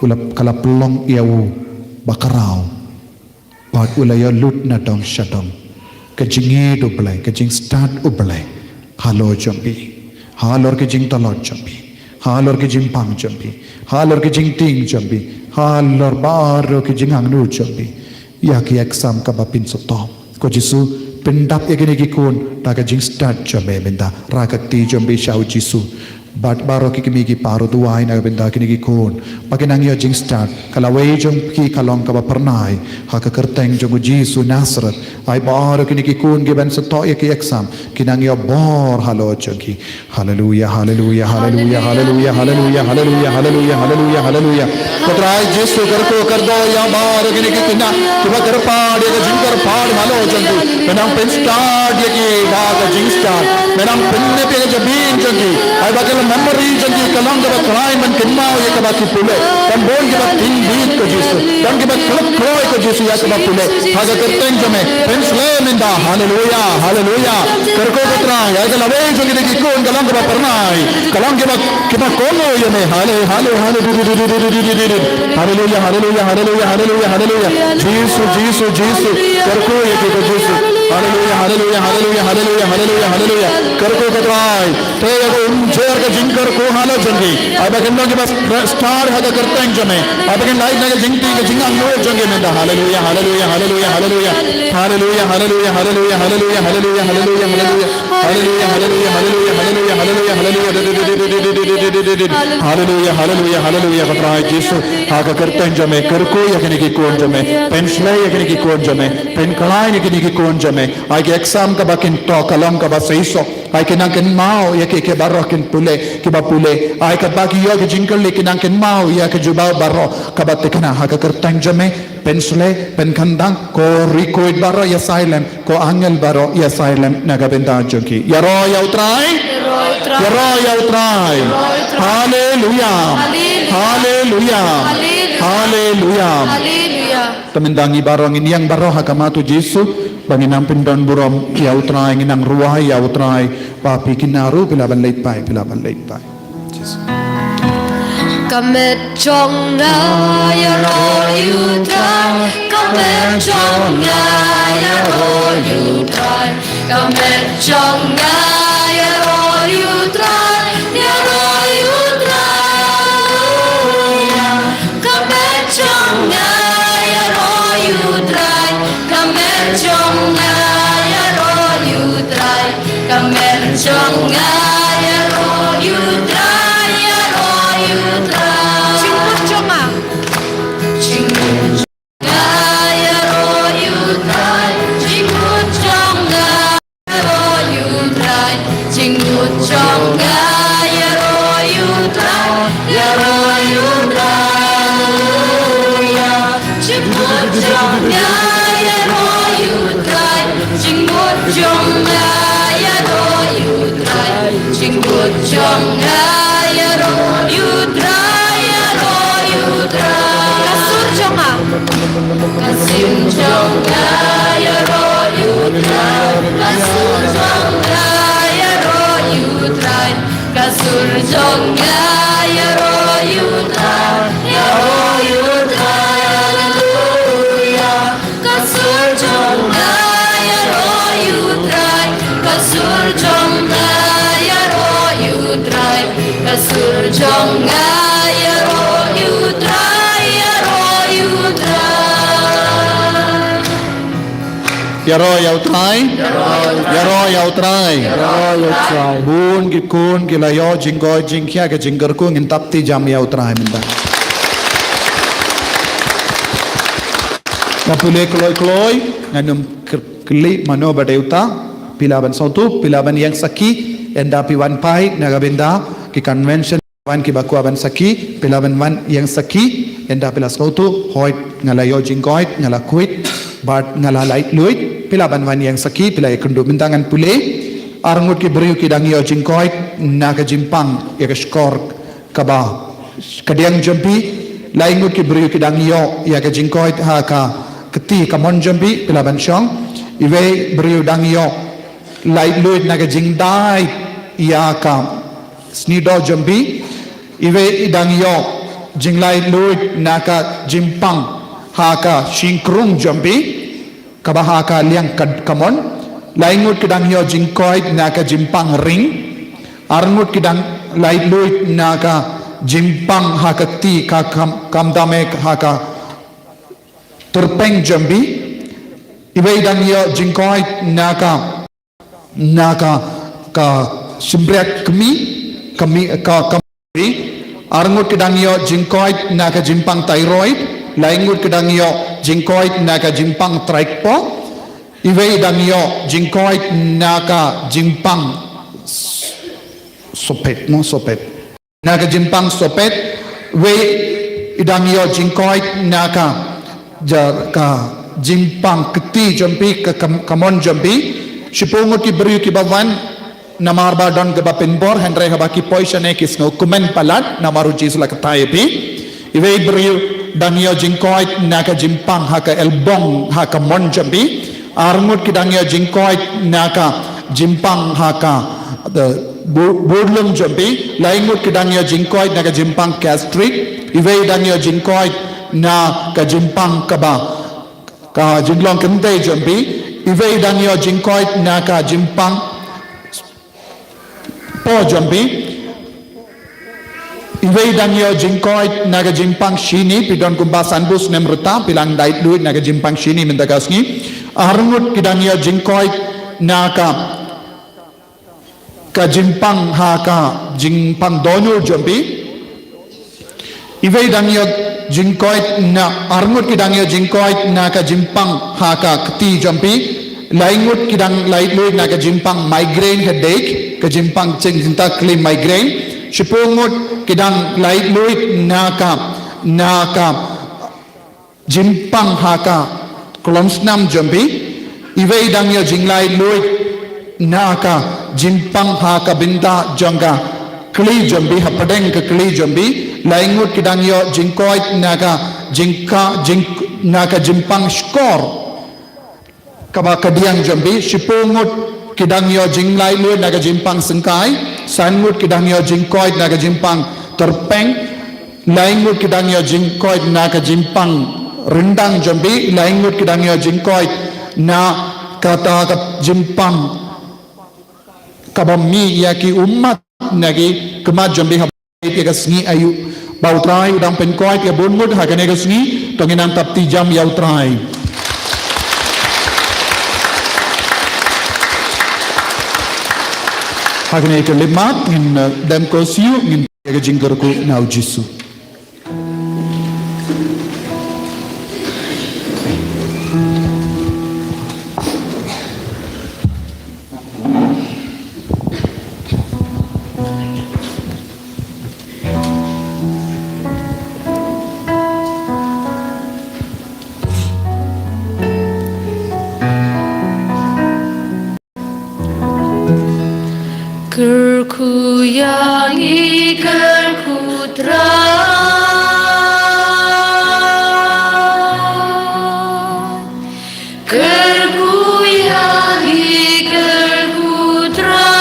U la, ka la pynlong ïa u bakhraw. Bad u la ïalut na dong sha dong. Ka jingïeit U Blei, ka jingstad U Blei. Halor jong phi. Halor ki jingtlot jong phi. Halor ki jingpang jong phi. Halor ki jingtieng jong phi. Halor baroh ki jingangnud jong phi. Ïa ki exam kaba phin sa top. Ko Jisu, pyndap ïa kine ki khun, da ka jingstad jong me mynta. Rah ka kti jong phi sha U Jisu. Bad baroh ki kmie ki para duwai na ka bynta kine ki khun. Ba kin nang ïoh jingstad. Ka lawei jong ki ka long kaba phyrnai. Ha ka kyrteng jong U Jisu Nasareth. Ai baroh kine ki khun kiban sa top ïa ki exam. Kin nang ïoh bor halor jong ki. Haleluya, haleluya, haleluya, haleluya, haleluya, haleluya, haleluya, haleluya, haleluya. Ko Trai Jisu, kyrkhu kyrdoh ïa baroh kine ki khynnah kiba kyrpad ïa ka jingkyrpad halor jong ki. Me nang pynstad ïa ki da ka jingstad. Me nang pynneh ïa ka jabieng jong ki. Ai ba ka memory jong ki ka long kaba khlaiñ ban kynmaw ïa kaba ki pule. Ban bun kiba tieng bit ko Jisu. Ban kiba khlem kloi ko Jisu ïa kaba pule. Ha ka kyrteng jong me. Pynsleh mynta. Haleluya, haleluya. Kyrkhu ko Trai, ïa ka lawei jong kine ki khun ka long kaba phyrnai. Ka long kiba, kiba kohnguh ïa me. Hale, hale, hale. Haleluya, haleluya, haleluya, haleluya, haleluya. Jisu, Jisu, Jisu. Kyrkhu ïa ki ko Jisu. Haleluya, haleluya, haleluya, haleluya, haleluya, haleluya. Kyrkhu ko Trai. Te ïa ka umjer ka jingkyrkhu halor jong ki. Ai ba kin long kiba stad ha ka kyrteng jong me. Ai ba kin lait na ka jingtieng ka jingangnud jong ki mynta. Haleluya, haleluya, haleluya, haleluya. Haleluya, haleluya, haleluya, haleluya, haleluya, haleluya, haleluya. Haleluya, haleluya, haleluya, haleluya, haleluya, haleluya. Haleluya, haleluya, haleluya, ko Trai Jisu. Ha ka kyrteng jong me, kyrkhu ïa kine ki khun jong me. Pynsleh ïa kine ki khun jong me. Pynkhlaiñ ïa kine ki khun jong me. Ai ki exam kaba kin top ka long kaba seisoh. Ai kin nang kynmaw ïa ki, ki baroh kin pule, kiba pule. Ai kaba ki ïoh ki jingkylli kin nang kynmaw ïa ka jubab baroh kaba thikna ha ka kyrteng jong me. Pynsleh, pynkhamtam, ko rikuid baroh ïa silent. Ko angel baroh ïa silent na ka bynta jong ki. Ïaroh ïa U Trai. Ïaroh ïa U Trai. Haleluya. Haleluya. Haleluya. Te mynta ngi baroh ngin ïeng baroh ha khmat U Jisu. Ba ngin nang pyndon burom ïa U Trai, ngin nang rwai ïa U Trai. Ba phi kynmaw ruh phi lah ban leit phai, phi lah ban leit phai. Ka met jong nga ïaroh ïa U Trai, ka met jong nga ïaroh ïa U Trai, ka met jong nga ïaroh ïa U Trai, ïaroh ïa U Trai. Ka met jong nga ïaroh ïa U Trai, ka met jong nga ïaroh ïa U Trai, ka met jong nga ïaroh ïa U Trai, ïaroh ïa U Trai. Jingmut jong nga. Jingmut jong nga ïaroh ïa U Trai, jingmut jong nga ïaroh ïa U Trai, jingmut jong nga ïaroh ïa U Trai, ïaroh ïa U Trai. Jingmut jong nga ïaroh ïa U Trai, jingmut jong nga ïaroh ïa U Trai, jingmut jong nga ïaroh ïa U Trai, ïaroh ïa U Trai. Ka sur jong nga. Ka sur jong nga ïaroh ïa U Trai, ka sur jong nga ïaroh ïa U Trai, ka sur jong nga ïaroh ïa U Trai, ïaroh ïa U Trai. Haleluya. Ka sur jong nga ïaroh ïa U Trai, ka sur jong nga ïaroh ïa U Trai, ka sur jong nga ïaroh ïa U Trai, ïaroh ïa U Trai. Ïaroh ïa U Trai. Ïaroh ïa U Trai. Ïaroh ïa U Trai. Bun ki khun ki la ïoh jingkoit jingkhiah ka jingkyrkhu, ngin tap ti jam ïa U Trai mynta. Nga pule kloi kloi, ngan ym kylli mano ba dei uta. Phi lah ban sngewthuh, phi lah ban ïeng sakhi, ynda phi wan phai na ka bynta ki convention, wan kiba kwah ban sakhi, phi lah ban wan ïeng sakhi, ynda phi la sngewthuh, hooid nga la ïoh jingkoit, nga la koit bad nga la laitluid, phi lah ban wan ïeng sakhi, phi lah ïakynduh. Mynta ngan pule, arngut ki briew ki dang ïoh jingkoit na ka jingpang ïa ka shkor kaba kadiang jong phi. Lai ngut ki briew ki dang ïoh ïa ka jingkoit ha ka kti ka mon jong phi, phi lah ban shong. Iwei i briew dang ïoh laitluid na ka jingdait ïa ka sniewdoh jong phi. Iwei i dang ïoh jinglaitluid na ka jingpang ha ka shynrang jong phi, kaba ha ka liang ka, ka mon. Lai ngut ki dang ïoh jingkoit na ka jingpang ring. Ar ngut ki dang laitluid na ka jingpang ha ka kti, ka kam, kam dame ha ka tyrpeng jong phi. Iwei i dang ïoh jingkoit na ka, na ka, ka shympriah kmih, kmih, ka, ka Ar ngut ki dang ïoh jingkoit na ka jingpang thyroid, lai ngut ki dang ïoh jingkoit na ka jingpang trackpo, iwei i dang ïoh jingkoit na ka jingpang s-, sopet, mo sopet. Na ka jingpang sopet, wei i dang ïoh jingkoit na ka, ja, ka jingpang kti jong phi, ka, ka, ka mon jong phi. Shiphew ngut ki briew kiba wan, namar ba don kaba pynbor, hynrei haba ki poi shane ki sngew kmen palat, namar u Jisu la kata ïa phi. Iwei i briew dang ïoh jingkoit na ka jingpang ha ka elbong, ha ka mon jong phi. Ar ngut ki dang ïoh jingkoit na ka jingpang ha ka, eh, bu-, budlung jong phi. Lai ngut ki dang ïoh jingkoit na ka jingpang gastric. Iwei i dang ïoh jingkoit na ka jingpang kaba, ka jinglong kynthei jong phi. Iwei i dang ïoh jingkoit na ka jingpang po jong phi. Iwei i dang ïoh jingkoit na ka jingpang shini, phi don kumba sanphew snem rta, phi lah ban laitluid na ka jingpang shini mynta ka sngi. Ar ngut ki dang ïoh jingkoit na ka, ka jingpang ha ka jingpang dohnud jong phi. Iwei i dang ïoh jingkoit na, ar ngut ki dang ïoh jingkoit na ka jingpang ha ka kti jong phi. Lai ngut ki dang laitluid na ka jingpang migraine headache, ka jingpang ching jinta kli migraine. Shiphew ngut ki dang laitluid na ka, na ka jingpang ha ka klong snam jong phi. Iwei i dang ïoh jinglaitluid na ka jingpang ha ka bynta jong ka kli jong phi, hapdeng ka kli jong phi. Lai ngut ki dang ïoh jingkoit na ka jingka, jing, na ka jingpang shkor, kaba kadiang jong phi. Shiphew ngut ki dang ïoh jinglaitluid na ka jingpang syngkai. San ngut ki dang ïoh jingkoit na ka jingpang tyrpeng. Lai ngut ki dang ïoh jingkoit na ka jingpang ryndang jong phi. Lai ngut ki dang ïoh jingkoit na kata ka jingpang kaba mih ïa ki ummat na ki khmat jong phi. Haba ïa ka sngi aïu ba U Trai u dang pynkoit ïa bun ngut ha kane ka sngi, to ngin nang tap kti jam ïa U Trai. Ha kane ka lipmat ngin, eh, dem ko siew, ngin ïa ka jingkyrkhu na U Jisu. Kyrkhu ïa ngi, kyrkhu Trai. Kyrkhu ïa ngi, kyrkhu Trai.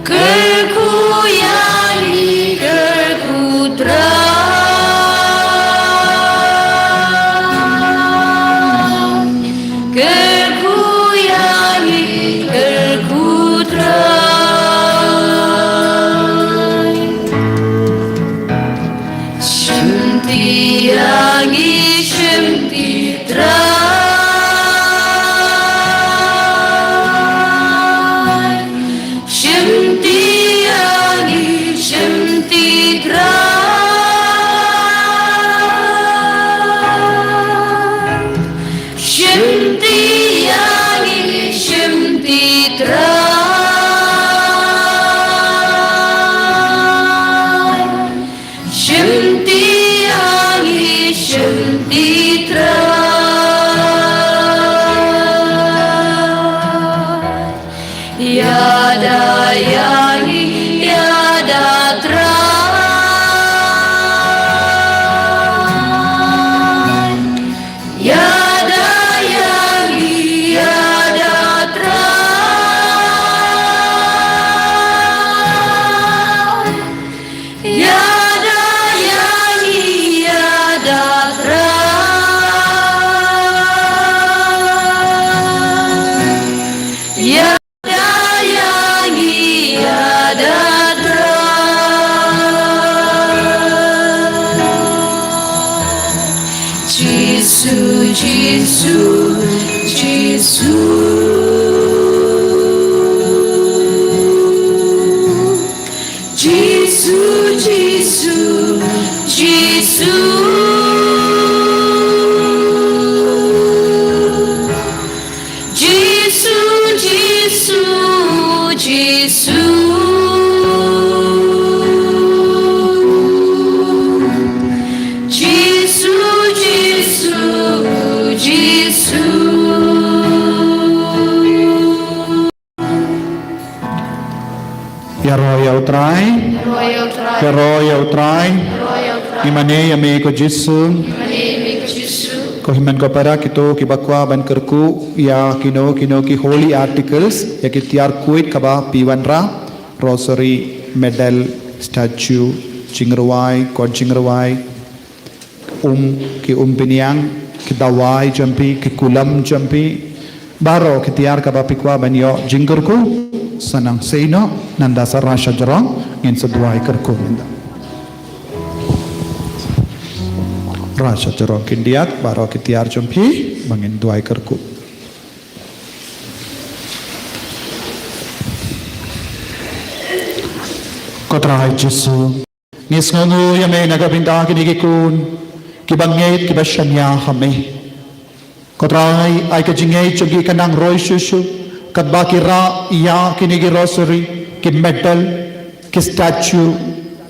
Kyrkhu ïa ngi, kyrkhu Trai. Kyrkhu ïa ngi, kyrkhu Trai. Jisu, Jisu, Jisu. Jisu, Jisu, Jisu. Jisu, Jisu, Jisu. Jisu, Jisu, Jisu. Ïaroh ïa U Trai. Ïaroh ïa U Trai. Ïaroh ïa U Trai. Ïaroh ïa U Trai. Ngi mane ïa me ko Jisu. Ngi mane ïa me ko Jisu. Ko hynmen ko para, kito kiba kwah ban kyrkhu ïa kino kino ki holy articles, ïa ki tiar khuid kaba phi wanrah, rosary, medal, statue, jingrwai, kot jingrwai, um, ki umphniang, ki dawai jong phi, ki kulam jong phi, baroh ki tiar kaba phi kwah ban ïoh jingkyrkhu, sa nang sei noh, nanda sa rah shajrong, ngin sa duwai kyrkhu mynta. Rah shajrong khyndiat baroh ki tiar jong phi ba ngin duwai kyrkhu. Ko Trai Jisu, ngi sngewnguh ïa me na ka bynta kine ki khun kiba ngeit, kiba shaniah ha me. Ko Trai, ai ka jingngeit jong ki kan nang roi shuh shuh katba ki rah ïa kine ki rosary, ki medal, ki statue,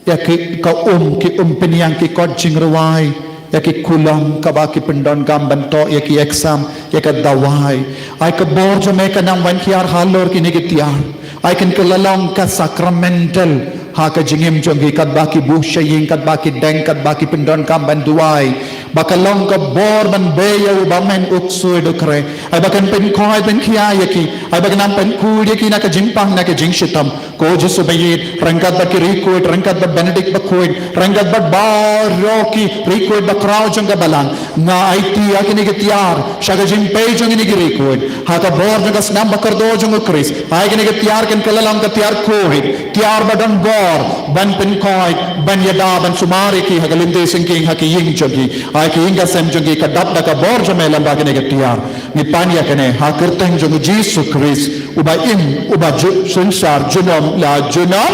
ïa ki, ka um, ki umphniang, ki kot jingrwai, ïa ki kulam kaba ki pyndonkam ban thoh ïa ki exam, ïa ka dawai. Ai ka bor jong me kan nang wan hiar halor kine ki tiar. Ai kan kylla long ka sacramental ha ka jingim jong ki, katba ki buh sha ïing, katba ki deng, katba ki pyndonkam ban duwai. Ba kan long ka bor ban bei ïa u bymman, u ksuid u khreh. Ai ba kan pynkhuid pynkhia ïa ki. Ai ba kan nang pynkhuid ïa ki na ka jingpang, na ka jingshitom. Ko Jisu ba ïeit, ryngkat bad ki riewkhuid, ryngkat bad Benedict bakhuid, ryngkat bad baroh ki riewkhuid bakhraw jong ka balang, nga aiti ïa kine ki tiar sha ka jingpei jong kine ki riewkhuid ha ka bor jong ka snam bakordor jong U Khrist. Ai kine ki tiar kan kylla long ka tiar khuid, tiar ba don bor ban pynkhuid, ban ïada, ban sumar ïa ki ha ka lynti syngkien, ha ki ïing jong ki, ha ki ïing ka sem jong ki, ka dap da ka bor jong me lyngba kine ki tiar. Ngi pan ïa kane ha ka kyrteng jong U Jisu Khrist, uba im, uba ju-, synshar junom la junom.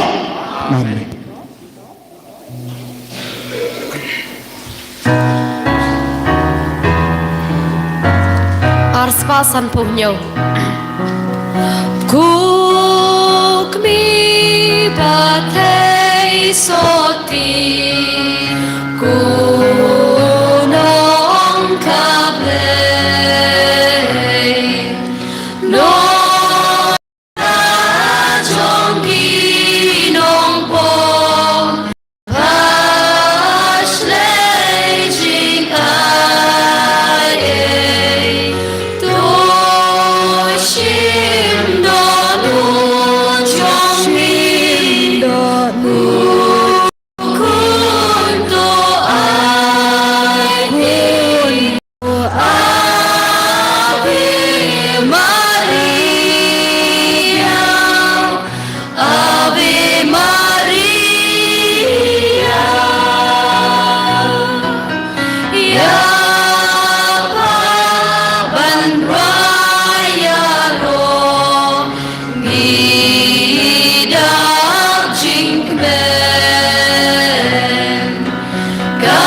Amen. Ar spah sanphew hynñiew. Ko kmie ba thei sotti, ko nongkha Blei, nongkha jong ki nongpop, ba shlei jingai ei, to shim dohnud jong ngi. Khun to ai khun. Ave Maria, Ave Maria. Ïa pha ban rwai ïaroh, ngi dap jingkmen. Ka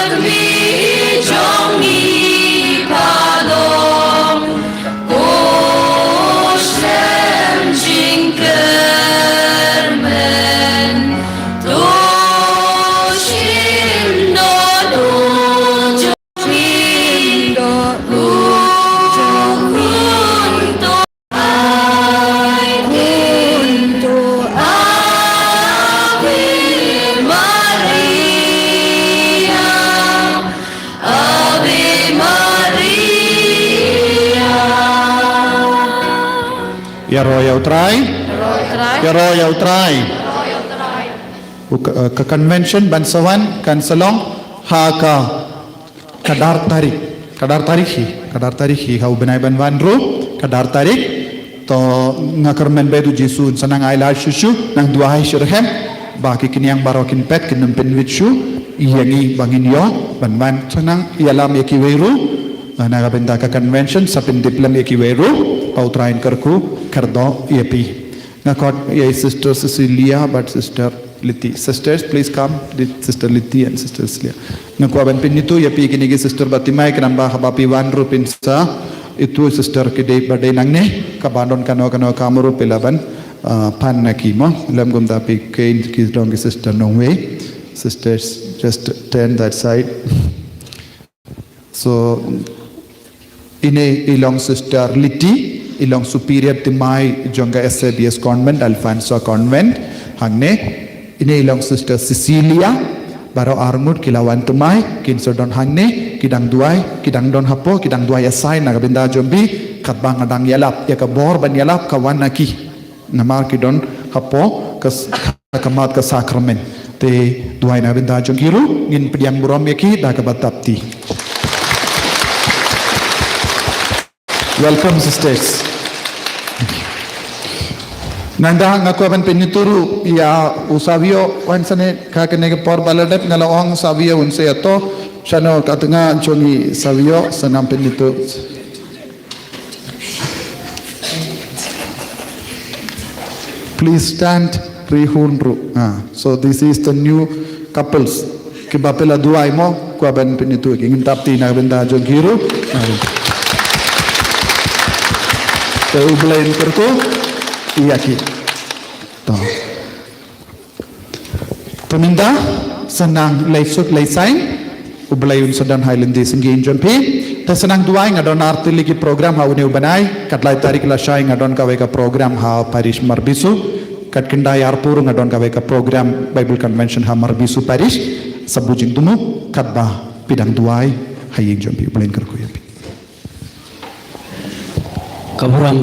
kmie jong ngi pha long, u slem jingkyrmen, to shim dohnud jong ngi, u khun to Ave Maria, Ave Maria. Ïaroh ïa U Trai. Ïaroh ïa U Trai. Ïaroh ïa U Trai. U ka, eh, ka convention ban sa wan kan sa long ha ka Ka dar tarik, ka dar tarik hi, ka dar tarik hi ha u bnai ban wan ruh, ka dar tarik. To nga kyrmen ba U Jisu un sa nang ailad shuh shuh, nang duwai shuh rhem, ba ki khñiang baroh kin peit, kin ym pynwit shuh ïa ngi ba ngin ïoh ban wan. Sa nang ïalam ïa kiwei ruh, ah, na ka bynta ka convention, sa pyndep lem ïa kiwei ruh, ba U Trai un kyrkhu kyrdoh ïa phi. Nga khot ïa i Sister Cecilia bad Sister Liti. Sisters, please come. Lit-, Sister Liti and Sister Cecilia. Nga kwah ban pynithuh ïa phi kine ki sister ba timai, khnang ba haba phi wan ruh phin sa ithuh sister ki dei ba dei nangne, kaba don kano kano ka kam ruh phi lah ban, ah, pan na ki mo. Lem kumta phi khein ki dong ki sister nongwei. Sisters, just turn that side. So, ine i long Sister Liti, i long superior timai jong ka S A B S Convent, Alfonsa Convent, hangne. Ine i long Sister Cecilia, baroh arngut ki la wan timai, kin sa don hangne, ki dang duwai, ki dang don hapoh, ki dang duwai assign na ka bynta jong phi, katba nga dang ïalap, ïa ka bor ban ïalap ka wan na ki. Namar ki don hapoh ka s-, ka khmat ka sakramen. Te duwai na bynta jong ki ruh, ngin pdiang burom ïa ki da kaba dap kti. Welcome, sisters. Nangta nga kwah ban pynithuh ruh ïa u Savio, wan sane, ha kane ka por ba la dep nga la ong Savio un sa ïa to, shano ka tnga jong i Savio, sa nang pynithuh. Please stand, ri hun ruh. Ah, so this is the new couples. Kiba phi la duwai mo, kwah ban pynithuh ki, ngin dap kti na ka bynta jong ki ruh. Ah. Te U Blei un kyrkhu ïa ki. To. Te mynta, sa nang leit suk leit saiñ, U Blei un sa don ha i lynti syngkien jong phi. Te sa nang duwai, nga don ar tylli ki program ha une u bnai, kat lai tarik lashai nga don kawei ka program ha parish Marbisu, kat khyndai Arpur nga don kawei ka program Bible Convention ha Marbisu parish, sa buh jingthmu, katba phi dang duwai ha ïing jong phi, U Blei un kyrkhu ïa phi. Ka burom